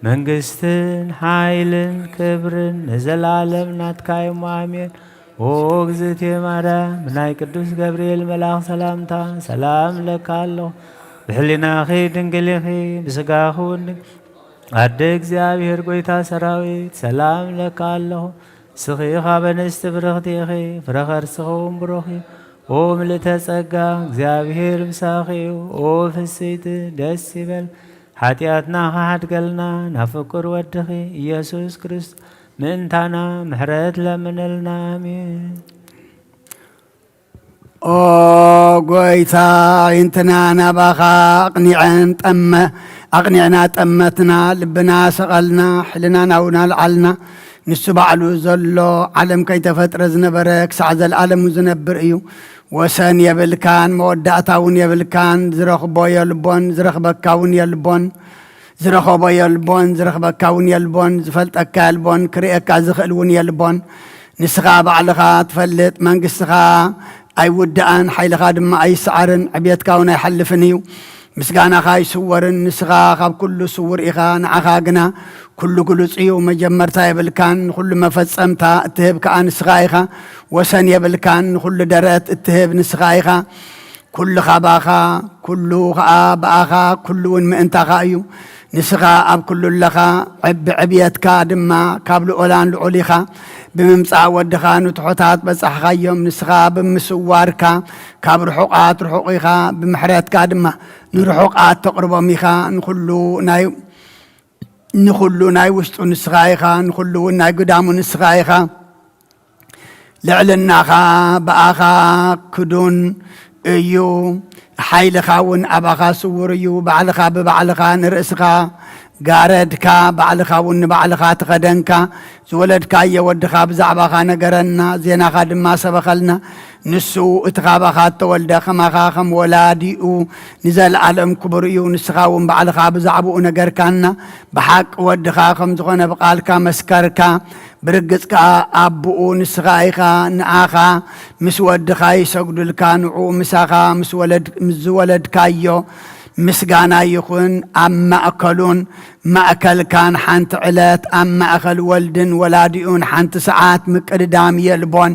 መንግስትን ሓይልን ክብርን ንዘለኣለም ናትካ እዩ፣ ኣሜን። ኦ እግዝእትየ ማርያም፣ ብናይ ቅዱስ ገብርኤል መልኣኽ ሰላምታ ሰላም እለካ ኣለኹ። ብሕሊናኺ ድንግል ኢኺ፣ ብስጋኺ እውን ድንግል። ኣደ እግዚኣብሔር ጐይታ ሰራዊት፣ ሰላም እለካ ኣለኹ። ንስኺ ካብ ኣንስቲ ብርኽቲ ኢኺ፣ ፍረ ከርስኺ እውን ብሩኽ እዩ። ኦ ምልእተ ጸጋ፣ እግዚኣብሔር ምሳኺ እዩ። ኦ ፍስይቲ፣ ደስ ይበል፣ ሓጢኣትና ኸሓድገልና፣ ናብ ፍቁር ወድኺ ኢየሱስ ክርስቶስ ምእንታና ምሕረት ለምንልና። ኣሜን። ኦ ጐይታ፣ ኣዒንትና ናባኻ ኣቕኒዐን ጠመ-፣ ኣቕኒዕና ጠመትና፣ ልብና ሰቐልና፣ ሕልናና እውን ኣልዓልና። ንሱ ባዕሉ ዘሎ፣ ዓለም ከይተፈጥረ ዝነበረ፣ ክሳዕ ዘለኣለሙ ዝነብር እዩ። ወሰን የብልካን፣ መወዳእታ እውን የብልካን። ዝረኽቦ የልቦን፣ ዝረኽበካ እውን የልቦን። ዝረኸቦ የልቦን፣ ዝረኽበካ እውን የልቦን። ዝፈልጠካ የልቦን፣ ክርእየካ ዝኽእል እውን የልቦን። ንስኻ ባዕልኻ ትፈልጥ፣ መንግስትኻ ኣይውዳእን፣ ሓይልኻ ድማ ኣይሰዓርን፣ ዕብየትካ እውን ኣይሓልፍን እዩ። ምስጋናኻ ኣይስወርን፣ ንስኻ ካብ ኩሉ ስውር ኢኻ። ንዓኻ ግና ኩሉ ግሉጽ እዩ። መጀመርታ የብልካን፣ ንኹሉ መፈጸምታ እትህብ ከኣ ንስኻ ኢኻ። ወሰን የብልካን፣ ንኹሉ ደረት እትህብ ንስኻ ኢኻ። ኩሉ ኻባኻ፣ ኩሉ ኸኣ ብኣኻ፣ ኩሉ እውን ምእንታኻ እዩ። ንስኻ ኣብ ኩሉ ኣለኻ፣ ዕብ-፣ ብዕብየትካ ድማ ካብ ልዑላን ልዑል ኢኻ። ብምምጻእ ወድኻ ንትሑታት በጻሕኻዮም። ንስኻ ብምስዋርካ ካብ ርሑቓት ርሑቕ ኢኻ፣ ብምሕረትካ ድማ ንርሑቓት ተቕርቦም ኢኻ። ንኹሉ ናይ፣ ንኹሉ ናይ ውሽጡ ንስኻ ኢኻ፣ ንኹሉ እውን ናይ ግዳሙ ንስኻ ኢኻ። ልዕልናኻ ብኣኻ ክዱን እዩ፣ ሓይልኻ እውን ኣባኻ ስዉር እዩ። ባዕልኻ ብባዕልኻ ንርእስኻ ጋረድካ፣ ባዕልኻ እውን ንባዕልኻ ተኸደንካ። ዝወለድካዮ ወድኻ ብዛዕባኻ ነገረና፣ ዜናኻ ድማ ሰበኸልና። ንሱ እቲ ካባኻ እተወልደ ከማኻ ከም ወላዲኡ ንዘለኣለም ክቡር እዩ። ንስኻ እውን ባዕልኻ ብዛዕባኡ ነገርካና። ብሓቂ ወድኻ ከም ዝኾነ ብቓልካ መስከርካ። ብርግጽ ከኣ ኣቦኡ ንስኻ ኢኻ። ንኣኻ ምስ ወድኻ ይሰግዱልካ፣ ንዕኡ ምሳኻ ምስ ወለድ-፣ ምስ ዝወለድካዮ ምስጋና ይኹን። ኣብ ማእከሉን ማእከልካን ሓንቲ ዕለት፣ ኣብ ማእከል ወልድን ወላዲኡን ሓንቲ ሰዓት ምቅድዳም የልቦን።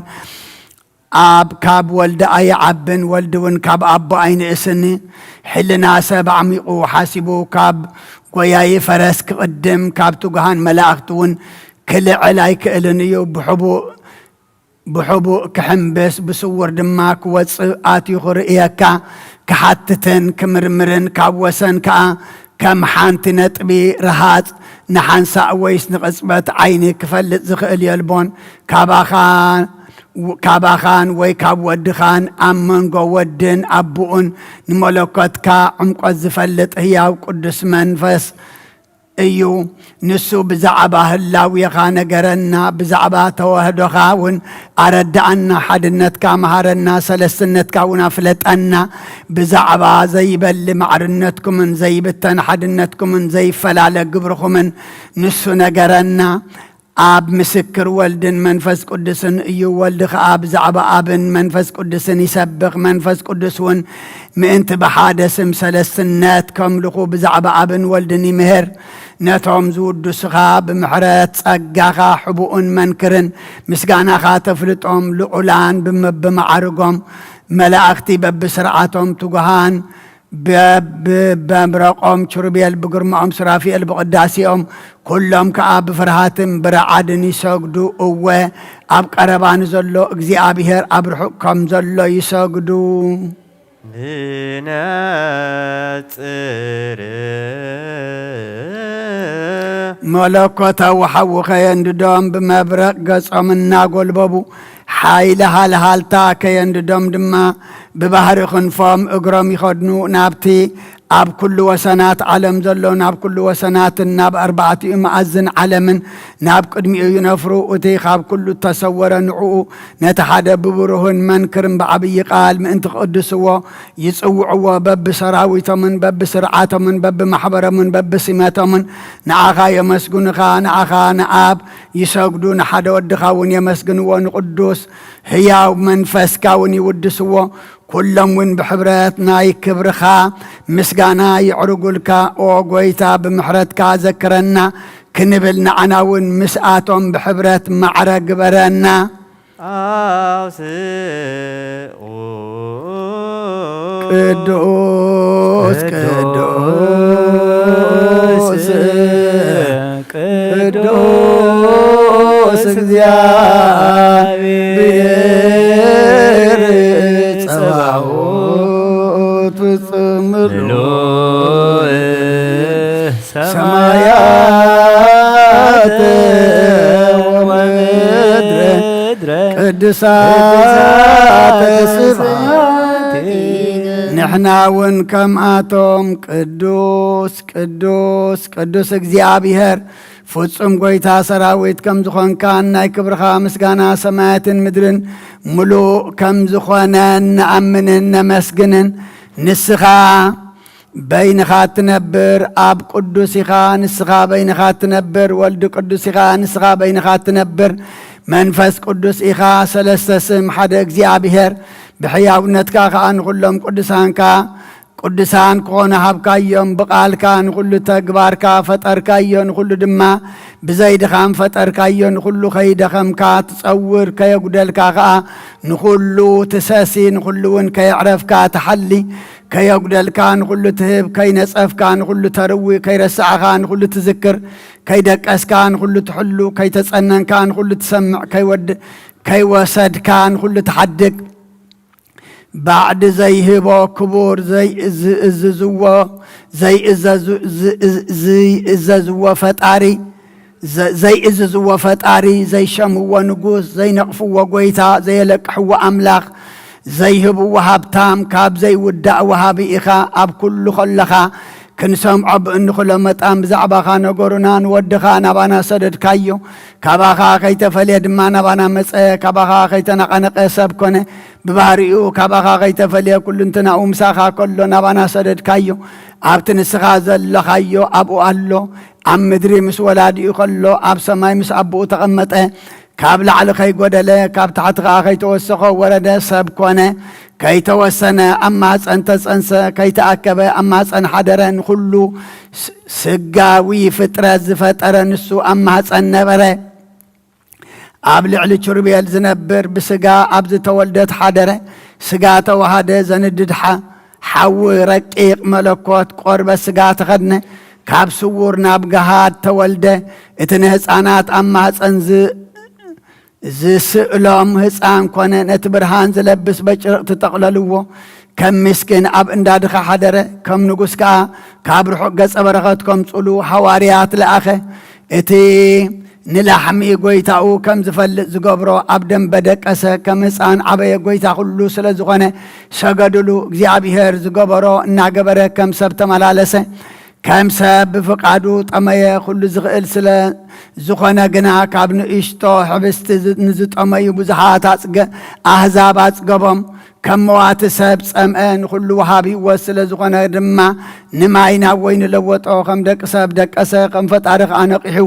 ኣብ ካብ ወልዲ ኣይዓብን፣ ወልዲ እውን ካብ ኣቦ ኣይንእስን። ሕልና ሰብ ኣዕሚቑ ሓሲቡ ካብ ጎያዪ ፈረስ ክቕድም፣ ካብ ትጉሃን መላእኽቲ እውን ክልዕል ኣይክእልን እዩ። ብሕቡእ፣ ብሕቡእ ክሕምብስ፣ ብስውር ድማ ክወጽእ ኣትዩ ክርእየካ፣ ክሓትትን ክምርምርን፣ ካብ ወሰን ከኣ ከም ሓንቲ ነጥቢ ረሃጽ ንሓንሳእ ወይስ ንቕጽበት ዓይኒ ክፈልጥ ዝኽእል የልቦን። ካባኻ፣ ካባኻን ወይ ካብ ወድኻን ኣብ መንጎ ወድን ኣቦኡን ንመለኮትካ ዕምቆት ዝፈልጥ ህያው ቅዱስ መንፈስ እዩ። ንሱ ብዛዕባ ህላዌኻ ነገረና፣ ብዛዕባ ተዋህዶኻ እውን ኣረድኣና፣ ሓድነትካ መሃረና፣ ሰለስትነትካ እውን ኣፍለጠና። ብዛዕባ ዘይበሊ ማዕርነትኩምን ዘይብተን ሓድነትኩምን ዘይፈላለ ግብርኹምን ንሱ ነገረና። ኣብ ምስክር ወልድን መንፈስ ቅዱስን እዩ። ወልድ ኸኣ ብዛዕባ ኣብን መንፈስ ቅዱስን ይሰብኽ። መንፈስ ቅዱስ እውን ምእንቲ ብሓደ ስም ሰለስትነት ከምልኹ ብዛዕባ ኣብን ወልድን ይምህር። ነቶም ዝውድሱኻ ብምሕረት ጸጋኻ ሕቡእን መንክርን ምስጋናኻ ተፍልጦም ልዑላን ብምብማዕርጎም መላእኽቲ በብስርዓቶም ትጉሃን በብመብረቖም ኪሩቤል ብግርማኦም ሱራፊኤል ብቕዳሴኦም፣ ኩሎም ከኣ ብፍርሃትን ብረዓድን ይሰግዱ። እወ፣ ኣብ ቀረባ ንዘሎ እግዚኣብሔር ኣብ ርሑቕ ከም ዘሎ ይሰግዱ። ንነጽር መለኮታዊ ሓዊ ከየንድዶም ብመብረቕ ገጾም እናጎልበቡ፣ ሓይሊ ሃልሃልታ ከየንድዶም ድማ ብባህሪ ክንፎም እግሮም ይኸድኑ። ናብቲ ኣብ ኩሉ ወሰናት ዓለም ዘሎ፣ ናብ ኩሉ ወሰናትን ናብ ኣርባዕቲኡ መኣዝን ዓለምን ናብ ቅድሚኡ ይነፍሩ። እቲ ካብ ኩሉ እተሰወረ ንዕኡ ነቲ ሓደ ብብሩህን መንክርን ብዓብዪ ቃል ምእንቲ ክቕድስዎ ይጽውዕዎ። በብሰራዊቶምን በብስርዓቶምን በብማሕበሮምን በብሲመቶምን ንኣኻ የመስግኑኻ። ንኣኻ ንኣብ ይሰግዱ፣ ንሓደ ወድኻ እውን የመስግንዎ፣ ንቅዱስ ህያው መንፈስካ እውን ይውድስዎ። ኩሎም እውን ብሕብረት ናይ ክብርኻ ምስጋና የዕርጉልካ። ኦ ጎይታ፣ ብምሕረትካ ዘክረና ክንብል፣ ንዓና እውን ምስኣቶም ብሕብረት ማዕረ ግበረና። ኣውስኡ ቅዱስ፣ ቅዱስ፣ ቅዱስ ቅዱስ እግዚአብሔር ጸባኦት ፍጽም ምሉእ ሰማያት ወምድር ቅዱሳተ ስብሐት። ንሕና እውን ከምኣቶም ቅዱስ፣ ቅዱስ፣ ቅዱስ እግዚኣብሔር ፍጹም ጐይታ ሰራዊት ከም ዝኾንካን ናይ ክብርኻ ምስጋና ሰማያትን ምድርን ምሉእ ከም ዝኾነ ንኣምንን ነመስግንን። ንስኻ በይንኻ እትነብር ኣብ ቅዱስ ኢኻ፣ ንስኻ በይንኻ እትነብር ወልድ ቅዱስ ኢኻ፣ ንስኻ በይንኻ እትነብር መንፈስ ቅዱስ ኢኻ። ሰለስተ ስም ሓደ እግዚኣብሔር፣ ብሕያውነትካ ኸኣ ንኹሎም ቅዱሳንካ ቅዱሳን ክኾኑ ሃብካዮም። ብቓልካ ንኹሉ ተግባርካ ፈጠርካዮ፣ ንኹሉ ድማ ብዘይ ድኻም ፈጠርካዮ። ንኹሉ ከይደኸምካ ትጸውር፣ ከየጉደልካ ኸኣ ንኹሉ ትሰሲ፣ ንኹሉ እውን ከየዕረፍካ ትሓሊ። ከየጉደልካ ንኹሉ ትህብ፣ ከይነጸፍካ ንኹሉ ተርዊ፣ ከይረሳዕኻ ንኹሉ ትዝክር፣ ከይደቀስካ ንኹሉ ትሕሉ፣ ከይተጸነንካ ንኹሉ ትሰምዕ፣ ከይወድ-፣ ከይወሰድካ ንኹሉ ትሓድግ። ባዕዲ ዘይህቦ ክቡር፣ ዘይእዝዝዎ፣ ዘይእዘዙ-፣ ዝ-፣ ዝ-፣ ዝይእዘዝዎ ፈጣሪ፣ ዘ-፣ ዘይእዝዝዎ ፈጣሪ፣ ዘይሸምዎ ንጉስ፣ ዘይነቕፍዎ ጎይታ፣ ዘየለቅሕዎ ኣምላኽ፣ ዘይህብዎ ሃብታም፣ ካብ ዘይውዳእ ወሃቢ ኢኻ። ኣብ ኩሉ ከለኻ ክንሰምዖ ብእንኽሎ መጣን ብዛዕባኻ ነገሩና፣ ንወድኻ ናባና ሰደድካዮ። ካባኻ ከይተፈልየ ድማ ናባና መጸ፣ ካባኻ ከይተነቐነቐ ሰብ ኮነ። ብባህሪኡ ካባኻ ከይተፈልየ ኩልንትናኡ ምሳኻ ከሎ ናባና ሰደድካዮ። ኣብቲ ንስኻ ዘለኻዮ ኣብኡ ኣሎ። ኣብ ምድሪ ምስ ወላዲኡ ከሎ ኣብ ሰማይ ምስ ኣቦኡ ተቐመጠ። ካብ ላዕሊ ከይጎደለ፣ ካብ ታሕቲ ኸኣ ከይተወሰኸ ወረደ፣ ሰብ ኮነ። ከይተወሰነ ኣብ ማህፀን ተጸንሰ፣ ከይተኣከበ ኣብ ማህፀን ሓደረ። ንኹሉ ስ-፣ ስጋዊ ፍጥረት ዝፈጠረ ንሱ ኣብ ማህፀን ነበረ። ኣብ ልዕሊ ኪሩቤል ዝነብር ብስጋ ኣብ ዝተወልደት ሓደረ። ስጋ ተዋሃደ፣ ዘንድድ ሓ-፣ ሓዊ ረቂቕ መለኮት ቆርበት ስጋ ተኸድነ። ካብ ስዉር ናብ ገሃድ ተወልደ። እቲ ንህፃናት ኣብ ማህፀን ዝ-፣ ዝስእሎም ህፃን ኮነ። ነቲ ብርሃን ዝለብስ በጭርቕ ትጠቕለልዎ። ከም ምስኪን ኣብ እንዳ ድኻ ሓደረ። ከም ንጉስ ከኣ ካብ ርሑቕ ገጸ በረኸት ከምጽሉ ሃዋርያት ለኣኸ። እቲ ንላሕሚ ጎይታኡ ከም ዝፈልጥ ዝገብሮ ኣብ ደንበ ደቀሰ። ከም ህፃን ዓበየ። ጎይታ ኩሉ ስለ ዝኾነ ሰገድሉ። እግዚኣብሔር ዝገበሮ እናገበረ ከም ሰብ ተመላለሰ። ከም ሰብ ብፍቓዱ ጠመየ። ኩሉ ዝኽእል ስለ ዝኾነ ግና ካብ ንእሽቶ ሕብስቲ ዝ-፣ ንዝጠመዩ ብዙሓት ኣጽገ-፣ ኣህዛብ ኣጽገቦም። ከም መዋቲ ሰብ ጸምአ፣ ንኹሉ ወሃቢ ህይወት ስለ ዝኾነ ድማ ንማይ ናብ ወይኒ ለወጦ። ከም ደቂ ሰብ ደቀሰ፣ ከም ፈጣሪ ኸኣ ነቒሑ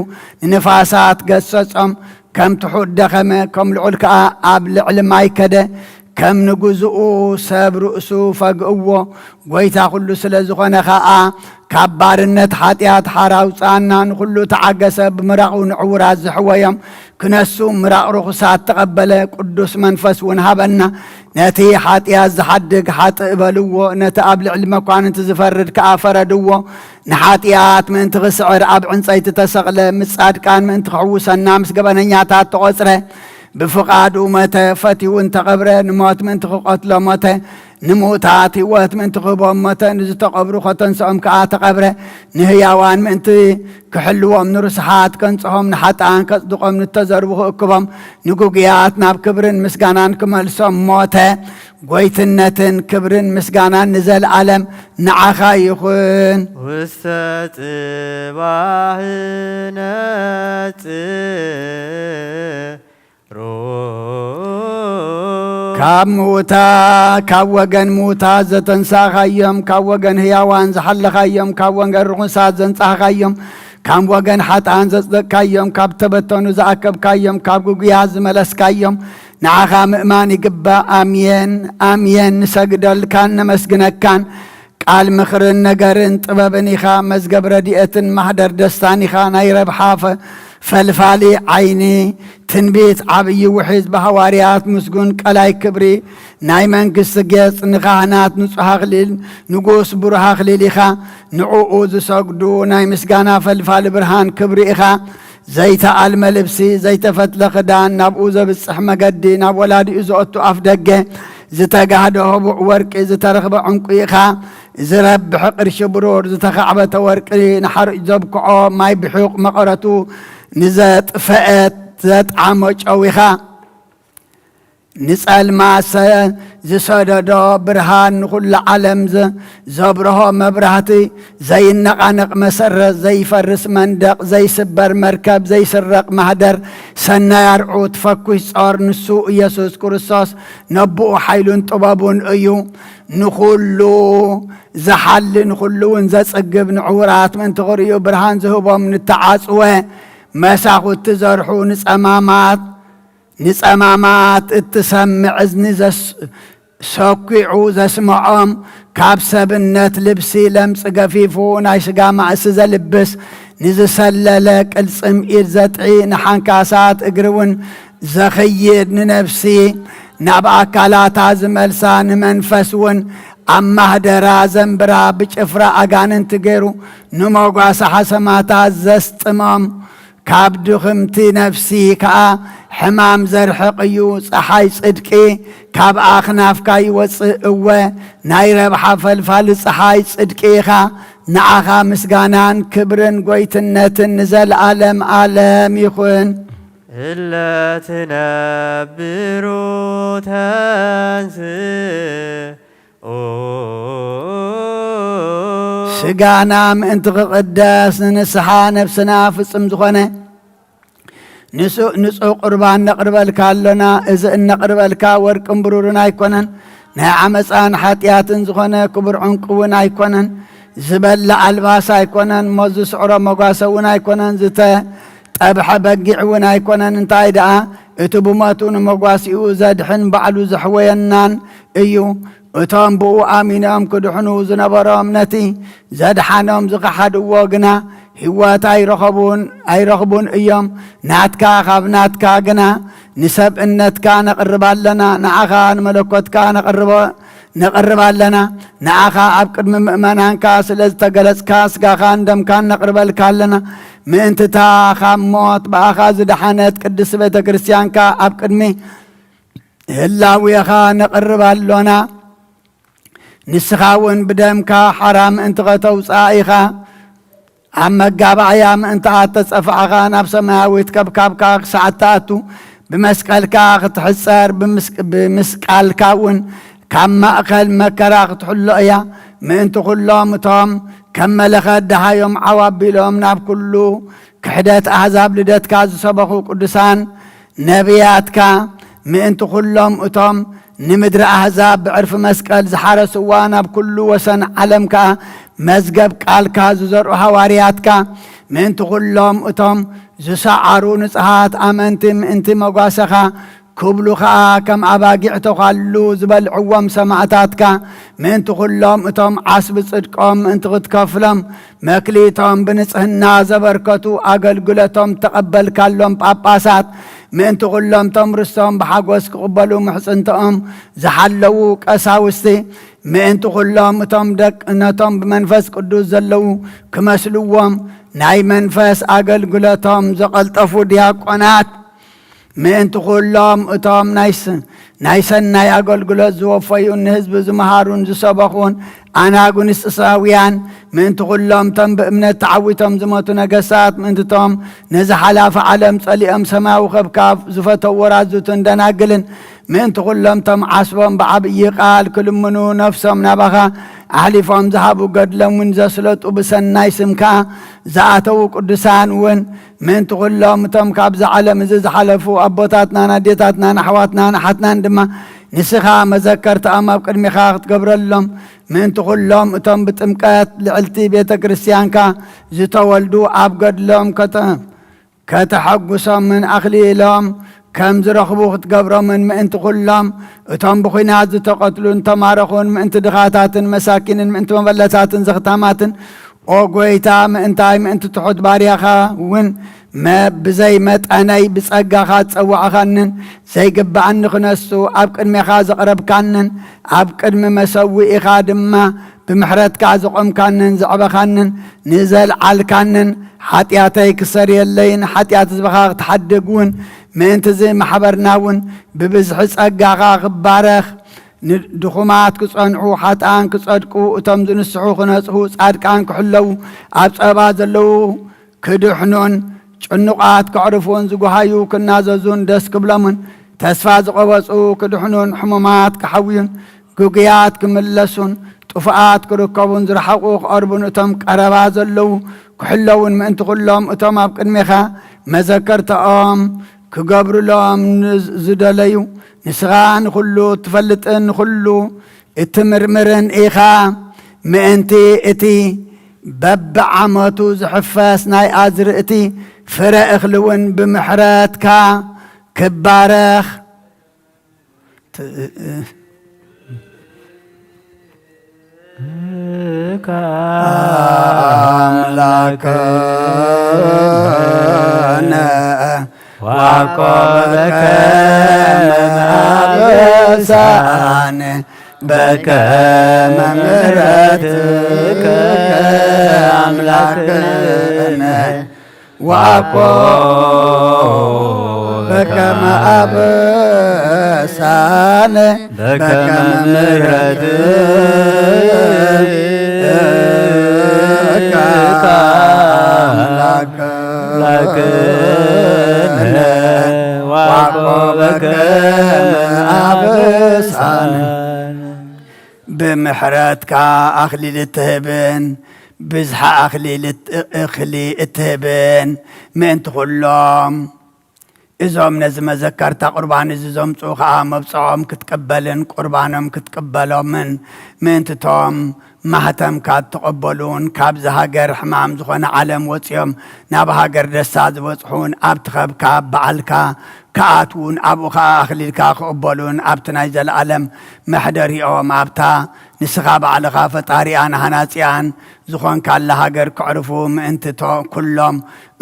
ንንፋሳት ገሰጾም። ከም ትሑት ደኸመ፣ ከም ልዑል ከኣ ኣብ ልዕሊ ማይ ከደ። ከም ንግዝኡ ሰብ ርእሱ ፈግእዎ። ጎይታ ኩሉ ስለ ዝኾነ ኸኣ ካብ ባርነት ሓጢኣት ሓራ ኣውጽኣና። ንኹሉ ተዓገሰ፣ ብምራቑ ንዕዉራት ዘሕወዮም ክነሱ ምራቕ ርኹሳት ተቐበለ። ቅዱስ መንፈስ እውን ሃበና። ነቲ ሓጢኣት ዝሓድግ ሓጥእ በልዎ፣ ነቲ ኣብ ልዕሊ መኳንንቲ ዝፈርድ ከኣ ፈረድዎ። ንሓጢኣት ምእንቲ ክስዕር ኣብ ዕንጸይቲ ተሰቕለ፣ ምስ ጻድቃን ምእንቲ ክሕውሰና ምስ ገበነኛታት ተቖጽረ። ብፍቓዱ ሞተ፣ ፈትዩ እውን ተቐብረ። ንሞት ምእንቲ ክቐትሎ ሞተ፣ ንምዉታት ህይወት ምእንቲ ክህቦም ሞተ፣ ንዝተቐብሩ ከተንስኦም ከኣ ተቐብረ። ንህያዋን ምእንቲ ክሕልዎም፣ ንርስሓት ከንጽሆም፣ ንሓጥኣን ከጽድቖም፣ ንተዘርቡ ክእክቦም፣ ንግጉያት ናብ ክብርን ምስጋናን ክመልሶም ሞተ። ጐይትነትን ክብርን ምስጋናን ንዘለኣለም ንዓኻ ይኹን። ውስተ ጽባሕ ነጽ ካብ ምዉታ-፣ ካብ ወገን ምዉታት ዘተንሳኻዮም፣ ካብ ወገን ህያዋን ዝሓለኻዮም፣ ካብ ወገን ርኹሳት ዘንጻህኻዮም፣ ካብ ወገን ሓጥኣን ዘጽደቅካዮም፣ ካብ ተበተኑ ዝኣከብካዮም፣ ካብ ግጉያት ዝመለስካዮም፣ ንዓኻ ምእማን ይግባእ። ኣምየን፣ ኣምየን። ንሰግደልካን ነመስግነካን። ቃል ምኽርን ነገርን ጥበብን ኢኻ፣ መዝገብ ረድኤትን ማህደር ደስታን ኢኻ፣ ናይ ረብሓ ፈ-፣ ፈልፋሊ ዓይኒ፣ ትንቢት ዓብዪ ውሒዝ ብሃዋርያት ምስጉን ቀላይ ክብሪ፣ ናይ መንግስቲ ጌጽ ንኻህናት ንጹህ ኣኽሊል፣ ንጉስ ብሩህ ኣኽሊል ኢኻ፣ ንዕኡ ዝሰግዱ ናይ ምስጋና ፈልፋሊ ብርሃን ክብሪ ኢኻ። ዘይተኣልመ ልብሲ፣ ዘይተፈትለ ክዳን፣ ናብኡ ዘብጽሕ መገዲ፣ ናብ ወላዲኡ ዘእቱ ኣፍ ደገ፣ ዝተጋህደ ህቡዕ ወርቂ፣ ዝተረኽበ ዕንቁ ኢኻ። ዝረብሕ ቅርሺ ብሩር፣ ዝተኻዕበተ ወርቂ፣ ንሓሩጭ ዘብክዖ ማይ ብሑቕ መቐረቱ ንዘጥፈአት ዘጥዓሞ ጨው ኢኻ። ንጸልማት ሰ-፣ ዝሰደዶ ብርሃን፣ ንኹሉ ዓለም ዘ-፣ ዘብርሆ መብራህቲ፣ ዘይነቓነቕ መሰረት፣ ዘይፈርስ መንደቕ፣ ዘይስበር መርከብ፣ ዘይስረቕ ማህደር፣ ሰናይ ኣርዑት፣ ፈኲስ ጾር፣ ንሱ ኢየሱስ ክርስቶስ ነብኡ ሓይሉን ጥበቡን እዩ። ንኹሉ ዝሓሊ፣ ንኹሉ እውን ዘጽግብ፣ ንዕዉራት ምእንቲ ክርእዩ ብርሃን ዝህቦም፣ ንተዓጽወ መሳኹቲ ዘርሑ፣ ንጸማማት ንጸማማት እትሰምዕ እዝኒ ዘስ-፣ ሰኲዑ ዘስምዖም፣ ካብ ሰብነት ልብሲ ለምጽ ገፊፉ ናይ ስጋ ማእሲ ዘልብስ፣ ንዝሰለለ ቅልጽም ኢድ ዘጥዒ፣ ንሓንካሳት እግሪ እውን ዘኽይድ፣ ንነፍሲ ናብ ኣካላታ ዝመልሳ፣ ንመንፈስ እውን ኣብ ማህደራ ዘንብራ፣ ብጭፍራ ኣጋንንቲ ገይሩ ንመጓሰ ሓሰማታት ዘስጥሞም፣ ካብ ድኽምቲ ነፍሲ ከኣ ሕማም ዘርሕቕ እዩ። ጸሓይ ጽድቂ ካብ ኣኽናፍካ ይወጽእ፣ እወ፣ ናይ ረብሓ ፈልፋሊ ጸሓይ ጽድቂ ኢኻ። ንዓኻ ምስጋናን ክብርን ጐይትነትን ንዘለኣለም ኣለም ይኹን። እለ ትነብሩ ተንስኡ። ስጋና ምእንቲ ክቕደስ፣ ንንስሓ ነፍስና ፍጹም ዝኾነ ንሱ ንጹህ ቁርባን ነቕርበልካ ኣሎና። እዚ እነቕርበልካ ወርቅን ብሩርን ኣይኮነን፣ ናይ ዓመፃን ሓጢኣትን ዝኾነ ክቡር ዕንቁ እውን ኣይኮነን፣ ዝበለ ኣልባስ ኣይኮነን፣ ሞት ዝስዕሮ መጓሰ እውን ኣይኮነን፣ ዝተጠብሐ በጊዕ እውን ኣይኮነን። እንታይ ደኣ፣ እቲ ብሞቱ ንመጓሲኡ ዘድሕን ባዕሉ ዘሕወየናን እዩ። እቶም ብኡ ኣሚኖም ክድሕኑ ዝነበሮም፣ ነቲ ዘድሓኖም ዝኸሓድዎ ግና ህይወት ኣይረኸቡን፣ ኣይረኽቡን እዮም። ናትካ፣ ካብ ናትካ ግና ንሰብእነትካ ነቕርብ ኣለና፣ ንዓኻ ንመለኮትካ ነቕርቦ፣ ነቕርብ ኣለና። ንዓኻ ኣብ ቅድሚ ምእመናንካ ስለ ዝተገለጽካ፣ ስጋኻን ደምካን ነቕርበልካ ኣለና። ምእንትታ ካብ ሞት ብኣኻ ዝደሓነት ቅድስቲ ቤተ ክርስቲያንካ ኣብ ቅድሚ ህላዌኻ ነቕርብ ኣሎና። ንስኻ እውን ብደምካ ሓራ ምእንቲ ኸተውፅኣ ኢኻ። ኣብ መጋባእያ ምእንቲ ኣተጸፋዕኻ፣ ናብ ሰማያዊት ከብካብካ ክሳዕ እትኣቱ፣ ብመስቀልካ ክትሕጸር፣ ብምስ-፣ ብምስቃልካ እውን ካብ ማእከል መከራ ክትሕሎ እያ። ምእንቲ ኩሎም እቶም ከም መለኸት ደሃዮም ዓው ኣቢሎም ናብ ኩሉ ክሕደት ኣህዛብ ልደትካ ዝሰበኹ ቅዱሳን ነቢያትካ፣ ምእንቲ ኩሎም እቶም ንምድሪ ኣህዛብ ብዕርፊ መስቀል ዝሓረስዋ፣ ናብ ኩሉ ወሰን ዓለም ከኣ መዝገብ ቃልካ ዝዘርኡ ሃዋርያትካ፣ ምእንቲ ኩሎም እቶም ዝሰዓሩ ንጽሃት ኣመንቲ፣ ምእንቲ መጓሰኻ ክብሉ ኸኣ ከም ኣባጊዕ ተዃሉ ዝበልዕዎም ሰማዕታትካ፣ ምእንቲ ኩሎም እቶም ዓስቢ ጽድቆም ምእንቲ ክትከፍሎም፣ መክሊቶም ብንጽህና ዘበርከቱ ኣገልግሎቶም ተቐበልካሎም ጳጳሳት፣ ምእንቲ ኩሎም እቶም ርስቶም ብሓጎስ ክቕበሉ ምሕጽንትኦም ዝሓለዉ ቀሳውስቲ፣ ምእንቲ ኩሎም እቶም ደቅ-፣ ነቶም ብመንፈስ ቅዱስ ዘለዉ ክመስልዎም ናይ መንፈስ ኣገልግሎቶም ዘቐልጠፉ ዲያቆናት፣ ምእንቲ ኩሎም እቶም ናይ ስ-፣ ናይ ሰናይ ኣገልግሎት ዝወፈዩን ንህዝቢ ዝመሃሩን ዝሰበኹን ኣናጉንስጢሳውያን፣ ምእንቲ ኩሎም እቶም ብእምነት ተዓዊቶም ዝሞቱ ነገስታት፣ ምእንቲ እቶም ነዚ ሓላፊ ዓለም ጸሊኦም ሰማያዊ ከብካብ ዝፈተዉ ወራዙትን ደናግልን፣ ምእንቲ ኩሎም እቶም ዓስቦም ብዓብዪ ቃል ክልምኑ ነፍሶም ናባኻ ኣሕሊፎም ዝሃቡ፣ ገድሎም እውን ዘስለጡ ብሰናይ ስምካ ዝኣተዉ ቅዱሳን እውን፣ ምእንቲ ኩሎም እቶም ካብዛ ዓለም እዚ ዝሓለፉ ኣቦታትናን ኣዴታትናን ኣሕዋትናን ኣሓትናን ድማ ንስኻ መዘከርታኦም ኣብ ቅድሚኻ ክትገብረሎም፣ ምእንቲ ኩሎም እቶም ብጥምቀት ልዕልቲ ቤተ ክርስቲያንካ ዝተወልዱ ኣብ ገድሎም ከተ-፣ ከተሐጉሶምን ኣኽሊሎም ከም ዝረኽቡ ክትገብሮምን፣ ምእንቲ ኩሎም እቶም ብኹናት ዝተቐትሉን ተማረኹን፣ ምእንቲ ድኻታትን መሳኪንን፣ ምእንቲ መበለታትን ዘኽታማትን፣ ኦ ጐይታ፣ ምእንታይ ምእንቲ ትሑት ባርያኻ እውን መ-፣ ብዘይ መጠነይ ብጸጋኻ ዝጸዋዕኻንን ዘይግብኣኒ ክነሱ ኣብ ቅድሜኻ ዘቕረብካንን ኣብ ቅድሚ መሰውኢኻ ድማ ብምሕረትካ ዘቖምካንን ዘዕበኻንን ንዘልዓልካንን፣ ሓጢኣተይ ክሰርየለይን ሓጢኣት ህዝብኻ ክትሓድግ እውን፣ ምእንቲ እዚ ማሕበርና እውን ብብዝሒ ጸጋኻ ክባረኽ፣ ንድኹማት ክጸንዑ፣ ሓጥኣን ክጸድቁ፣ እቶም ዝንስሑ ክነጽሁ፣ ጻድቃን ክሕለዉ፣ ኣብ ጸበባ ዘለዉ ክድሕኑን፣ ጭኑቓት ከዕርፉን፣ ዝጉሃዩ ክናዘዙን ደስ ክብሎምን፣ ተስፋ ዝቐበጹ ክድሕኑን፣ ሕሙማት ክሓውዩን፣ ግጉያት ክምለሱን፣ ጥፉኣት ክርከቡን፣ ዝረሓቑ ክቐርቡን፣ እቶም ቀረባ ዘለዉ ክሕለዉን፣ ምእንቲ ኩሎም እቶም ኣብ ቅድሜኻ መዘከርታኦም ክገብሩሎም ንዝ-፣ ዝደለዩ፣ ንስኻ ንኹሉ እትፈልጥን ንኹሉ እትምርምርን ኢኻ። ምእንቲ እቲ በብዓመቱ ዝሕፈስ ናይ ኣዝርእቲ ፍረ እኽሊ እውን ብምሕረትካ ክባረኽ። ት-፣ አምላክነ ዋቆ በከመ አበሳነ በከመ ምሕረትከ አምላክነ ዋቆ በከመ አበሳነ በከመ ምሕረትከ አምላክነ ዋቆ በከመ አበሳነ። ብምሕረትካ ኣኽሊል እትህብን ብዝሓ ኣኽሊል እት-፣ እኽሊ እትህብን ምእንቲ ኩሎም እዞም ነዚ መዘከርታ ቁርባን እዚ ዘምጽኡ ኸኣ መብጽዖም ክትቅበልን ቁርባኖም ክትቅበሎምን ምእንቲ እቶም ማህተምካ እትቐበሉን ካብዚ ሃገር ሕማም ዝኾነ ዓለም ወጺኦም ናብ ሃገር ደስታ ዝበጽሑን ኣብቲ ኸብካ በዓልካ ክኣትዉን ኣብኡ ኸኣ ኣኽሊልካ ክቕበሉን ኣብቲ ናይ ዘለኣለም መሕደሪኦም ኣብታ ንስኻ ባዕልኻ ፈጣሪኣን ሃናጺኣን ዝኾንካላ ሃገር ከዕርፉ ምእንቲ እቶ-፣ ኩሎም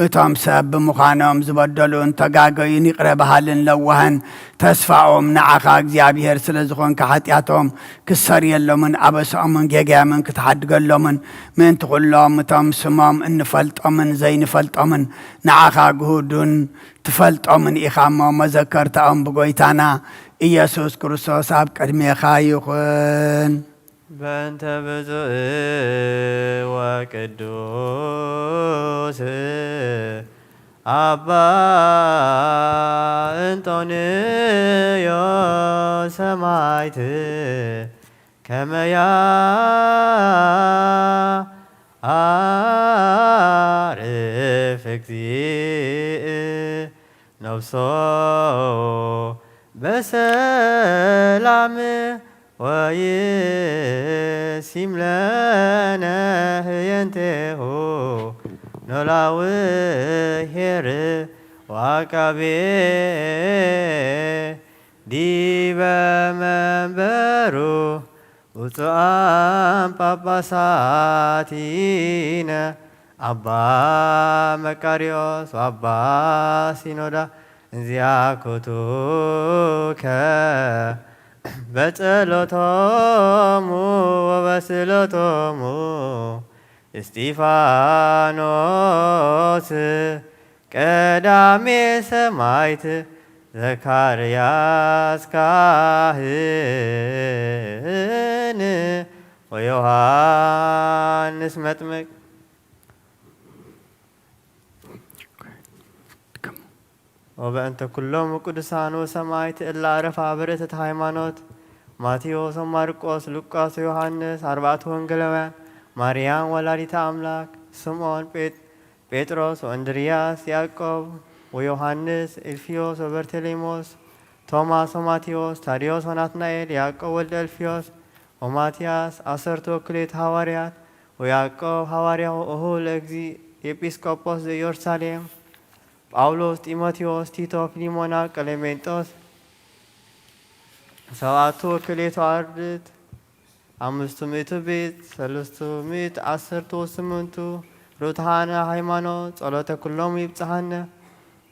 እቶም ሰብ ብምዃኖም ዝበደሉን ተጋገዩን ይቕረ በሃልን ለዋህን ተስፋኦም ንዓኻ እግዚኣብሔር ስለ ዝኾንካ ሓጢኣቶም ክሰርየሎምን ኣበሳኦምን ጌጋዮምን ክትሓድገሎምን ምእንቲ ኩሎም እቶም ስሞም እንፈልጦምን ዘይንፈልጦምን ንዓኻ ግሁዱን ትፈልጦምን ኢኻ እሞ መዘከርታኦም ብጎይታና ኢየሱስ ክርስቶስ ኣብ ቅድሜኻ ይኹን። በእንተ ብፁዕ ወቅዱስ ኣባ እንጦንዮስ ሰማዕት ከመ ያዕርፍ እግዚእ ነፍሶ በሰላም ወይሲም ለነ ህየንቴሁ ኖላዊ ኄር ወዐቃቤ ዲበ መንበሩ ብፁዓን ጳጳሳቲነ አባ መቃርዮስ ወአባ ሲኖዳ እንዚአኩቱ ከ በጸሎቶሙ ወበስእለቶሙ እስጢፋኖስ ቀዳሜ ሰማዕት ዘካርያስ ካህን ወዮሃንስ መጥምቅ። ወበእንተ ኩሎም ቅዱሳን ወሰማዕት እለ አረፋ በርእሰት ሃይማኖት ማቴዎስ ወማርቆስ ሉቃስ ወዮሃንስ አርባዕቱ ወንጌላውያን ማርያም ወላዲተ አምላክ ስምዖን ጴጥ-፣ ጴጥሮስ ወእንድርያስ ያዕቆብ ወዮሃንስ እልፍዮስ ወበርቴሌሞስ ቶማስ ወማቴዎስ ታዴዎስ ወናትናኤል ያዕቆብ ወልደ እልፍዮስ ወማትያስ ዐሰርቱ ወክልኤቱ ሃዋርያት ወያዕቆብ ሃዋርያሁ እሁ ለእግዚእ ኤጲስቆጶስ ዘኢየሩሳሌም ጳውሎስ ጢሞቴዎስ ቲቶ ፊሊሞና ቀሌሜንጦስ ሰብዓቱ ወክልኤቱ አርድእት አምስቱ ሚእቱ ቤት ሰለስቱ ሚእት ዐሰርቱ ወስምንቱ ርቱዓነ ሃይማኖት ጸሎተ ኩሎም ይብጽሓነ።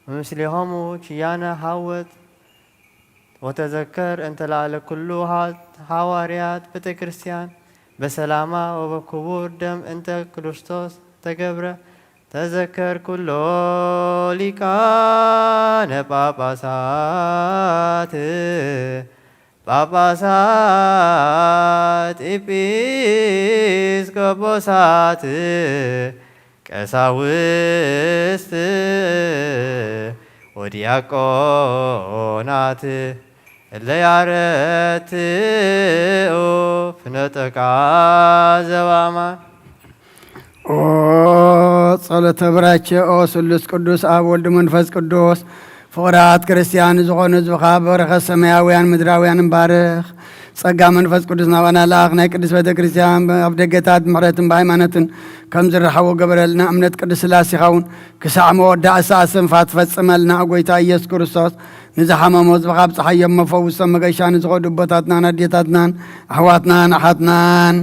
ወምስሌሆሙ ኪያነ ሐወት ወተዘከር እንተ ለዓለ ኩሉ ሃ-፣ ሃዋርያት ቤተ ክርስቲያን በሰላማ ወበክቡር ደም እንተ ክርስቶስ ተገብረ። ተዘከር ኩሎ ሊቃነ ጳጳሳት ጳጳሳት፣ ኤጲስቆጶሳት፣ ቀሳውስት ወዲያቆናት፣ እለ ያረትኡ ፍኖተካ ዘበአማን። ኦ ጸሎተ ብራኬ፣ ኦ ስሉስ ቅዱስ፣ አብ ወልድ መንፈስ ቅዱስ፣ ፍቑራት ክርስቲያን ዝኾኑ ህዝብኻ በረኸት ሰማያውያን ምድራውያን ባርኽ። ጸጋ መንፈስ ቅዱስ ናባና ለኣኽ። ናይ ቅድስት ቤተ ክርስቲያን ኣብ ደገታት ምሕረትን ብሃይማኖትን ከም ዝረሓቡ ገበረልና። እምነት ቅድስት ሥላሴኻ እውን ክሳዕ መወዳእታ እስትንፋስ ትፈጽመልና። ኦ ጎይታ ኢየሱስ ክርስቶስ፣ ንዝሓመሙ ህዝብኻ ኣብጽሓዮም፣ መፈውሶም መገሻ ንዝኸዱ ኣቦታትናን ኣዴታትናን ኣሕዋትናን ኣሓትናን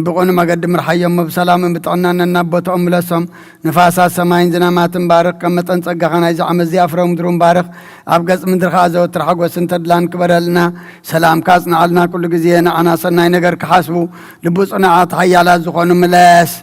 ብቕኑዕ መገዲ ምርሓዮም፣ ብሰላምን ብጥዕናን ናብ ቦታኦም ምለሶም። ንፋሳት ሰማይን ዝናማትን ባርኽ፣ ከም መጠን ጸጋኻ ናይዚ ዓመት እዚኣ ፍረ ምድሩን ባርኽ። ኣብ ገጽ ምድሪ ኸኣ ዘወትር ሓጎስን ተድላን ክበረልና። ሰላምካ ኣጽንዓልና፣ ኩሉ ግዜ ንዓና ሰናይ ነገር ክሓስቡ፣ ልቡ ጽኑዓት ሓያላት ዝኾኑ ምለስ።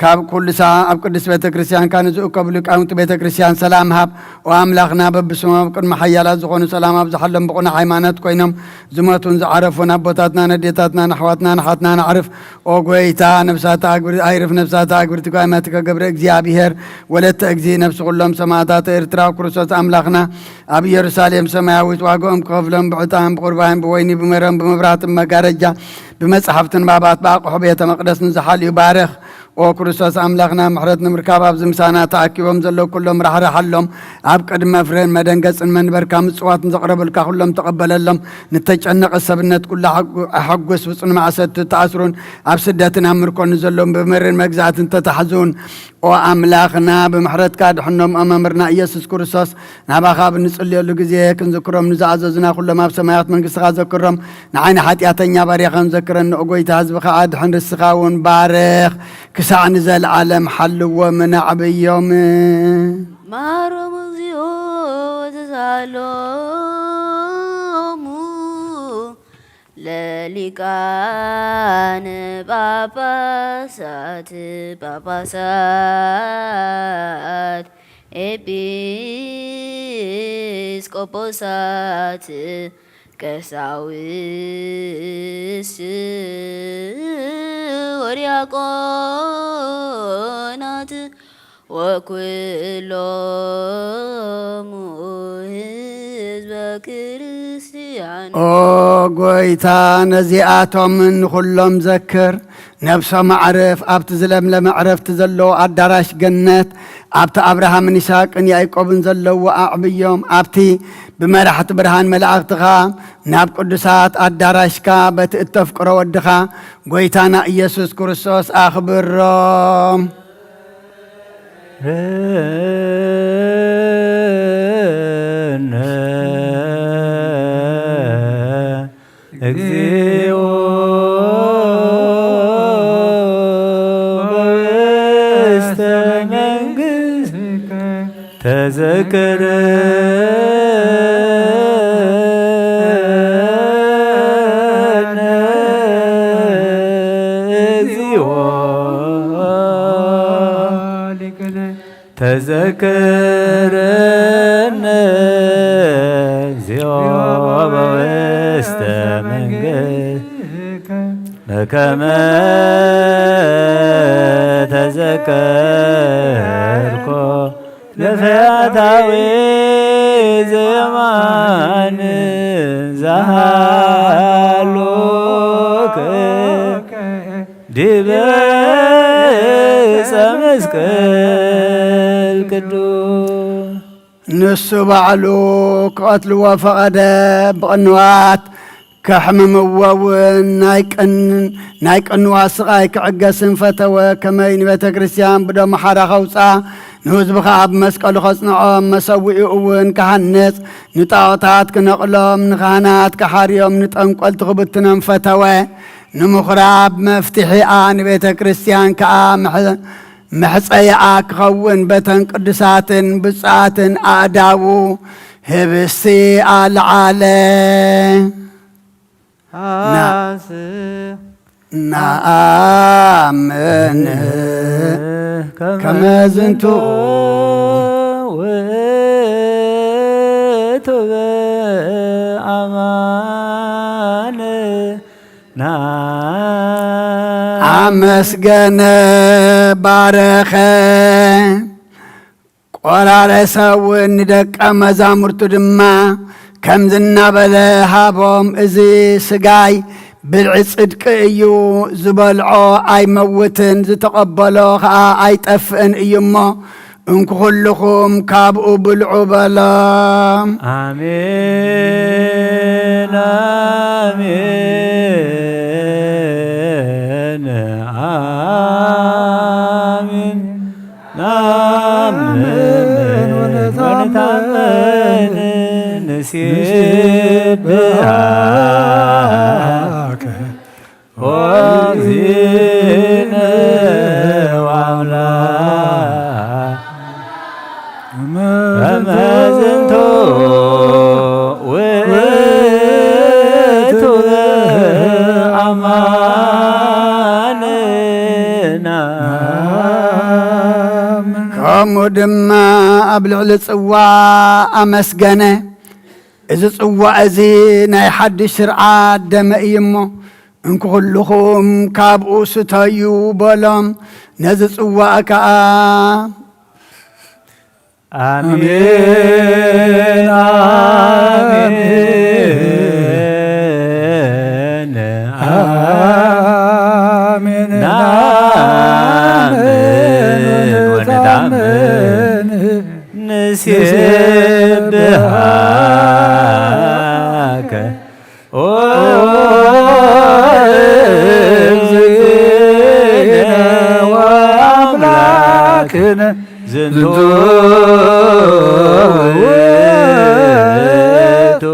ካብ ኩሉ ሳዕ ኣብ ቅድስት ቤተ ክርስቲያንካ ንዝእከቡ ሊቃውንቲ ቤተ ክርስቲያን ሰላም ሃብ። ኦ ኣምላኽና፣ በብስሞም ኣብ ቅድሚ ሓያላት ዝኾኑ ሰላም ኣብዝሓሎም፣ ብቕኑዕ ሃይማኖት ኮይኖም ዝሞቱን ዝዓረፉን ኣቦታትናን ኣዴታትናን ኣሕዋትናን ኣሓትናን ኣዕርፍ። ኦ ጎይታ፣ ነፍሳት ኣግብር-፣ ኣይርፍ ነፍሳት ኣግብርቲ ጓይማትከ ገብረ እግዚኣብሔር፣ ወለተ እግዚ፣ ነፍሲ ኩሎም ሰማዕታት ኤርትራ፣ ክርስቶስ ኣምላኽና ኣብ ኢየሩሳሌም ሰማያዊት ዋጋኦም ክኸፍሎም፣ ብዕጣን ብቁርባን ብወይኒ ብመረን ብመብራህትን መጋረጃ ብመጻሕፍትን ባባት ብኣቕሑ ቤተ መቕደስ ንዝሓልዩ ባርኽ። ኦ ክርስቶስ ኣምላኽና፣ ምሕረት ንምርካብ ኣብዚ ምሳና ተኣኪቦም ዘለዉ ኩሎም ራሕርሓሎም። ኣብ ቅድሚ መፍረን መደንገጽን መንበርካ ምጽዋት ንዘቕረበልካ ኩሎም ተቐበለሎም። ንተጨነቐ ሰብነት ኩሉ ኣሐጉ-፣ ኣሐጉስ። ብጽኑ ማእሰርቲ ተኣስሩን ኣብ ስደትን ኣብ ምርኮን ንዘለውን ብመሪር መግዛእትን ተታሕዙን። ኦ ኣምላኽና፣ ብምሕረትካ ድሕኖም። ኦ መምህርና ኢየሱስ ክርስቶስ፣ ናባኻ ብንጽልየሉ ግዜ ክንዝክሮም ንዝኣዘዙና ኩሎም ኣብ ሰማያት መንግስትኻ ዘክሮም። ንዓይ ንሓጢኣተኛ ባርያኻን ዘክረኒ፣ ኦ ጎይታ፣ ህዝብኻ ኣድሕን፣ ርስኻ እውን ባርኽ። ክሳዕ ንዘለዓለም ሓልዎምን ኣዕብዮም። ማሮም እግዚኦ ወተሳሃሎሙ ለሊቃነ ጳጳሳት፣ ጳጳሳት፣ ኤጲስቆጶሳት፣ ቀሳውስት ወዲያቆናት ወኩሎሙ ህዝበ ክርስቲያን። ኦ ጎይታ፣ ነዚኣቶም ንኹሎም ዘክር። ነብሶም ኣዕርፍ። ኣብቲ ዝለምለመ ዕረፍቲ ዘለዎ ኣዳራሽ ገነት፣ ኣብቲ ኣብርሃምን ይስሐቅን ያዕቆብን ዘለዎ ኣዕብዮም። ኣብቲ ብመራሕቲ ብርሃን መላእኽትኻ ናብ ቅዱሳት ኣዳራሽካ በቲ እተፍቅሮ ወድኻ ጎይታና ኢየሱስ ክርስቶስ ኣኽብሮም። ርነ እግዚኦ በውስተ መንግሥትከ ተዘከረነ እግዚኦ። ተዘከረነ እግዚኦ በውስተ መንግሥትከ በከመ ተዘከርኮ ለፈያታዊ ዘየማን ዘሃሎከ ዲበ ዕፀ መስቀል ቅዱስ። ንሱ ባዕሉ ክቐትልዎ ፈቐደ። ብቕንዋት ከሕምምዎ እውን ናይ ቅን-፣ ናይ ቅንዋት ስቓይ ክዕገስን ፈተወ። ከመይ ንቤተ ክርስቲያን ብደሙ ሓራ ከውፅኣ፣ ንህዝቡ ኸዓ ብመስቀሉ ከጽንዖም፣ መሰዊኡ እውን ክሃንጽ፣ ንጣዖታት ክነቕሎም፣ ንካህናት ክሓርዮም፣ ንጠንቆልቲ ክብትኖም ፈተወ። ንምኹራብ መፍትሒኣ፣ ንቤተ ክርስቲያን ከኣ ምሕ-፣ መሕጸያኣ ክኸውን፣ በተን ቅዱሳትን ብፁዓትን ኣእዳዉ ህብስቲ ኣልዓለ። ና-፣ ነኣምን ከመ ዝንቱ ውእቱ በአማን ና-፣ ኣመስገነ ባረኸ። ቆራረሰ እውን ንደቀ መዛሙርቱ ድማ ከምዚ እናበለ ሃቦም፣ እዚ ስጋይ ብልዒ ጽድቂ እዩ፣ ዝበልዖ ኣይመውትን፣ ዝተቐበሎ ኸኣ ኣይጠፍእን እዩ እሞ፣ እንኩ ኩልኹም ካብኡ ብልዑ በሎም። ኣሜን፣ ኣሜን፣ ኣሜን። ናምን ወነታመን ንሴብሐከ ኦ እግዚእ። ድማ ኣብ ልዕሊ ጽዋ ኣመስገነ። እዚ ጽዋ እዚ ናይ ሓድሽ ስርዓት ደመ እዩ እሞ፣ እንኩ ኩልኹም ካብኡ ስተዩ በሎም። ነዚ ጽዋ ከኣ ኣሜን፣ ኣሜን፣ ኣሜን። ናምን ወነዳምን ንሴብሃከ ኦ እግዚእነ ወአምላክነ ዝንቱ ውእቱ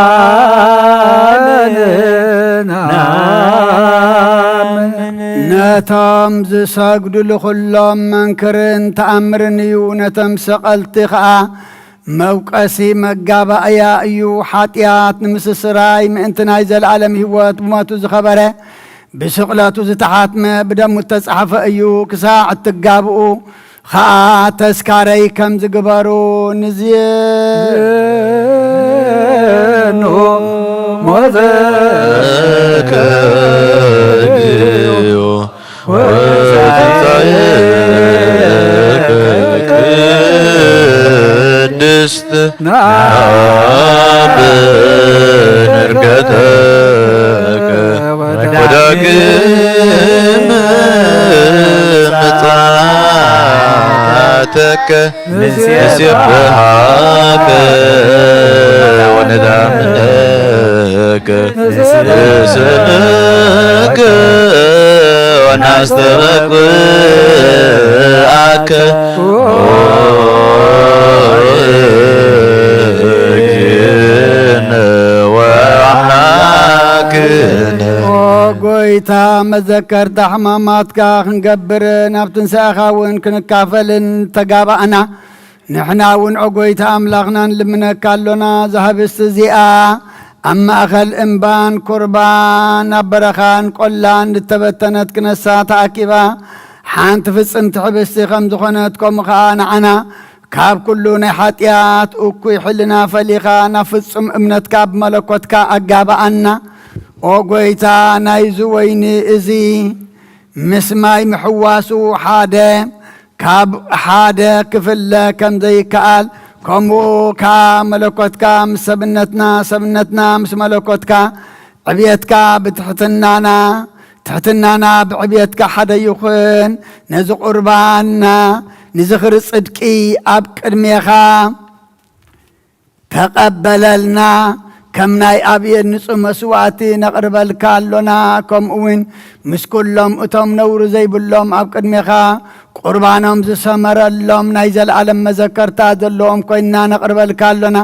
በአማን ናምን። ነቶም ዝሰግዱሉ ኩሎም መንክርን ተኣምርን እዩ፣ ነቶም ሰቐልቲ ኸኣ መውቀሲ መጋባእያ እዩ። ሓጢኣት ንምስስራይ ምእንቲ ናይ ዘለኣለም ህይወት ብሞቱ ዝኸበረ፣ ብስቕለቱ ዝተሓትመ፣ ብደሙ እተጻሕፈ እዩ። ክሳዕ እትጋብኡ ኸኣ ተስካረይ ከም ዝግበሩ ንዝየ ኖ ሞተከ ወትንሳኤከ ቅድስት ናብን እርገተከ ወዳግም ምጽኣተከ ንሴብሐከ ወነዳምነከ ንስምከ ወናስተበቅዓከ ኦ እግዚእነ ወአምላክነ። ኦ ጎይታ፣ መዘከርታ ሕማማትካ ክንገብርን ኣብ ትንሳኤኻ እውን ክንካፈልን ተጋባእና። ንሕና እውን፣ ኦ ጎይታ ኣምላኽና፣ ንልምነካ ኣሎና። እዛ ህብስቲ እዚኣ ኣብ ማእከል እምባን ኩርባን ኣብ በረኻን ቆላን ዝተበተነት ክነሳ ተኣኪባ ሓንቲ ፍጽምቲ ሕብስቲ ከም ዝኾነት፣ ከምኡ ኸኣ ንዓና ካብ ኩሉ ናይ ሓጢኣት እኩይ ሕልና ፈሊኻ ናብ ፍጹም እምነትካ ብመለኮትካ ኣጋብኣና። ኦ ጎይታ፣ ናይዚ ወይኒ እዚ ምስ ማይ ምሕዋሱ ሓደ ካብ ሓደ ክፍለ ከም ዘይከኣል፣ ከምኡ ከኣ መለኮትካ ምስ ሰብነትና፣ ሰብነትና ምስ መለኮትካ፣ ዕብየትካ ብትሕትናና፣ ትሕትናና ብዕብየትካ ሓደ ይኹን። ነዚ ቁርባንና ንዝኽሪ ጽድቂ ኣብ ቅድሜኻ ተቐበለልና። ከም ናይ ኣብየት ንጹህ መስዋእቲ ነቕርበልካ ኣሎና፣ ከምኡ እውን ምስ ኩሎም እቶም ነውሪ ዘይብሎም ኣብ ቅድሜኻ ቁርባኖም ዝሰመረሎም ናይ ዘለኣለም መዘከርታ ዘለዎም ኮይንና ነቕርበልካ ኣሎና።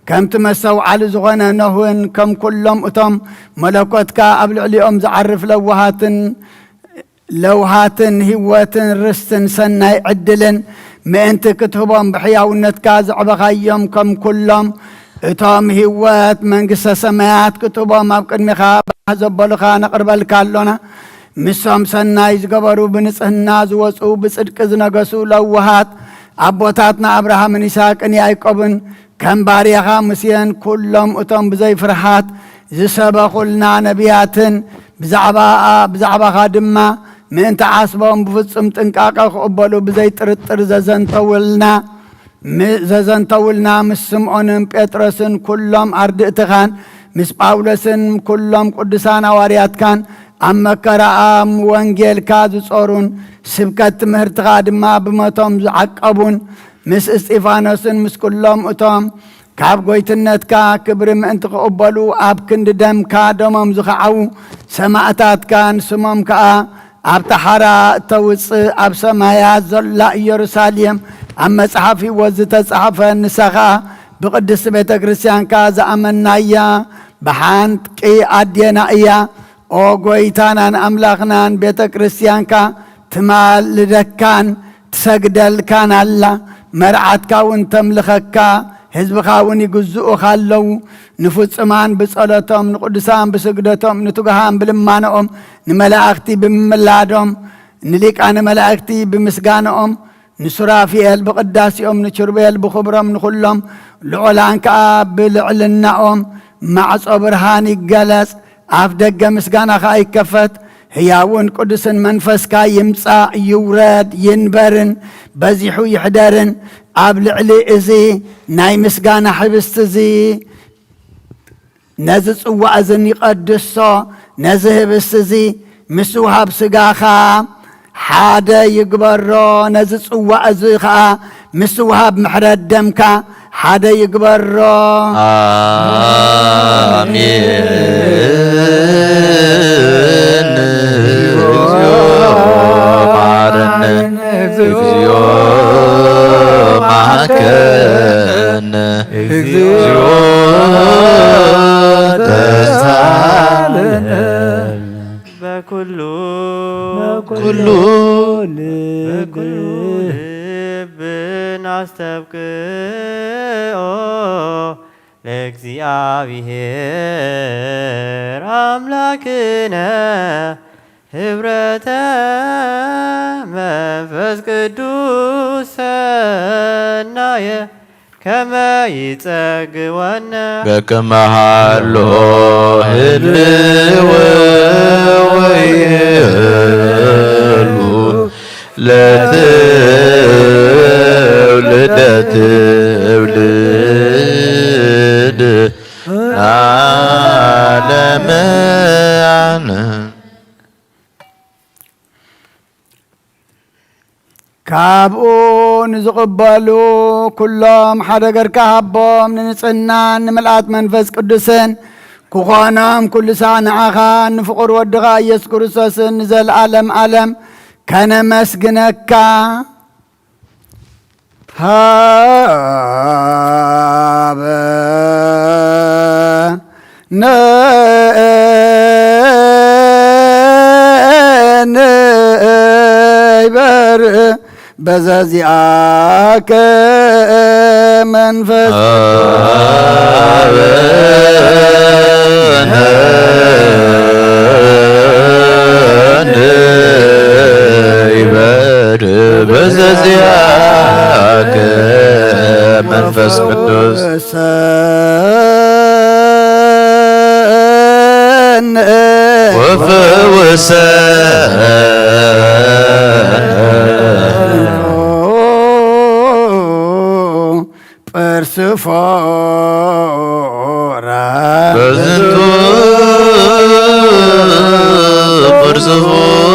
ከምቲ መስተውዓሊ ዝኾነ ኖህን ከም ኩሎም እቶም መለኮትካ ኣብ ልዕሊኦም ዝዓርፍ ለዋሃትን ለውሃትን ህይወትን ርስትን ሰናይ ዕድልን ምእንቲ ክትህቦም ብሕያውነትካ ዘዕበኻዮም ከም ኩሎም እቶም ህይወት መንግስተ ሰማያት ክትህቦም ኣብ ቅድሚኻ ባህ ዘበሉኻ ነቕርበልካ ኣሎና። ምሶም ሰናይ ዝገበሩ፣ ብንጽህና ዝወጹ፣ ብጽድቂ ዝነገሱ ለውሃት ኣቦታትና ኣብርሃምን ይስሐቅን ያዕቆብን ከም ባርያኻ ሙሴን ኩሎም እቶም ብዘይ ፍርሃት ዝሰበኹልና ነቢያትን ብዛዕባ፣ ብዛዕባኻ ድማ ምእንቲ ዓስቦም ብፍጹም ጥንቃቐ ክቕበሉ ብዘይ ጥርጥር ዘዘንተውልና፣ ም-፣ ዘዘንተውልና ምስ ስምዖንን ጴጥሮስን ኩሎም ኣርድእትኻን ምስ ጳውሎስን ኩሎም ቅዱሳን ሃዋርያትካን ኣብ መከራኣም ወንጌልካ ዝጾሩን ስብከት ትምህርትኻ ድማ ብሞቶም ዝዓቀቡን ምስ እስጢፋኖስን ምስ ኩሎም እቶም ካብ ጎይትነትካ ክብሪ ምእንቲ ክቕበሉ ኣብ ክንዲ ደምካ ደሞም ዝኸዓዉ ሰማእታትካን ስሞም ከኣ ኣብታ ሓራ እተውጽእ ኣብ ሰማያት ዘላ ኢየሩሳሌም ኣብ መጽሓፍ ህይወት ዝተጻሕፈ፣ ንሳ ኸኣ ብቕድስቲ ቤተ ክርስቲያንካ ዝኣመናያ ብሓንቂ ኣዴና እያ። ኦ ጎይታናን ኣምላኽናን፣ ቤተ ክርስቲያንካ ትማልደካን ትሰግደልካን ኣላ። መርዓትካ እውን ተምልኸካ፣ ህዝብኻ እውን ይግዝኡኻ ኣለዉ። ንፍጹማን ብጸሎቶም፣ ንቅዱሳን ብስግደቶም፣ ንትጉሃን ብልማኖኦም፣ ንመላእኽቲ ብምምላዶም፣ ንሊቃነ መላእክቲ ብምስጋናኦም፣ ንሱራፊኤል ብቕዳሴኦም፣ ንኪሩቤል ብኽብሮም፣ ንኹሎም ልዑላን ከኣ ብልዕልናኦም ማዕጾ ብርሃን ይገለጽ፣ ኣፍ ደገ ምስጋና ከኣ ይከፈት። ህያውን ቅዱስን መንፈስካ ይምጻእ፣ ይውረድ፣ ይንበርን በዚሑ ይሕደርን ኣብ ልዕሊ እዚ ናይ ምስጋና ሕብስቲ እዚ። ነዚ ጽዋእ እዚ ይቐድሶ፣ ነዚ ህብስቲ እዚ ምስ ውሃብ ስጋኻ ሓደ ይግበሮ፣ ነዚ ጽዋእ እዚ ኸኣ ምስ ውሃብ ምሕረት ደምካ ሓደ ይግበሮ። ኣሜን። እግዚኦ መሐረነ፣ እግዚኦ መሐረነ። እግዚኦ ተሳለነ። በኩሉ በኩሉ በኩሉ ልብ ልብ ናስተብቅኦ ለእግዚኣብሔር ኣምላክነ ህብረተ መንፈስ ቅዱስ ሰናየ ከመ ይጸግወነ። በከመ ሃሎ ህልው ወይህሉ ለትውልደ ትውልድ ዓለመ ዓለም። ካብኡ ንዝቕበሉ ኩሎም ሓደ ገርካ ሃቦም፣ ንንጽህናን ንምልኣት መንፈስ ቅዱስን ክኾኖም ኩሉ ሳዕ ንዓኻን ንፍቑር ወድኻ ኢየሱስ ክርስቶስን ንዘለኣለም ዓለም ከነመስግነካ። ሃበ ንንበር በዘዚኣከ መንፈስ ሃበነ ንንበር በዘዚኣከ መንፈስ ቅዱስ ፈውሰነ ወፈውሰነ። ጳርስፎራ በዝንቱ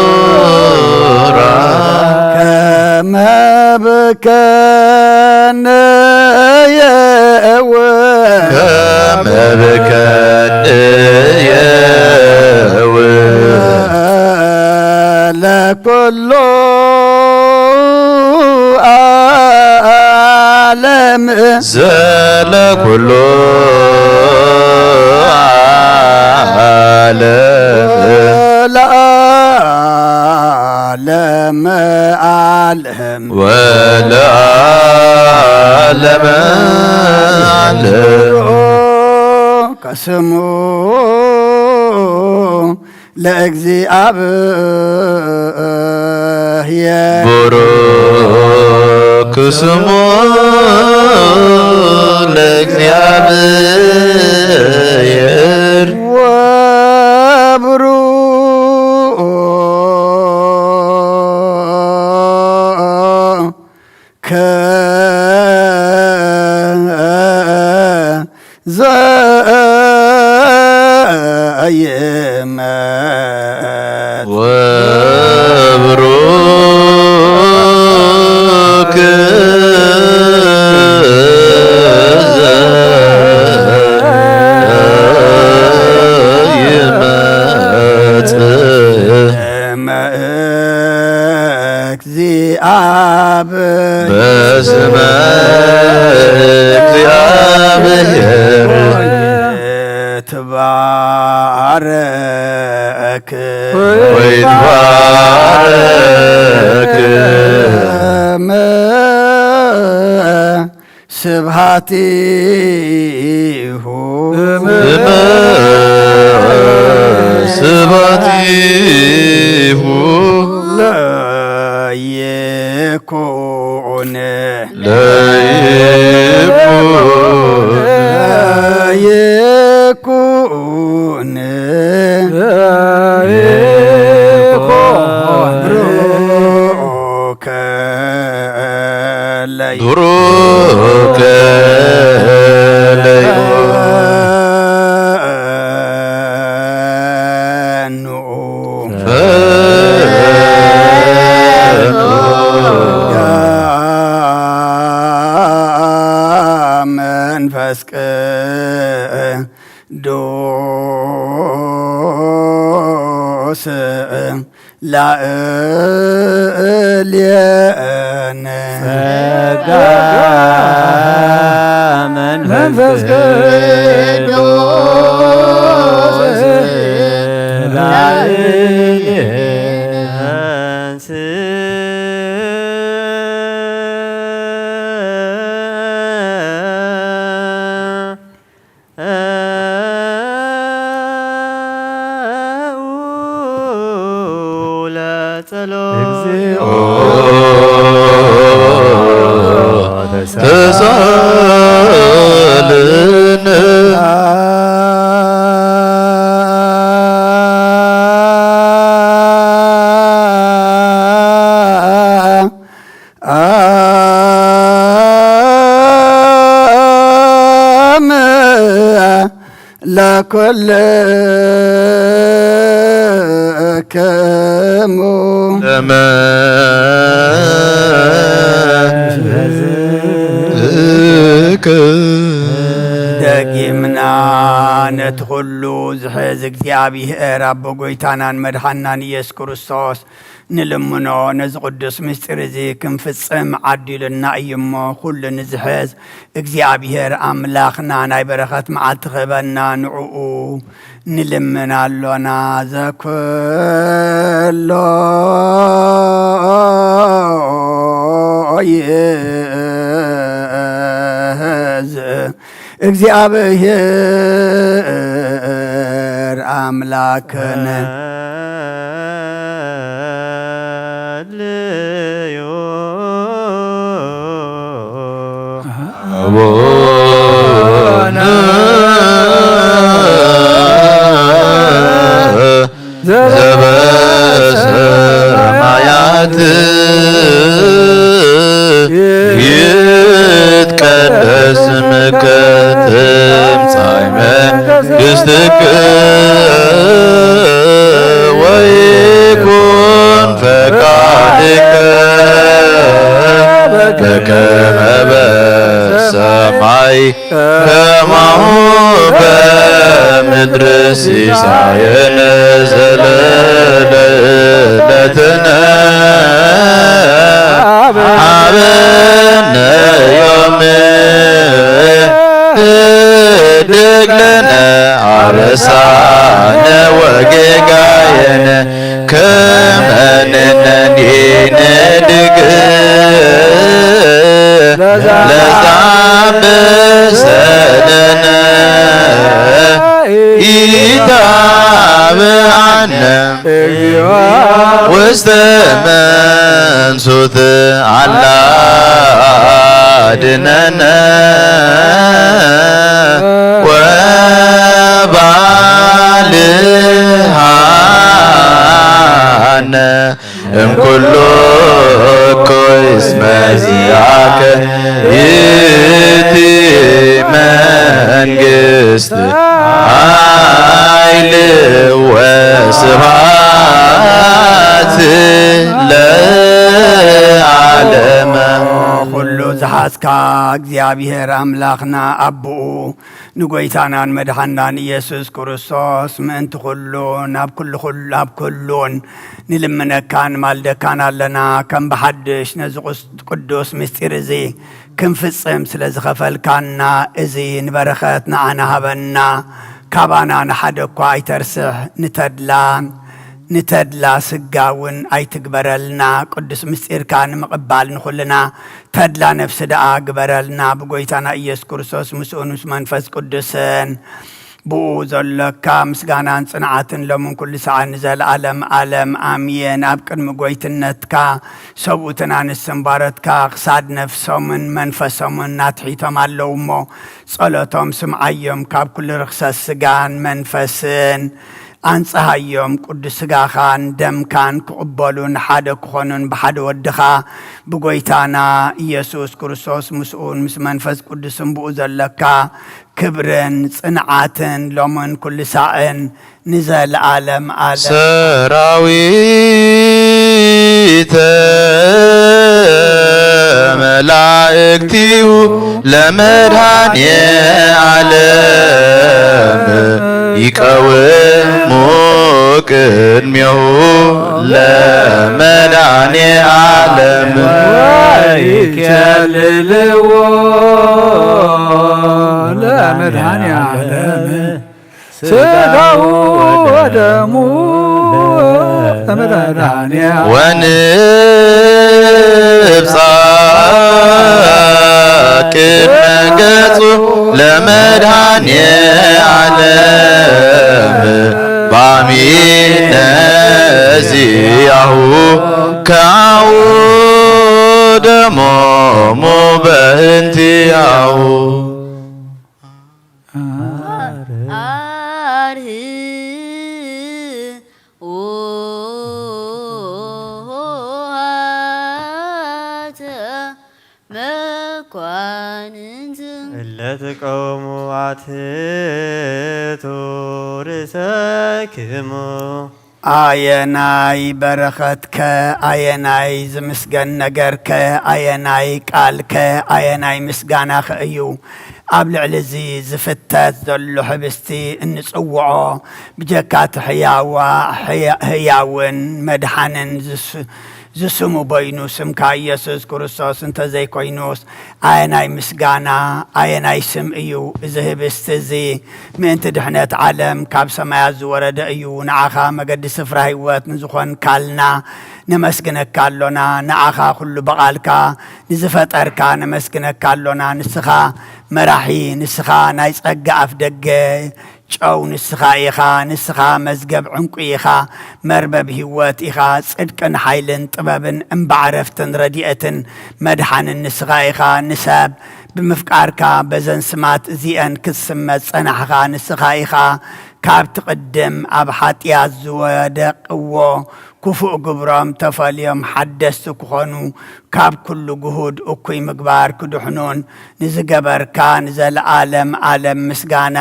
ጳርስፎራ ከመ ብከንየው ከመ ብከንየው ለኩሉ ዓለም ዘለኩሉ ዓለም ወለዓለመ ዓለም ወለዓለመ ዓለም ከስሙ ለእግዚኣብሔር ቡሩክ ስሙ ለእግዚኣብሔር ወቡሩክ ዘኢይመጽእ ወብሩክ ዘኢይመጽእ እመ እግዚአብ በስመ እግዚአብሔር ትባረክ ወይትባረክ እመ ስብሐቲሁ እመ ስብሐቲሁ መንፈስ ቅዱስ ላዕሌነ። ጸጋ መንፈስ ቅዱስ ላዕሌነ። ለጸሎት። እግዚኦ ተሳለነ። አም ለኩልክሙ። ለመንፈስከ። ደጊምና ነቲ ኩሉ ዝሕዝ እግዚኣብሔር ኣቦ ጎይታናን መድሓናን ኢየሱስ ክርስቶስ ንልምኖ። ነዚ ቅዱስ ምስጢር እዚ ክንፍጽም ዓዲሉና እዩ እሞ፣ ኩሉ ንዝሕዝ እግዚኣብሔር ኣምላኽና ናይ በረኸት መዓልቲ ክህበና ንዕኡ ንልምን ኣሎና። ዘኩሎ ይእዝ እግዚኣብሔር ኣምላክነ። አቡነ ዘበሰማያት ይትቀደስ ስምከ ትምጻእ መንግስትከ ወይኩን ፈቃድከ በከመ በሰማይ ከማሁ በምድር። ሲሳየነ ዘለለዕለትነ ሀበነ ዮም። ህድግ ለነ አበሳነ ወጌጋየነ ከመ ንሕነኒ ንህድግ ለዘአበሰ ለነ ኢታብአነ ውስተ መንሱት አላ አድነነ ወባልሃነ እምኩሉ እኩይ እስመ ዚአከ ይእቲ መንግስት ኃይል ወስብሐት ለዓለመ። ኩሉ ዝሓዝካ እግዚኣብሔር ኣምላኽና ኣቦኡ ንጎይታናን መድሓናን ኢየሱስ ክርስቶስ ምእንቲ ኩሉ ናብ ኩሉ ኩሉ ኣብ ኩሉን ንልምነካን ማልደካን ኣለና። ከም ብሓድሽ ነዚ ቅዱስ ምስጢር እዚ ክንፍጽም ስለ ዝኸፈልካና እዚ ንበረኸት ንዓና ሃበና። ካባና ንሓደ እኳ ኣይተርስሕ፣ ንተድላ ንተድላ ስጋ እውን ኣይትግበረልና። ቅዱስ ምስጢርካ ንምቕባል ንኹልና ተድላ ነፍሲ ደኣ ግበረልና። ብጎይታና ኢየሱስ ክርስቶስ ምስኡን ምስ መንፈስ ቅዱስን ብኡ ዘሎካ ምስጋናን ጽንዓትን ሎምን ኩሉ ሰዓት ንዘለኣለም ኣለም ኣምየን። ኣብ ቅድሚ ጎይትነትካ ሰብኡትን ኣንስትን ባሮትካ ክሳድ ነፍሶምን መንፈሶምን ናትሒቶም ኣለዉ እሞ፣ ጸሎቶም ስምዓዮም፣ ካብ ኩሉ ርኽሰት ስጋን መንፈስን ኣንጽሃዮም። ቅዱስ ስጋኻን ደምካን ክቕበሉን ሓደ ክኾኑን ብሓደ ወድኻ ብጎይታና ኢየሱስ ክርስቶስ ምስኡን ምስ መንፈስ ቅዱስን ብኡ ዘለካ ክብርን ጽንዓትን ሎምን ኩሉ ሳዕን ንዘለኣለም ኣለም። ሰራዊተ መላእክቲሁ ለመድኃኔ ዓለም ይቀውሙ ቅድሜሁ ለመድኃኔ ዓለም። ይከልልዎ ለመድኃኔ ዓለም ስጋሁ ወደሙ ለመድኃኔ ዓለም። ወንብጻ ቅድመ ገጹ ለመድኃኔ ዓለም ባሚነ ዚያሁ ካሁ ደሞሙ በእንቲያሁ። አርህ ኦሃተ መኳንንት እለ ትቀውሙ አትሕቱ ርእሰክሙ። ኣየናይ በረኸትከ፣ ኣየናይ ዝምስገን ነገርከ፣ ኣየናይ ቃልከ፣ ኣየናይ ምስጋናኸ እዩ ኣብ ልዕሊ እዚ ዝፍተት ዘሎ ሕብስቲ እንጽውዖ? ብጀካ እቲ ሕያዋ ሕያ- ህያውን መድሓንን ዝስ- ዝስሙ በይኑ ስምካ ኢየሱስ ክርስቶስ እንተዘይኮይኑስ ኣየናይ ምስጋና ኣየናይ ስም እዩ? እዚ ህብስቲ እዚ ምእንቲ ድሕነት ዓለም ካብ ሰማያት ዝወረደ እዩ። ንዓኻ መገዲ ስፍራ ህይወት ንዝኾንካልና ነመስግነካ ኣሎና። ንዓኻ ኩሉ ብቓልካ ንዝፈጠርካ ነመስግነካ ኣሎና። ንስኻ መራሒ፣ ንስኻ ናይ ጸጋ ኣፍ ደገ ጨው ንስኻ ኢኻ፣ ንስኻ መዝገብ ዕንቁ ኢኻ፣ መርበብ ህይወት ኢኻ፣ ጽድቅን ሓይልን ጥበብን እምባ ዕረፍትን ረድኤትን መድሓንን ንስኻ ኢኻ። ንሰብ ብምፍቃርካ በዘን ስማት እዚኤን ክትስመ ዝጸናሕኻ ንስኻ ኢኻ። ካብቲ ቅድም ኣብ ሓጢኣት ዝወደቅዎ ክፉእ ግብሮም ተፈልዮም ሓደስቲ ክኾኑ ካብ ኩሉ ግሁድ እኩይ ምግባር ክድሕኑን ንዝገበርካ ንዘለኣለም ኣለም ምስጋና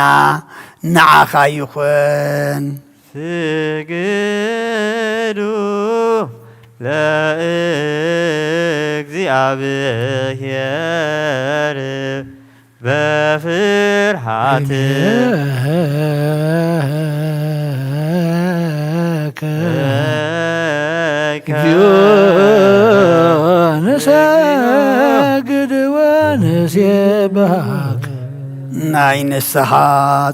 ንዓኻ ይኹን። ስግዱ ለእግዚኣብሔር በፍርሃት እግዚኦ ንሰግድ ወንሴብሐክ። ናይ ንስሓ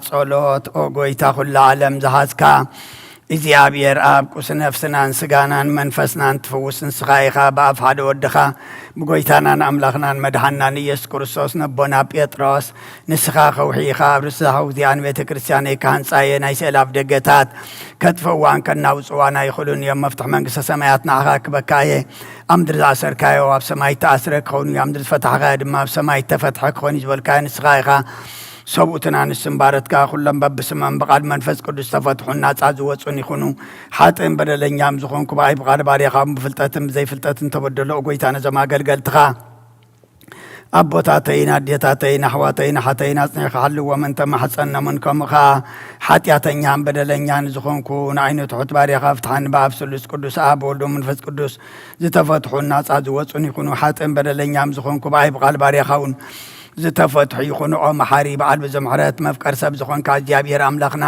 ጸሎት ኦ ጎይታ ኩላ ዓለም ዝሓዝካ እግዚኣብሔር ኣብ ቁስ ነፍስናን ስጋናን መንፈስናን ትፍውስ ንስኻ ኢኻ። ብኣፍ ሓደ ወድኻ ብጎይታናን ኣምላኽናን መድሓናን ኢየሱስ ክርስቶስ ነቦና ጴጥሮስ ንስኻ ከውሒ ኢኻ፣ ኣብ ርእሲ እዚኣ ንቤተ ክርስቲያነይ ክሃንጻ እየ፣ ናይ ስእለ ኣፍ ደገታት ከጥፍእዋን ከናውጽዋን ኣይኽእሉን እዮም። መፍትሒ መንግስተ ሰማያት ንዓኻ ክበካ እየ። ኣብ ምድሪ ዝኣሰርካዮ ኣብ ሰማይ ተኣስረ ክኸውን እዩ፣ ኣብ ምድሪ ዝፈታሕካዮ ድማ ኣብ ሰማይ ተፈትሐ ክኸውን እዩ ዝበልካዮ ንስኻ ኢኻ። ሰብኡትን ኣንስትን ባረትካ ኩሎም በብስመም ብቓል መንፈስ ቅዱስ ተፈትሑን ናጻ ዝወጹን ይኹኑ። ሓጥእን በደለኛም ዝኾንኩ ብኣይ ብቓል ባርያኻ ብፍልጠትን ብዘይፍልጠትን ተበደሎ ጎይታ ነዞም ኣገልገልትኻ ኣቦታተይን ኣዴታተይን ኣሕዋተይን ኣሓተይን ኣጽኒዕካ ሓልዎም እንተ ማሕጸኖምን ከምኡ ኸኣ ሓጢኣተኛን በደለኛን ዝኾንኩ ንዓይኑ ትሑት ባርያኻ ፍትሓኒ ብኣብ ስሉስ ቅዱስ ኣብ ወልዶ መንፈስ ቅዱስ ዝተፈትሑን ናጻ ዝወጹን ይኹኑ። ሓጥእን በደለኛም ዝኾንኩ ብኣይ ብቓል ባርያኻ እውን ዝተፈትሑ ይኹኑ። ኦ መሓሪ በዓል ብዙሕ ምሕረት መፍቀር ሰብ ዝኾንካ እግዚኣብሔር ኣምላኽና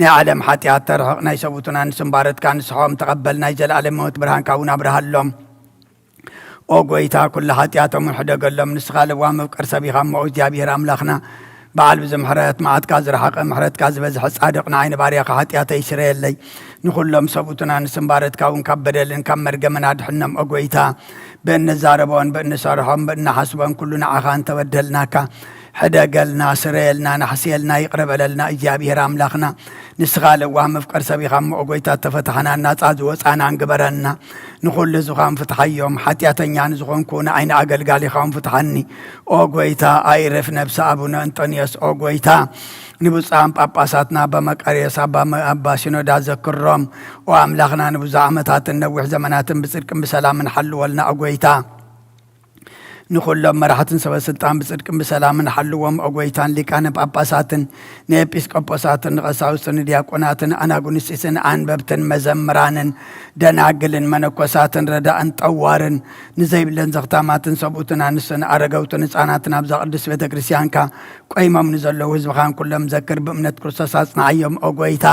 ናይ ዓለም ሓጢኣት ተርሕቕ ናይ ሰብኡትን ኣንስትን ባረትካ ንስሖም ተቐበል ናይ ዘለኣለም ህይወት ብርሃንካ እውን ኣብርሃሎም። ኦ ጎይታ ኩሉ ሓጢኣቶም እውን ሕደገሎም። ንስኻ ለዋህ መፍቀር ሰብ ኢኻ እሞ እግዚኣብሔር ኣምላኽና በዓል ብዙሕ ምሕረት መዓትካ ዝረሓቐ ምሕረትካ ዝበዝሐ ጻድቕ ንዓይ ንባርያኻ ሓጢኣተይ ስረየለይ። ንኹሎም ሰብኡትን ኣንስትን ባረትካ እውን ካብ በደልን ካብ መርገምን ኣድሕኖም ኦ ጎይታ። ብእንዛረቦን ብእንሰርሖን ብእንሓስቦን ኩሉ ንዓኻ እንተበደልናካ ሕደገልና፣ ስረየልና፣ ናሕስየልና፣ ይቕረ በለልና እግዚኣብሔር ኣምላኽና። ንስኻ ለዋህ መፍቀር ሰብ ኢኻ እሞ ኦ ጎይታ ተፈታሕናን ናጻ ዝወጻናን ግበረና። ንኹሉ ዝኾን ፍትሓዮም ሓጢኣተኛ ንዝኾንኩ ንዓይ ንኣገልጋሊኻ እውን ፍትሓኒ። ኦ ጎይታ ኣይርፍ ነብሲ ኣቡነ እንጦንዮስ ኦ ጎይታ ንብፁዓን ጳጳሳትና ኣባ መቃርዮስ ኣባ መ- ኣባ ሲኖዳ ዘክሮም። ኦ ኣምላኽና ንብዙሕ ዓመታትን ነዊሕ ዘመናትን ብጽድቅን ብሰላምን ሓልወልና ኦ ጎይታ። ንኹሎም መራሕትን ሰበ ስልጣን ብጽድቅን ብሰላምን ሓልዎም። ኦ ጎይታን ሊቃነ ጳጳሳትን ንኤጲስቆጶሳትን ንቐሳውስትን ንዲያቆናትን ኣናጉንስጢስን ኣንበብትን መዘምራንን ደናግልን መነኮሳትን ረዳእን ጠዋርን ንዘይብለን ዘኽታማትን ሰብኡትን ኣንስትን ኣረገውትን ህፃናትን ኣብዛ ቅድስት ቤተ ክርስቲያንካ ቆይሞም ንዘለዉ ህዝብኻን ኩሎም ዘክር። ብእምነት ክርስቶስ ኣጽንዓዮም ኦ ጎይታ።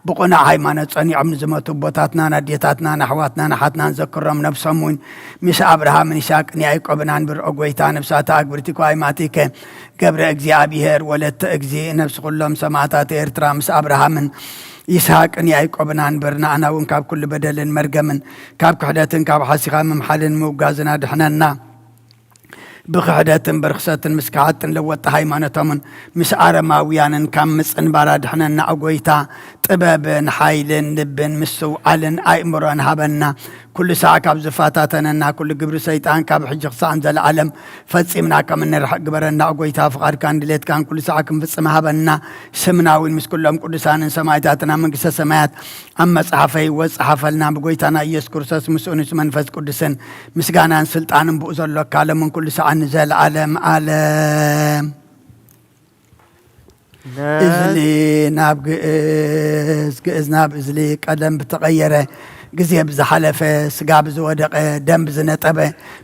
ብቕኑዕ ሃይማኖት ጸኒዖም ንዝመቱ ኣቦታትናን ኣዴታትናን ኣሕዋትናን ኣሓትናን ዘክሮም። ነብሶም እውን ምስ ኣብርሃምን ይስሐቅን ያዕቆብን ኣንብር ኦ ጎይታ። ነብሳተ ኣግብርቲኮ ኣይማቲከ ገብረ እግዚኣብሔር ወለተ እግዚእ። ነብሲ ኩሎም ሰማዕታት ኤርትራ ምስ ኣብርሃምን ይስሐቅን ያዕቆብን ኣንብር። ንኣና እውን ካብ ኩሉ በደልን መርገምን ካብ ክሕደትን ካብ ሓሲኻ ምምሓልን ምውጋዝን ኣድሕነና። ብክሕደትን ብርኽሰትን ምስ ከሓጥን ለወጥቲ ሃይማኖቶምን ምስ ኣረማውያንን ካብ ምጽንባር ኣድሕነና ኦ ጎይታ። ጥበብን ሓይልን ልብን ምስትውዓልን ኣእምሮን ሃበና። ኩሉ ሳዕ ካብ ዝፈታተነና ኩሉ ግብሪ ሰይጣን ካብ ሕጂ ክሳዕ ንዘለኣለም ፈጺምና ከም እንርሕቅ ግበረና ኦ ጎይታ። ፍቓድካን ድሌትካን ኩሉ ሳዕ ክንፍጽም ሃበና። ስምና እውን ምስ ኩሎም ቅዱሳንን ሰማዕታትን ኣብ መንግስተ ሰማያት ኣብ መጽሓፈ ህይወት ጸሓፈልና። ብጎይታና ኢየሱስ ክርስቶስ ምስኡ ምስ መንፈስ ቅዱስን ምስጋናን ስልጣንን ብኡ ዘሎ ካለምን ኩሉ ሰዓን ንዘለዓለም ዓለም። እዝሊ ናብ ግእዝ፣ ግእዝ ናብ እዝሊ፣ ቀለም ብተቐየረ፣ ግዜ ብዝሓለፈ፣ ስጋ ብዝወደቐ፣ ደም ብዝነጠበ፣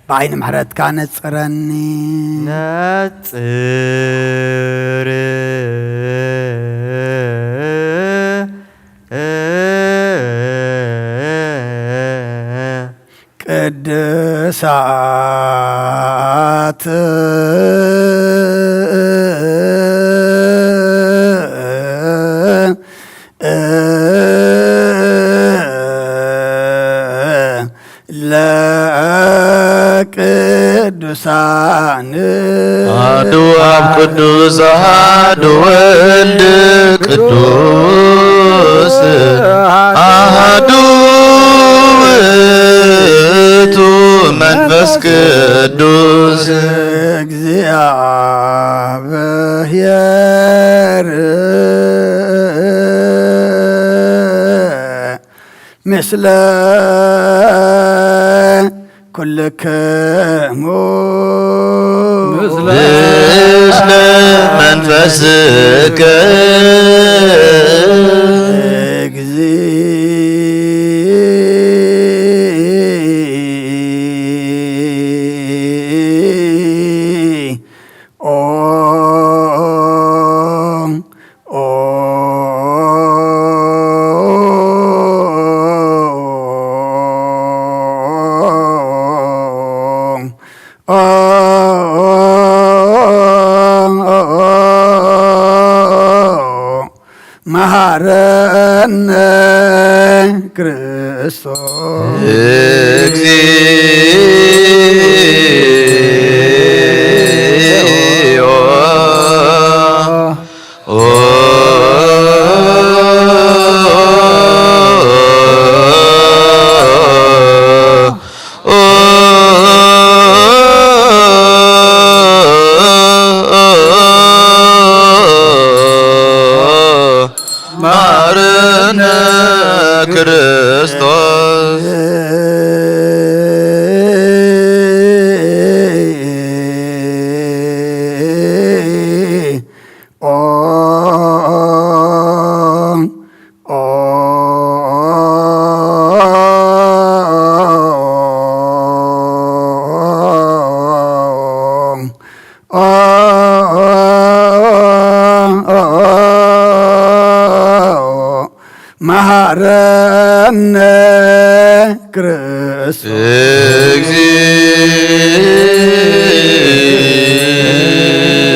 ብዓይኒ ምሕረትካ ነጽረኒ። ነጽር ቅድሳት ለቅዱሳን። አሐዱ አብ ቅዱስ አሐዱ ወልድ ቅዱስ አሐዱ ውእቱ መንፈስ ቅዱስ። እግዚአብሔር ምስለ ኩልክሙ። ምስለ መንፈስከ። እግዚኦ። መሃረነ ክርስቶስ። እግዚኦ። ማረነ ክርስቶስ። ኦ፣ ኦ፣ ኦ፣ መሃረነ ክርስቶስ።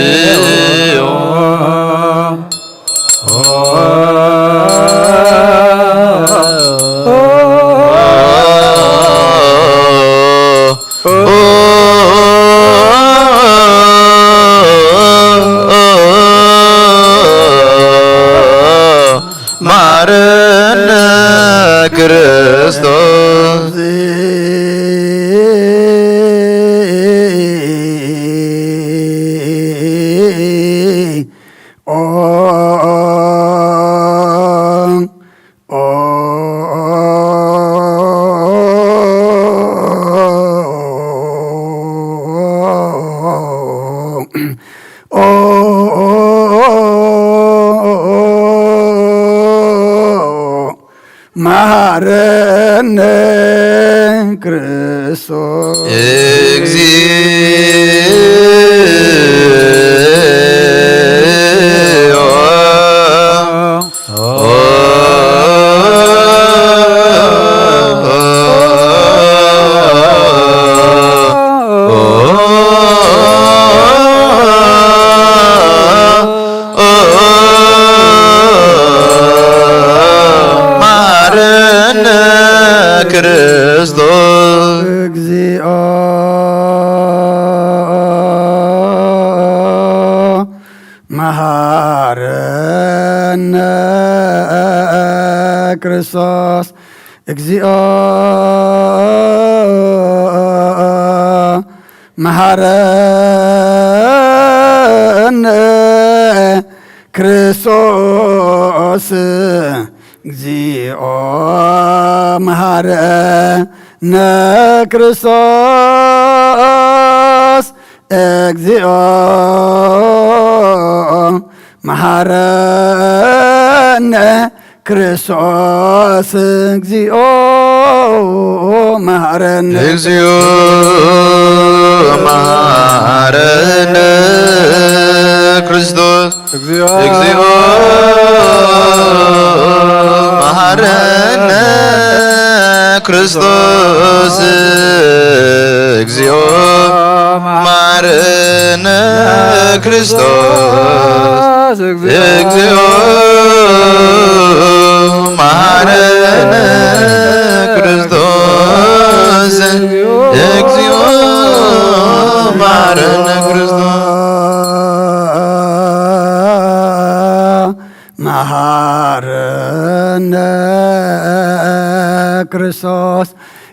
እግዚኦ። ማረነ ክርስቶስ። ኦ፣ ኦ፣ መሃረነ ክርስቶስ። እግዚኦ መሃረነ ክርስቶስ። እግዚኦ መሃረነ ክርስቶስ። እግዚኦ መሃረነ ክርስቶስ። እግዚኦ መሃረነ ክርስቶስ። እግዚኦ መሃረነ ክርስቶስ። እግዚኦ መሃረነ። እግዚኦ መሃረነ ክርስቶስ። እግዚኦ። እግዚኦ መሃረነ ክርስቶስ። እግዚኦ መሃረነ ክርስቶስ። እግዚኦ መሃረነ ክርስቶስ። እግዚኦ መሃረነ ክርስቶስ። መሃረነ ክርስቶስ።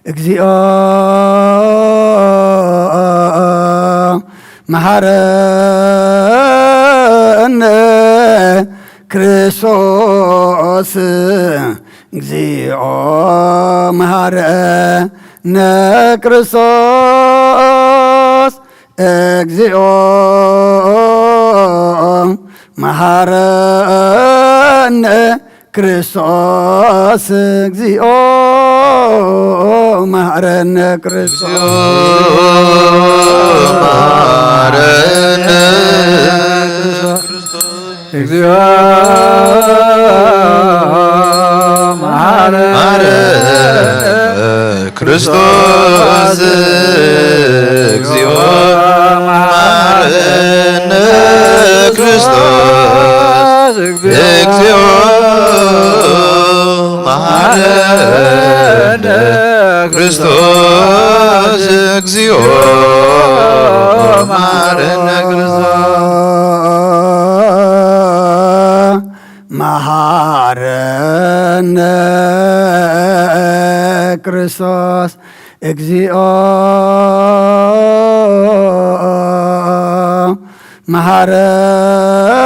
እግዚኦ መሃረነ ክርስቶስ። እግዚኦ መሃረነ ክርስቶስ። እግዚኦ መሃረነ ክርስቶስ። እግዚኦ መሃረነ ክርስቶስ። እግዚኦ መሃረነ ክርስቶስ። እግዚኦ መሃረነ ክርስቶስ። እግዚኦ መሃረነ ክርስቶስ። እግዚኦ መሃረነ ክርስቶስ። እግዚኦ መሃረነ ክርስቶስ። መሃረነ ክርስቶስ። እግዚኦ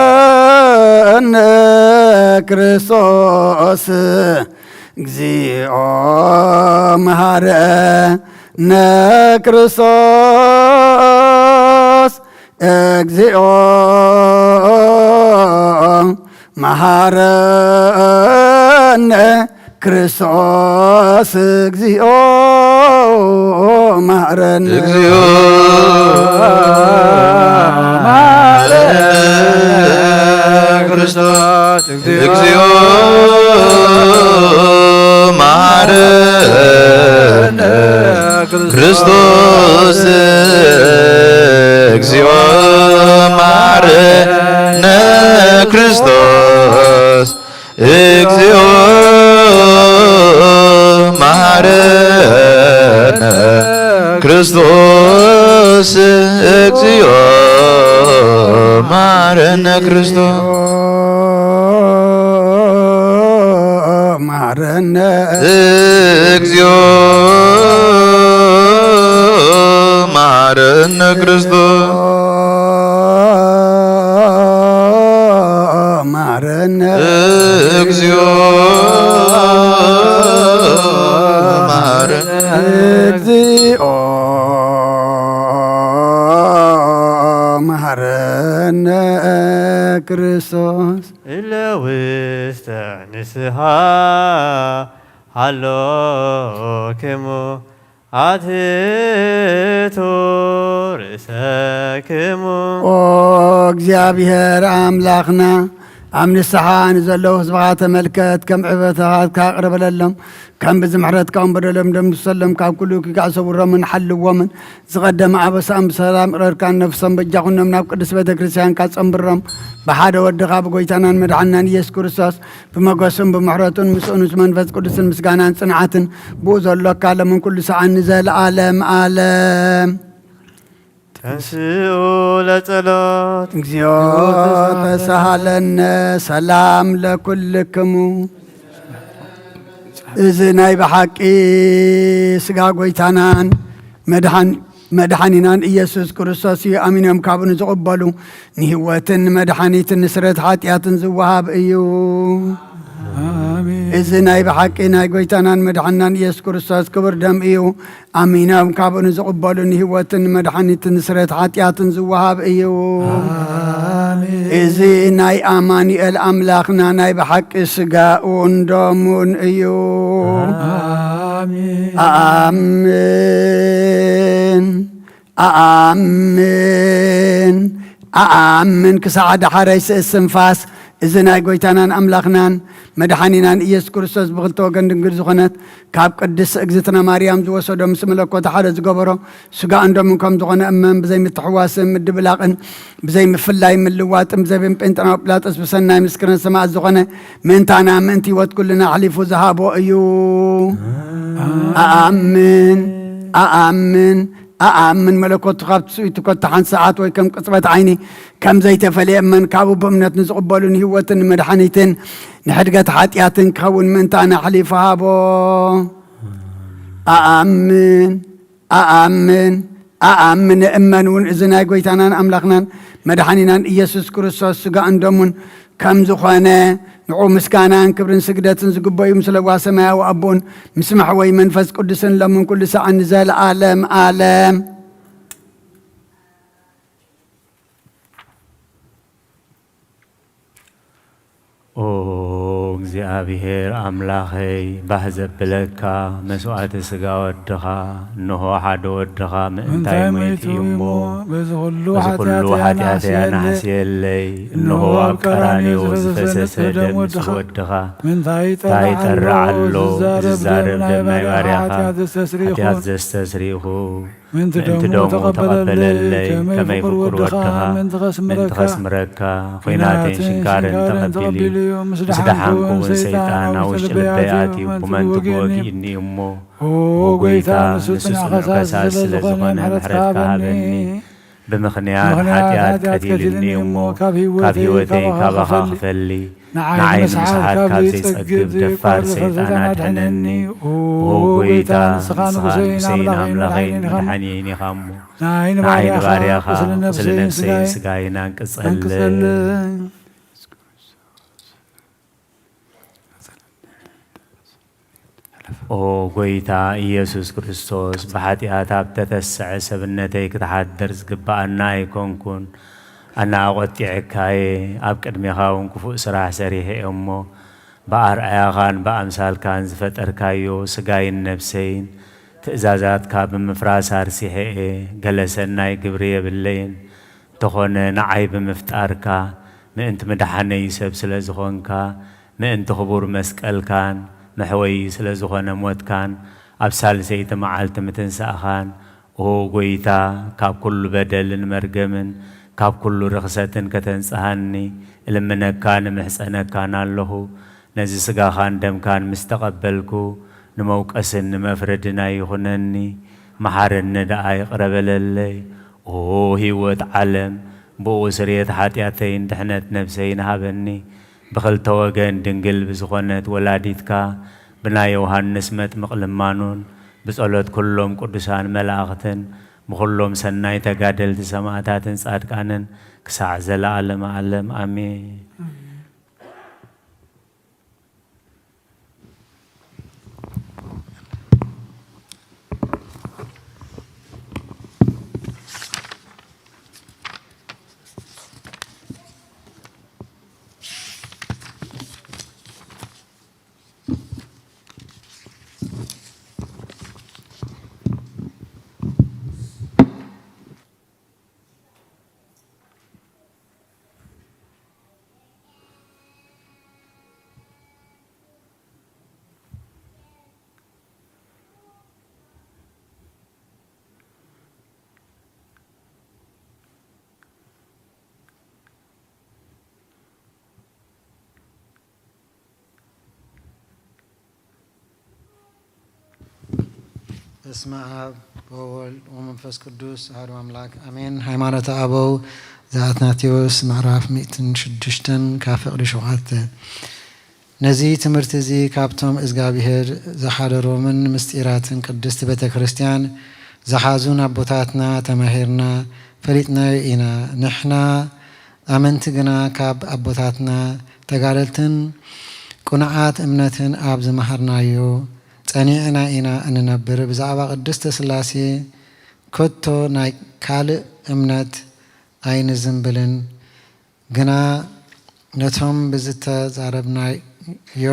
መሃረነ ክርስቶስ። እግዚኦ መሃረነ ክርስቶስ። እግዚኦ መሃረነ ክርስቶስ። እግዚኦ መሃረነ። እግዚኦ መሃረነ ክርስቶስ። እግዚኦ መሃረነ ክርስቶስ። እግዚኦ መሃረነ ክርስቶስ። እግዚኦ መሃረነ ክርስቶስ። እግዚኦ መሃረነ ክርስቶስ። መሃረነ። እግዚኦ መሃረነ ክርስቶስ። መሃረነ። እግዚኦ መሃረነ። እግዚኦ መሃረነ ክርስቶስ። እለ ውስተ ንስሓ ሃሎክሙ ኣትሕቱ ርእሰክሙ። ኦ እግዚኣብሔር ኣምላኽና፣ ኣብ ንስሓ ንዘለዉ ህዝብኻ ተመልከት፣ ከም ዕበታትካ ቅረበለሎም፣ ከም ብዚ ምሕረትካ እውን በደሎም ደምስሰሎም፣ ካብ ኩሉ ኪጋ ሰውሮምን ሓልዎምን። ዝቐደመ ኣበሳኦም ብሰላም ቅረርካን ነፍሶም በጃ ኩኖም ናብ ቅድስት ቤተ ክርስቲያንካ ጸንብሮም፣ ብሓደ ወድኻ ብጎይታናን መድሓንናን ኢየሱስ ክርስቶስ ብመጎስን ብምሕረቱን ምስኡን ምስ መንፈስ ቅዱስን ምስጋናን ጽንዓትን ብኡ ዘሎካ ለምን ኩሉ ሰዓን ንዘለዓለም ዓለም። ተንስኡ ለጸሎት። እግዚኦ ተሳሃለነ ሰላም ለኩልክሙ። እዚ ናይ ብሓቂ ስጋ ጎይታናን መድሓን-፣ መድሓኒናን ኢየሱስ ክርስቶስ እዩ። ኣሚኖም ካብኡ ንዝቕበሉ ንህይወትን ንመድሓኒትን ንስረት ሓጢኣትን ዝወሃብ እዩ። ኣሜን። እዚ ናይ ብሓቂ ናይ ጎይታናን መድሓንናን ኢየሱስ ክርስቶስ ክቡር ደም እዩ። ኣሚኖም ካብኡ ንዝቕበሉ ንህይወትን ንመድሓኒትን ንስረት ሓጢኣትን ዝወሃብ እዩ። ኣሜን። እዚ ናይ ኣማኑኤል ኣምላኽና ናይ ብሓቂ ስጋኡን ደሙን እዩ። ኣሜን። ኣኣምን፣ ኣኣምን፣ ኣኣምን ክሳዕ ዳሕረይ ስእስንፋስ እዚ ናይ ጎይታናን ኣምላኽናን መድሓኒናን ኢየሱስ ክርስቶስ ብኽልተ ወገን ድንግል ዝኾነት ካብ ቅድስት እግዝእትነ ማርያም ዝወሰዶ ምስ መለኮት ሓደ ዝገበሮ ስጋኡን ደሙን ከም ዝኾነ እመን። ብዘይ ምትሕዋስን ምድብላቕን ብዘይ ምፍላይ ምልዋጥን ብዘይ ጴንጠናዊ ጲላጦስ ብሰናይ ምስክርን ሰማዕት ዝኾነ ምእንታና ምእንቲ ህይወት ኩልና ኣሕሊፉ ዝሃቦ እዩ። ኣኣምን፣ ኣኣምን፣ ኣኣምን መለኮቱ ካብ ትስኢቱ ኮታ ሓንቲ ሰዓት ወይ ከም ቅጽበት ዓይኒ ከም ዘይተፈልየ እመን። ካብኡ ብእምነት ንዝቕበሉ ንህይወትን ንመድሓኒትን ንሕድገት ሓጢኣትን ክኸውን ምእንታና ኣሕሊፉ ሃቦ። ኣኣምን፣ ኣኣምን፣ ኣኣምን እመን እውን እዚ ናይ ጎይታናን ኣምላኽናን መድሓኒናን ኢየሱስ ክርስቶስ ስጋኡን ደሙን ከም ዝኾነ ንዑ ምስጋናን ክብርን ስግደትን ዝግበዩ ምስለ ጓ ሰማያዊ ኣቦን ምስ መሕወይ መንፈስ ቅዱስን ለምን ኩሉ ሰዓን ንዘለዓለም ዓለም። ኦ እግዚኣብሔር ኣምላኸይ፣ ባህ ዘብለካ መስዋዕቲ ስጋ ወድኻ፣ እንሆ ሓደ ወድኻ ምእንታይ ምእንታይ ሞይቱ ሞይቱ እሞ፣ እሞ፣ በዚ ኩሉ በዚ ኩሉ ሓጢኣተይ ሓጢኣተይ ኣናሕስየለይ። ኣናሕስየለይ። እንሆ እንሆ ኣብ ኣብ ቀራንዮ ቀራንዮ ዝፈሰሰ ዝፈሰሰ ደም ደም ወድኻ፣ ወድኻ፣ ምእንታይ እንታይ ይጠርዕ ይጠርዕ ኣሎ? ኣሎ? ዝዛረብ ዝዛረብ ደም ደም ናይ ናይ ባርያኻ፣ ባርያኻ፣ ሓጢኣት ዘስተስሪ ሓጢኣት ይኹን። ዘስተስሪ ይኹን። ምእንቲ ምእንቲ ደሙ ደሙ ተቐበለለይ፣ ተቐበለለይ፣ ከመይ ከመይ ፍቁር ፍቁር ወድኻ፣ ወድኻ፣ ምእንቲ ከስምረካ፣ ምእንቲ ከስምረካ፣ ኲናትን ኲናትን ሽንካርን ሽንካርን ተቐቢሉ ተቐቢሉ እዩ። እዩ። ምስ ምስ ደሓንኩ ደሓንኩ እውን እውን ሰይጣን ሰይጣን ኣብ ውሽጢ ውሽጢ ልበይ ልበይ ኣትዩ፣ ኣትዩ፣ ብመንትጉ ብመንትጉ ወጊእኒ። ወጊእኒ እሞ፣ ኦ ኦ ጎይታ፣ ጎይታ፣ ንሱ ንሱ ጽኑዕ ጽኑዕ ከሳሲ ከሳሲ ስለ ስለ ዝኾነ ዝኾነ ምሕረትካ ምሕረትካ ሃበኒ። ሃበኒ። ብምኽንያት ብምኽንያት ሓጢኣት ሓጢኣት ቀቲልኒ ቀቲልኒ እሞ፣ እሞ፣ ካብ ካብ ህይወተይ ህይወተይ ካባኻ ካባኻ ክፈሊ። ክፈሊ። ንዓይ ንዓይ ንምስሓት ንምስሓት ካብ ካብ ዘይጸግብ ዘይጸግብ ደፋር ዘይቆርር ሰይጣን ሰይጣን ኣድሕነኒ። ኣድሕነኒ። ኦ ኦ ጎይታ፣ ጎይታ፣ ንስኻ ንስኻ ንጉሰይን ንጉሰይን ኣምላኸይን ኣምላኸይን መድሓኒን መድሓኒን ኢኻ ኢኻ እሞ፣ እሞ፣ ንዓይ ንዓይ ንባርያኻ ንባርያኻ ቁስሊ ቁስሊ ነፍሰይን ነፍሰይን ስጋይ-፣ ስጋይን ኣንቅጸለይ። ኣንቅጸለይ። ኦ ጎይታ ኢየሱስ ክርስቶስ፣ ብሓጢኣት ኣብ ተተስዐ ሰብነተይ ክትሓድር ዝግብኣና ኣይኮንኩን። ኣነ ኣቖጢዐካየ፣ ኣብ ቅድሜኻ እውን ክፉእ ስራሕ ሰሪሐ እየ እሞ፣ ብኣርኣያኻን ብኣምሳልካን ዝፈጠርካዮ ስጋይን ነፍሰይን ትእዛዛትካ ብምፍራስ ኣርሲሐ እየ። ገለ ሰናይ ግብሪ የብለይን። እንተኾነ ንዓይ ብምፍጣርካ፣ ምእንቲ ምድሓነይ ሰብ ስለ ዝኾንካ፣ ምእንቲ ክቡር መስቀልካን መሕወዪ ስለ ዝኾነ ሞትካን፣ ኣብ ሳልሰይቲ መዓልቲ ምትንሳእኻን፣ ኦ ጐይታ፣ ካብ ኩሉ በደልን መርገምን፣ ካብ ኩሉ ርኽሰትን ከተንጽሃኒ እልምነካን እምሕጸነካን ኣለኹ። ነዚ ስጋኻን ደምካን ምስ ተቐበልኩ፣ ንመውቀስን ንመፍረድን ኣይኹነኒ፣ መሓረኒ ደኣ ይቕረ በለለይ። ኦ ህይወት ዓለም፣ ብኡ ስርየት ሓጢኣተይን ድሕነት ነፍሰይን ሃበኒ። ብኽልተ ወገን ድንግል ብዝኾነት ወላዲትካ፣ ብናይ ዮሃንስ መጥምቕ ልማኑን፣ ብጸሎት ኩሎም ቅዱሳን መላእኽትን፣ ብኹሎም ሰናይ ተጋደልቲ ሰማእታትን ጻድቃንን፣ ክሳዕ ዘለዓለመ ዓለም ኣሜን። በስመ አብ ወወልድ ወመንፈስ ቅዱስ አሐዱ አምላክ አሜን። ሃይማኖተ አበው ዘአትናቴዎስ ምዕራፍ ሚእትን ሽዱሽተን ካብ ፍቕዲ ሸውዓተ። ነዚ ትምህርቲ እዚ ካብቶም እግዚኣብሔር ዝሓደሮምን ምስጢራትን ቅድስት ቤተ ክርስቲያን ዝሓዙን ኣቦታትና ተማሂርና ፈሊጥናዮ ኢና። ንሕና ኣመንቲ ግና ካብ ኣቦታትና ተጋደልትን ቅኑዓት እምነትን ኣብ ዝመሃርናዮ ጸኒዕና ኢና እንነብር። ብዛዕባ ቅድስተ ሥላሴ ከቶ ናይ ካልእ እምነት ኣይንዝንብልን፣ ግና ነቶም ብዝተዛረብናዮ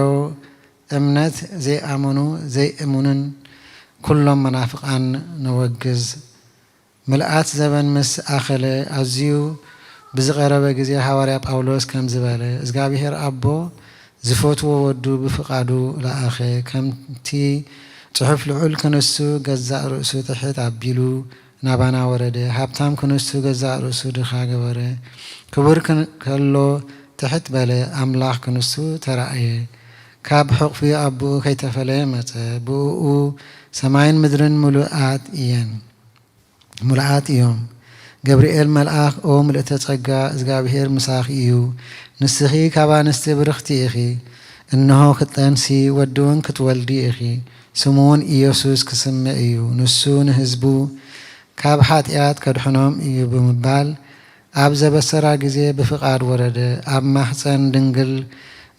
እምነት ዘይኣመኑ ዘይእሙንን ኩሎም መናፍቃን ነወግዝ። ምልኣት ዘበን ምስ ኣኸለ ኣዝዩ ብዝቐረበ ግዜ፣ ሃዋርያ ጳውሎስ ከምዚ በለ፣ እግዚኣብሔር ኣቦ ዝፈትዎ ወዱ ብፍቓዱ ለኣኸ። ከምቲ ጽሑፍ፣ ልዑል ክንሱ ገዛእ ርእሱ ትሕት ኣቢሉ ናባና ወረደ። ሃብታም ክንሱ ገዛእ ርእሱ ድኻ ገበረ። ክቡር ክን-፣ ከሎ ትሕት በለ፣ ኣምላኽ ክንሱ ተራእየ። ካብ ሕቕፊ ኣቦኡ ከይተፈለየ መጸ። ብእኡ ሰማይን ምድርን ምሉኣት እየን፣ ምሉኣት እዮም። ገብርኤል መልኣኽ፣ ኦ ምልእተ ጸጋ፣ እግዚኣብሔር ምሳኺ እዩ። ንስኺ ካብ ኣንስቲ ብርኽቲ ኢኺ። እንሆ ክትጠንሲ ወዲ እውን ክትወልዲ ኢኺ። ስሙ እውን ኢየሱስ ክስመ እዩ። ንሱ ንህዝቡ ካብ ኃጢኣት ከድሕኖም እዩ ብምባል ኣብ ዘበሰራ ጊዜ ብፍቓድ ወረደ። ኣብ ማሕፀን ድንግል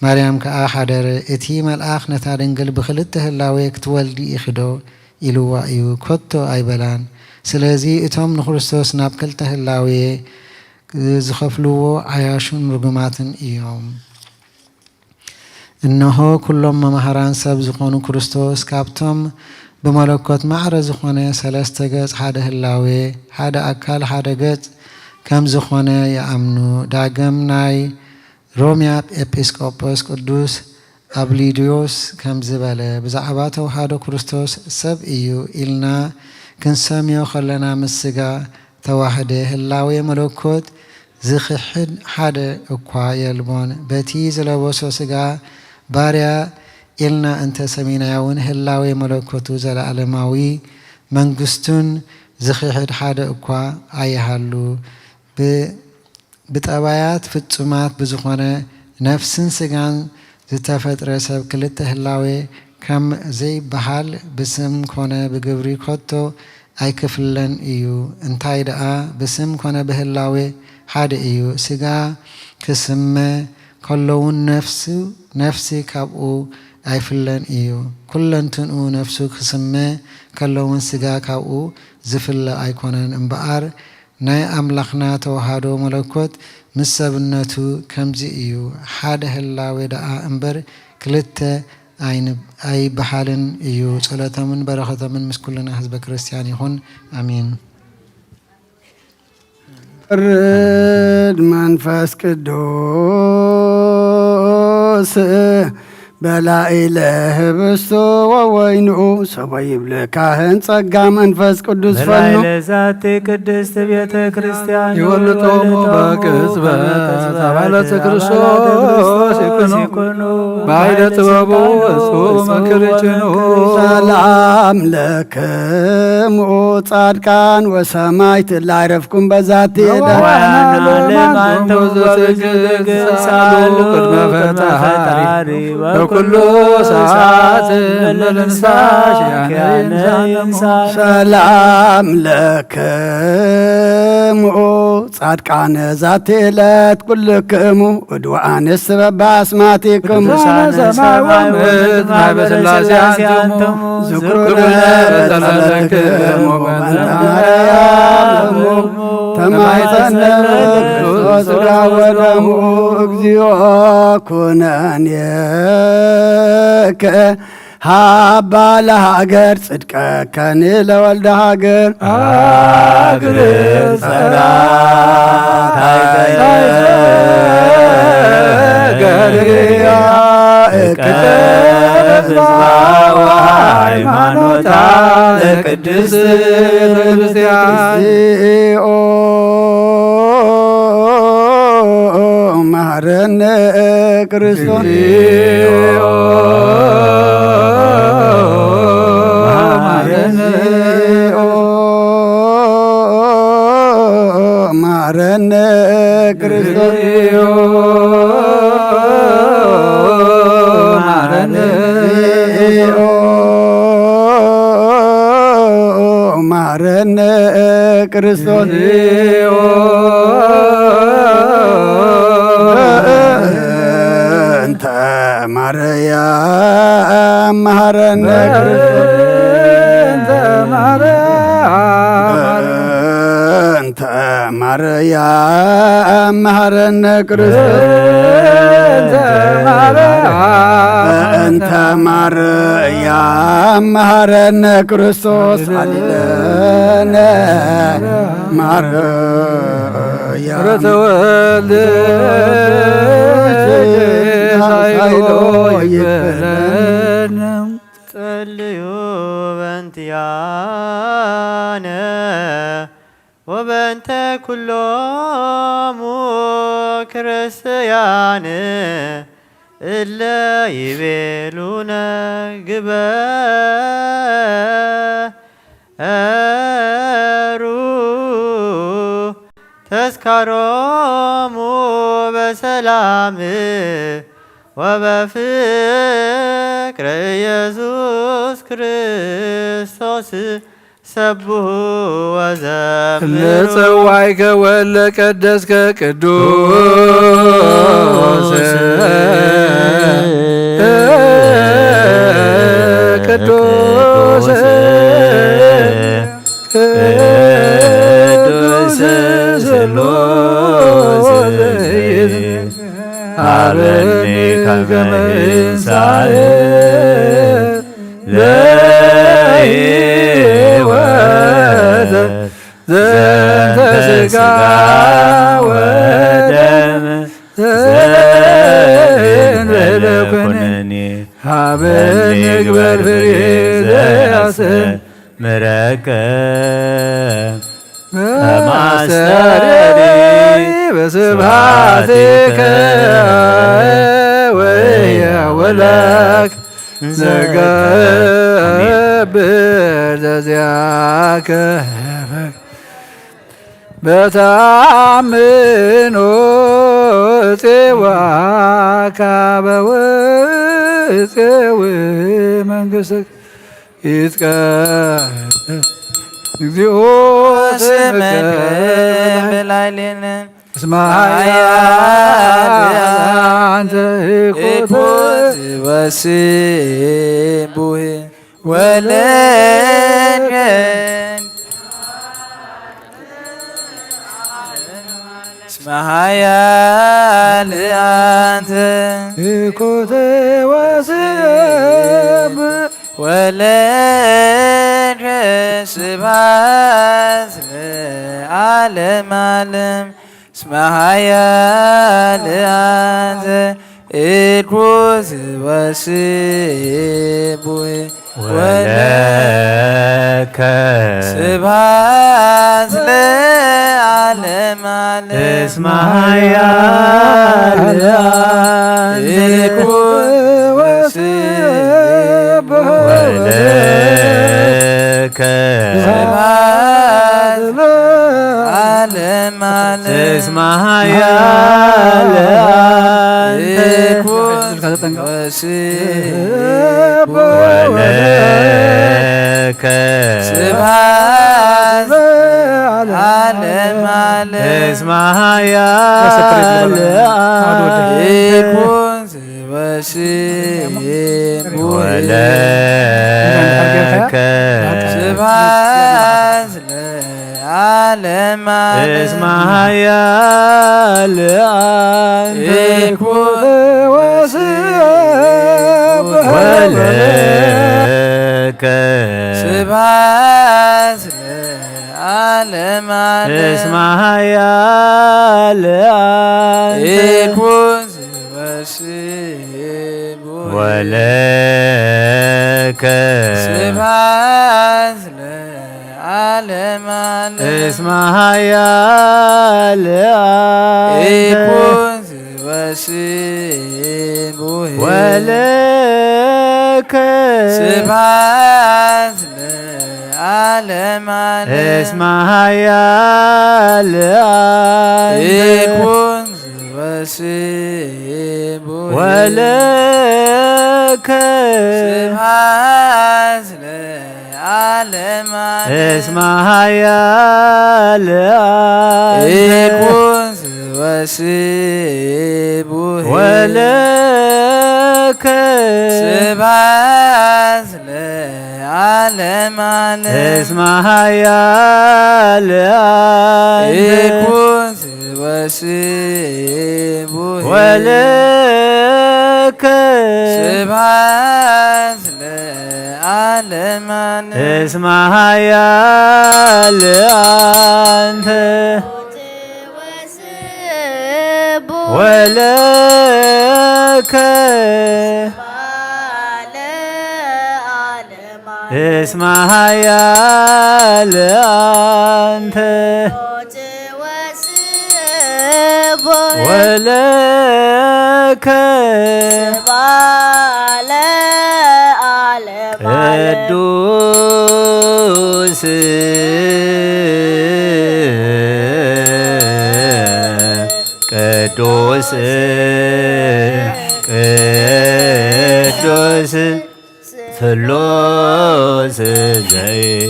ማርያም ከኣ ሓደረ። እቲ መልኣኽ ነታ ድንግል ብኽልተ ህላዌ ክትወልዲ ኢኺዶ ኢልዋ እዩ። ከቶ ኣይበላን። ስለዚ እቶም ንክርስቶስ ናብ ክልተ ህላዌ ዝኸፍልዎ ዓያሹን ርጉማትን እዮም። እነሆ ኩሎም መማህራን ሰብ ዝኾኑ ክርስቶስ ካብቶም ብመለኮት ማዕረ ዝኾነ ሰለስተ ገጽ ሓደ ህላዌ፣ ሓደ ኣካል፣ ሓደ ገጽ ከም ዝኾነ ይኣምኑ። ዳግም ናይ ሮምያ ኤጲስቆጶስ ቅዱስ ኣብሊድዮስ ከምዚ በለ፣ ብዛዕባ ተዋህዶ ክርስቶስ ሰብ እዩ ኢልና ክንሰምዮ ከለና ምስ ሥጋ ተዋህደ። ህላዌ መለኮት ዝኽሕድ ሓደ እኳ የልቦን። በቲ ዝለበሶ ሥጋ ባርያ ኢልና እንተ ሰሚናዮ እውን ህላዌ መለኮቱ ዘለዓለማዊ መንግስቱን ዝኽሕድ ሓደ እኳ ኣይሃሉ። ብ-፣ ብጠባያት ፍጹማት ብዝኾነ ነፍስን ሥጋን ዝተፈጥረ ሰብ ክልተ ህላዌ ከም ዘይበሃል ብስም ኮነ ብግብሪ ከቶ ኣይክፍለን እዩ። እንታይ ደኣ ብስም ኮነ ብህላዌ ሓደ እዩ። ሥጋ ክስመ ከሎውን ነፍሱ፣ ነፍሲ ካብኡ ኣይፍለን እዩ። ኩለንትንኡ ነፍሱ ክስመ ከሎውን ሥጋ ካብኡ ዝፍለ ኣይኮነን። እምበኣር ናይ ኣምላኽና ተዋህዶ መለኮት ምስ ሰብነቱ ከምዚ እዩ። ሓደ ህላዌ ደኣ እምበር ክልተ ኣይን-፣ ኣይበሃልን እዩ። ጸሎቶምን በረኸቶምን ምስ ኩልና ህዝበ ክርስቲያን ይኹን። ኣሜን። ወርድ መንፈስ ቅዱስ በላዕለ ህብስቱ ወወይኑ ሰቦ ይብለ ካህን ጸጋ መንፈስ ቅዱስ ፈኑ። በላዕለ ዛቲ ቅድስት ቤተ ክርስቲያን ይወልጦሙ በቅጽበት አባላተ ክርስቶስ ይኩኑ። ይኩኑ። በኃይለ ጥበቡ እጹ መንክር ጭኑ። ሰላም ለክሙ ጻድቃን ወሰማዕት ላዕረፍኩም በዛቲ ዕለት። ወያና ለማንቱም በዘዝግ ሳሉ ቅድመ ፈጣሪ በኩሉ ሰዓት እምልንሳ ኪያነ ይንሳ። ሰላም ለክሙ ጻድቃነ ዛቲ ዕለት ኩልክሙ እድወ ኣንስት በበ አስማቲክሙ። ቅዱሳነ ሰማይ ወምድር ማህበረ ሥላሴ አንትሙ። ዝክሩነ በጸሎትክሙ በእንተ ማርያም እሙ። ተማይጸነ ክርስቶስ ሥጋ ወደሙ። እግዚኦ ኩነኔከ ሃባ ለሃገር ጽድቀከኒ ለወልደ ሃገር። አግር ጸራት ሃይገርያ እቀ ህዝባ ወሃይማኖታ ለቅድስት ቤተክርስቲያን። መሐረነ ክርስቶስ። እግዚኦ መሐረነ ክርስቶስ። መሐረነ። እግዚኦ መሐረነ ክርስቶስ። በእንተ ማርያም መሐረነ ክርስቶስ። በእንተ ማርያም። በእንተ ማርያም መሐረነ ክርስቶስ። በእንተ ማርያም። በእንተ ማርያም መሐረነ ክርስቶስ። ሃሌሉያ። ማርያም። ተወልደ ሳይሎ ይበለን። ጸልዩ በእንቲአነ ወበእንተ ኩሎሙ ክርስቲያን እለ ይቤሉነ ግበሩ ተስካሮሙ በሰላም ወበፍቅር ኢየሱስ ክርስቶስ ሰብሑ ወዘምሩ። ለጸዋይከ ወለ ቀደስከ ቅዱስ ቅዱስ ቅዱስ ስሉስ ሀበኒ ከመ ይንሳእ ለሕይወት ዘንተ ሥጋ ወደም ዘእንበለ ኩነኒ ሀበ ንግበር ፍሬ ዘያሰ ምረከ በማስተሪ በስብሐትከ ወያወላክ ዘገብር ዘዚአከ በታምኖ ጽዋካ በወፅው መንግሥትከ ይትቀደስ እግዚኦ ስምከ ስምከ በላዕሌነ እስመ ኃያል ኃያል አንተ ኢኮተ ኢኮተ ወስቡሕ ወለ እስመ ኃያል አንተ ኢኮተ ወስቡሕ ወለከ ስብሐት ለዓለመ ዓለም። እስመ ኃያል አንተ ኢኮተ ወስቡሕ ወለከ ስብሐት ለዓለመ ዓለም። እስመ ኃያል አንተ ኢኮተ ወስቡሕ ወለከ ስብሐት ለዓለመ ዓለም። እስመ ኃያል አንተ ኢኮተ ወስቡሕ ወለከ ስብሐት ለዓለመ ዓለም። እስመ ኃያል አንተ ኢኮተ ወስቡሕ ወለከ ስብሐት ለዓለመ ዓለም። እስመ ኃያል አንተ ኢኮተ ወስቡሕ ወለከ ስብሐት ለዓለመ ዓለም። እስመ ኃያል አንተ ኢኮተ ወስቡሕ ወለከ ስብሐት ለዓለመ ዓለም። እስመ ኃያል አንተ ኢኮተ ወስቡሕ ወለከ ስብሐት ለ ለዓለም ዓለም። እስመ ኃያል አንተ ይኩን ወስቡሕ ወለከ። ስብሐት ለዓለም ዓለም። እስመ ኃያል አንተ ይኩን ወስቡሕ ወለከ። ስብሐት ለዓለም ዓለም። እስመ ኃያል አንተ ይኩን ወስቡሕ ወለከ። ስብሐት ለዓለም ዓለም። እስመ ኃያል አንተ ወለከ። እስመ ኃያል አንተ ወለከ። ቅዱስ ቅዱስ ቅዱስ ስሉስ ዘይሃበኒ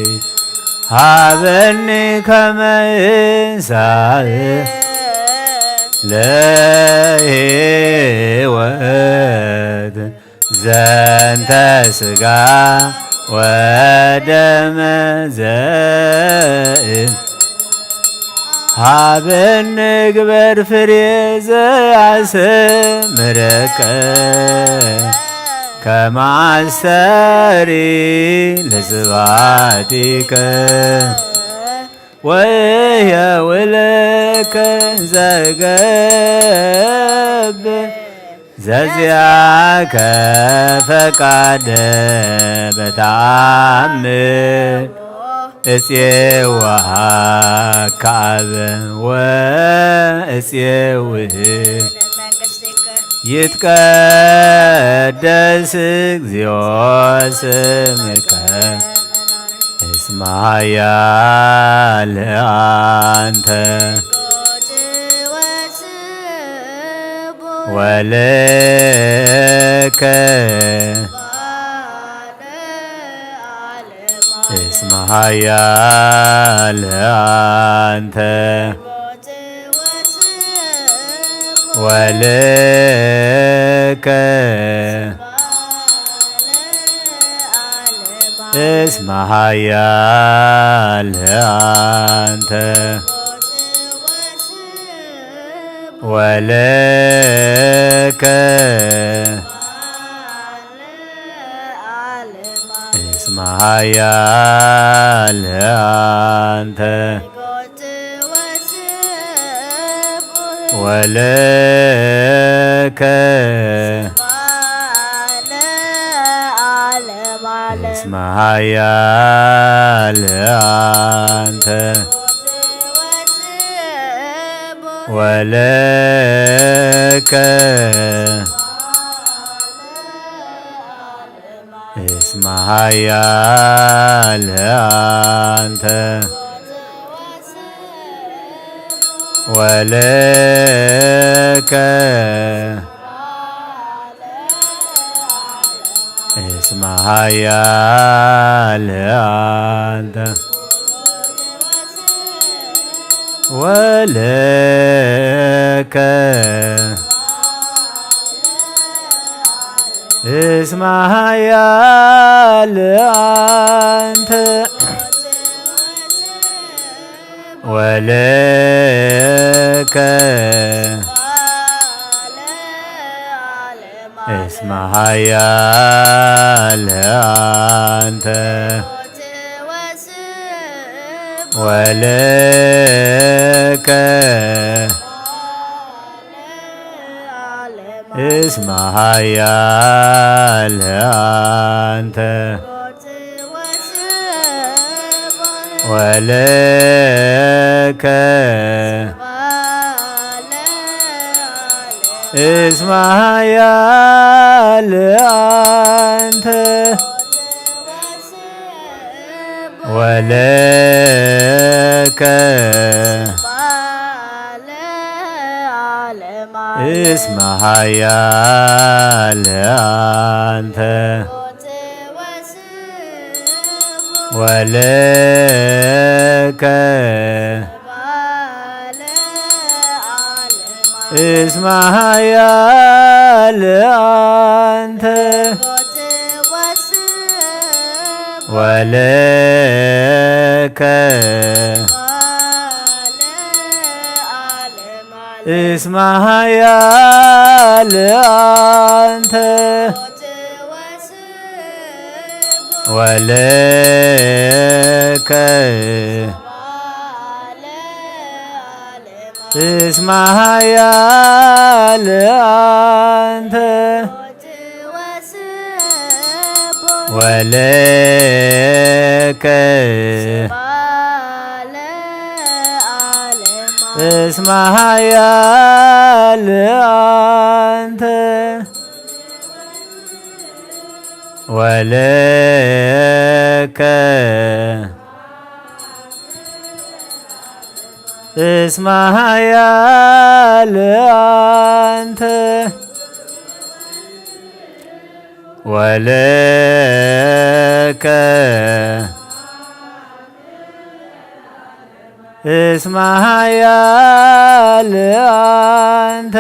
ከመ እንሳእ ለህይወት ዘንተ ሥጋ ወደመ ዘእም ሃበኒ ግበር ፍሬ ዘያስምረከ ከማስተሪ ለስባቲከ ወየውለከ ዘገብ ዘዚአከ ፈቃደ በተአምን እፄ ወሃካብ ወእፄ ውህብ ይትቀደስ እግዚኦ ስምከ እስመ ኃያል አንተ ወለከ እስመ ኃያል አንተ ወለከ እስመ ኃያል አንተ ወለከ እስመ ኃያል አንተ ወለከ እስመ ኃያል አንተ ወለከ እስመ ኃያል አንተ ወለከ እስመ ኃያል አንተ ወለከ እስመ ኃያል አንተ ወለከ እስመ ኃያል አንተ ወለከ እስመ ኃያል አንተ ወለከ እስመ ኃያል አንተ ወለከ ባለ ዓለማ እስመ ኃያል አንተ ሞት ወስቡ ወለከ ባለ ዓለማ እስመ ኃያል አንተ ሞት ወስቡ ወለከ ባለ ዓለማ እስመ ኃያል አንተ ሞት ወስቡ ወለከ ባለ ዓለማ እስመ ኃያል አንተ ሞት ወስቡ ወለከ ባለ ዓለማ እስመ ኃያል አንተ ወለከ እስመ ኃያል አንተ ወለከ እስመ ኃያል አንተ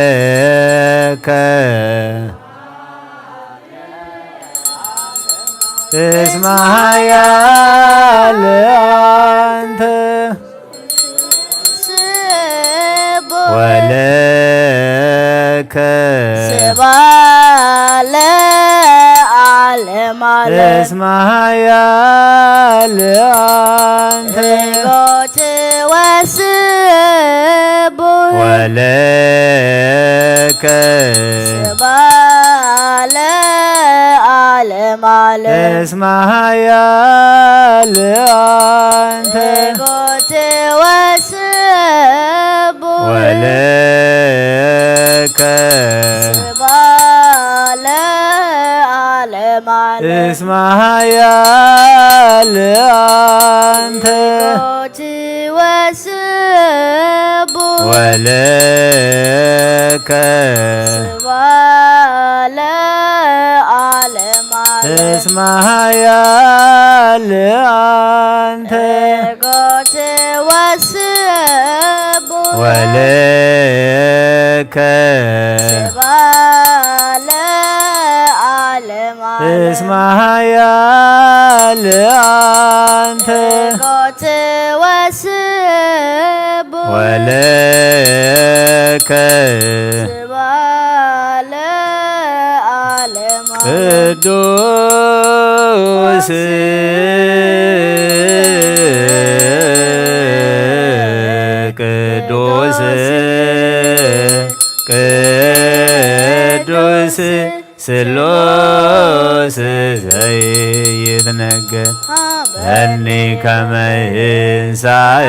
ወለከ እስመ ኃያል አንተ ስቡ ወለከ ባለ ዓለማ እስመ ኃያል አንተ ሞት ወስቡ ወለከ ባለ ዓለማ እስመ ኃያል አንተ ሞት ወስቡ ወለከ ባለ ዓለማ እስመ ኃያል አንተ ሞት ወስቡ ወለከ ባለ ዓለማ እስመ ኃያል አንተ ሞት ወስቡ ወለከ ባለ ዓለማ እስመ ኃያል አንተ ሞት ወስቡ ወለከ ባለ ዓለማ ቅዱስ ቅዱስ ቅዱስ ስሉስ ዘይትነገር በኒ ከመ ይንሳእ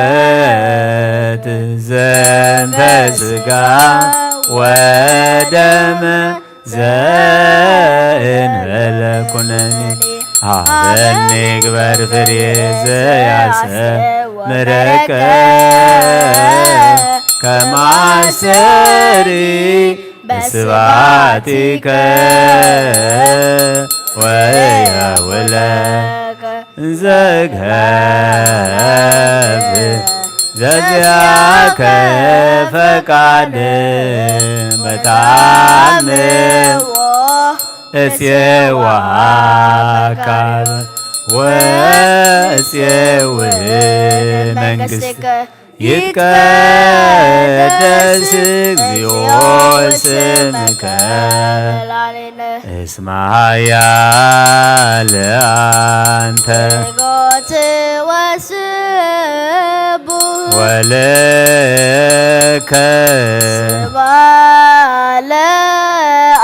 ለህይወት ዘንተ ስጋ ወደም ዘእንበለ ኩነኔ ሀበኒ ግበር ፍሬ ዘያሰምረከ ከማስተሪ በስባቲከ ወየውለ እንዘገብር ዘዚአከ ፈቃድ በታምር እሴዋካ ወእሴው መንግስት ይትቀደስ እግዚኦ ስምከ እስመ ኃያል አንተ ሞት ወስቡ ወለከ ባለ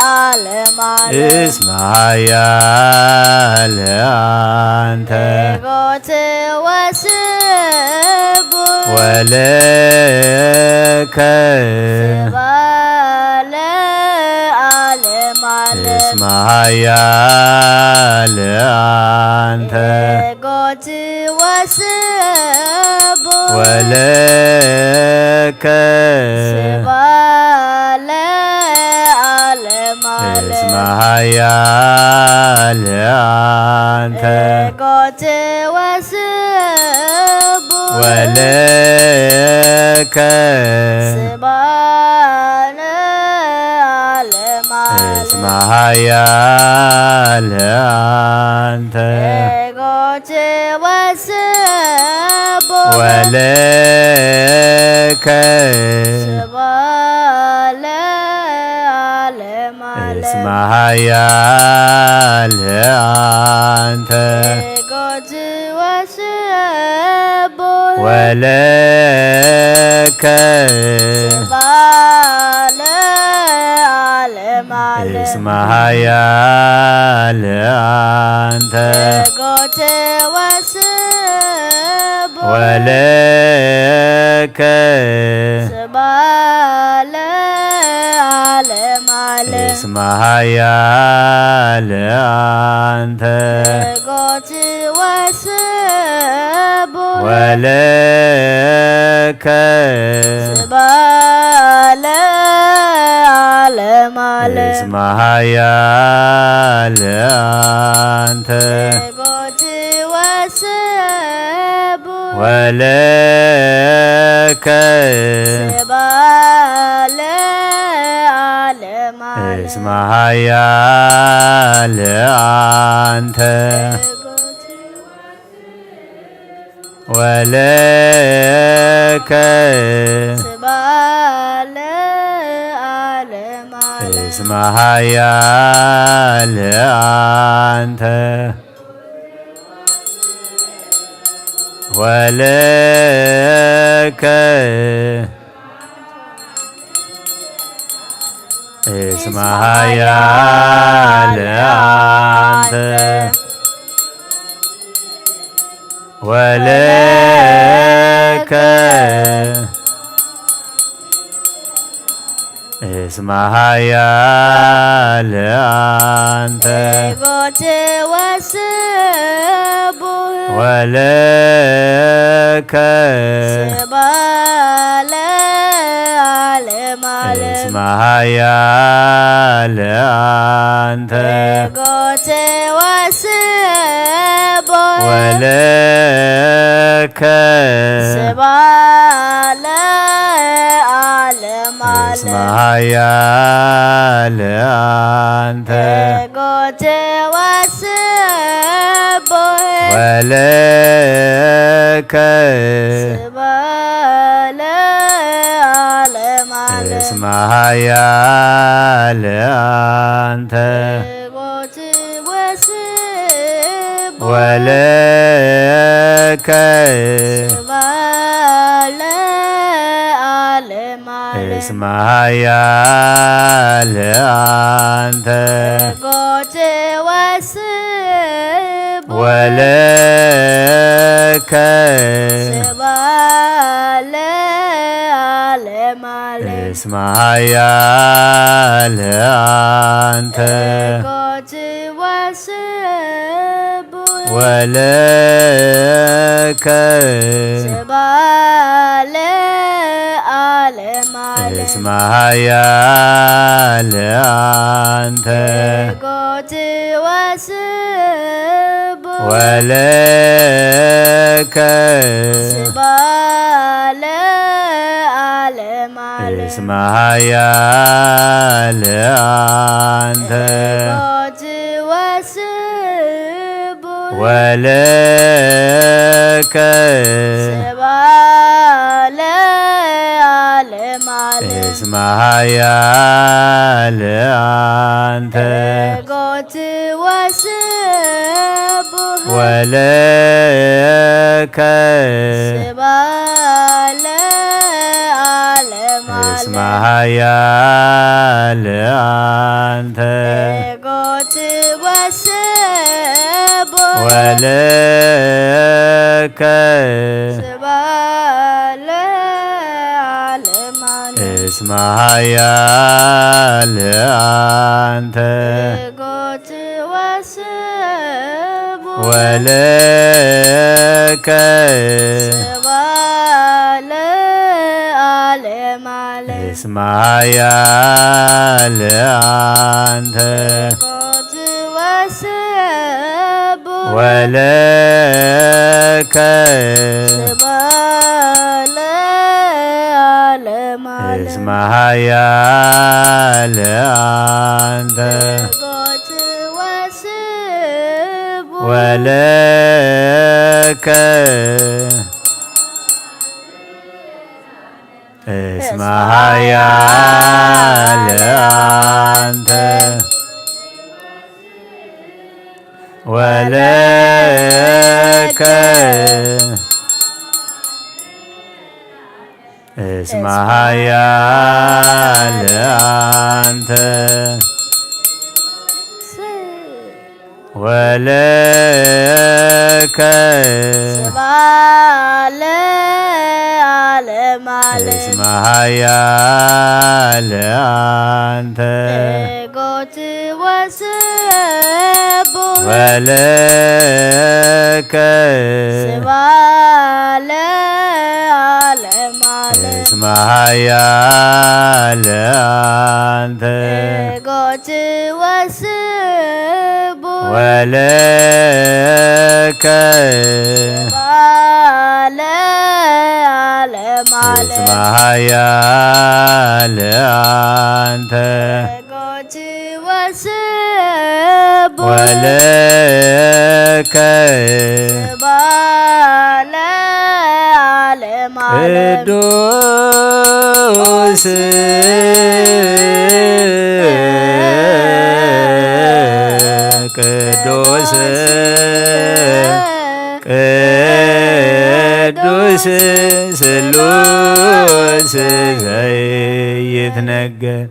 ዓለማ እስመ ኃያል አንተ ሞት ወስቡ ወለከ ስብሐት ለዓለመ ዓለም። እስመ ኃያል አንተ። ትጎት ወስቡ ወለከ ስብሐት ለዓለመ ዓለም። እስመ ኃያል አንተ። ትጎት ወስቡ ወለከ ስብሐት ለዓለመ ዓለም። እስመ ኃያል አንተ። ትጎት ወስቡ ወለከ ስብሐት ለዓለመ ዓለም። እስመ ኃያል አንተ። ትጎት ወስቡ ወለከ ስብሐት ለዓለመ ዓለም። እስመ ኃያል አንተ። ትጎት ወስቡ ወለከ ስብሐት ለዓለመ ዓለም። እስመ ኃያል አንተ። ትጎት ወስቡ ወለከ ስብሐት ለዓለመ ዓለም። እስመ ኃያል አንተ። ትጎት ወስቡ ወለከ ስብሐት ለዓለመ ዓለም። እስመ ኃያል አንተ። ትጎት ወለከ ስብሐት ለዓለመ ዓለም። እስመ ኃያል አንተ። ወለከ እስመ ኃያል አንተ። ወለከ እስመ ኃያል አንተ። ትጎት ወስቡ ወለከ ስብሐት ለዓለመ ዓለም። እስመ ኃያል አንተ። ትጎት ወስቡ ወለከ ስብሐት ለዓለመ ዓለም። እስመ ኃያል አንተ። ትጎት ወስቡ ወለከ ስብሐት ለዓለመ ዓለም። እስመ ኃያል አንተ። ትጎት ወስቡ ወለከ ስብሐት ለዓለመ ዓለም። እስመ ኃያል አንተ። ትጎት ወስቡ ወለከ ስብሐት ለዓለመ ዓለም። እስመ ኃያል አንተ። ትጎት ወስቡ ወለከ ስብሐት ለዓለመ ዓለም። እስመ ኃያል አንተ። ትጎት ወስቡ ወለከ ስብሐት ለዓለመ ዓለም። እስመ ኃያል አንተ። ትጎት ወስቡ ወለከ ስብሐት ለዓለመ ዓለም። እስመ ኃያል አንተ። ትጎት ወስቡ ወለከ ስብሐት ለዓለመ እስመ ዓለም። ኃያል አንተ። ትጎት ወስቡ ወለከ ስብሐት እስመ ኃያል አንተ ትጎት ወስቡ ወለከ ስባ ለዓለመ ዓለም። እስመ ኃያል አንተ ትጎት ወስቡ ወለከ ስባ ለዓለመ ዓለም። እስመ ኃያል አንተ ትጎት ወስቡ ወለከ እስመ ኃያል አንተ ወለከ እስመ ኃያል አንተ ወለከ ስባ ለዓለመ ዓለም። እስመ ኃያል አንተ ትጎት ወስቡ ወለከ ስባ ለዓለመ ዓለም። እስመ ኃያል አንተ ትጎት ወስቡ ወለከ ስባ ለዓለመ ዓለም። እስመ ኃያል አንተ ትጎት ወስቡ ወለከ ስባ ለዓለመ ዓለም። ቅዱስ ቅዱስ ቅዱስ ስሉስ ዘይትነገር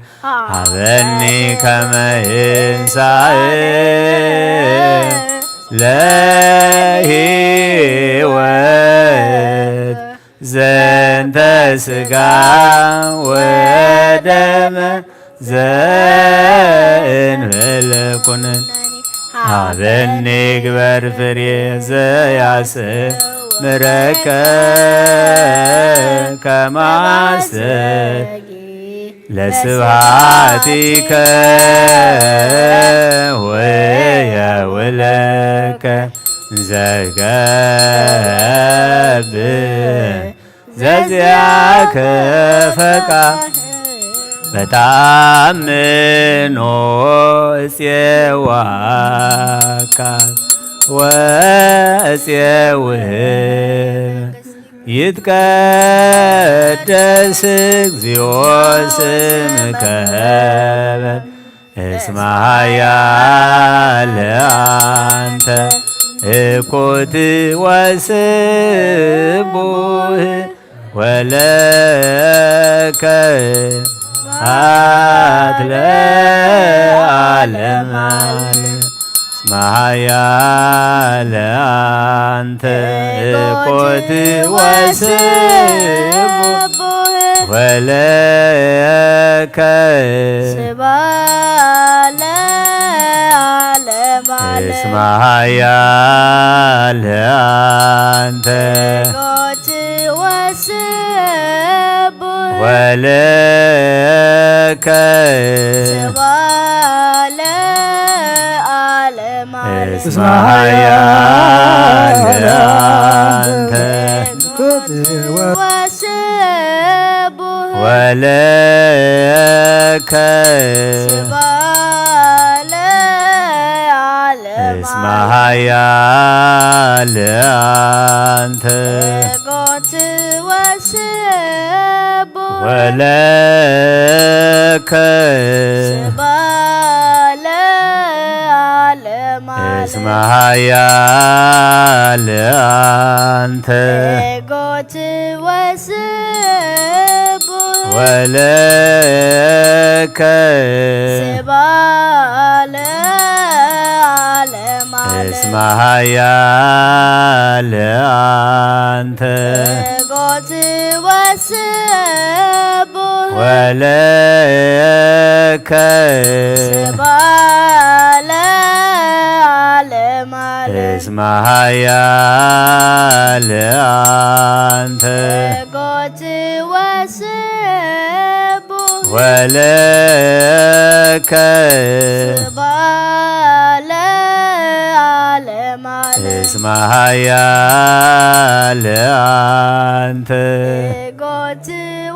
ሀበኒ ከመ ይንሳእ ለሕይወት ዘንተ ሥጋ ወደመ ዘእንበለ ኩነኔ ሀበኒ ግበር ፍሬ ዘያስተምረከ ከማስተርጊ ለስብሐቲከ ወየውለከ ዘገብእ ዘዚአከ ፈቃድ በታምኖ እፄዋካ ወእፄውህ ይትቀደስ እግዚኦ ስምከ በል እስመ ኃያል አንተ እኩት ወስቡህ ወለከ ስብሐት ለዓለመ ዓለም። እስመ ኃያል አንተ እኩት ወስቡህ ወለከ ስብሐት ለዓለመ ዓለም። እስመ ኃያል አንተ እኩት ወስቡህ ወለከ ስብሐት ለዓለመ ዓለም። እስመ ኃያል አንተ ወስቡህ ወለከ ስብሐት ለዓለመ እስመ ኃያል አንተ እኩት ወስቡህ ወለከ ስብሐት ለዓለመ ዓለም። እስመ ኃያል አንተ እኩት ወስቡህ ወለከ ስብሐት ለዓለመ ዓለም። እስመ ኃያል አንተ ትጎት ወስቡህ ወለከ ስብሐት ለዓለመ ዓለም። እስመ ኃያል አንተ ትጎት ወስቡህ ወለከ ስብሐት ለዓለመ ዓለም። እስመ ኃያል አንተ ትጎት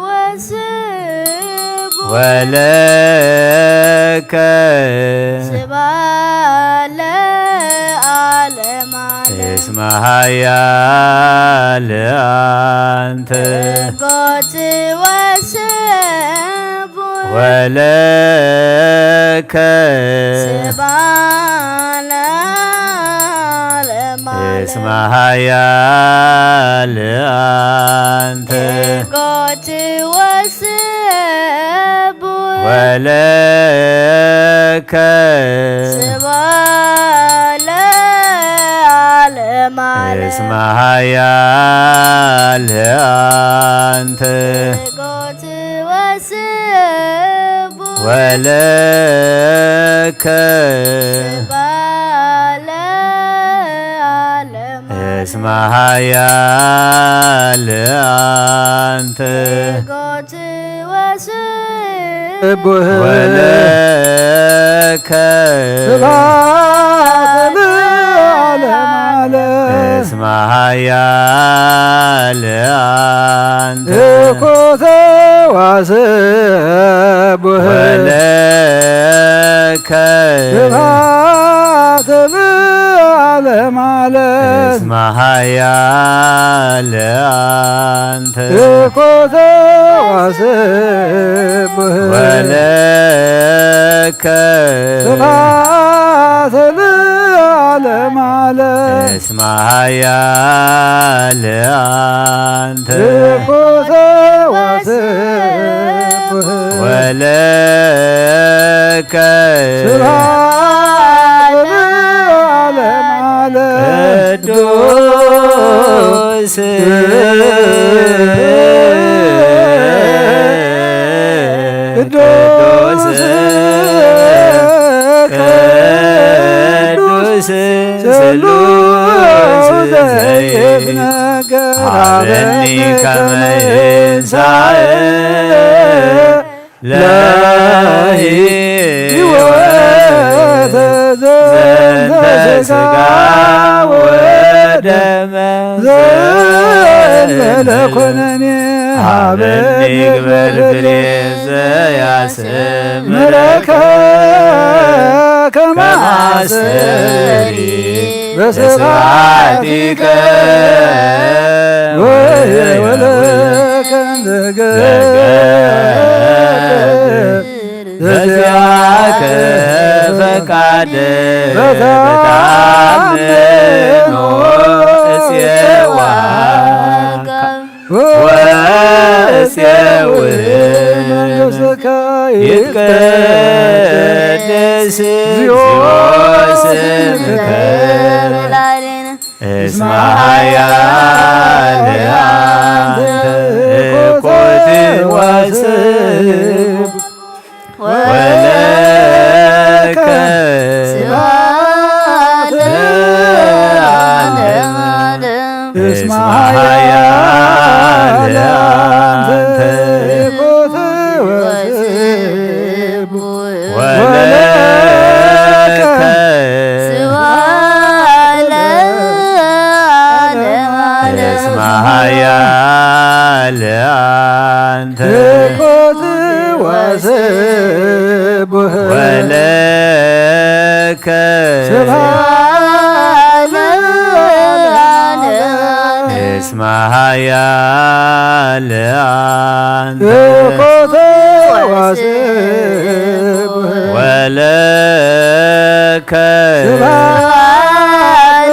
ወስቡህ ወለከ ስብሐት ለዓለመ ዓለም። እስመ ኃያል አንተ ትጎት ወስቡህ ወለከ ስብሐት ለዓለመ ዓለም። እስመ ኃያል አንተ ትጎት ወስቡህ ወለከ ስብሐት ለዓለመ ዓለም። እስመ ኃያል አንተ ትጎት ወስቡህ ወለከ ስብሐት ለዓለመ እስመ ኃያል አንተ ትጎት ወስቡህ ስቡህ ወለከ ስብሐት ለዓለመ ዓለም። እስመ ኃያል አንተ ትኩት ወስቡህ ወለከ ስብሐት ለዓለመ ዓለም። እስመ ኃያል አንተ ትኩት ወስቡህ ወለከ ስብሐት ለዓለመ ዓለም። እስመ ኃያል አንተ ትኩት ወስቡህ ወለከ ስብሐት ለዓለመ ዓለም። ቅዱስ ቅዱስ ቅዱስ ስሉስ ዘይትነገር ሀበኒ ከመ ይንሳእ ለሕይወት ዘንተ ሥጋ ወደመ ዘእንበለ ኩነኔ ሀበኒ ግበር ፍሬ ዘያስምረከ ከመ አሰሪ በስብሐቲከ ወይወለከ ዘገብር ዘዚአከ ፈቃድ በተአምኖ እፄዋ ወእፄው መንፈስከ ይትቀደስ እግዚኦ ስምከ እስመ ኃያል አንተ ኮት ወስብ ወለከ ስብሐት ለዓለመ ዓለም። እስመ ኃያል አንተ ኮት ወስብ ወለከ ስብሐት ለዓለመ ዓለም። እስመ ኃያል አንተ ኮት ወስቡህ ወለከ ስብሐት ለዓለመ ዓለም። እስመ ኃያል አንተ ኮት ወስቡህ ወለከ ስብሐት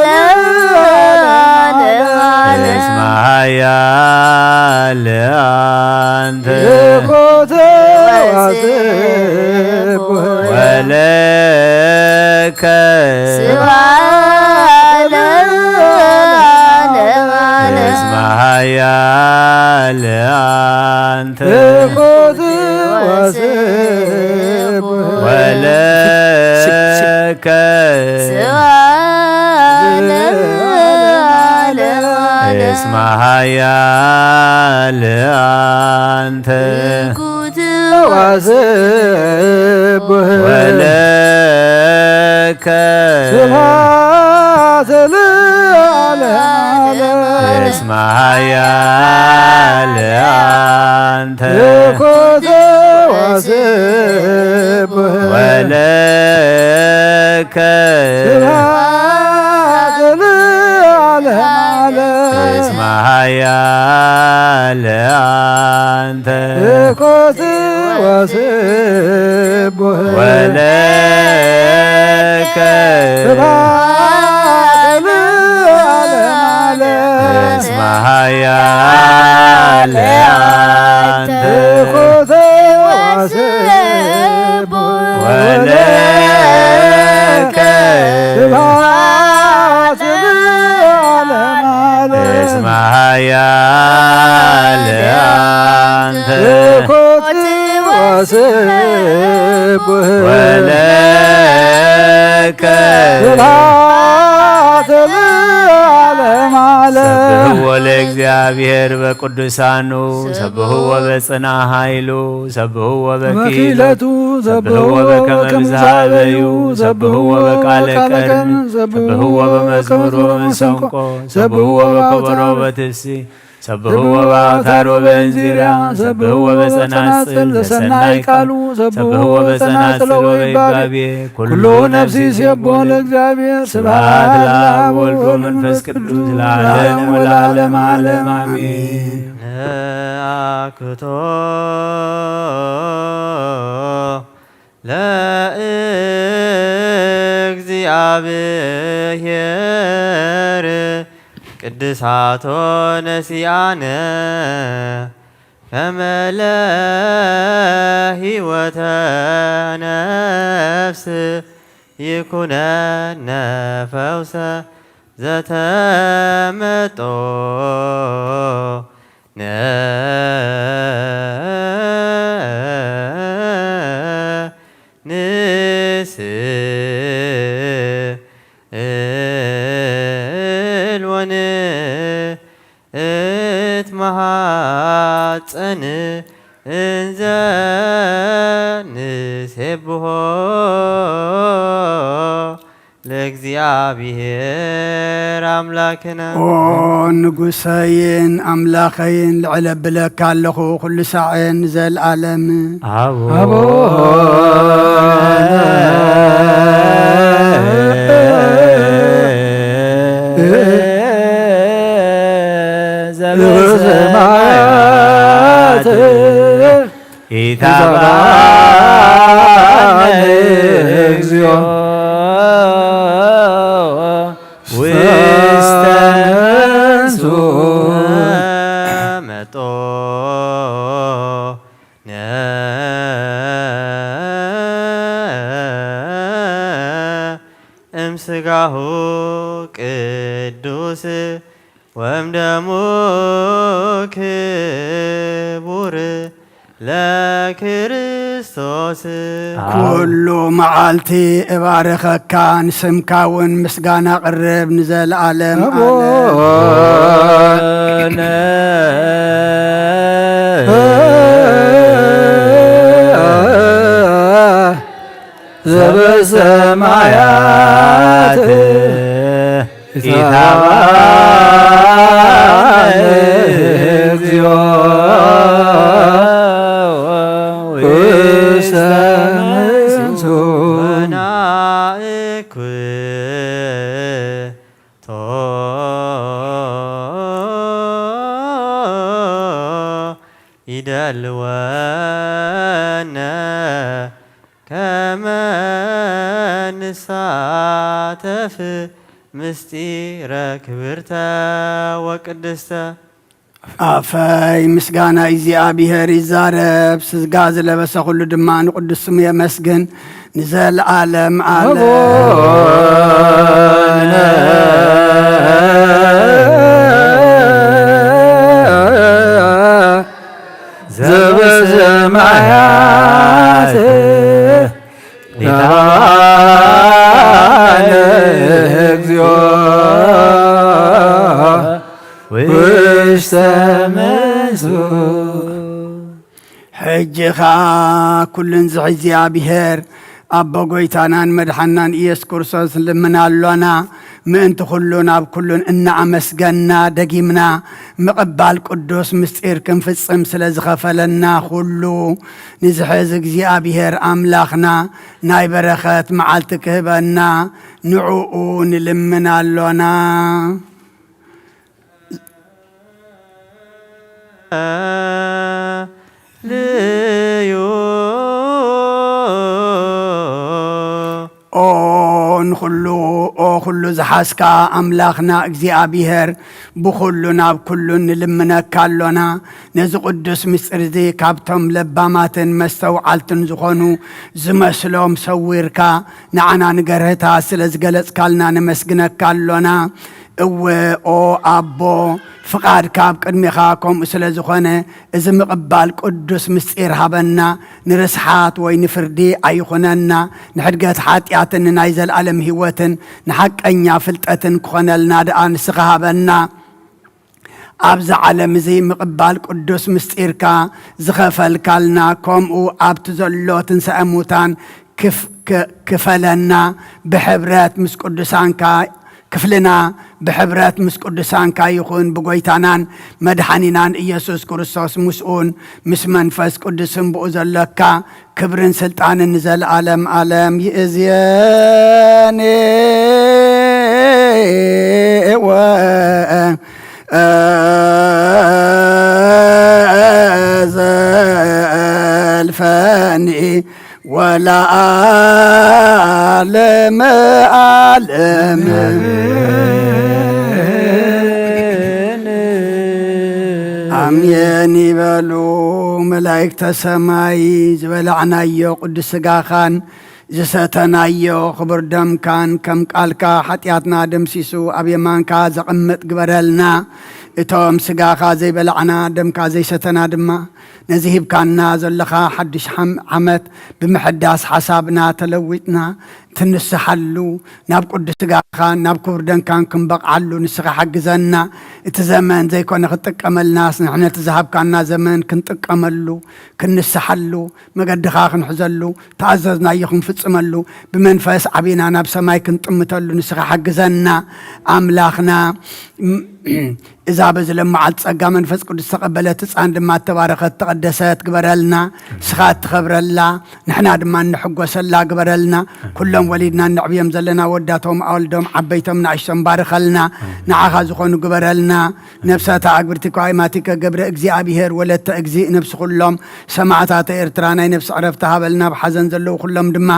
ለዓለመ ዓለም። እስመ ኃያል አንተ ኮት ወስቡህ ወለከ ስብሐት ትኩት ወስቡሕ ወለከ ስብሐት ለዓለመ ዓለም። እስመ ኃያል አንተ ትኩት ወስቡሕ ወለከ ስብሐት ለዓለመ ዓለም። እስመ ኃያል አንተ ትኩት ወስቡሕ ወለከ ስብሐት ለዓለመ ዓለም። እስመ ኃያል አንተ ትኩት ወስቡሕ ወለከ ስብሐት ለዓለመ ዓለም። እስመ ኃያል አንተ ትኩት ወስቡሕ ወለከ ስብሐት ለዓለመ ዓለም። እስመ ኃያል አንተ ትኩት ወስቡሕ ወለከ ስብሐት ለዓለመ ዓለም። ሰብሕዎ ለእግዚኣብሔር በቅዱሳኑ፣ ሰብሕዎ በጽና ኃይሉ፣ ሰብሕዎ በክኢለቱ፣ ሰብሕዎ በከመ ብዝሃበዩ፣ ሰብሕዎ በቃለ ቀርን፣ ሰብሕዎ በመዝሙር ወመሰንቆ፣ ሰብሕዎ በከበሮ ወበትፍሲ፣ ሰብሕዎ በአውታር ወበእንዚራ፣ ሰብሕዎ በጸናጽል ዘሰናይ ቃሉ፣ ሰብሕዎ በጸናጽል ወበይባቤ፣ ኩሉ ነፍሲ ይሴብሖ ለእግዚኣብሔር። ስብሐት ለአብ ወልድ ወመንፈስ ቅዱስ ለዓለም ወለዓለመ ዓለም አሜን። ነአክቶ ለእግዚአብሔር ቅድሳቶ ነሲአነ ከመ ለህይወተ ነፍስ ይኩነነ ፈውሰ ዘተመጦ ንስእል ወንትመሃጸን እንዘ ንሴብሖ ለእግዚኣብሔር ኣምላክነ። ኦ ንጉሰይን ኣምላኸይን፣ ልዕል ኣብለካ ኣለኹ ኩሉ ሳዕን ንዘለኣለም። ኣቦ ኣቦ ዘበሰማያት ኢታብአነ እግዚኦ ውስተ መንሱ መጦ እምስጋሁ ቅዱስ ወእምደሙ ክቡር ለክርስቶስ። ኩሉ መዓልቲ እባርኸካ፣ ንስምካ እውን ምስጋና ቅርብ ንዘለዓለም ኣቦነ ዓለም። ዘበሰማያት ኢታብአነ እግዚኦ ውስተ መንሱ። ወናእኩቶ ይደልወነ ከመ ንሳተፍ ምስጢረ ክብርተ ወቅድስተ። ኣፈይ ምስጋና እግዚኣብሔር ይዛረብ፣ ስጋ ዝለበሰ ኩሉ ድማ ንቅዱስ ስሙ የመስግን። ንዘለዓለም ዓለም። ኣቦነ ሰማያት ጌታነ እግዚኦ ውስተ መንሱ። ሕጂ ኸኣ ኩሉን ዝሕዚ እግዚኣብሔር ኣቦ ጐይታናን መድሓናን ኢየሱስ ክርስቶስ ንልምን ኣሎና። ምእንቲ ኩሉን ኣብ ኩሉን እናኣመስገንና ደጊምና ምቕባል ቅዱስ ምስጢር ክንፍጽም ስለ ዝኸፈለና ኩሉ ንዝሕዝ እግዚኣብሔር ኣምላኽና ናይ በረኸት መዓልቲ ክህበና ንዕኡ ንልምን ኣሎና። ልዩ። ኦ ንኹሉ፣ ኦ ኩሉ ዝሓዝካ ኣምላኽና እግዚኣብሔር፣ ብኹሉ ናብ ኩሉ ንልምነካ ኣሎና። ነዚ ቅዱስ ምስጢር እዚ ካብቶም ለባማትን መስተውዓልትን ዝኾኑ ዝመስሎም ሰዊርካ ንዓና ንገርህታ ስለ ዝገለጽካልና ነመስግነካ ኣሎና። እወ ኦ ኣቦ፣ ፍቓድካ ኣብ ቅድሚኻ ከምኡ ስለ ዝኾነ፣ እዚ ምቕባል ቅዱስ ምስጢር ሃበና። ንርስሓት ወይ ንፍርዲ ኣይኹነና፣ ንሕድገት ሓጢኣትን ንናይ ዘለኣለም ህይወትን ንሓቀኛ ፍልጠትን ክኾነልና ደኣ ንስኻ ሃበና። ኣብዚ ዓለም እዚ ምቕባል ቅዱስ ምስጢርካ ዝኸፈልካልና፣ ከምኡ ኣብቲ ዘሎ ትንሳኤ ሙታን ክፍ-፣ ክ-፣ ክፈለና፣ ብሕብረት ምስ ቅዱሳንካ ክፍልና ብሕብረት ምስ ቅዱሳንካ ይኹን። ብጎይታናን መድሓኒናን ኢየሱስ ክርስቶስ ምስኡን ምስ መንፈስ ቅዱስን ብኡ ዘለካ ክብርን ስልጣንን ንዘለኣለም ኣለም ይእዝየኒ ወዘልፈኒ ወለዓለመ ዓለም። ኣሜን ይበሉ መላእክተ ሰማይ። ዝበላዕናዮ ቅዱስ ሥጋኻን ዝሰተናዮ ክቡር ደምካን ከም ቃልካ ሓጢኣትና ደምሲሱ ኣብ የማንካ ዘቐምጥ ግበረልና። እቶም ሥጋኻ ዘይበላዕና ደምካ ዘይሰተና ድማ ነዚ ሂብካና ዘለኻ ሓድሽ ሓም-፣ ዓመት ብምሕዳስ ሓሳብና ተለዊጥና ትንስሓሉ፣ ናብ ቅዱስ ሥጋኻን ናብ ክቡር ደምካን ክንበቕዓሉ ንስኻ ሓግዘና። እቲ ዘመን ዘይኮነ ክትጥቀመልናስ፣ ንሕና እቲ ዝሃብካና ዘመን ክንጥቀመሉ፣ ክንስሓሉ፣ መገድኻ ክንሕዘሉ፣ ተኣዘዝናዮ ክንፍጽመሉ፣ ብመንፈስ ዓቢና ናብ ሰማይ ክንጥምተሉ ንስኻ ሓግዘና። ኣምላኽና፣ እዛ በዚ ለመዓልቲ ጸጋ መንፈስ ቅዱስ ዝተቐበለት ህጻን ድማ እተባረኸት፣ እተቐደሰት ግበረልና። ንስኻ እትኸብረላ፣ ንሕና ድማ እንሕጎሰላ ግበረልና። ኩሎም ወሊድና እነዕብዮም ዘለና፣ ወዳቶም ኣወልዶም፣ ዓበይቶም ንኣሽቶም ባርኸልና። ንዓኻ ዝኾኑ ግበረልና። ነፍሳተ ኣግብርቲከ ኣእማቲከ ገብረ እግዚኣብሔር ወለተ እግዚእ፣ ነፍሲ ኩሎም ሰማዕታተ ኤርትራ ናይ ነፍሲ ዕረፍቲ ሃበልና። ኣብ ሓዘን ዘለዉ ኩሎም ድማ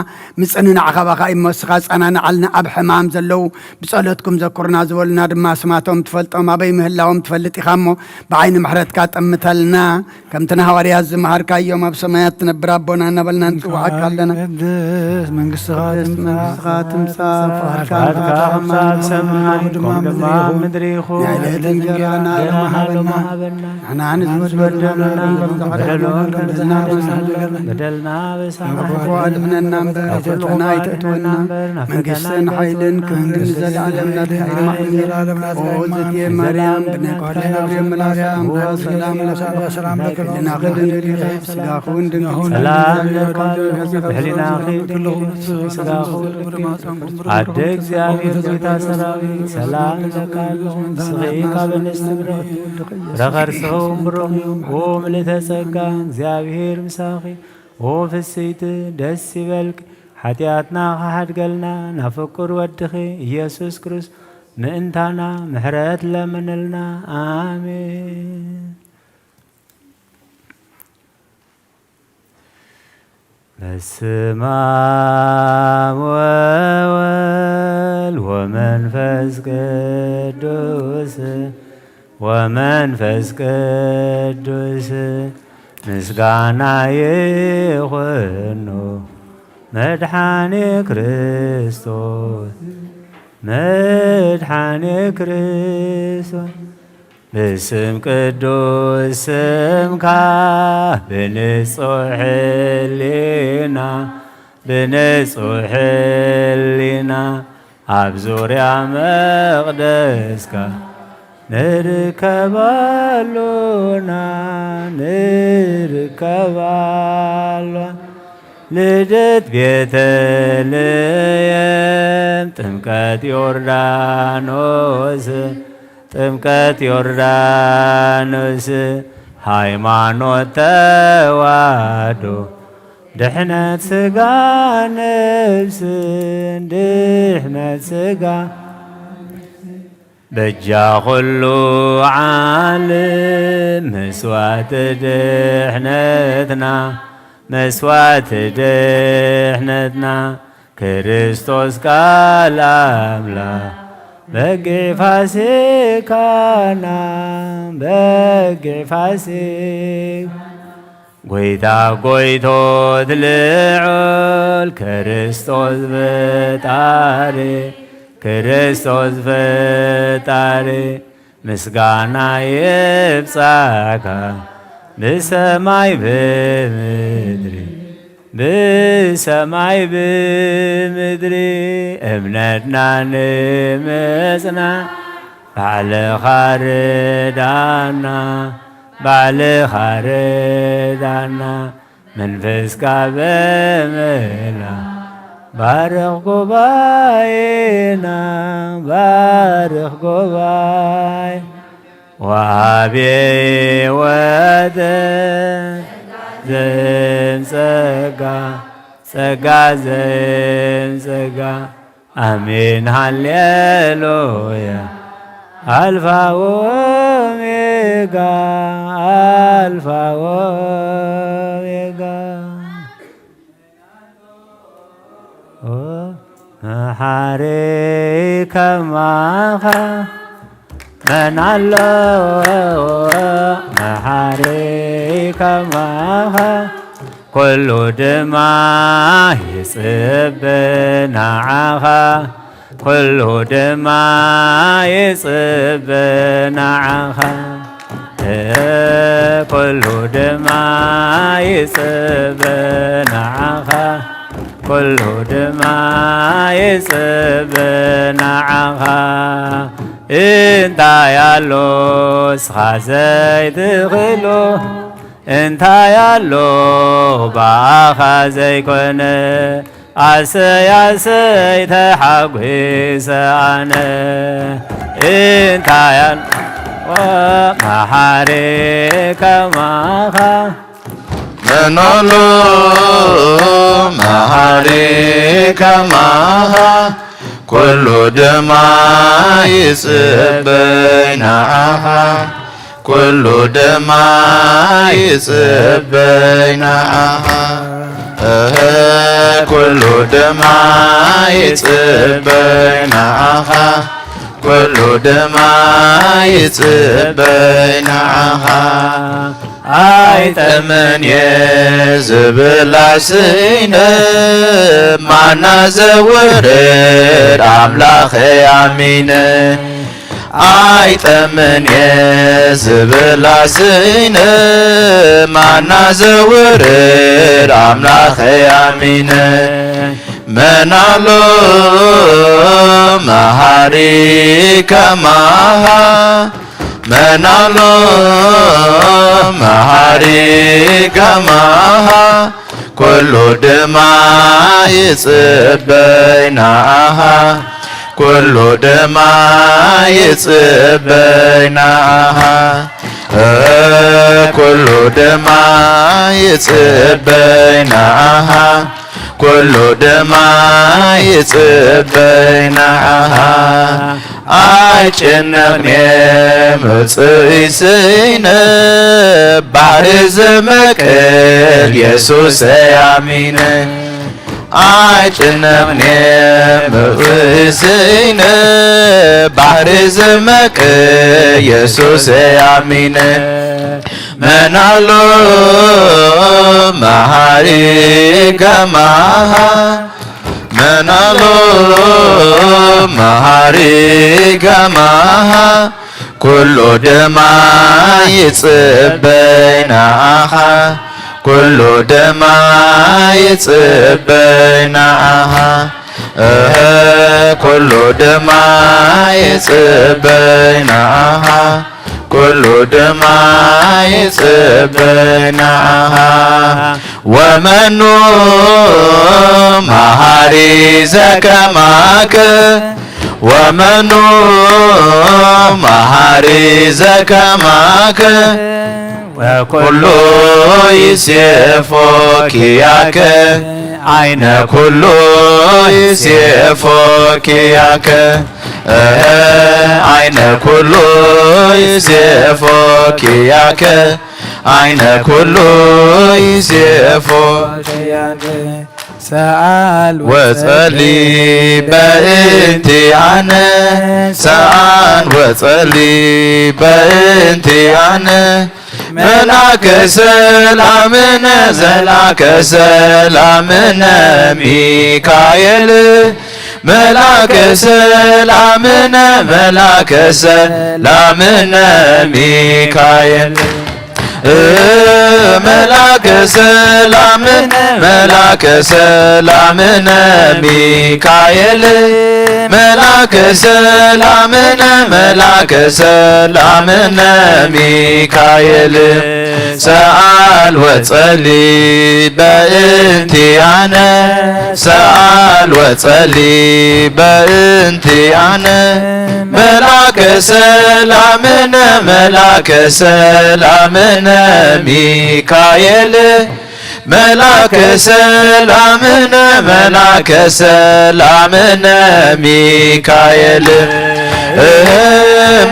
ምጽንናዕ ካባኻ እዩ እሞ፣ ንስኻ ኣጸናንዓልና። ኣብ ሕማም ዘለዉ ብጸሎትኩም ዘኩርና ዝበሉና ድማ፣ ስማቶም ትፈልጦም፣ ኣበይ ምህላዎም ትፈልጥ ኢኻ እሞ፣ ብዓይኒ ምሕረትካ ጠምተልና። ከምቲ ንሃዋርያት ዝመሃርካዮም፣ ኣብ ሰማያት ትነብር ኣቦና እናበልና ንጽውዓካ ኣለና። ቅድስ መንግስትኻ ትምጻእ፣ መንግስትኻ ትምጻእ፣ ፍቓድካ ፍቓድካ ኣብ ከምዛ ኣብ ሰማይ ሰማይ ከምኡ ድማ ኣብ ከምኡ ምድሪ ይኹን። ምድሪ ይኹን። ናይ ዕለት እንጀራና እንጀራና ሎሚ ሃበና። ሃበና። ንሕና ንዝበደሉና ንዝበደሉና በደልና በደልና በደልና በደልና በደልና በደልና በደልና ኣድሕነና እምበር፣ ኣብ ፈተና ኣይተእትወና እምበር፣ ናብ ፈተና መንግስትን ኣይተእትወና ሓይልን እምበር፣ ክብርን መንግስትን ዘለኣለም ሓይልን ናትካ እዩ። ዘለኣለም ናትካ እዩ። ኦ እግዝእትየ ማርያም፣ ብናይ ቅዱስ ገብርኤል መልኣክ ሰላምታ ሰላም ለኪ፣ ሰላም ለኪ፣ ህሊናኺ ድንግል ኢኺ፣ ስጋኺ እውን ድንግል እዩ። ሰላም ለኪ፣ ብሕሊናኺ ድንግል፣ ስጋኺ እውን ድንግል። ኣደ እግዚኣብሔር፣ ጌታ ሰራዊት፣ ሰላም ለኪ፣ ንስኺ ካብ ኣንስቲ ብሩኽቲ፣ ፍረ ከርስኺ እውን ብሩኽ እዩ። ኦ ምልእተ ጸጋ፣ እግዚኣብሔር ምሳኺ፣ ኦ ፍስይቲ፣ ደስ ይበልኪ፣ ሓጢኣትና ክሓድገልና፣ ናብ ፍቁር ወድኺ ኢየሱስ ክርስቶስ ምእንታና ምሕረት ለምንልና። ኣሜን። በስመ አብ ወወልድ ወመንፈስ ቅዱስ፣ ወመንፈስ ቅዱስ፣ ምስጋና ይኹኖ መድኃኔ ክርስቶስ፣ መድኃኔ ክርስቶስ። ብስም ቅዱስ ስምካ ብንጹሕ ሕሊና፣ ብንጹሕ ሕሊና ኣብ ዙርያ መቕደስካ ንርከባሉና፣ ንርከባሉ። ልደት ቤተልሔም፣ ጥምቀት ዮርዳኖስ፣ ጥምቀት ዮርዳኖስ፣ ሃይማኖት ተዋህዶ፣ ድሕነት ስጋ ነፍስ፣ ድሕነት ስጋ በጃ ኩሉ ዓለም፣ መስዋእቲ ድሕነትና፣ መስዋእቲ ድሕነትና፣ ክርስቶስ ቃል ኣምላኽ፣ በጊዕ ፋሲካና፣ በጊዕ ፋሲካ። ጎይታ ጎይቶት ልዑል፣ ክርስቶስ ፈጣሪ፣ ክርስቶስ ፈጣሪ፣ ምስጋና ይብጻሕካ ብሰማይ ብምድሪ፣ ብሰማይ ብምድሪ። እምነትና ንምጽና ባዕልኻ ርዳና፣ ባዕልኻ ርዳና። መንፈስካ ብምልኣ ባርኽ ጉባኤና፣ ባርኽ ጉባኤ። ወሃቤ ሕይወት ዘእም ጸጋ፣ ጸጋ ዘእም ጸጋ። ኣሜን ሃሌሉያ። ኣልፋ ወኦሜጋ፣ ኣልፋ ወኦሜጋ። መሓሪ ከማኻ መን ኣሎ መሓሪ ከማኻ፣ ኩሉ ድማ ይጽበ ንዓኻ፣ ኩሉ ድማ ይጽበ ንዓኻ፣ ኩሉ ድማ ይጽበ ንዓኻ፣ ኩሉ ድማ ይጽበ ንዓኻ። እንታይ ኣሎ እስኻ ዘይትኽእሎ? እንታይ ኣሎ ብኣኻ ዘይኮነ? ኣሰይ ኣሰይ ተሓጒሰ ኣነ። እንታይ ኣሎ መሓሪ ከማኻ? መን ኣሎ መሃሪ ከማኻ? ኩሉ ድማ ይጽበይ ንዓኻ፣ ኩሉ ድማ ይጽበይ ንዓኻ። እህ፣ ኩሉ ድማ ይጽበይ ንዓኻ፣ ኩሉ ድማ ይጽበይ ንዓኻ። ኣይጠምን እየ ዝብል ኣስኢነ፣ ማና ዘውርድ ኣምላኸይ ኣሚነ። ኣይጠምን እየ ዝብል ኣስኢነ፣ ማና ዘውርድ ኣምላኸይ ኣሚነ። መን ኣሎ መሃሪ ከማኻ? መን ኣሎ መሃሪ ከማኻ? ኩሉ ድማ ይጽበይ ንዓኻ፣ ኩሉ ድማ ይጽበይ ንዓኻ። ኩሉ ድማ ይጽበይ ንዓኻ፣ ኩሉ ድማ ይጽበይ ንዓኻ። ኣይጭነቕን እየ ምውጽእይ ስኢነ፣ ባሕሪ ዝመቅል የሱሰይ ኣሚነ። ኣይጭነቕን እየ ምውጽእይ ስኢነ፣ ባሕሪ ዝመቅል የሱሰይ ኣሚነ። መን ኣሎ መሃሪ ከማኻ? መን ኣሎ መሃሪ ከማኻ? ኩሉ ድማ ይጽበይ ንኣኻ፣ ኩሉ ድማ ይጽበይ ንኣኻ። እህ፣ ኩሉ ድማ ይጽበይ ንኣኻ፣ ኩሉ ድማ ይጽበይ ንኣኻ። ወመኑ መሃሪ ዘከማከ፣ ወመኑ መሃሪ ዘከማከ፣ ኩሉ ይሴፎ ኪያከ፣ ዓይነ ኩሉ ይሴፎ ኪያከ። እህ፣ ዓይነ ኩሉ ይሴፎ ኪያከ፣ ዓይነ ኩሉ ይሴፎ። ሰኣል ወጸሊ በእንቲኣነ፣ ሰኣል ወጸሊ በእንቲኣነ። መላከ ሰላምነ፣ መላከ ሰላምነ ሚካኤል፣ መላከ ሰላምነ፣ መላከ ሰላምነ ሚካኤል። መላከ ሰላምነ፣ መላከ ሰላምነ ሚካኤል፣ መላከ ሰላምነ፣ መላከ ሰላምነ ሚካኤል። ሰኣል ወጸሊ በእንቲኣነ፣ ሰኣል ወጸሊ በእንቲኣነ። መላከ ሰላምነ፣ መላከ ሰላምነ ሚካኤል፣ መላከ ሰላምነ፣ መላከ ሰላምነ ሚካኤል። እህ፣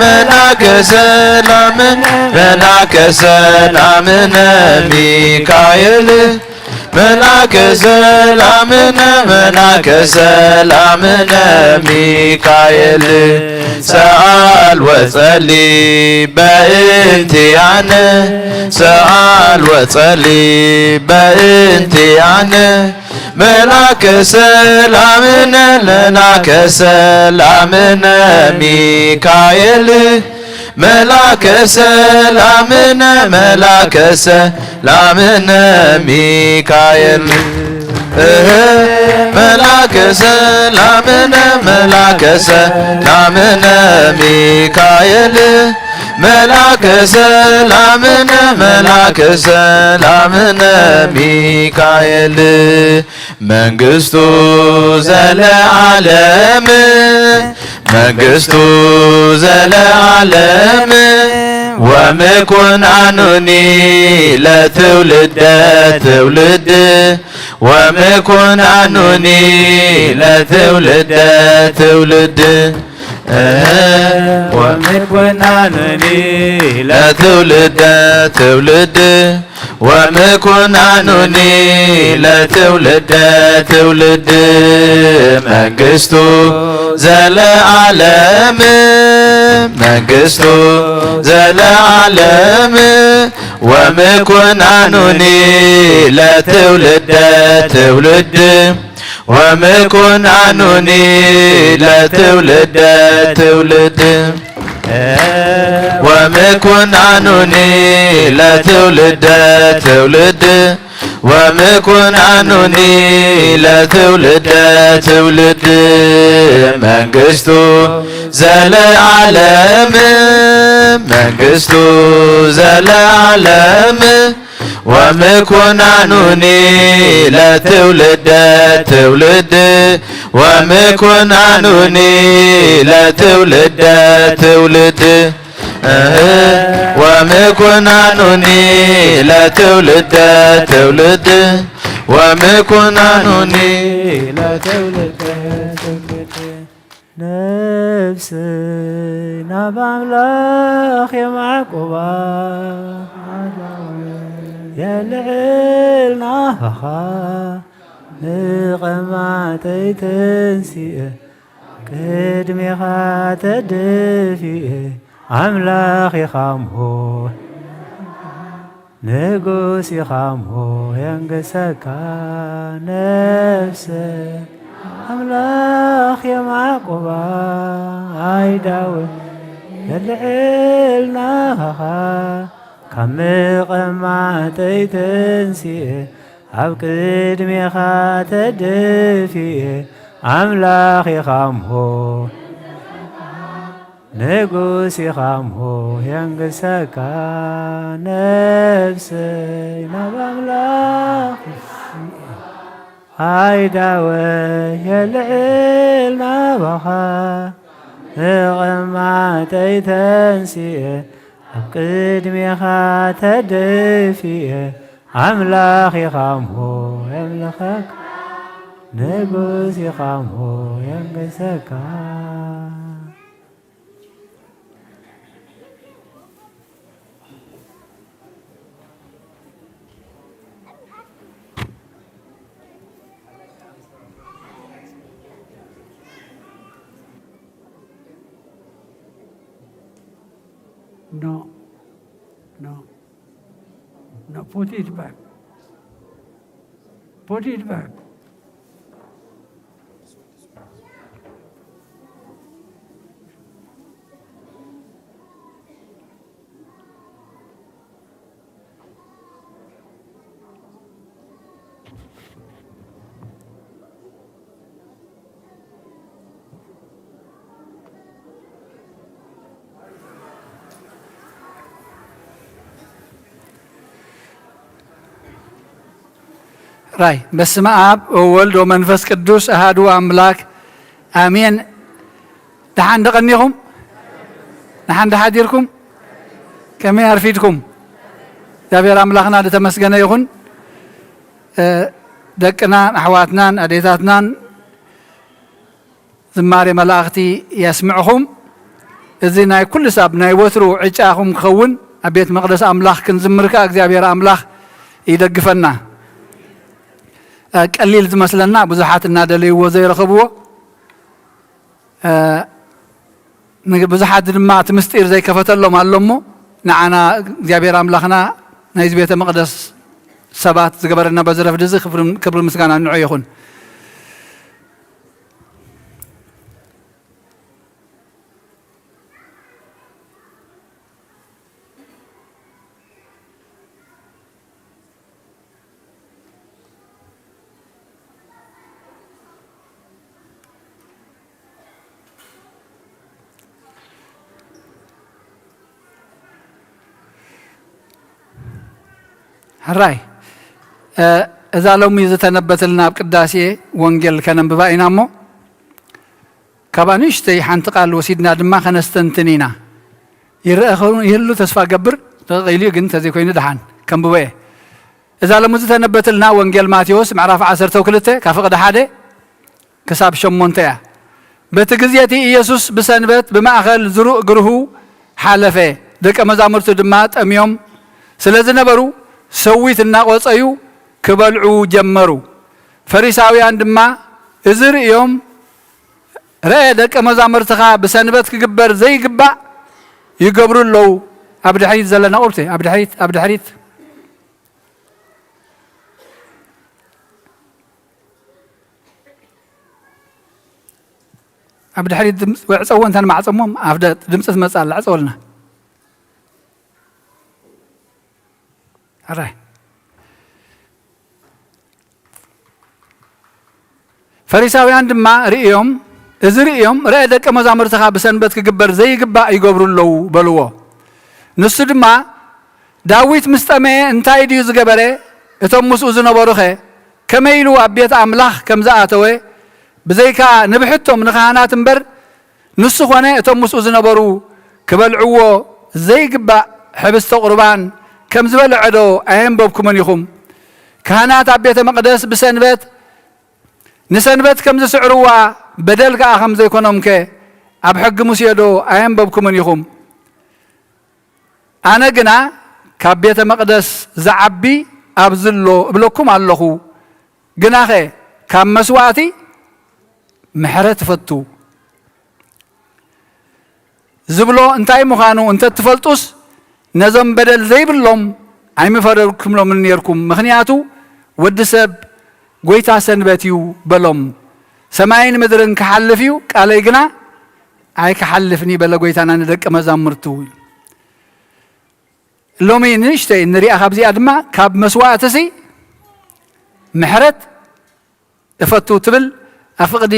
መላከ ሰላምነ፣ መላከ ሰላምነ ሚካኤል፣ መላከ ሰላምነ፣ መላከ ሰላምነ ሚካኤል። ሰኣል ወጸሊ በእንቲኣነ፣ ሰኣል ወጸሊ በእንቲኣነ። መላከ ሰላምነ፣ መላከ ሰላምነ ሚካኤል፣ መላከ ሰላምነ፣ መላከ ሰላምነ ሚካኤል። እህ፣ መላከ ሰላምነ፣ መላከ ሰላምነ ሚካኤል፣ መላከ ሰላምነ፣ መላከ ሰላምነ ሚካኤል። መንግስቱ ዘለዓለም፣ መንግስቱ ዘለዓለም፣ ወምኩናኑኒ ለትውልደ ትውልድ፣ ወምኩናኑኒ ለትውልደ ትውልድ። እህ፣ ወምኩናኑኒ ለትውልደ ትውልድ፣ ወምኩናኑኒ ለትውልደ ትውልድ። መንግስቱ ዘለዓለም፣ መንግስቱ ዘለዓለም፣ ወምኩናኑኒ ለትውልደ ትውልድ፣ ወምኩናኑኒ ለትውልደ ትውልድ። ወምኩናኑኒ ለትውልደ ትውልድ፣ ወምኩናኑኒ ለትውልደ ትውልድ። መንግስቱ ዘለዓለም፣ መንግስቱ ዘለዓለም፣ ወምኩናኑኒ ለትውልደ ትውልድ፣ ወምኩናኑኒ ለትውልደ ትውልድ። እህ፣ ወምኩናኑኒ ለትውልደ ትውልድ፣ ወምኩናኑኒ ለትውልደ ትውልድ። ነፍሰይ ናብ ኣምላኽ የማዕቁባ፣ የልዕል ናባኻ፣ ንቐማጠይ ተንሲኤ፣ ቅድሜኻ ተደፊኤ፣ ኣምላኽ ኢኻ እሞ፣ ንጉስ ኢኻ እሞ የንግሰካ። ነፍሰ ኣምላኽ የማዕቁባ ኣይዳወ የልዕል ናባኻ ካብ መቐማጠይ ተንሲኤ ኣብ ቅድሜኻ ተደፊኤ ኣምላኽ ኢኻ እሞ ንጉስ ኢኻ እሞ የንግሰካ ነፍሰይ ናብ ኣምላኽ ኣይዳወ የልዕል ናባኻ መቐማጠይ ተንሲኤ ኣብ ቅድሜኻ ተደፊኤ ኣምላኽ ኢኻ እሞ የምልኸካ ንጉስ ኢኻ እሞ የንግሰካ። No, no, no, put it back. Put it back. ራይ በስመ ኣብ ወወልድ ወመንፈስ ቅዱስ ኣሃዱ ኣምላክ ኣሜን። ደሓን ደቐኒኹም? ደሓን ደሓዲርኩም? ከመይ ኣርፊድኩም? እግዚኣብሔር ኣምላኽና ዝተመስገነ ይኹን። ደቅናን ኣሕዋትናን ኣዴታትናን ዝማሬ መላእኽቲ የስምዕኹም። እዚ ናይ ኩሉ ሳብ ናይ ወትሩ ዕጫኹም ክኸውን ኣብ ቤት መቕደስ ኣምላኽ ክንዝምር ከኣ እግዚኣብሔር ኣምላኽ ይደግፈና። ቀሊል ዝመስለና ብዙሓት እናደለይዎ ዘይረኸብዎ ብዙሓት ድማ እቲ ምስጢር ዘይከፈተሎም ኣሎ እሞ ንዓና እግዚኣብሔር ኣምላኽና ናይዚ ቤተ መቕደስ ሰባት ዝገበረና በዚ ረፍዲ እዚ ክብሪ ምስጋና ንዑ ይኹን። ሕራይ እዛ ሎሚ ዝተነበተልና ኣብ ቅዳሴ ወንጌል ከነንብባ ኢና እሞ ካብ ኣንእሽተይ ሓንቲ ቃል ወሲድና ድማ ከነስተንትን ኢና። ይረአ ኸውን ይህሉ ተስፋ ገብር ደቂቕ ኢሉ ግን እንተዘይኮይኑ ደሓን ከንብቦ እየ። እዛ ሎሚ ዝተነበተልና ወንጌል ማቴዎስ ምዕራፍ ዓሰርተ ክልተ ካብ ፍቕዲ ሓደ ክሳብ ሸሞንተ እያ። በቲ ግዜ እቲ ኢየሱስ ብሰንበት ብማእከል ዝሩእ ግርሁ ሓለፈ። ደቀ መዛሙርቱ ድማ ጠምዮም ስለ ዝነበሩ ሰዊት እናቖጸዩ ክበልዑ ጀመሩ። ፈሪሳውያን ድማ እዚ ርእዮም ረአ ደቀ መዛሙርትኻ ብሰንበት ክግበር ዘይግባእ ይገብሩ ኣለዉ። ኣብ ድሕሪት ዘለና ቁርብቲ ኣብ ድሕሪት ኣብ ድሕሪት ኣብ ድሕሪት ድምፂ ወይ ዕፀዎ እንተ ንማዕፀሞም ኣብ ድምፂ ትመፅእ ኣላ ዕፀወልና ኣራይ ፈሪሳውያን ድማ ርእዮም እዚ ርእዮም ረአ ደቀ መዛሙርትኻ ብሰንበት ክግበር ዘይግባእ ይገብሩ ኣለዉ በልዎ። ንሱ ድማ ዳዊት ምስ ጠመየ እንታይ ድዩ ዝገበረ? እቶም ምስኡ ዝነበሩኸ ከመይ ኢሉ ኣብ ቤት ኣምላኽ ከም ዝኣተወ ብዘይካ ንብሕቶም ንኻህናት እምበር ንሱ ኾነ እቶም ምስኡ ዝነበሩ ክበልዕዎ ዘይግባእ ሕብስተ ቁርባን ከም ዝበልዐዶ ኣየንበብኩምን ኢኹም? ካህናት ኣብ ቤተ መቕደስ ብሰንበት ንሰንበት ከም ዝስዕርዋ በደል ከኣ ከም ዘይኮኖምከ ኣብ ሕጊ ሙሴዶ ኣየንበብኩምን ኢኹም? ኣነ ግና ካብ ቤተ መቕደስ ዝዓቢ ኣብዚ ኣሎ እብለኩም ኣለኹ። ግናኸ ካብ መስዋእቲ ምሕረት እፈቱ ዝብሎ እንታይ ምዃኑ እንተትፈልጡስ ነዞም በደል ዘይብሎም ኣይምፈረድኩምሎምን ነርኩም። ምኽንያቱ ወዲ ሰብ ጐይታ ሰንበት እዩ በሎም። ሰማይን ምድርን ክሓልፍ እዩ፣ ቃለይ ግና ኣይክሓልፍን እዩ በለ ጎይታና ንደቂ መዛሙርቱ። ሎሚ ንእሽተይ ንሪኣ ካብዚኣ ድማ ካብ መስዋእትሲ ምሕረት እፈቱ ትብል ኣብ ፍቕዲ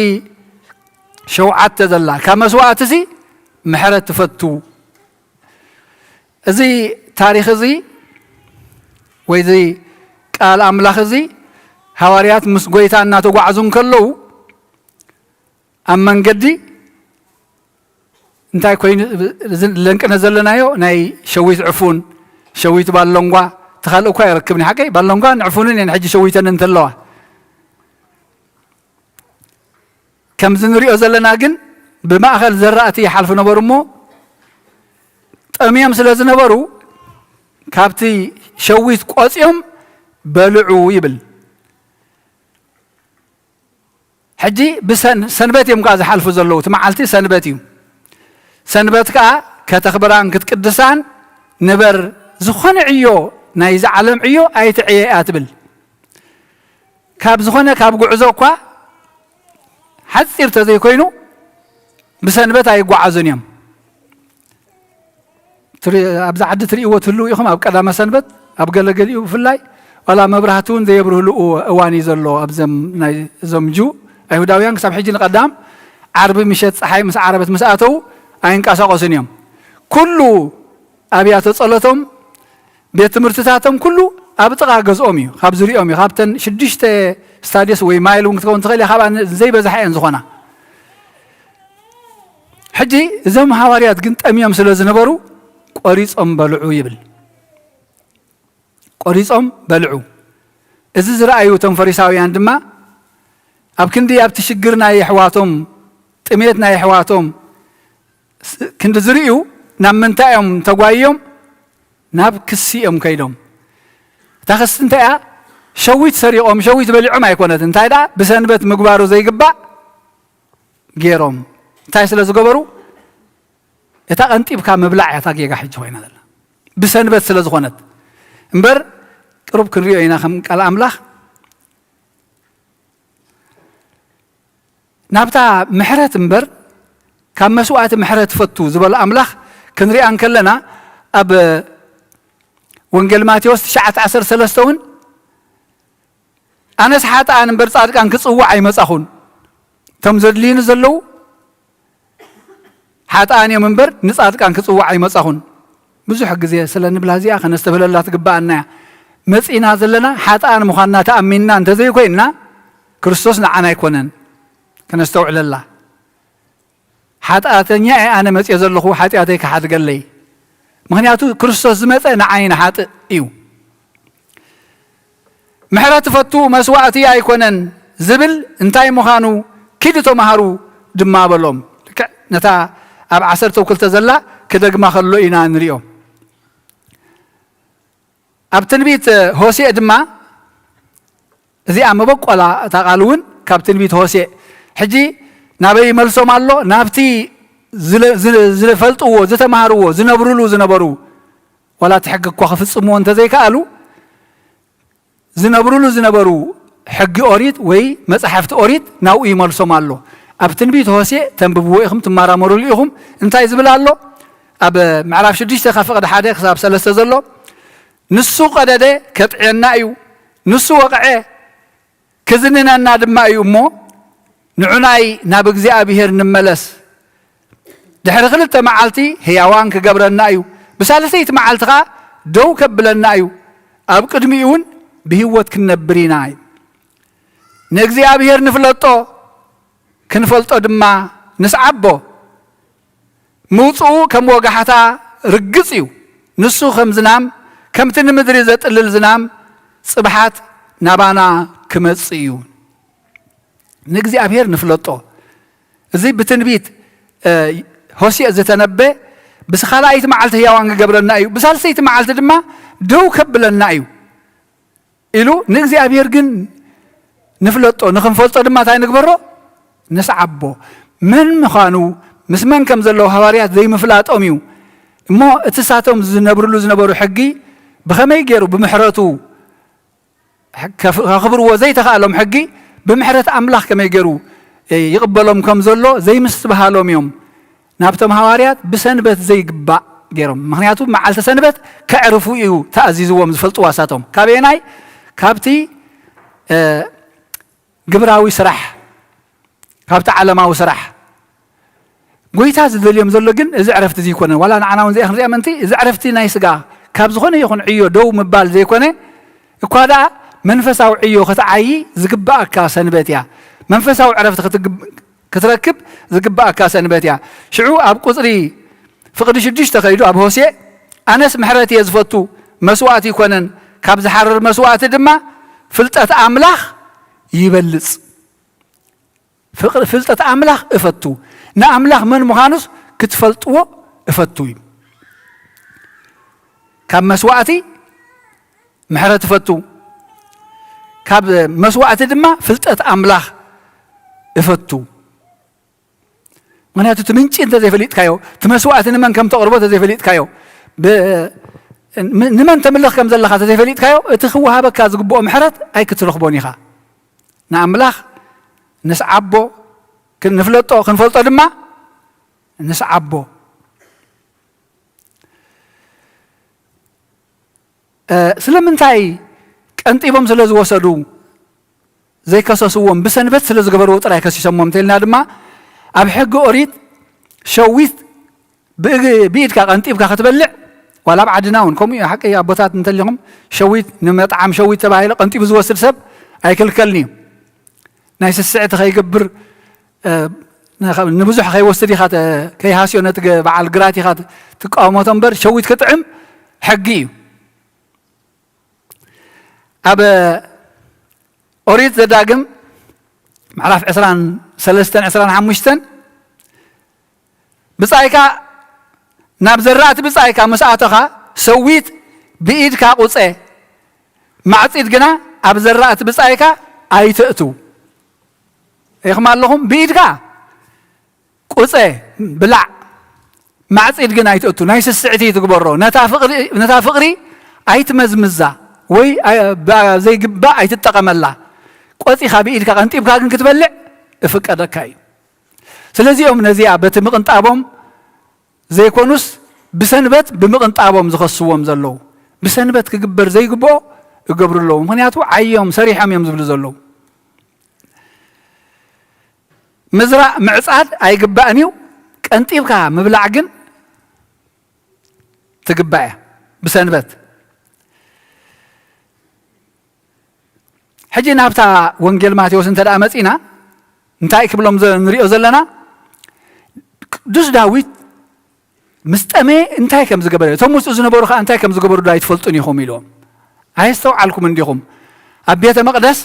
ሸውዓተ ዘላ ካብ መስዋእትሲ ምሕረት ትፈቱ። እዚ ታሪኽ እዚ ወይ እዚ ቃል ኣምላኽ እዚ ሃዋርያት ምስ ጎይታ እናተጓዕዙ እንከለዉ ኣብ መንገዲ እንታይ ኮይኑ ለንቅነ ዘለናዮ ናይ ሸዊት ዕፉን ሸዊት ባሎንጓ ተኻልእ እኳ ይረክብኒ ሓቀይ ባሎንጓ ንዕፉንን እየን ሕጂ ሸዊተን እንተለዋ ከምዚ ንሪኦ ዘለና ግን ብማእኸል ዘራእቲ ይሓልፉ ነበሩ እሞ ጠምዮም ስለ ዝነበሩ ካብቲ ሸዊት ቆፅዮም በልዑ ይብል። ሕጂ ብሰንበት እዮም ከዓ ዝሓልፉ ዘለዉ እቲ መዓልቲ ሰንበት እዩ። ሰንበት ከዓ ከተኽብራን ክትቅድሳን ንበር። ዝኾነ ዕዮ ናይዚ ዓለም ዕዮ ኣይትዕየ እያ ትብል። ካብ ዝኾነ ካብ ጉዕዞ እኳ ሓፂር ተዘይኮይኑ ብሰንበት ኣይጓዓዙን እዮም። ኣብዚ ዓዲ ትርእይዎ ትህልው ኢኹም ኣብ ቀዳመ ሰንበት ኣብ ገለገሊኡ ብፍላይ ዋላ መብራህቲ እውን ዘየብርህሉ እዋን እዩ ዘሎ። ኣብዘም ናይ እዞም ጁ ኣይሁዳውያን ክሳብ ሕጂ ንቀዳም ዓርቢ ምሸት ፀሓይ ምስ ዓረበት ምስ ኣተው ኣይንቀሳቀሱን እዮም። ኩሉ ኣብያተ ጸሎቶም ቤት ትምህርትታቶም ኩሉ ኣብ ጥቓ ገዝኦም እዩ ካብ ዝሪኦም እዩ ካብተን ሽዱሽተ ስታዲስ ወይ ማይል እውን ክትከውን ትኽእል እያ ካብኣ ዘይበዛሓ እየን ዝኾና። ሕጂ እዞም ሃዋርያት ግን ጠምዮም ስለ ዝነበሩ ቆሪጾም በልዑ ይብል። ቆሪጾም በልዑ። እዚ ዝረኣዩ እቶም ፈሪሳውያን ድማ ኣብ ክንዲ ኣብቲ ሽግር ናይ ኣሕዋቶም ጥሜት ናይ ኣሕዋቶም ክንዲ ዝርእዩ ናብ ምንታይ እዮም ተጓይዮም ናብ ክሲ እዮም ከይዶም። እታ ክሲ እንታይ እያ? ሸዊት ሰሪቖም ሸዊት በሊዖም ኣይኮነት እንታይ ደኣ ብሰንበት ምግባሩ ዘይግባእ ገይሮም እንታይ ስለ ዝገበሩ እታ ቀንጢብካ ምብላዕ እያ እታ ጌጋ ሕጂ ኮይና ዘላ ብሰንበት ስለ ዝኾነት እምበር ቅሩብ ክንሪኦ ኢና ከም ቃል ኣምላኽ ናብታ ምሕረት እምበር ካብ መስዋእቲ ምሕረት ፈቱ ዝበሎ ኣምላኽ ክንሪኣ እንከለና ኣብ ወንጌል ማቴዎስ ትሽዓተ ዓሰርተ ሰለስተ እውን ኣነስ ሓጥኣን እምበር ጻድቃን ክጽውዕ ኣይመጻኹን እቶም ዘድልዩኒ ዘለዉ ሓጥኣን እዮም እምበር ንጻድቃን ክጽውዕ ኣይመጻኹን። ብዙሕ ግዜ ስለ ንብላ እዚኣ ከነስተብህለላ ትግብኣና እያ። መጺና ዘለና ሓጥኣን ምዃንና ተኣሚንና እንተዘይኮይንና ክርስቶስ ንዓና ኣይኮነን። ከነስተውዕለላ። ሓጢኣተኛ እየ ኣነ መጽየ ዘለኹ ሓጢኣተይ ክሓድገለይ። ምኽንያቱ ክርስቶስ ዝመጸ ንዓይ ንሓጥእ እዩ። ምሕረት ትፈቱ መስዋእቲ ኣይኮነን ዝብል እንታይ ምዃኑ ኪዱ ተምሃሩ ድማ በሎም። ልክዕ ነታ ኣብ ዓሰርተ ክልተ ዘላ ክደግማ ከሎ ኢና ንሪኦ። ኣብ ትንቢት ሆሴዕ ድማ እዚኣ መበቆላ እታ ቃል እውን ካብ ትንቢት ሆሴዕ ሕጂ ናበይ ይመልሶም ኣሎ ናብቲ ዝፈልጥዎ ዝተምሃርዎ ዝነብርሉ ዝነበሩ ዋላ እቲ ሕጊ እኳ ክፍፅምዎ እንተዘይከኣሉ ዝነብርሉ ዝነበሩ ሕጊ ኦሪት ወይ መጻሕፍቲ ኦሪት ናብኡ ይመልሶም ኣሎ። ኣብ ትንቢት ሆሴዕ ተንብብዎ ኢኹም ትመራመሩሉ ኢኹም። እንታይ ዝብል ኣሎ? ኣብ ምዕራፍ ሽዱሽተ ካብ ፍቕዲ ሓደ ክሳብ ሰለስተ ዘሎ ንሱ ቀደደ ከጥዕየና እዩ፣ ንሱ ወቕዐ ክዝንነና ድማ እዩ እሞ ንዑናይ ናብ እግዚኣብሔር ንመለስ። ድሕሪ ክልተ መዓልቲ ህያዋን ክገብረና እዩ፣ ብሳልሰይቲ መዓልቲ ኸዓ ደው ከብለና እዩ፣ ኣብ ቅድሚኡ እውን ብህይወት ክንነብር ኢና እዩ። ንእግዚኣብሔር ንፍለጦ ክንፈልጦ ድማ ንስዓቦ። ምውፅኡ ከም ወጋሕታ ርግፅ እዩ። ንሱ ከም ዝናም ከምቲ ንምድሪ ዘጥልል ዝናም ፅብሓት ናባና ክመፅእ እዩ። ንእግዚኣብሔር ንፍለጦ። እዚ ብትንቢት ሆሴዕ ዝተነበ ብስኻልኣይቲ መዓልቲ ህያዋን ክገብረና እዩ፣ ብሳልሰይቲ መዓልቲ ድማ ደው ከብለና እዩ ኢሉ ንእግዚኣብሔር ግን ንፍለጦ። ንክንፈልጦ ድማ እንታይ ንግበሮ? ንስዓቦ። መን ምዃኑ ምስ መን ከም ዘለዉ ሃዋርያት ዘይምፍላጦም እዩ። እሞ እቲ ሳቶም ዝነብርሉ ዝነበሩ ሕጊ ብኸመይ ገይሩ ብምሕረቱ ከኽብርዎ ዘይተኻእሎም ሕጊ ብምሕረት ኣምላኽ ከመይ ገይሩ ይቕበሎም ከም ዘሎ ዘይምስትብሃሎም እዮም። ናብቶም ሃዋርያት ብሰንበት ዘይግባእ ገይሮም። ምኽንያቱ መዓልቲ ሰንበት ከዕርፉ እዩ ተኣዚዝዎም ዝፈልጥዋ ሳቶም። ካበየናይ? ካብቲ፣ እ፣ ግብራዊ ስራሕ፣ ካብቲ ዓለማዊ ስራሕ። ጎይታ ዝደልዮም ዘሎ ግን እዚ ዕረፍቲ እዚ ይኮነን። ዋላ ንዓና እውን ዘይክንሪኣ ምእንቲ፣ እዚ ዕረፍቲ ናይ ስጋ ካብ ዝኾነ ይኹን ዕዮ ደው ምባል ዘይኮነ፣ እኳ ደኣ መንፈሳዊ ዕዮ ክትዓዪ ዝግባኣካ ሰንበት እያ። መንፈሳዊ ዕረፍቲ ክትግብ-፣ ክትረክብ ዝግባኣካ ሰንበት እያ። ሽዑ ኣብ ቁጽሪ ፍቕዲ ሽዱሽተ ከይዱ ኣብ ሆሴዕ፣ ኣነስ ምሕረት እየ ዝፈቱ፣ መስዋእቲ ይኮነን፣ ካብ ዝሓርር መስዋእቲ ድማ ፍልጠት ኣምላኽ ይበልጽ። ፍቕሪ፣ ፍልጠት ኣምላኽ እፈቱ፣ ንኣምላኽ መን ምዃኑስ ክትፈልጥዎ እፈቱ እዩ። ካብ መስዋእቲ ምሕረት እፈቱ፣ ካብ መስዋእቲ ድማ ፍልጠት ኣምላኽ እፈቱ። ምኽንያቱ እቲ ምንጪ እንተዘይፈሊጥካዮ፣ እቲ መስዋእቲ ንመን ከም ተቕርቦ እንተዘይፈሊጥካዮ፣ ብ-፣ ን-፣ ንመን ተምልኽ ከም ዘለኻ እንተዘይፈሊጥካዮ፣ እቲ ክወሃበካ ዝግብኦ ምሕረት ኣይክትረኽቦን ኢኻ። ንኣምላኽ ንስዓቦ፣ ክን-፣ ንፍለጦ፣ ክንፈልጦ ድማ ንስዓቦ። እ፣ ስለምንታይ ቀንጢቦም ስለ ዝወሰዱ ዘይከሰስዎም፣ ብሰንበት ስለ ዝገበርዎ ጥራይ ከሲሶሞም እንተኢልና ድማ፣ ኣብ ሕጊ ኦሪት ሸዊት ብእግ-፣ ብኢድካ ቀንጢብካ ክትበልዕ፣ ዋላ ኣብ ዓድና እውን ከምኡ እዩ። ሓቂ ኣቦታት እንተሊኹም፣ ሸዊት ንመጥዓም ሸዊት ተባሂለ ቀንጢቡ ዝወስድ ሰብ ኣይክልከልን እዩ። ናይ ስስዕቲ ከይገብር፣ እ፣ ንኸ-፣ ንብዙሕ ከይወስድ ኢኻ ተ-፣ ከይሃስዮ ነቲ ገ-፣ በዓል ግራት ኢኻ ት-፣ ትቃወሞ እምበር ሸዊት ክጥዕም ሕጊ እዩ። ኣብ ኦሪት ዘዳግም ምዕራፍ ዕስራን ሰለስተን ዕስራን ሓሙሽተን፣ ብጻይካ ናብ ዘራእቲ ብጻይካ ምስ ኣተኻ፣ ሰዊት ብኢድካ ቁጸ፣ ማዕጺድ ግና ኣብ ዘራእቲ ብጻይካ ኣይትእቱ። ኢኹም ኣለኹም፣ ብኢድካ ቁጸ፣ ብላዕ፣ ማዕጺድ ግን ኣይትእቱ። ናይ ስስዕቲ ትግበሮ። ነታ ፍቕሪ፣ ነታ ፍቕሪ ኣይትመዝምዛ ወይ ኣይ-፣ ብ-፣ ዘይግባእ ኣይትጠቐመላ። ቆጺኻ ብኢድካ ቀንጢብካ ግን ክትበልዕ እፍቀደካ እዩ። ስለዚኦም ነዚኣ በቲ ምቕንጣቦም ዘይኮኑስ ብሰንበት ብምቕንጣቦም ዝኸስዎም ዘለዉ። ብሰንበት ክግበር ዘይግብኦ እገብሩ ኣለዉ። ምኽንያቱ ዓይዮም ሰሪሖም እዮም ዝብሉ ዘለዉ። ምዝራእ ምዕጻድ ኣይግባእን እዩ። ቀንጢብካ ምብላዕ ግን ትግባእ እያ ብሰንበት። ሕጂ ናብታ ወንጌል ማቴዎስ እንተ ደኣ መጺና፣ እንታይ ክብሎም ዘ-፣ ንሪኦ ዘለና? ቅዱስ ዳዊት ምስ ጠመየ እንታይ ከም ዝገበረ፣ እቶም ምስኡ ዝነበሩ ኸኣ እንታይ ከም ዝገበሩ ዶ ኣይትፈልጡን ኢኹም ኢልዎም። ኣየስተውዓልኩምን ዲኹም? ኣብ ቤተ መቕደስ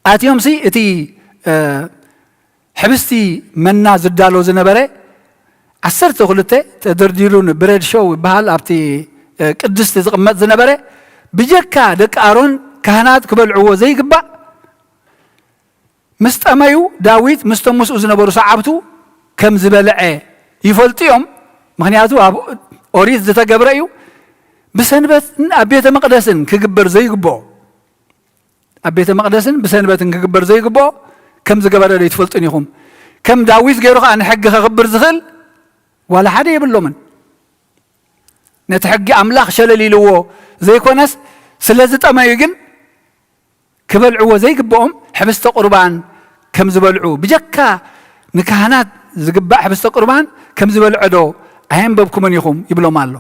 ኣትዮምሲ እቲ፣ እ፣ ሕብስቲ መና ዝዳሎ ዝነበረ ዓሰርተ ክልተ ተደርዲሩ፣ ንብሬድ ሾው ይበሃል፣ ኣብቲ፣ እ፣ ቅድስቲ ዝቕመጥ ዝነበረ፣ ብጀካ ደቂ ኣሮን ካህናት ክበልዕዎ ዘይግባእ፣ ምስ ጠመዩ ዳዊት ምስቶም ምስኡ ዝነበሩ ሰዓብቱ ከም ዝበልዐ ይፈልጡ እዮም። ምኽንያቱ ኣብ ኦሪት ዝተገብረ እዩ። ብሰንበትን ኣብ ቤተ መቕደስን ክግበር ዘይግብኦ፣ ኣብ ቤተ መቕደስን ብሰንበትን ክግበር ዘይግብኦ ከም ዝገበረ ዶ ኣይትፈልጡን ኢኹም? ከም ዳዊት ገይሩ ኸኣ ንሕጊ ከኽብር ዝኽእል ዋላ ሓደ የብሎምን። ነቲ ሕጊ ኣምላኽ ሸለል ኢልዎ ዘይኮነስ፣ ስለ ዝጠመዩ ግን ክበልዕዎ ዘይግብኦም ሕብስተ ቁርባን ከም ዝበልዑ፣ ብጀካ ንካህናት ዝግባእ ሕብስተ ቁርባን ከም ዝበልዐ ዶ ኣየንበብኩምን ኢኹም? ይብሎም ኣሎ።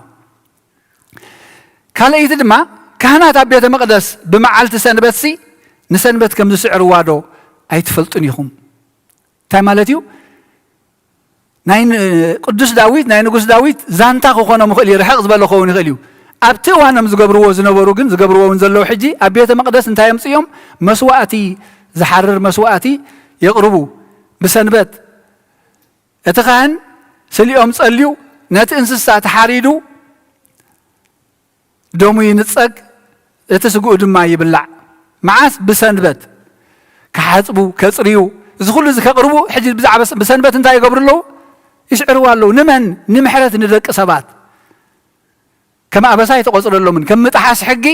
ካልኣይቲ ድማ፣ ካህናት ኣብ ቤተ መቕደስ ብመዓልቲ ሰንበትሲ ንሰንበት ከም ዝስዕርዋ ዶ ኣይትፈልጡን ኢኹም? እንታይ ማለት እዩ? ናይ ን-፣ ቅዱስ ዳዊት፣ ናይ ንጉስ ዳዊት ዛንታ ክኾኖም ይኽእል እዩ፣ ርሕቕ ዝበለ ክኸውን ይኽእል እዩ። ኣብቲ እዋኖም ዝገብርዎ ዝነበሩ ግን፣ ዝገብርዎ እውን ዘለዉ ሕጂ፣ ኣብ ቤተ መቕደስ እንታይ የምጽኡ እዮም? መስዋእቲ፣ ዝሓርር መስዋእቲ የቕርቡ። ብሰንበት እቲ ካህን ስሊኦም ጸልዩ፣ ነቲ እንስሳ ተሓሪዱ፣ ደሙ ይንጸግ፣ እቲ ስግኡ ድማ ይብላዕ። መዓስ? ብሰንበት። ክሓጽቡ፣ ከጽርዩ፣ እዚ ኩሉ እዚ ከቕርቡ፣ ሕጂ ብዛዕባ ስ-፣ ብሰንበት እንታይ ይገብሩ ኣለዉ? ይስዕርዋ ኣለዉ። ንመን? ንምሕረት ንደቂ ሰባት። ከም ኣበሳ ኣይተቖጽረሎምን፣ ከም ምጥሓስ ሕጊ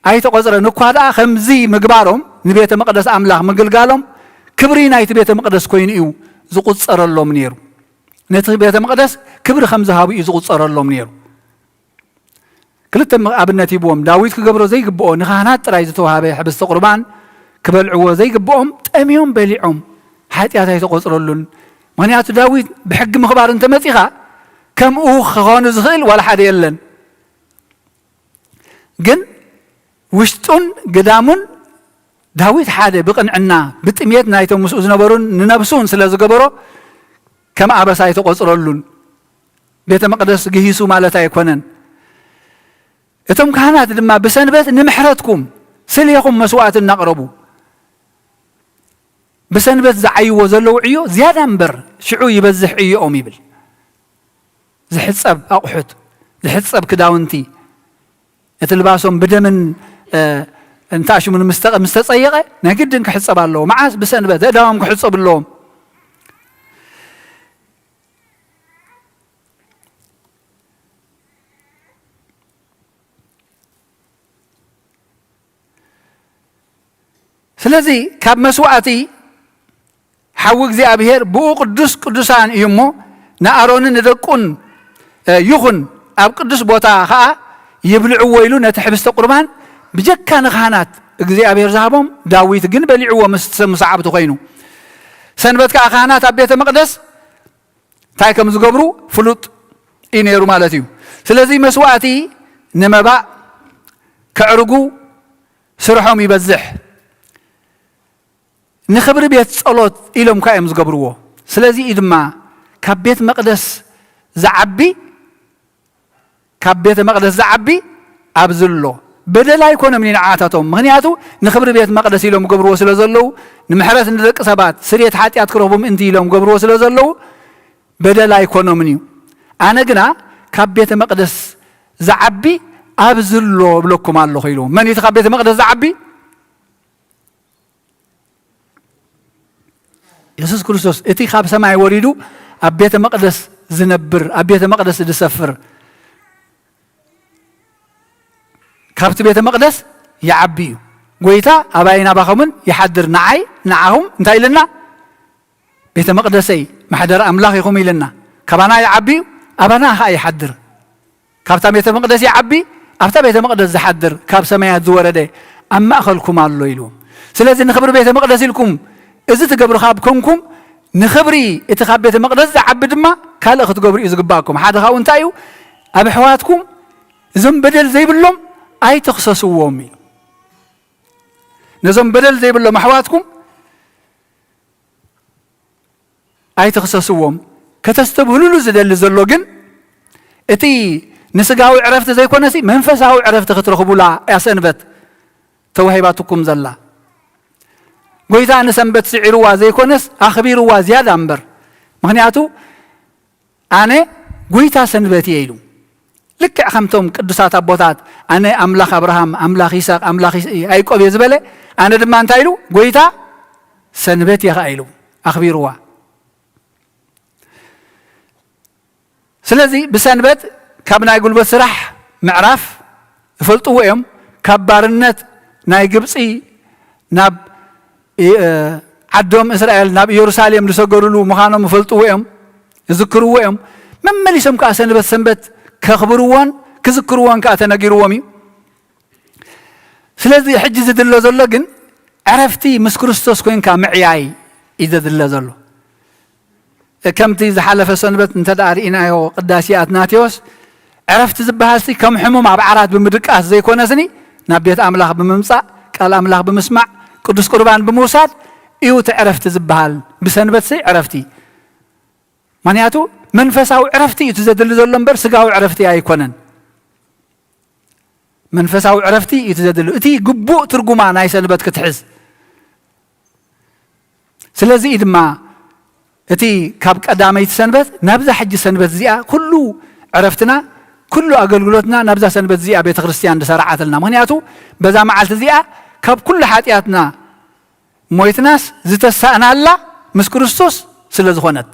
ኣይተቖጽረን። እኳ ደኣ ከምዚ ምግባሮም፣ ንቤተ መቕደስ ኣምላኽ ምግልጋሎም፣ ክብሪ ናይቲ ቤተ መቕደስ ኮይኑ እዩ ዝቑጸረሎም ነይሩ። ነቲ ቤተ መቕደስ ክብሪ ከም ዝሃቡ እዩ ዝቑጸረሎም ነይሩ። ክልተ ም-፣ ኣብነት ሂብዎም። ዳዊት ክገብሮ ዘይግብኦ፣ ንካህናት ጥራይ ዝተዋህበ ሕብስተ ቁርባን ክበልዕዎ ዘይግብኦም፣ ጠምዮም በሊዖም፣ ሓጢኣት ኣይተቖጽረሉን። ምኽንያቱ ዳዊት ብሕጊ ምኽባር እንተመጺኻ፣ ከምኡ ክኾኑ ዝኽእል ዋላ ሓደ የለን። ግን ውሽጡን ግዳሙን ዳዊት ሓደ ብቕንዕና፣ ብጥሜት ናይቶም ምስኡ ዝነበሩን ንነብሱን ስለ ዝገበሮ፣ ከም ኣበሳ ኣይተቖጽረሉን። ቤተ መቕደስ ግሂሱ ማለት ኣይኮነን። እቶም ካህናት ድማ ብሰንበት ንምሕረትኩም ስሌኹም መስዋዕቲ እናቕረቡ፣ ብሰንበት ዝዓይዎ ዘለዉ ዕዮ ዝያዳ እምበር ሽዑ ይበዝሕ ዕዮኦም ይብል። ዝሕጸብ ኣቑሑት፣ ዝሕጸብ ክዳውንቲ፣ እቲ ልባሶም ብደምን፣ እ፣ እንታሽሙን ምስ ተቐ-፣ ምስ ተጸየቐ ናይ ግድን ክሕጸብ ኣለዎ። መዓስ? ብሰንበት ኣእዳዎም ክሕጸቡ ኣለዎም። ስለዚ ካብ መስዋዕቲ ሓዊ እግዚኣብሔር ብኡ ቅዱስ ቅዱሳን እዩ እሞ፣ ንኣሮንን ንደቁን፣ እ፣ ይኹን፣ ኣብ ቅዱስ ቦታ ኸኣ ይብልዕዎ ኢሉ ነቲ ሕብስተ ቁርባን ብጀካ ንካህናት እግዚኣብሔር ዝሃቦም፣ ዳዊት ግን በሊዕዎ ምስ፣ ምስ ሰዓብቱ ኮይኑ። ሰንበት ከኣ ካህናት ኣብ ቤተ መቕደስ እንታይ ከም ዝገብሩ ፍሉጥ እዩ ነይሩ ማለት እዩ። ስለዚ መስዋዕቲ ንመባእ ከዕርጉ ስርሖም ይበዝሕ። ንኽብሪ ቤት ጸሎት ኢሎም ከ እዮም ዝገብርዎ። ስለዚ እዩ ድማ ካብ ቤት መቕደስ ዝዓቢ፣ ካብ ቤተ መቕደስ ዝዓቢ ኣብዚ ኣሎ። በደል ኣይኮኖምን እዩ ንዓታቶም። ምኽንያቱ ንኽብሪ ቤት መቕደስ ኢሎም ገብርዎ ስለ ዘለዉ፣ ንምሕረት ንደቂ ሰባት፣ ስርየት ሓጢኣት ክረኽቡ ምእንቲ ኢሎም ገብርዎ ስለ ዘለዉ፣ በደል ኣይኮኖምን እዩ። ኣነ ግና ካብ ቤተ መቕደስ ዝዓቢ ኣብዚ ኣሎ እብለኩም ኣለኹ ኢሉ። መን እዩ እቲ ካብ ቤተ መቕደስ ዝዓቢ? የሱስ ክርስቶስ፣ እቲ ካብ ሰማይ ወሪዱ ኣብ ቤተ መቕደስ ዝነብር፣ ኣብ ቤተ መቕደስ ዝሰፍር፣ ካብቲ ቤተ መቕደስ ይዓቢ እዩ። ጎይታ ኣባይን ኣባኹምን ይሓድር፣ ንዓይ ንዓኹም እንታይ ኢልና? ቤተ መቕደሰይ፣ ማሕደር ኣምላኽ ኢኹም ኢልና። ካባና ይዓቢ እዩ፣ ኣባና ኸኣ ይሓድር። ካብታ ቤተ መቕደስ ይዓቢ፣ ኣብታ ቤተ መቕደስ ዝሓድር፣ ካብ ሰማያት ዝወረደ ኣብ ማእኸልኩም ኣሎ ኢሉ። ስለዚ ንኽብሪ ቤተ መቕደስ ኢልኩም እዚ ትገብሩ ካብ ኮንኩም፣ ንኽብሪ እቲ ካብ ቤተ መቕደስ ዝዓቢ ድማ ካልእ ክትገብሩ እዩ ዝግባእኩም። ሓደ ካብኡ እንታይ እዩ? ኣብ ኣሕዋትኩም እዞም በደል ዘይብሎም ኣይትኽሰስዎም እዩ። ነዞም በደል ዘይብሎም ኣሕዋትኩም ኣይትኽሰስዎም። ከተስተብህሉሉ ዝደሊ ዘሎ ግን፣ እቲ ንስጋዊ ዕረፍቲ ዘይኮነሲ መንፈሳዊ ዕረፍቲ ክትረኽቡላ እያ ሰንበት ተዋሂባትኩም ዘላ። ጎይታ ንሰንበት ስዒርዋ ዘይኮነስ ኣኽቢርዋ ዝያዳ እምበር። ምኽንያቱ ኣነ ጎይታ ሰንበት እየ ኢሉ። ልክዕ ከምቶም ቅዱሳት ኣቦታት፣ ኣነ ኣምላኽ ኣብርሃም፣ ኣምላኽ ይስሐቅ፣ ኣምላኽ ይስ-፣ ያዕቆብ እየ ዝበለ፣ ኣነ ድማ እንታይ ኢሉ? ጎይታ ሰንበት እየ ኸዓ ኢሉ ኣኽቢርዋ። ስለዚ ብሰንበት ካብ ናይ ጉልበት ስራሕ ምዕራፍ ይፈልጥዎ እዮም። ካብ ባርነት ናይ ግብፂ ናብ፣ እ፣ ዓዶም እስራኤል ናብ ኢየሩሳሌም ዝሰገዱሉ ምዃኖም ይፈልጥዎ እዮም፣ ይዝክርዎ እዮም። መመሊሶም ከኣ ሰንበት ሰንበት ከኽብርዎን ክዝክርዎን ከኣ ተነጊርዎም እዩ። ስለዚ ሕጂ ዝድለ ዘሎ ግን ዕረፍቲ ምስ ክርስቶስ ኮይንካ ምዕያይ እዩ ዘድለ ዘሎ። ከምቲ ዝሓለፈ ሰንበት እንተ ደኣ ርኢናዮ ቅዳሴ ኣትናቴዎስ፣ ዕረፍቲ ዝበሃልሲ ከም ሕሙም ኣብ ዓራት ብምድቃስ ዘይኮነስኒ፣ ናብ ቤት ኣምላኽ ብምምጻእ፣ ቃል ኣምላኽ ብምስማዕ፣ ቅዱስ ቁርባን ብምውሳድ እዩ እቲ ዕረፍቲ ዝበሃል። ብሰንበትሲ ዕረፍቲ። ምኽንያቱ መንፈሳዊ ዕረፍቲ እዩ እቲ ዘድሊ ዘሎ እምበር ስጋዊ ዕረፍቲ ኣይኮነን። መንፈሳዊ ዕረፍቲ እዩ እቲ ዘድሊ። እቲ ግቡእ ትርጉማ ናይ ሰንበት ክትሕዝ። ስለዚ እዩ ድማ እቲ ካብ ቀዳመይቲ ሰንበት ናብዛ ሕጂ ሰንበት እዚኣ ኩሉ ዕረፍትና፣ ኩሉ ኣገልግሎትና ናብዛ ሰንበት እዚኣ ቤተ ክርስቲያን ዝሰርዓትልና። ምኽንያቱ በዛ መዓልቲ እዚኣ ካብ ኩሉ ሓጢኣትና ሞይትናስ ዝተሳእናላ ምስ ክርስቶስ ስለ ዝኾነት።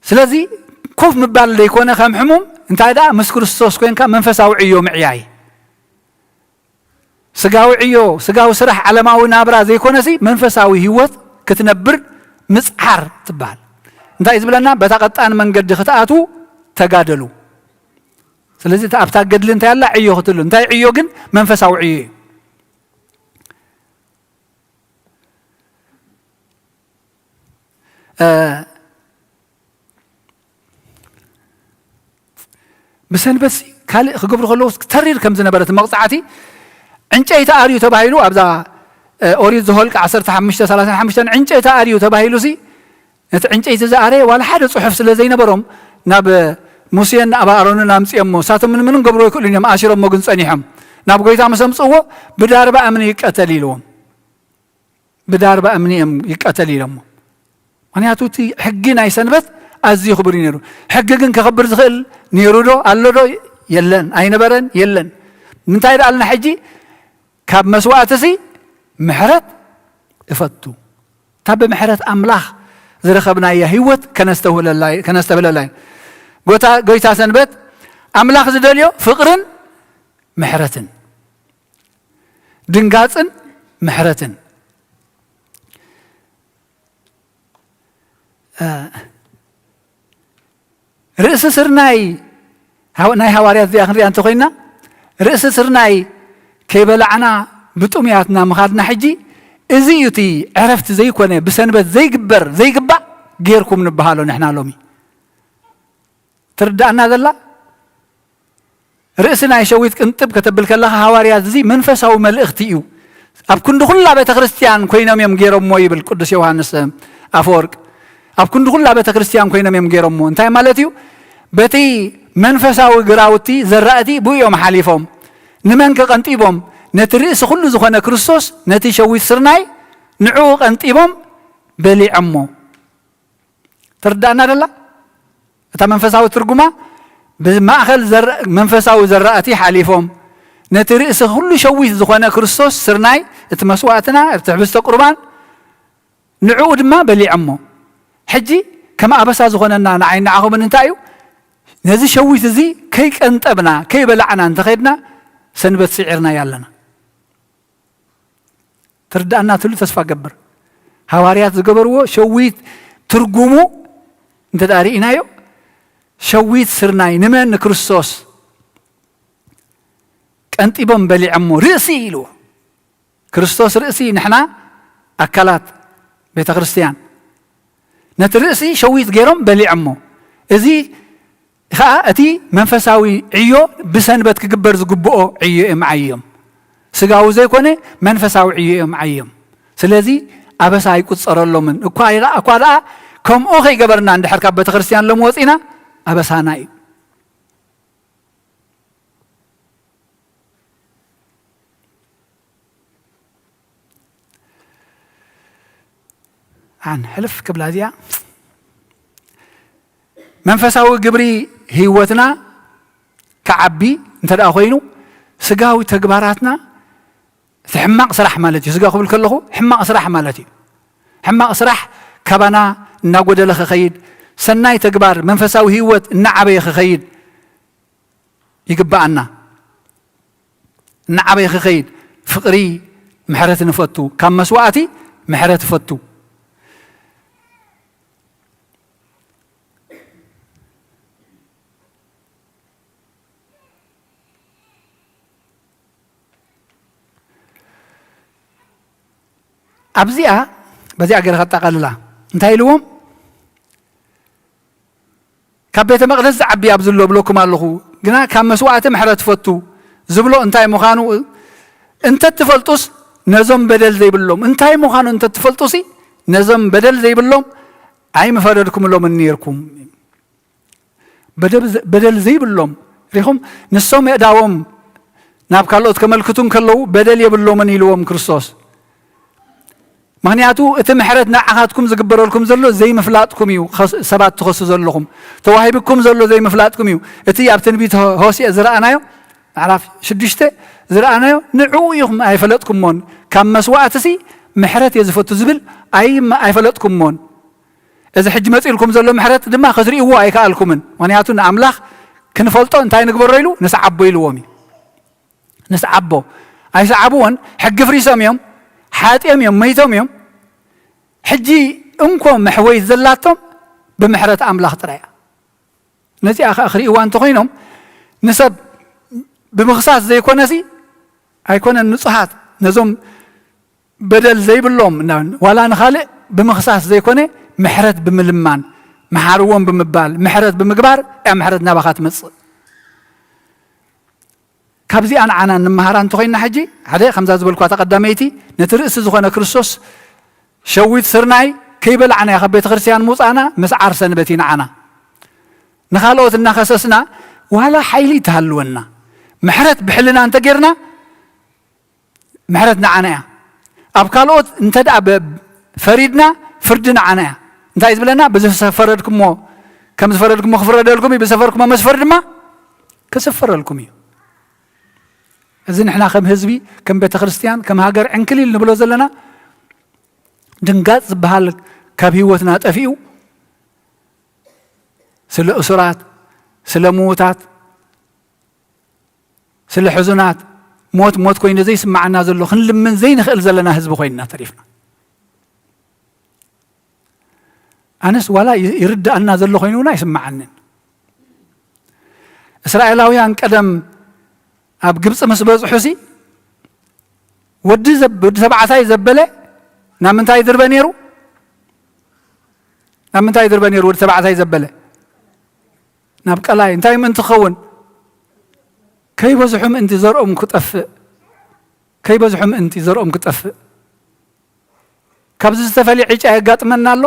ስለዚ ኮፍ ምባል ዘይኮነ ከም ሕሙም፣ እንታይ ደኣ ምስ ክርስቶስ ኮይንካ መንፈሳዊ ዕዮ ምዕያይ። ስጋዊ ዕዮ፣ ስጋዊ ስራሕ፣ ዓለማዊ ናብራ ዘይኮነሲ መንፈሳዊ ህይወት ክትነብር ምጽዓር ትበሃል። እንታይ ዝብለና? በታ ቀጣን መንገዲ ክትኣትዉ ተጋደሉ። ስለዚ ኣብታ ገድሊ እንታይ ኣላ? ዕዮ ክትህሉ። እንታይ ዕዮ ግን? መንፈሳዊ ዕዮ እዩ። ብሰንበት ካልእ ክገብሩ ከለዉ ተሪር ከም ዝነበረ እቲ መቕጻዕቲ፣ ዕንጨይቲ ኣርዩ ተባሂሉ ኣብዛ ኦሪት ዘኍልቍ ዓሰርተ ሓሙሽተ ሰላሳ ሓሙሽተ ዕንጨይቲ ኣርዩ ተባሂሉ ሲ ነቲ ዕንጨይቲ ዝኣረየ ዋላ ሓደ ጽሑፍ ስለ ዘይነበሮም ናብ ሙሴን ናብ ኣሮንን ኣምጽኦሞ። እሳቶም ምንም ምንም ገብሩ ኣይክእሉን እዮም፣ ኣሲሮሞ ግን ጸኒሖም። ናብ ጎይታ ምስ ኣምጽእዎ ብዳርባ እምኒ ይቀተል ኢልዎም። ብዳርባ እምኒ እዮም ይቀተል ኢሎሞ። ምክንያቱ እቲ ሕጊ ናይ ሰንበት ኣዝዩ ክቡር እዩ ነይሩ። ሕጊ ግን ከኽብር ዝኽእል ነይሩ ዶ ኣሎ ዶ? የለን፣ ኣይነበረን፣ የለን። ምንታይ ደኣልና ሕጂ? ካብ መስዋእትሲ ምሕረት እፈቱ። እታ ብምሕረት ኣምላኽ ዝረኸብናያ ህይወት ከነስተብህለላ እዩ። ጎይታ ሰንበት ኣምላኽ ዝደልዮ ፍቕርን ምሕረትን፣ ድንጋጽን ምሕረትን። ርእሲ ስርናይ ናይ ሃዋርያት እዚኣ ክንሪኣ እንተኾይና፣ ርእሲ ስርናይ ከይበላዕና ብጥሙያትና ምኻድና ሕጂ፣ እዚ እዩ እቲ ዕረፍቲ ዘይኮነ ብሰንበት ዘይግበር ዘይግባእ ጌርኩም ንበሃሎ ንሕና ሎሚ። ትርዳእና ዘላ? ርእሲ ናይ ሸዊት ቅንጥብ ከተብል ከለኻ ሃዋርያት እዚ መንፈሳዊ መልእኽቲ እዩ። ኣብ ክንዲ ኩላ ቤተ ክርስቲያን ኮይኖም እዮም ገይሮሞ ይብል ቅዱስ ዮሃንስ ኣፈወርቅ። ኣብ ክንዲ ኩላ ቤተ ክርስቲያን ኮይኖም እዮም ገይሮሞ። እንታይ ማለት እዩ? በቲ መንፈሳዊ ግራውቲ ዘራእቲ ብኡ እዮም ሓሊፎም። ንመን ከ ቀንጢቦም? ነቲ ርእሲ ኩሉ ዝኾነ ክርስቶስ፣ ነቲ ሸዊት ስርናይ ንዕኡ ቀንጢቦም በሊዖሞ። ትርዳእና ደላ? እታ መንፈሳዊ ትርጉማ ብማእኸል መንፈሳዊ ዘራእቲ ሓሊፎም ነቲ ርእሲ ኩሉ ሸዊት ዝኾነ ክርስቶስ ስርናይ እቲ መስዋእትና እቲ ሕብስተ ቁርባን ንዕኡ ድማ በሊዖሞ። ሕጂ ከም ኣበሳ ዝኾነና ንዓይ ንዓኹምን እንታይ እዩ? ነዚ ሸዊት እዚ ከይቀንጠብና ከይበላዕና እንተኸድና ሰንበት ስዒርናያ ኣለና። ትርዳእና ትሉ ተስፋ ገብር። ሃዋርያት ዝገበርዎ ሸዊት ትርጉሙ እንተ ደኣ ርኢናዮ፣ ሸዊት ስርናይ ንመን? ንክርስቶስ ቀንጢቦም በሊዖሞ። ርእሲ ኢልዎ። ክርስቶስ ርእሲ፣ ንሕና ኣካላት ቤተ ክርስቲያን። ነቲ ርእሲ ሸዊት ገይሮም በሊዖሞ። እዚ ኸኣ እቲ መንፈሳዊ ዕዮ ብሰንበት ክግበር ዝግብኦ ዕዮ እዮም ዓዮም። ስጋዊ ዘይኮነ መንፈሳዊ ዕዮ እዮም ዓዮም። ስለዚ ኣበሳ ኣይቁጸረሎምን። እኳ ደኣ ከምኡ ከይገበርና እንድሕር ካብ ቤተክርስትያን ሎሚ ወጺና ኣበሳና እዩ። ኣን ሕልፍ ክብላ እዚኣ መንፈሳዊ ግብሪ ህይወትና ክዓቢ እንተ ደኣ ኮይኑ ስጋዊ ተግባራትና እቲ ሕማቕ ስራሕ ማለት እዩ። ስጋ ክብል ከለኹ ሕማቕ ስራሕ ማለት እዩ። ሕማቕ ስራሕ ካባና እናጎደለ ክኸይድ፣ ሰናይ ተግባር መንፈሳዊ ህይወት እናዓበየ ክኸይድ ይግብኣና። እናዓበየ ክኸይድ ፍቕሪ ምሕረት ንፈቱ፣ ካብ መስዋእቲ ምሕረት ፈቱ። ኣብዚኣ በዚኣ ገይረ ከጠቓልላ እንታይ ኢልዎም? ካብ ቤተ መቕደስ ዝዓቢ ኣብ ዝሎ እብለኩም ኣለኹ፣ ግና ካብ መስዋዕቲ ምሕረት ፈቱ ዝብሎ እንታይ ምዃኑ እንተትፈልጡስ፣ ነዞም በደል ዘይብሎም እንታይ ምዃኑ እንተትፈልጡሲ፣ ነዞም በደል ዘይብሎም ኣይምፈረድኩምሎምን ነይርኩም። በደል ዘይብሎም ሪኹም፣ ንሶም የእዳዎም ናብ ካልኦት ከመልክቱ እንከለዉ በደል የብሎምን ኢልዎም ክርስቶስ። ምኽንያቱ እቲ ምሕረት ንዓኻትኩም ዝግበረልኩም ዘሎ ዘይምፍላጥኩም እዩ፣ ሰባት ትኸሱ ዘለኹም። ተዋሂብኩም ዘሎ ዘይምፍላጥኩም እዩ። እቲ ኣብ ትንቢት ሆሴዕ ዝረኣናዮ፣ ምዕራፍ ሽዱሽተ ዝረኣናዮ፣ ንዕኡ ኢኹም ኣይፈለጥኩሞን፣ ካብ መስዋእትሲ ምሕረት እየ ዝፈቱ ዝብል ኣይፈለጥኩሞን። እዚ ሕጂ መጺእልኩም ዘሎ ምሕረት ድማ ክትርእይዎ ኣይከኣልኩምን። ምኽንያቱ ንኣምላኽ ክንፈልጦ እንታይ ንግበሮ ኢሉ? ንስዓቦ ኢልዎም እዩ። ንስዓቦ። ኣይሰዓብዎን፣ ሕጊ ፍሪሶም እዮም፣ ሓጢኦም እዮም፣ መይቶም እዮም። ሕጂ እንኮ መሕወይት ዘላቶም ብምሕረት ኣምላኽ ጥራይ እያ። ነዚኣ ኸኣ ክርእይዋ እንተኾይኖም፣ ንሰብ ብምኽሳስ ዘይኮነሲ ኣይኮነን ንጹሃት፣ ነዞም በደል ዘይብሎም እና-፣ ዋላ ንኻልእ ብምኽሳስ ዘይኮነ፣ ምሕረት ብምልማን፣ መሓርዎም ብምባል፣ ምሕረት ብምግባር እያ ምሕረት ናባኻ ትመጽእ። ካብዚኣ ንዓና እንመሃራ እንተኾይንና፣ ሕጂ ሓደ ከምዛ ዝበልኳ ተቐዳመይቲ፣ ነቲ ርእሲ ዝኾነ ክርስቶስ ሸዊት ስርናይ ከይበላዕናዮ ካብ ቤተ ክርስቲያን ምውጻእና ምስዓር ሰንበት እዩ ንዓና። ንኻልኦት እናኸሰስና ዋላ ሓይሊ ይተሃልወና፣ ምሕረት ብሕልና እንተጌርና፣ ምሕረት ንዓና እያ። ኣብ ካልኦት እንተ ደኣ በ-፣ ፈሪድና፣ ፍርዲ ንዓና እያ። እንታይ እዩ ዝብለና? ብዝፈረድኩሞ ከም ዝፈረድኩሞ ክፍረደልኩም እዩ፣ ብዝሰፈርኩሞ መስፈር ድማ ክስፈረልኩም እዩ። እዚ ንሕና ከም ህዝቢ፣ ከም ቤተ ክርስቲያን፣ ከም ሃገር ዕንክሊል ንብሎ ዘለና ድንጋጽ ዝበሃል ካብ ህይወትና ጠፊኡ፣ ስለ እሱራት፣ ስለ ምዉታት፣ ስለ ሕዙናት፣ ሞት ሞት ኮይኑ ዘይስምዓና ዘሎ፣ ክንልምን ዘይንኽእል ዘለና ህዝቢ ኮይንና ተሪፍና። ኣነስ ዋላ ይ-፣ ይርድኣና ዘሎ ኮይኑ እውን ኣይስምዓንን። እስራኤላውያን ቀደም ኣብ ግብጺ ምስ በጽሑሲ፣ ወዲ ዘብ-፣ ወዲ ተባዕታይ ዘበለ ናብ ምንታይ ይድርበ ነይሩ? ናብ ምንታይ ይድርበ ነይሩ ወዲ ተባዕታይ ዘበለ? ናብ ቀላይ። እንታይ ምእንቲ ክኸውን? ከይበዝሑ ምእንቲ ዘርኦም ክጠፍእ። ከይበዝሑ ምእንቲ ዘርኦም ክጠፍእ። ካብዚ ዝተፈልየ ዕጫ የጋጥመና ኣሎ።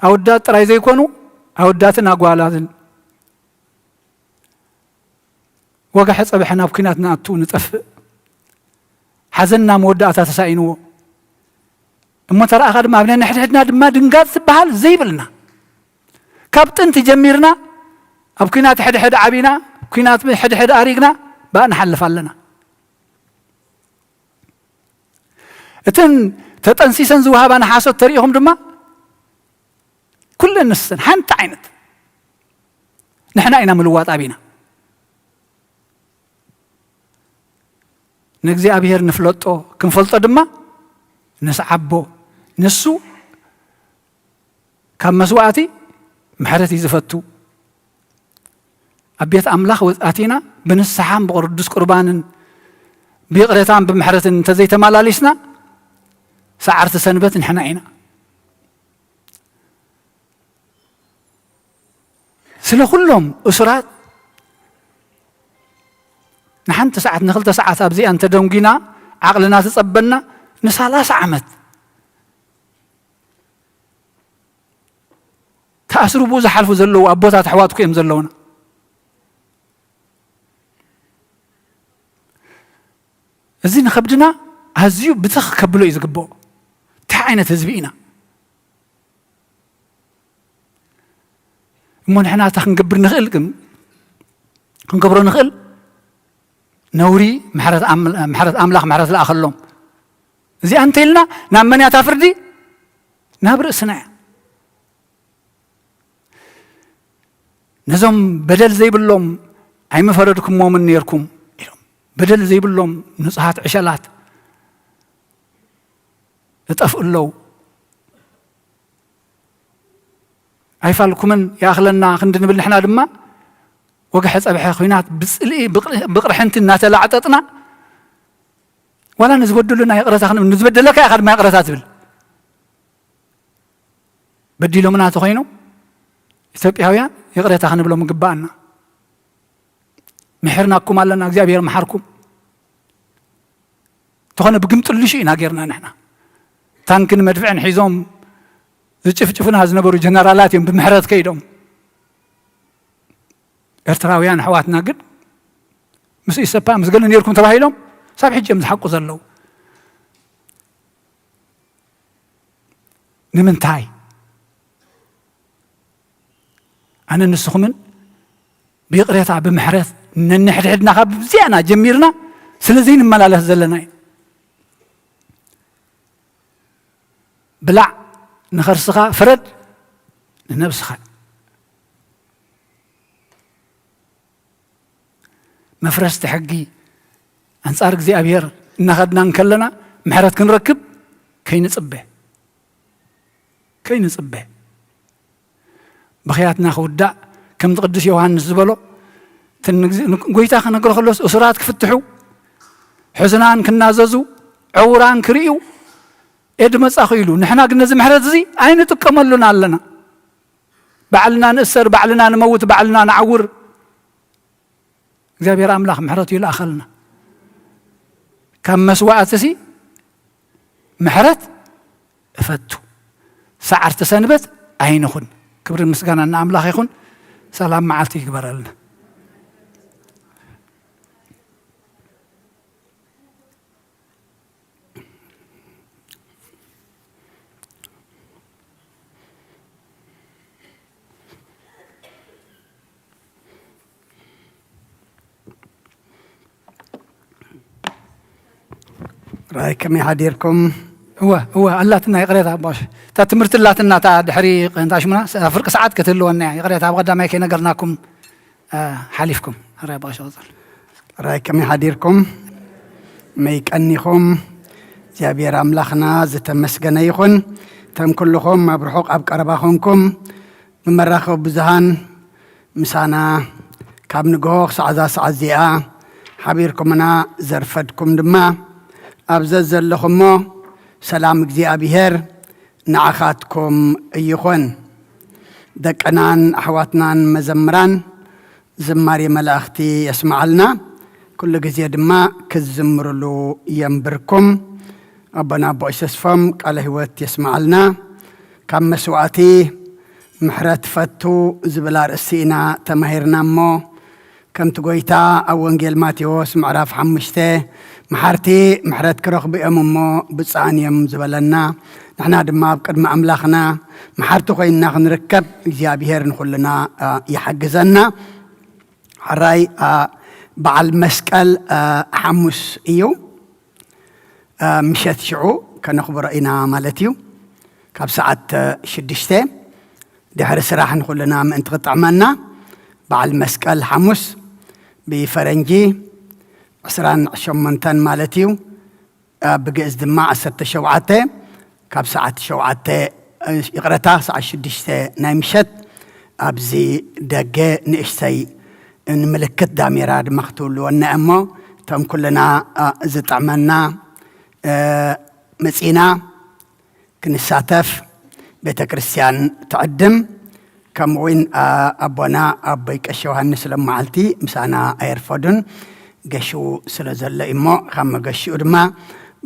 ኣወዳት ጥራይ ዘይኮኑ፣ ኣወዳትን ኣጓላትን። ወጋሐ ጸብሐ ናብ ኲናት ንኣቱ ንጠፍእ። ሓዘንና መወዳእታ ተሳኢንዎ። እሞ ተረኣኻ ድማ ኣብ ነንሕድሕድና ድማ ድንጋጽ ዝበሃል ዘይብልና። ካብ ጥንቲ ጀሚርና ኣብ ኲናት ሕድሕድ ዓቢና፣ ኲናት ሕድሕድ ኣሪግና ብኣ ንሓልፍ ኣለና። እተን ተጠንሲሰን ዝወሃባና ሓሶት ተሪኢኹም ድማ ኩለን ንሰን ሓንቲ ዓይነት። ንሕና ኢና ምልዋጥ ኣቢና። ንእግዚኣብሔር ንፍለጦ፣ ክንፈልጦ ድማ ንስዓቦ። ንሱ ካብ መስዋእቲ ምሕረት እዩ ዝፈቱ። ኣብ ቤት ኣምላኽ ወ-፣ ኣቲና ብንስሓን ብቅዱስ ቁርባንን ብይቕሬታን ብምሕረትን እንተዘይተመላሊስና፣ ሰዓርቲ ሰንበት ንሕና ኢና። ስለ ኩሎም እሱራት ንሓንቲ ሰዓት ንኽልተ ሰዓት ኣብዚኣ እንተደንጒና፣ ዓቕልና ዝጸበና ንሰላሳ ዓመት ተኣስሩ ብኡ ዝሓልፉ ዘለዉ ኣቦታት ኣሕዋትኩ እዮም ዘለዉና። እዚ ንኸብድና ኣዝዩ ብትኽ ከብሎ እዩ ዝግብኦ። እንታይ ዓይነት ህዝቢ ኢና? እሞ ንሕና እታ ክንገብር ንኽእል ግን፣ ክንገብሮ ንኽእል ነውሪ ምሕረት ኣም-፣ ምሕረት ኣምላኽ ምሕረት ለኣኸሎም። እዚኣ እንተኢልና ናብ መን እያ እታ ፍርዲ? ናብ ርእስና እያ። ነዞም በደል ዘይብሎም ኣይምፈረድኩሞምን ነይርኩም ኢሎም። በደል ዘይብሎም ንጹሃት ዕሸላት እጠፍኡ ኣለዉ። ኣይፋልኩምን ይኣኽለና ክንዲ ንብል ንሕና ድማ ወግሐ ጸብሐ ኲናት ብጽልኢ ብቕር-፣ ብቕርሕንቲ እናተላዕጠጥና ዋላ ንዝበደሉና ይቕረታ ክንብል፣ ንዝበደለካ ኢኻ ድማ ይቕረታ ትብል። በዲሎምና ተኾይኖም ኢትዮጵያውያን ይቕሬታ ክንብሎም ይግባኣና። ምሒርናኩም ኣለና፣ እግዚኣብሔር መሓርኩም። ተኾነ ብግምጥልሹ ኢና ጌርና ንሕና። ታንክን መድፍዕን ሒዞም ዝጭፍጭፉና ዝነበሩ ጀነራላት እዮም ብምሕረት ከይዶም። ኤርትራውያን ኣሕዋትና ግን ምስ ኢሰፓ ምስ ገለ ነይርኩም ተባሂሎም ሳብ ሕጂ እዮም ዝሓቁ ዘለዉ። ንምንታይ? ኣነ ንስኹምን ብይቕሬታ ብምሕረት ነንሕድሕድና ካብ ዚኣና ጀሚርና ስለ ዘይንመላለስ ዘለና እዩ። ብላዕ ንኸርስኻ፣ ፍረድ ንነብስኻ። መፍረስቲ ሕጊ ኣንጻር እግዚኣብሔር እናኸድና እንከለና ምሕረት ክንረክብ ከይንጽበ፣ ከይንጽበ። ብኽያትና ክውዳእ፣ ከምቲ ቅዱስ ዮሃንስ ዝበሎ፣ እቲ ንግዚ-፣ ንጎይታ ክነግሮ ከሎስ፣ እሱራት ክፍትሑ፣ ሕዙናን ክናዘዙ፣ ዕውራን ክርእዩ፣ ኤድ መጻኹ ኢሉ። ንሕና ግን ነዚ ምሕረት እዚ ኣይንጥቀመሉን ኣለና። ባዕልና ንእሰር፣ ባዕልና ንመውት፣ ባዕልና ንዓውር። እግዚኣብሔር ኣምላኽ ምሕረቱ ይልኣኸልና። ካብ መስዋዕትሲ ምሕረት እፈቱ። ሰዓርቲ ሰንበት ኣይንኹን። ክብርን ምስጋናን ንኣምላኽ ይኹን። ሰላም መዓልቲ ይግበረልና። ራይ ከመይ ሓዲርኩም? እወ፣ እወ፣ ኣላትና ይቕሬታ ኣቦሽ። እታ ትምህርቲ ኣላትና፣ እታ ድሕሪ፣ እንታይ ሽሙና? ፍርቂ ሰዓት ክትህልወና እያ። ይቕሬታ፣ ኣብ ቀዳማይ ከይነገርናኩም፣ አ፣ ሓሊፍኩም። ራይ ኣቦሽ፣ ቀጽል። ራይ ከመይ ሓዲርኩም? መይ ቀኒኹም? እግዚኣብሔር ኣምላኽና ዝተመስገነ ይኹን። እቶም ኩልኹም ኣብ ርሑቕ ኣብ ቀረባ ኾንኩም፣ ብመራኸቢ ብዙሃን ምሳና ካብ ንግሆ ክሳዕ እዛ ሰዓት እዚኣ ሓቢርኩምና ዘርፈድኩም ድማ፣ ኣብ ዘዘለኹሞ ሰላም እግዚኣብሔር ንዓኻትኩም ይኹን። ደቅናን ኣሕዋትናን መዘምራን ዝማሬ መላእኽቲ የስምዓልና። ኩሉ ግዜ ድማ ክዝምርሉ የንብርኩም። ኣቦና ኣቦ ተስፎም ቃለ ህይወት የስምዓልና። ካብ መስዋዕቲ ምሕረት ፈቱ ዝብል ኣርእስቲ ኢና ተማሂርና እሞ፣ ከምቲ ጎይታ ኣብ ወንጌል ማቴዎስ ምዕራፍ ሓሙሽተ፣ "መሓርቲ ምሕረት ክረኽቡ እዮም እሞ ብፁዓን እዮም" ዝበለና፣ ንሕና ድማ ኣብ ቅድሚ ኣምላኽና መሓርቲ ኮይንና ክንርከብ እግዚኣብሔር ንኹልና፣ አ፣ ይሓግዘና። ሕራይ፣ አ፣ በዓል መስቀል፣ አ፣ ሓሙስ እዩ። አ፣ ምሸት ሽዑ ከነኽብሮ ኢና ማለት እዩ። ካብ ሰዓት ሽዱሽተ ድሕሪ ስራሕ ንኹልና ምእንቲ ክጥዕመና፣ በዓል መስቀል ሓሙስ ብፈረንጂ ዕስራን ሸሞንተን ማለት እዩ። አ፣ ብግእዝ ድማ ዓሰርተ ሸውዓተ፣ ካብ ሰዓት ሸውዓተ፣ እ፣ ይቕረታ፣ ሰዓት ሽዱሽተ ናይ ምሸት ኣብዚ ደገ ንእሽተይ ንምልክት ዳሜራ ድማ ክትህልወና እሞ፣ እቶም ኩልና፣ አ፣ ዝጥዕመና፣ እ፣ መጺና ክንሳተፍ ቤተ ክርስቲያን ትዕድም። ከምኡ እውን፣ አ፣ ኣቦና ኣቦይ ቀሺ ዮሃንስ ሎም መዓልቲ ምሳና ኣየርፈዱን፣ ገሹ ስለ ዘሎ እዩ እሞ፣ ካብ መገሽኡ ድማ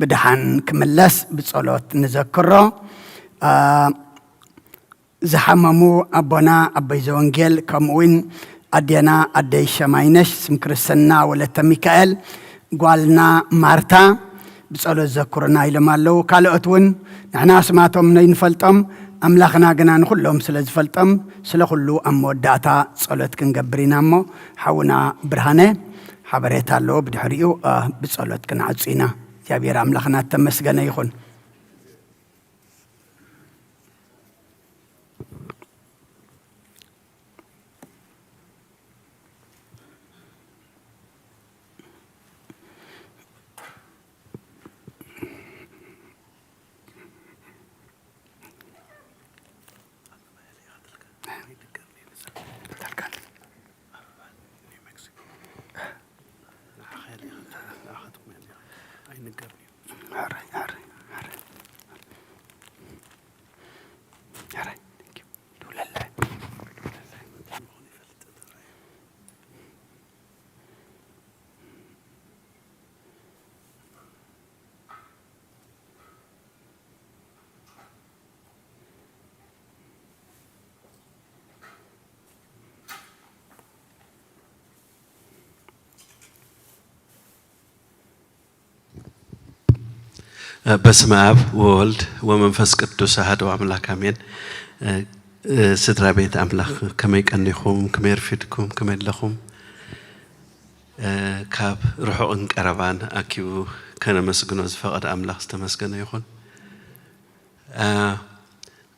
ብደሓን ክምለስ ብጸሎት ንዘክሮ። አ፣ ዝሓመሙ ኣቦና ኣቦይ ዘወንጌል፣ ከምኡ እውን ኣዴና ኣደይ ሸማይነሽ፣ ስም ክርስትና ወለተ ሚካኤል፣ ጓልና ማርታ፣ ብጸሎት ዘክሩና ኢሎም ኣለዉ። ካልኦት እውን ንሕና ስማቶም ነይንፈልጦም፣ ኣምላኽና ግና ንኹሎም ስለ ዝፈልጦም፣ ስለ ኩሉ ኣብ መወዳእታ ጸሎት ክንገብር ኢና እሞ፣ ሓውና ብርሃነ ሓበሬታ ኣለዎ። ብድሕሪኡ፣ አ፣ ብጸሎት ክንዓጹ ኢና። እግዚኣብሔር ኣምላኽና እተመስገነ ይኹን። በስመ አብ ወወልድ ወመንፈስ ቅዱስ አሐዱ አምላክ አሜን። ስድራ ቤት ኣምላኽ ከመይ ቀኒኹም? ከመይ ኣርፊድኩም? ከመይ ኣለኹም? ካብ ርሑቕን ቀረባን ኣኪቡ ከነመስግኖ ዝፈቐደ ኣምላኽ ዝተመስገነ ይኹን።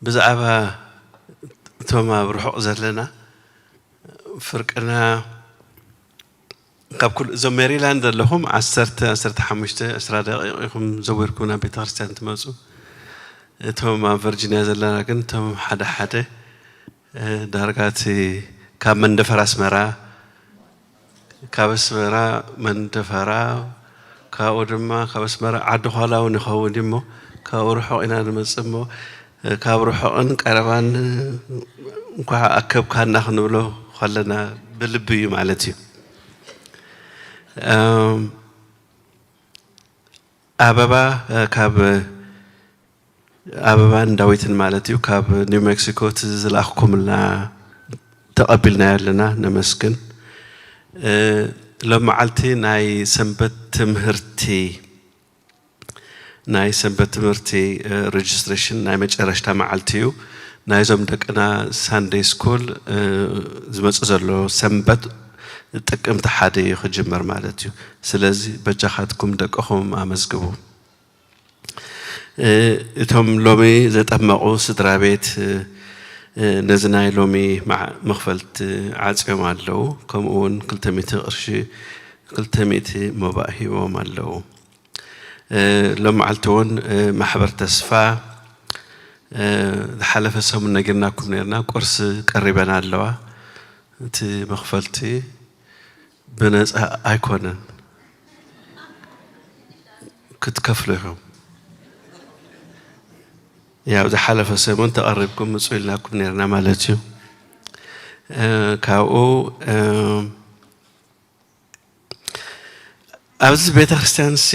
ብዛዕባ እቶም ኣብ ርሑቕ ዘለና ፍርቅና ካብ ኩሉ፣ እዞም ሜሪላንድ ዘለኹም ዓሰርተ፣ ዓሰርተ ሓሙሽተ፣ ዕስራ ደቂቕ ኢኹም ዘዊርኩም ናብ ቤተ ክርስቲያን ትመጹ። እቶም ኣብ ቨርጂኒያ ዘለና ግን እቶም ሓደ ሓደ እ፣ ዳርጋ እቲ ካብ መንደፈራ ኣስመራ፣ ካብ ኣስመራ መንደፈራ፣ ካብኡ ድማ ካብ ኣስመራ ዓዲ ዃላ እውን ይኸውን እዩ እሞ፣ ካብኡ ርሑቕ ኢና ንመጽእ እሞ፣ እ፣ ካብ ርሑቕን ቀረባን እንኳዕ ኣከብካና ክንብሎ ከለና ብልቢ እዩ ማለት እዩ። እም፣ ኣበባ፣ እ፣ ካብ ኣበባን ዳዊትን ማለት እዩ፣ ካብ ኒው ሜክሲኮ እቲ ዝለኣኽኩምልና ተቐቢልናዮ ኣለና፣ ነመስግን። እ፣ ሎም መዓልቲ ናይ ሰንበት ትምህርቲ፣ ናይ ሰንበት ትምህርቲ፣ እ፣ ሬጅስትሬሽን ናይ መጨረሽታ መዓልቲ እዩ። ናይዞም ደቅና ሳንደይ ስኩል፣ እ፣ ዝመጽእ ዘሎ ሰንበት ጥቅምቲ ሓደ እዩ ክጅመር ማለት እዩ። ስለዚ በጃኻትኩም ደቅኹም ኣመዝግቡ። እ፣ እቶም ሎሚ ዘጠመቑ ስድራ ቤት፣ እ፣ እ፣ ነዚ ናይ ሎሚ መዓ-፣ መኽፈልቲ ዓጽዮም ኣለዉ። ከምኡ እውን ክልተ ሚእቲ ቅርሺ፣ ክልተ ሚእቲ መባእ ሂቦም ኣለዉ። እ፣ ሎም መዓልቲ እውን፣ እ፣ ማሕበር ተስፋ፣ እ፣ ዝሓለፈ ሰሙን ነጊርናኩም ነርና፣ ቁርሲ ቀሪበን ኣለዋ። እቲ መኽፈልቲ ብነጻ ኣይኮነን፣ ክትከፍሉ ኢኹም። ያው ዝሓለፈ ሰሙን ተቐሪብኩም ምጹ ኢልናኩም ነርና ማለት እዩ። እ፣ ካብኡ፣ እ፣ ኣብዚ ቤተ ክርስቲያን ሲ፣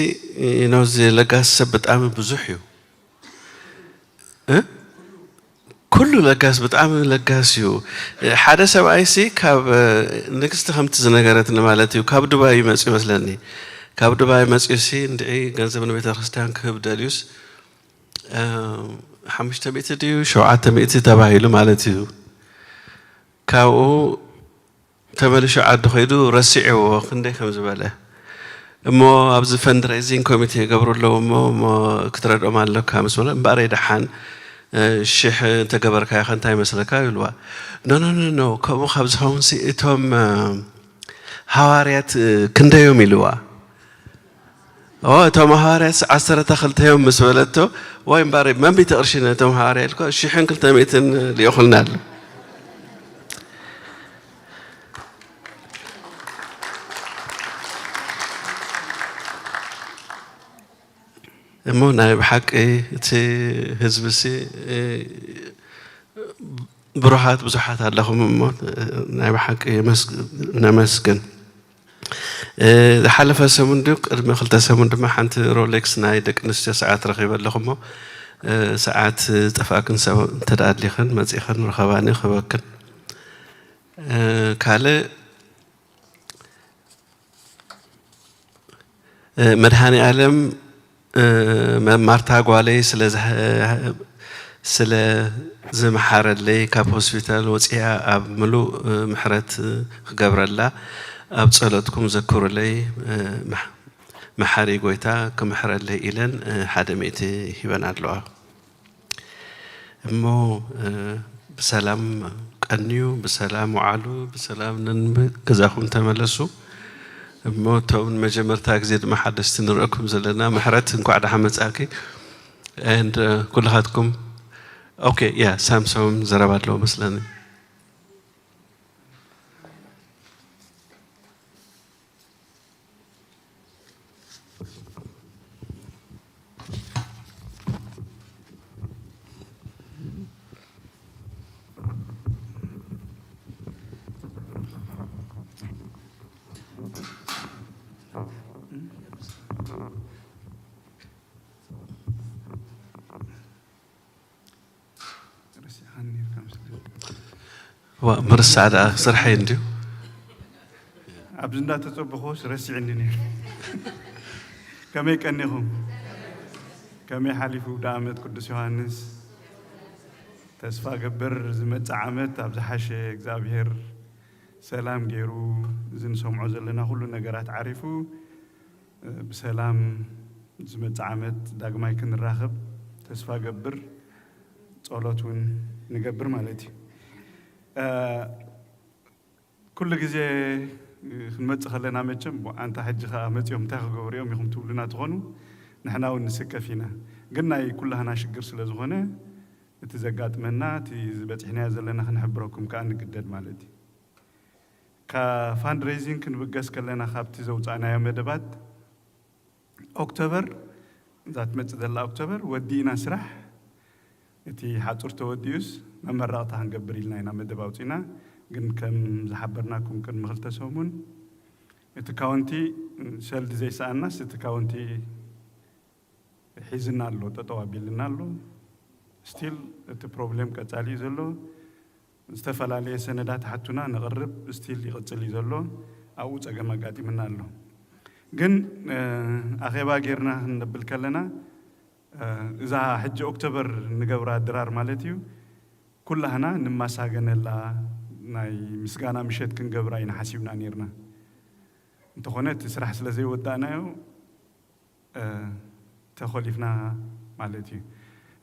you know፣ እዚ ለጋስ ሰብ ብጣዕሚ ብዙሕ እዩ። እ? ኩሉ ለጋስ፣ ብጣዕሚ ለጋስ እዩ። ሓደ ሰብኣይ ሲ ካብ፣ እ፣ ንግስቲ ከምቲ ዝነገረትኒ ማለት እዩ፣ ካብ ዱባይ እዩ መጽኡ ይመስለኒ። ካብ ዱባይ መጽኡ ሲ እንድዒ ገንዘብ ንቤተ ክርስቲያን ክህብ ደልዩስ፣ እ፣ ሓሙሽተ ሚእቲ ድዩ ሸውዓተ ሚእቲ ተባሂሉ ማለት እዩ። ካብኡ ተመሊሹ ዓዱ ከይዱ ረሲዕዎ ክንደይ ከም ዝበለ። እሞ ኣብዚ ፈንድሬዚንግ ኮሚቴ ይገብሩ ኣለዉ እሞ፣ እሞ ክትረድኦም ኣለካ ምስ በሎ፣ እምበኣረይ ደሓን፣ እ፣ ሽሕ እንተገበርካዮ ከ እንታይ ይመስለካ ይብልዋ። ኖ፣ ኖ፣ ኖ፣ ኖ፣ ከምኡ ካብ ዝኸውን ሲ እቶም፣ እ፣ ሃዋርያት፣ እ፣ ክንደዮም ኢልዋ። ኦ፣ እቶም ሃዋርያት ዓሰርተ ክልተ እዮም ምስ በለቶ፣ ወይ እምበኣር መን ሚእቲ ቅርሺ ነቶም ሃዋርያ ኢልኮ፣ ሽሕን ክልተ ሚእትን ልኢኹልና ኣሎ። እሞ ናይ ብሓቂ እቲ ህዝቢ ሲ፣ እ፣ ብሩሃት ብዙሓት ኣለኹም እሞ፣ እ፣ ናይ ብሓቂ የመስ-፣ ነመስግን። እ፣ ዝሓለፈ ሰሙን ድዩ ቅድሚ ክልተ ሰሙን ድማ ሓንቲ ሮሌክስ ናይ ደቂ ኣንስትዮ ሰዓት ረኺበ ኣለኹ እሞ፣ እ፣ ሰዓት ዝጠፍኣክን ሰብ እንተ ደኣ ኣሊኽን መጺኽን ርኸባኒ ክህበክን። እ፣ ካልእ፣ እ፣ መድሃኔ ኣለም፣ እ፣ መ-፣ ማርታ ጓለይ ስለ ዝሃ-፣ ስለ ዝመሓረለይ፣ ካብ ሆስፒታል ወጺኣ ኣብ ምሉእ፣ እ፣ ምሕረት ክገብረላ ኣብ ጸሎትኩም ዘክሩለይ፣ እ፣ መሕ-፣ መሓሪ ጎይታ ክምሕረለይ ኢለን፣ እ፣ ሓደ ሚእቲ ሂበን ኣለዋ። እሞ፣ እ፣ ብሰላም ቀንዩ፣ ብሰላም ወዓሉ፣ ብሰላም ነንብ-፣ ገዛኹም ተመለሱ። እሞ እቶም ንመጀመርታ ግዜ ድማ ሓደስቲ ንርእየኩም ዘለና፣ ምሕረት እንኳዕ ደሓን መጻእኪ። And, እ፣ ኩልኻትኩም፣ ኦኬ፣ ያ፣ ሳምሶም ዘረባ ኣለዎ መስለኒ። ረሲዕኻኒ ነይርካ መስለኒ። ዋ፣ ምርሳዕ ደኣ ስርሐይ እንድዩ። ኣብዚ እንዳተጸበኹስ ረሲዕኒ ነይሩ። ከመይ ቀኒኹም? ከመይ ሓሊፉ ውደ ዓመት ቅዱስ ዮሃንስ? ተስፋ ገብር ዝመጽእ ዓመት ኣብ ዝሓሸ እግዚኣብሔር ሰላም ገይሩ፣ እዚ ንሰምዖ ዘለና ኩሉ ነገራት ዓሪፉ፣ ብሰላም ዝመጽእ ዓመት ዳግማይ ክንራኸብ ተስፋ ገብር፣ ጸሎት እውን ንገብር ማለት እዩ። እ፣ ኩሉ ግዜ ክንመጽእ ከለና መቸም፣ "ኣንታ ሕጂ ኸኣ መጺኦም እንታይ ክገብሩ እዮም?" ኢኹም ትብሉና ትኾኑ፣ ንሕና እውን ንስከፍ ኢና። ግን ናይ ኩላህና ሽግር ስለ ዝኾነ፣ እቲ ዘጋጥመና፣ እቲ ዝበጺሕናዮ ዘለና ክንሕብረኩም ከኣ ንግደድ ማለት እዩ። ካብ ፋንድሬይዚንግ ክንብገስ ከለና፣ ካብቲ ዘውጻእናዮ መደባት፣ ኦክቶበር፣ እዛ ትመጽእ ዘላ ኦክቶበር ወዲእና ስራሕ፣ እቲ ሓጹር ተወዲኡስ መመረቕታ ክንገብር ኢልና ኢና መደብ ኣውጺእና። ግን ከም ዝሓበርናኩም ቅድሚ ክልተ ሰሙን፣ እቲ ካውንቲ ሰልዲ ዘይሰኣናስ፣ እቲ ካውንቲ ሒዝና ኣሎ፣ ጠጠው ኣቢልና ኣሎ። ስቲል እቲ ፕሮብሌም ቀጻሊ እዩ ዘሎ። ዝተፈላለየ ሰነዳት ሓቱና ነቕርብ፣ ስቲል ይቕጽል እዩ ዘሎ። ኣብኡ ጸገም ኣጋጢምና ኣሎ። ግን ኣኼባ ጌርና ክንብል ከለና፣ እዛ ሕጂ ኦክቶበር ንገብራ ድራር ማለት እዩ፣ ኩላህና ንማሳገነላ ናይ ምስጋና ምሸት ክንገብራ ኢና ሓሲብና ነይርና። እንተኾነ እቲ ስራሕ ስለ ዘይወዳእናዮ ተኾሊፍና ማለት እዩ።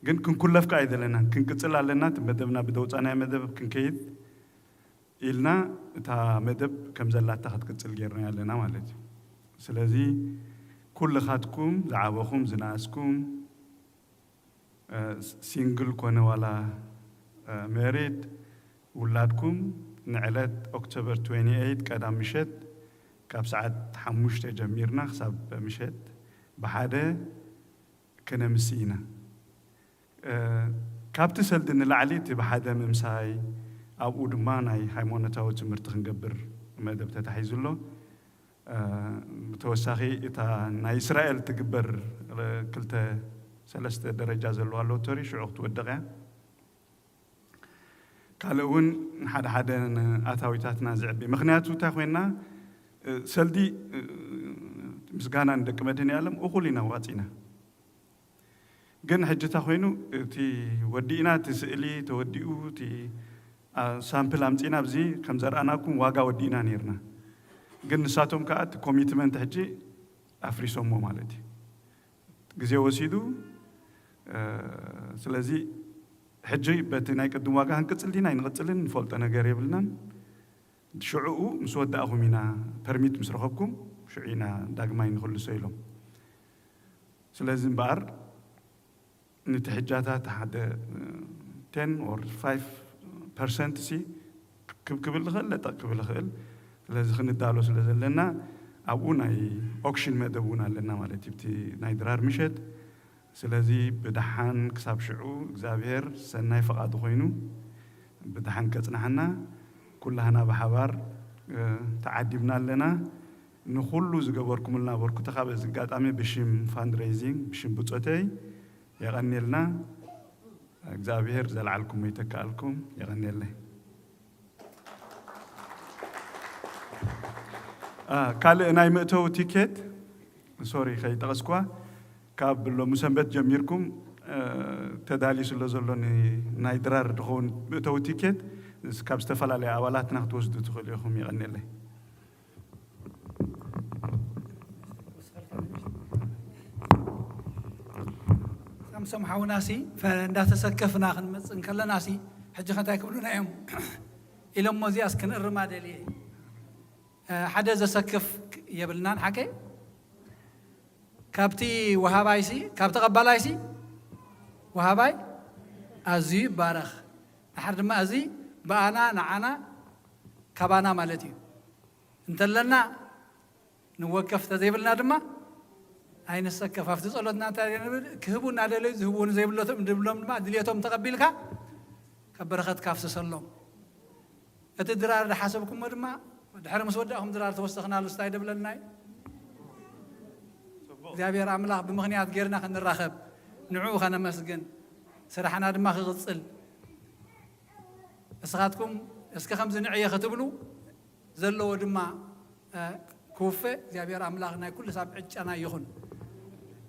ግን ክንኩለፍ ከኣ ኣይደለናን፣ ክንቅጽል ኣለና። እቲ መደብና ብደውጻናዮ መደብ ክንከይድ ኢልና እታ መደብ ከም ዘላታ ክትቅጽል ጌርናያ ኣለና ማለት እዩ። ስለዚ ኩልኻትኩም ዝዓበኹም ዝነኣስኩም፣ ሲንግል ኮነ ዋላ ሜሪድ፣ ውላድኩም ንዕለት ኦክቶበር ትዌንቲ ኤይት ቀዳም ምሸት ካብ ሰዓት ሓሙሽተ ጀሚርና ክሳብ ምሸት ብሓደ ክነምሲ ኢና። ካብቲ ሰልዲ ንላዕሊ እቲ ብሓደ ምምሳይ፣ ኣብኡ ድማ ናይ ሃይማኖታዊ ትምህርቲ ክንገብር መደብ ተታሒዙ ኣሎ። ብተወሳኺ እታ ናይ እስራኤል ትግበር ክልተ ሰለስተ ደረጃ ዘለዋ ሎተሪ ሽዑ ክትወድቕ እያ። ካልእ እውን ሓደ ሓደ ንኣታዊታትና ዝዕቢ። ምኽንያቱ እንታይ ኮይና፣ ሰልዲ፣ ምስጋና ንደቂ መድህን ያለም እኹል ኢና ዋፂና። ግን ሕጂ እንታይ ኮይኑ፣ እቲ ወዲእና፣ እቲ ስእሊ ተወዲኡ፣ እቲ ሳምፕል ኣምፂና ኣብዚ ከም ዘርኣናኩም ዋጋ ወዲእና ነይርና። ግን ንሳቶም ከዓ እቲ ኮሚትመንት ሕጂ ኣፍሪሶሞ ማለት እዩ። ግዜ ወሲዱ። ስለዚ ሕጂ በቲ ናይ ቅድም ዋጋ ክንቅፅል ዲና ኣይንቕፅልን ንፈልጦ ነገር የብልናን። ሽዑኡ ምስ ወዳእኹም ኢና፣ ፐርሚት ምስ ረኸብኩም ሽዑ ኢና ዳግማይ ንኽልሶ ኢሎም። ስለዚ እምበኣር፣ ነቲ ሕጃታት ሓደ ቴን ኦር ፋይቭ ፐርሰንት ሲ ክብ ክብል ዝኽእል፣ ለጠቕ ክብል ይኽእል። ስለዚ ክንዳሎ ስለ ዘለና፣ ኣብኡ ናይ ኦክሽን መደብ እውን ኣለና ማለት እዩ፣ እቲ ናይ ድራር ምሸት። ስለዚ ብደሓን ክሳብ ሽዑ እግዚኣብሔር ሰናይ ፈቓዱ ኮይኑ ብደሓን ከጽንሓና፣ ኩላህና ብሓባር ተዓዲምና ኣለና። ንኹሉ ዝገበርኩምልና ኣበርክቶ ካብ እዚ ኣጋጣሚ ብሽም ፋንድሬይዚንግ፣ ብሽም ብጾተይ የቐንየልና። እግዚኣብሔር ዘልዓልኩም ይተክኣልኩም። የቐንየለይ። ካልእ ናይ መእተዊ ቲኬት፣ ሶሪ ከይጠቐስኩዋ፣ ካብ ሎሚ ሰንበት ጀሚርኩም ተዳልዩ ስለ ዘሎ ናይ ድራር ዝኸውን መእተዊ ቲኬት ካብ ዝተፈላለዩ ኣባላትና ክትወስዱ ትኽእሉ ኢኹም። የቐንየለይ። ሳምሶም ሓውናሲ እንዳተሰከፍና ክንመፅእ እንከለናሲ ሕጂ ከንታይ ክብሉና እዮም ኢሎሞ እዚኣስ ክንእርማ ደልየ። ሓደ ዘሰክፍ የብልናን ሓቀይ። ካብቲ ወሃባይሲ ካብ ተቐባላይሲ ወሃባይ ኣዝዩ ይባረኽ። ድሓር ድማ እዚ ብኣና ንዓና ካባና ማለት እዩ። እንተለና ንወከፍ፣ ተዘይብልና ድማ ኣይንሰከፍ። ኣብቲ ጸሎትና እንታይ ንብል? ክህቡ እናደለዩ ዝህብዎ ንዘይብሎም ድማ ድልየቶም ተቐቢልካ ካብ በረኸትካ ኣፍስሰሎም። እቲ ድራር ዝሓሰብኩሞ ድማ ድሕሪ ምስ ወዳእኹም ድራር ተወሰኽናሉ ስታይ ደብለናይ እግዚኣብሔር ኣምላኽ ብምኽንያት ጌርና ክንራኸብ ንዕኡ ከነመስግን ስራሕና ድማ ክቕጽል እስኻትኩም እስከ ከምዚ ንዕየ ክትብሉ ዘለዎ ድማ ክውፈ እግዚኣብሔር ኣምላኽ ናይ ኩሉ ሳብ ዕጫና ይኹን።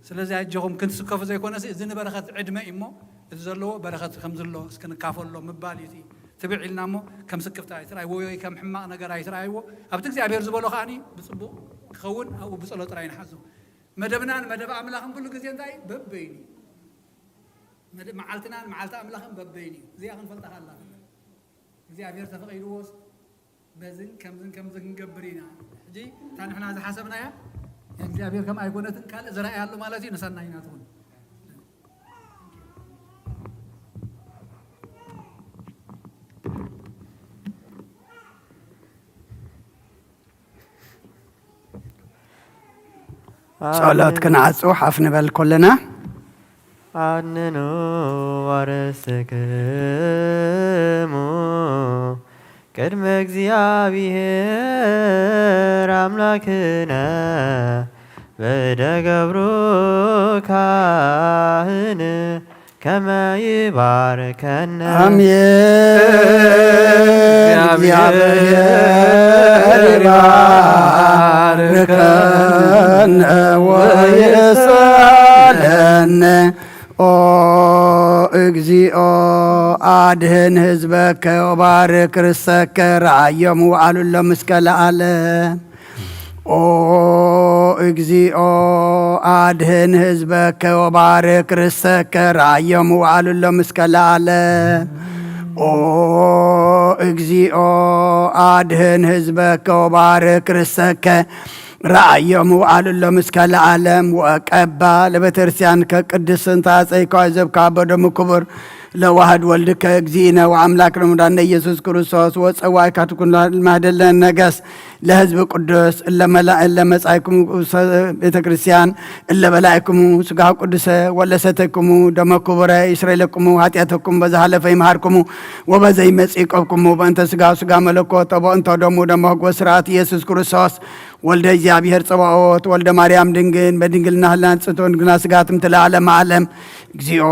ስለዚ ኣጆኹም ክንስከፉ ዘይኮነሲ እዚ ንበረኸት ዕድመ እዩ እሞ እቲ ዘለዎ በረኸት ከም ዝሎ እስክንካፈሎ ምባል እዩ። ትብዕ ኢልና እሞ ከም ስክፍታ ኣይትርኣይዎ ወይ ከም ሕማቕ ነገር ኣይትርኣይዎ። ኣብቲ እግዚኣብሔር ዝበሎ ከዓኒ ብፅቡቕ ክኸውን ኣብኡ ብፀሎት ጥራይ ንሓዞ። መደብናን መደብ ኣምላኽን ኩሉ ግዜ እንታይ በበይኑ እዩ። መዓልትናን መዓልቲ ኣምላኽን በበይኑ እዩ። እዚኣ ክንፈልጣ ካላ እግዚኣብሔር ተፈቒድዎስ በዝን ከምዝን ከምዚ ክንገብር ኢና። ሕጂ እታ ንሕና ዝሓሰብናያ እግዚኣብሔር ከም ኣይኮነትን ካልእ ዝረኣያ ኣሎ ማለት እዩ። ንሰናይ ኢና ትኹን። ጸሎት ክንዓጹ ሓፍ ንበል ኮለና። ኣንኑ ወርስክሙ ቅድመ እግዚኣብሔር ኣምላክነ በደ ገብሩ ካህን ከመ ይባርከነ። ኣሜን። እግዚኣብሔር እግዚኣብሔር ይባርከነ ወይስለነ። ኦ እግዚኦ፣ ኣድህን ህዝበከ ወባርክ ርሰከ፣ ረኣዮም ወዓሉሎም እስከ ለዓለም። ኦ እግዚኦ፣ ኣድህን ህዝበከ ወባርክ ርሰከ፣ ረኣዮም ወዓሉሎም እስከ ለዓለም። ኦ እግዚኦ፣ ኣድህን ህዝበከ ወባርክ ርሰከ፣ ረኣዮም ወዓሉሎም እስከ ለዓለም። ወቀባ ለቤተክርስቲያን ከቅድስ እንተ አጸይኳ ዘብካ በደሙ ክቡር ለዋህድ ወልድከ እግዚእነ ወአምላክ ለሙዳነ ኢየሱስ ክርስቶስ ወጸዋይ ካትኩን ማህደለ ነገስ ለህዝብ ቅዱስ እለ መላ-፣ እለ መጻይኩም ቤተ ክርስቲያን እለ በላይኩሙ ስጋሁ ቅዱሰ ወለ ሰተይኩሙ ደመ ክቡረ ይስረይለኩሙ ኃጢአተኩም በዛ ሐለፈ ይምሃርኩሙ ወበዘ ይመጽእ ይቀብኩሙ በእንተ ስጋሁ ስጋ መለኮት ተቦ እንተ ደሙ ደመ ህግ ወስርዓት ኢየሱስ ክርስቶስ ወልደ እግዚኣብሔር ጸባኦት ወልደ ማርያም ድንግል በድንግልና ህላን ጽንቶ ድንግልና ስጋ ትምትለ ዓለም ዓለም። እግዚኦ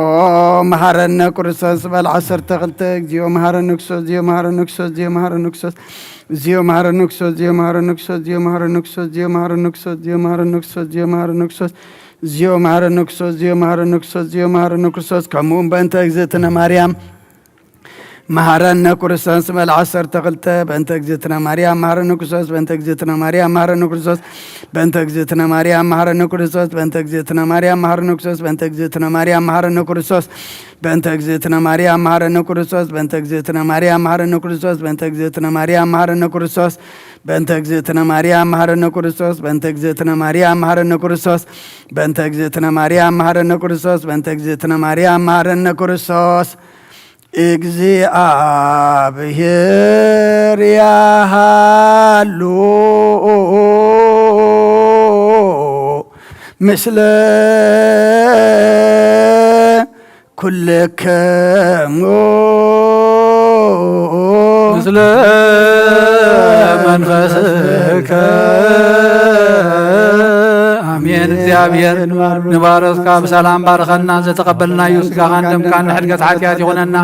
መሐረነ ክርስቶስ በል ዓሰርተ ክልተ። እግዚኦ መሐረነ ክርስቶስ፣ እግዚኦ መሐረነ ክርስቶስ፣ እግዚኦ መሐረነ ክርስቶስ፣ እግዚኦ መሐረነ ክርስቶስ፣ እግዚኦ መሐረነ ክርስቶስ፣ እግዚኦ መሐረነ ክርስቶስ፣ እግዚኦ መሐረነ ክርስቶስ፣ እግዚኦ መሐረነ ክርስቶስ፣ እግዚኦ መሐረነ ክርስቶስ፣ እግዚኦ መሐረነ ክርስቶስ፣ እግዚኦ መሐረነ ክርስቶስ። ከምኡ እውን በእንተ እግዝእትነ ማርያም መሐረነ ክርስቶስ በል ዓሰርተ ክልተ። በእንተ እግዝእትነ ማርያም መሐረነ ክርስቶስ፣ በእንተ እግዝእትነ ማርያም መሐረነ ክርስቶስ፣ በእንተ እግዝእትነ ማርያም መሐረነ ክርስቶስ፣ በእንተ እግዝእትነ ማርያም መሐረነ ክርስቶስ፣ በእንተ እግዝእትነ ማርያም መሐረነ ክርስቶስ፣ በእንተ እግዝእትነ ማርያም መሐረነ ክርስቶስ፣ በእንተ እግዝእትነ ማርያም መሐረነ ክርስቶስ፣ በእንተ እግዝእትነ ማርያም መሐረነ ክርስቶስ፣ በእንተ እግዝእትነ ማርያም መሐረነ ክርስቶስ፣ በእንተ እግዝእትነ ማርያም መሐረነ ክርስቶስ፣ በእንተ እግዝእትነ ማርያም መሐረነ ክርስቶስ፣ በእንተ እግዝእትነ ማርያም መሐረነ ክርስቶስ። እግዚኣብሔር ያሃሉ ምስለ ኩልክሙ። ምስለ መንፈስከ ኣሜን። እግዚኣብሔር ንባሮትካ ብሰላም ባርኸና፣ ዘተቐበልናዮ ስጋኻን ደምካን ንሕድገት ሓጢኣት ይኹነና።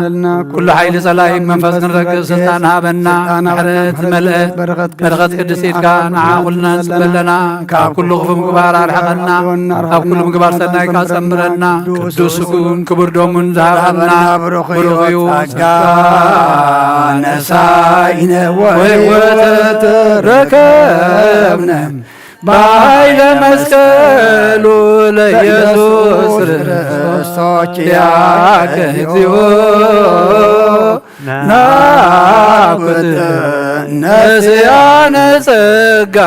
ኩሉ ሓይሊ ጸላኢ መንፈስ ክንረግእ ስልጣን ሃበና። ምሕረት ዝመልአ በረኸት ቅድስት ኢድካ ንዓ ኩልና ንጽበለና። ካብ ኩሉ ክፉ ምግባር ኣርሕቐና። ካብ ኩሉ ምግባር ሰናይ ካ ጸምረና። ቅዱስ ስጉን ክቡር ደሙን ዝሃበና ብሩኽ እዩ። ጸጋ ነሳኢነ ወሕይወት ረከብነ በኃይለ መስቀሉ ለኢየሱስ ክርስቶስ ኪያከ እግዚኦ ናኩት ነስያነ ጸጋ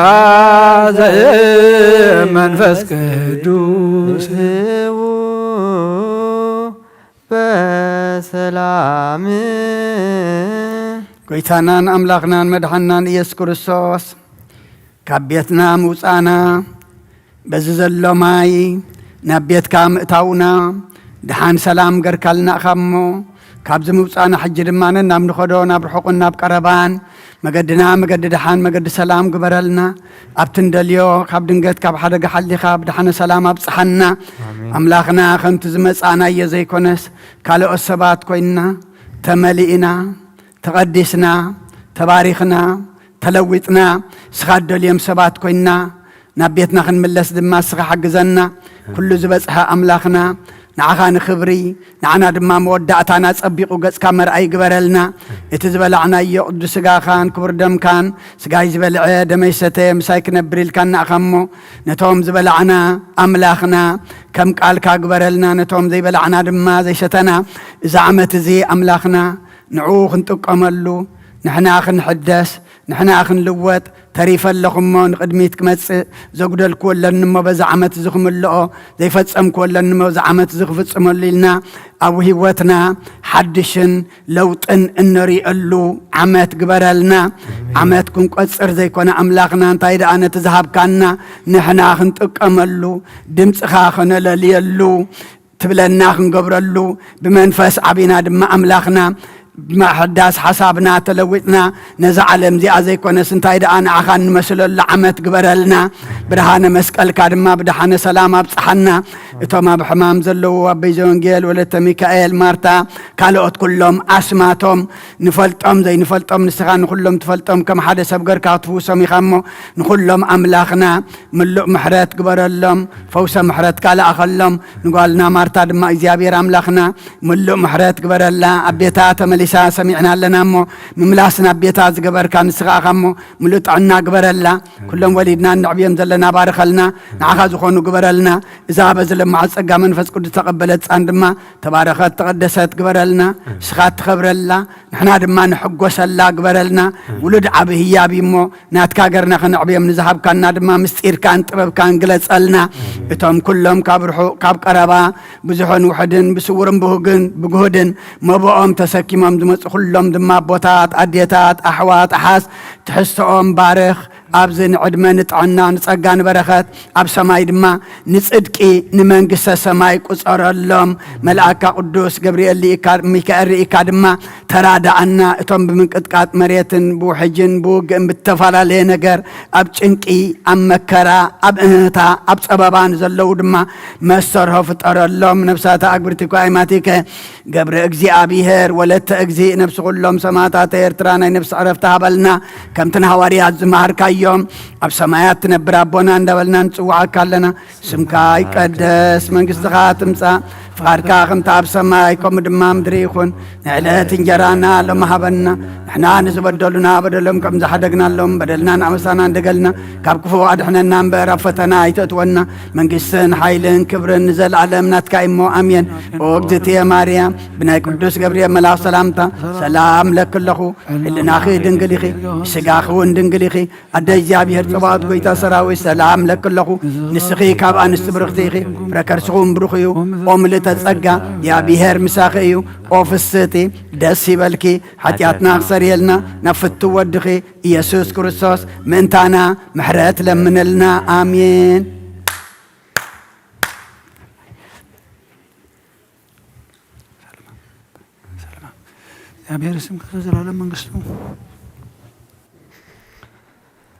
ዘመንፈስ ቅዱስ። በሰላም ጎይታናን ኣምላኽናን መድሓናን ኢየሱስ ክርስቶስ ካብ ቤትና ምውፃእና በዚ ዘሎ ማይ ናብ ቤትካ ምእታውና ደሓን ሰላም ገርካልና እኻ እሞ ካብዚ ምውፃእና ሕጂ ድማ ናብ ንኸዶ ናብ ርሑቕን ናብ ቀረባን መገድና መገዲ ደሓን መገዲ ሰላም ግበረልና። ኣብቲ እንደልዮ ካብ ድንገት ካብ ሓደጋ ሓሊኻ ብደሓነ ሰላም ኣብፅሓና። ኣምላኽና ከምቲ ዝመፃእናዮ ዘይኮነስ ካልኦት ሰባት ኮይንና ተመሊእና ተቐዲስና ተባሪኽና ተለዊጥና እስኻ እደልዮም ሰባት ኮይንና ናብ ቤትና ክንምለስ ድማ እስኻ ሓግዘና። ኩሉ ዝበፅሐ ኣምላኽና ንዓኻ ንኽብሪ ንዓና ድማ መወዳእታና ጸቢቑ ገጽካ መርኣይ ይግበረልና። እቲ ዝበላዕናዮ ቅዱስ ስጋኻን ክቡር ደምካን ስጋይ ዝበልዐ ደመይ ሰተየ ምሳይ ክነብር ኢልካና ኢኻ እሞ ነቶም ዝበላዕና ኣምላኽና ከም ቃልካ ግበረልና። ነቶም ዘይበላዕና ድማ ዘይሰተና እዚ ዓመት እዚ ኣምላኽና ንዕኡ ክንጥቀመሉ ንሕና ክንሕደስ ንሕና ክንልወጥ ተሪፈ ኣለኹ እሞ ንቕድሚት ክመጽእ፣ ዘጉደልክዎ ኣለኒ እሞ በዛ ዓመት እዚ ክምልኦ፣ ዘይፈጸምክዎ ኣለኒ እሞ በዛ ዓመት እዚ ክፍጽመሉ ኢልና ኣብ ህይወትና ሓድሽን ለውጥን እንርእየሉ ዓመት ግበረልና። ዓመት ክንቆጽር ዘይኮነ ኣምላኽና እንታይ ደኣ ነቲ ዝሃብካና ንሕና ክንጥቀመሉ ድምጽኻ ክነለልየሉ ትብለና ክንገብረሉ ብመንፈስ ዓቢና ድማ ኣምላኽና ብመሐዳስ ሓሳብና ተለዊጥና ነዛ ዓለም እዚኣ ዘይኮነስ እንታይ ደኣ ንዓኻ እንመስለሉ ዓመት ግበረልና። ብርሃነ መስቀልካ ድማ ብደሓነ ሰላም ኣብጽሓና። እቶም ኣብ ሕማም ዘለዉ ኣበይ ዘወንጌል፣ ወለተ ሚካኤል፣ ማርታ፣ ካልኦት ኩሎም ኣስማቶም ንፈልጦም ዘይንፈልጦም ንስኻ ንኹሎም ትፈልጦም ከም ሓደ ሰብ ገርካ ክትፍውሶም ኢኻ እሞ ንኹሎም ኣምላኽና ምሉእ ምሕረት ግበረሎም። ፈውሰ ምሕረትካ ለኣኸሎም። ንጓልና ማርታ ድማ እግዚኣብሔር ኣምላኽና ምሉእ ምሕረት ግበረላ። ኣብ ቤታ ተመሊሳ ሰሚዕና ኣለና እሞ ምምላስ ናብ ቤታ ዝገበርካ ንስኻ ኢኻ እሞ ምሉእ ጥዕና ግበረላ። ኩሎም ወሊድና እንዕብዮም ዘለና ባርኸልና። ንዓኻ ዝኾኑ ግበረልና። እዛ በዚ ለማዓት ጸጋ መንፈስ ቅዱስ ተቐበለት ህጻን ድማ ተባረኸት ተቐደሰት ግበረልና። ንስኻ ትኸብረላ፣ ንሕና ድማ ንሕጎሰላ ግበረልና። ውሉድ ዓቢ ህያብ እዩ እሞ ናትካ ገርና ከነዕብዮም ንዝሃብካና ድማ ምስጢርካን ጥበብካን ግለጸልና። እቶም ኩሎም ካብ ርሑቕ ካብ ቀረባ ብዙሕን ውሕድን ብስውርን ብህግን ብግሁድን መብኦም ተሰኪሞም ዝመጹ ኩሎም ድማ ኣቦታት፣ ኣዴታት፣ ኣሕዋት፣ ኣሓዝ ትሕዝቶኦም ባርኽ። ኣብዚ ንዕድመ ንጥዕና ንጸጋ ንበረኸት ኣብ ሰማይ ድማ ንጽድቂ ንመንግስተ ሰማይ ቁጸረሎም። መልኣካ ቅዱስ ገብርኤል ልኢካ ሚካኤል ርኢካ ድማ ተራዳኣና። እቶም ብምንቅጥቃጥ መሬትን ብውሕጅን ብውግእን ብተፈላለየ ነገር ኣብ ጭንቂ ኣብ መከራ ኣብ እህታ ኣብ ጸበባ ንዘለዉ ድማ መሰርሆ ፍጠረሎም። ነብሳተ ኣግብርቲ ኳይማቲከ ገብረ እግዚኣብሔር ወለተ እግዚእ ነብሲ ኩሎም ሰማዕታት ኤርትራ ናይ ነብሲ ዕረፍቲ ሃበልና። ከምቲ ንሃዋርያት ዝመሃርካዮም ኣብ ሰማያት ትነብር ኣቦና እንዳበልና ንጽውዓካ ኣለና። ስምካ ይቀደስ፣ መንግስትኻ ትምጻእ፣ ፍቓድካ ከምቲ ኣብ ሰማይ ከምኡ ድማ ምድሪ ይኹን። ንዕለት እንጀራና ሎም ሃበና። ንሕና ንዝበደሉና በደሎም ከም ዝሓደግናሎም በደልና ንኣመሳና እንደገልና ካብ ክፉእ ኣድሕነና እምበር ኣብ ፈተና ኣይተእትወና። መንግስትን ሓይልን ክብርን ንዘለኣለም ናትካ እሞ ኣሜን። ኦ እግዝእትየ ማርያም ብናይ ቅዱስ ገብርኤል መልኣኽ ሰላምታ ሰላም ለኪ ኣለኹ። ህልናኺ ድንግል ኢኺ፣ ስጋኺ እውን ድንግል ኢኺ። ኣደ እግዚኣብሔር ጸባኦት ጎይታ ሰራዊት ሰላም ለኪ ኣለኹ። ንስኺ ካብ ኣንስቲ ብርኽቲ ኢኺ፣ ፍረ ከርስኺ እውን ብሩኽ እዩ። ኦ ምልእተ ጸጋ እግዚኣብሔር ምሳኺ እዩ። ኦ ፍስህቲ ደስ ይበልኪ፣ ሓጢኣትና ክሰርየልና ናብ ፍቱ ወድኺ ኢየሱስ ክርስቶስ ምእንታና ምሕረት ለምነልና። ኣሜን። እግዚኣብሔር ስም ከዘዘላለም መንግስቱ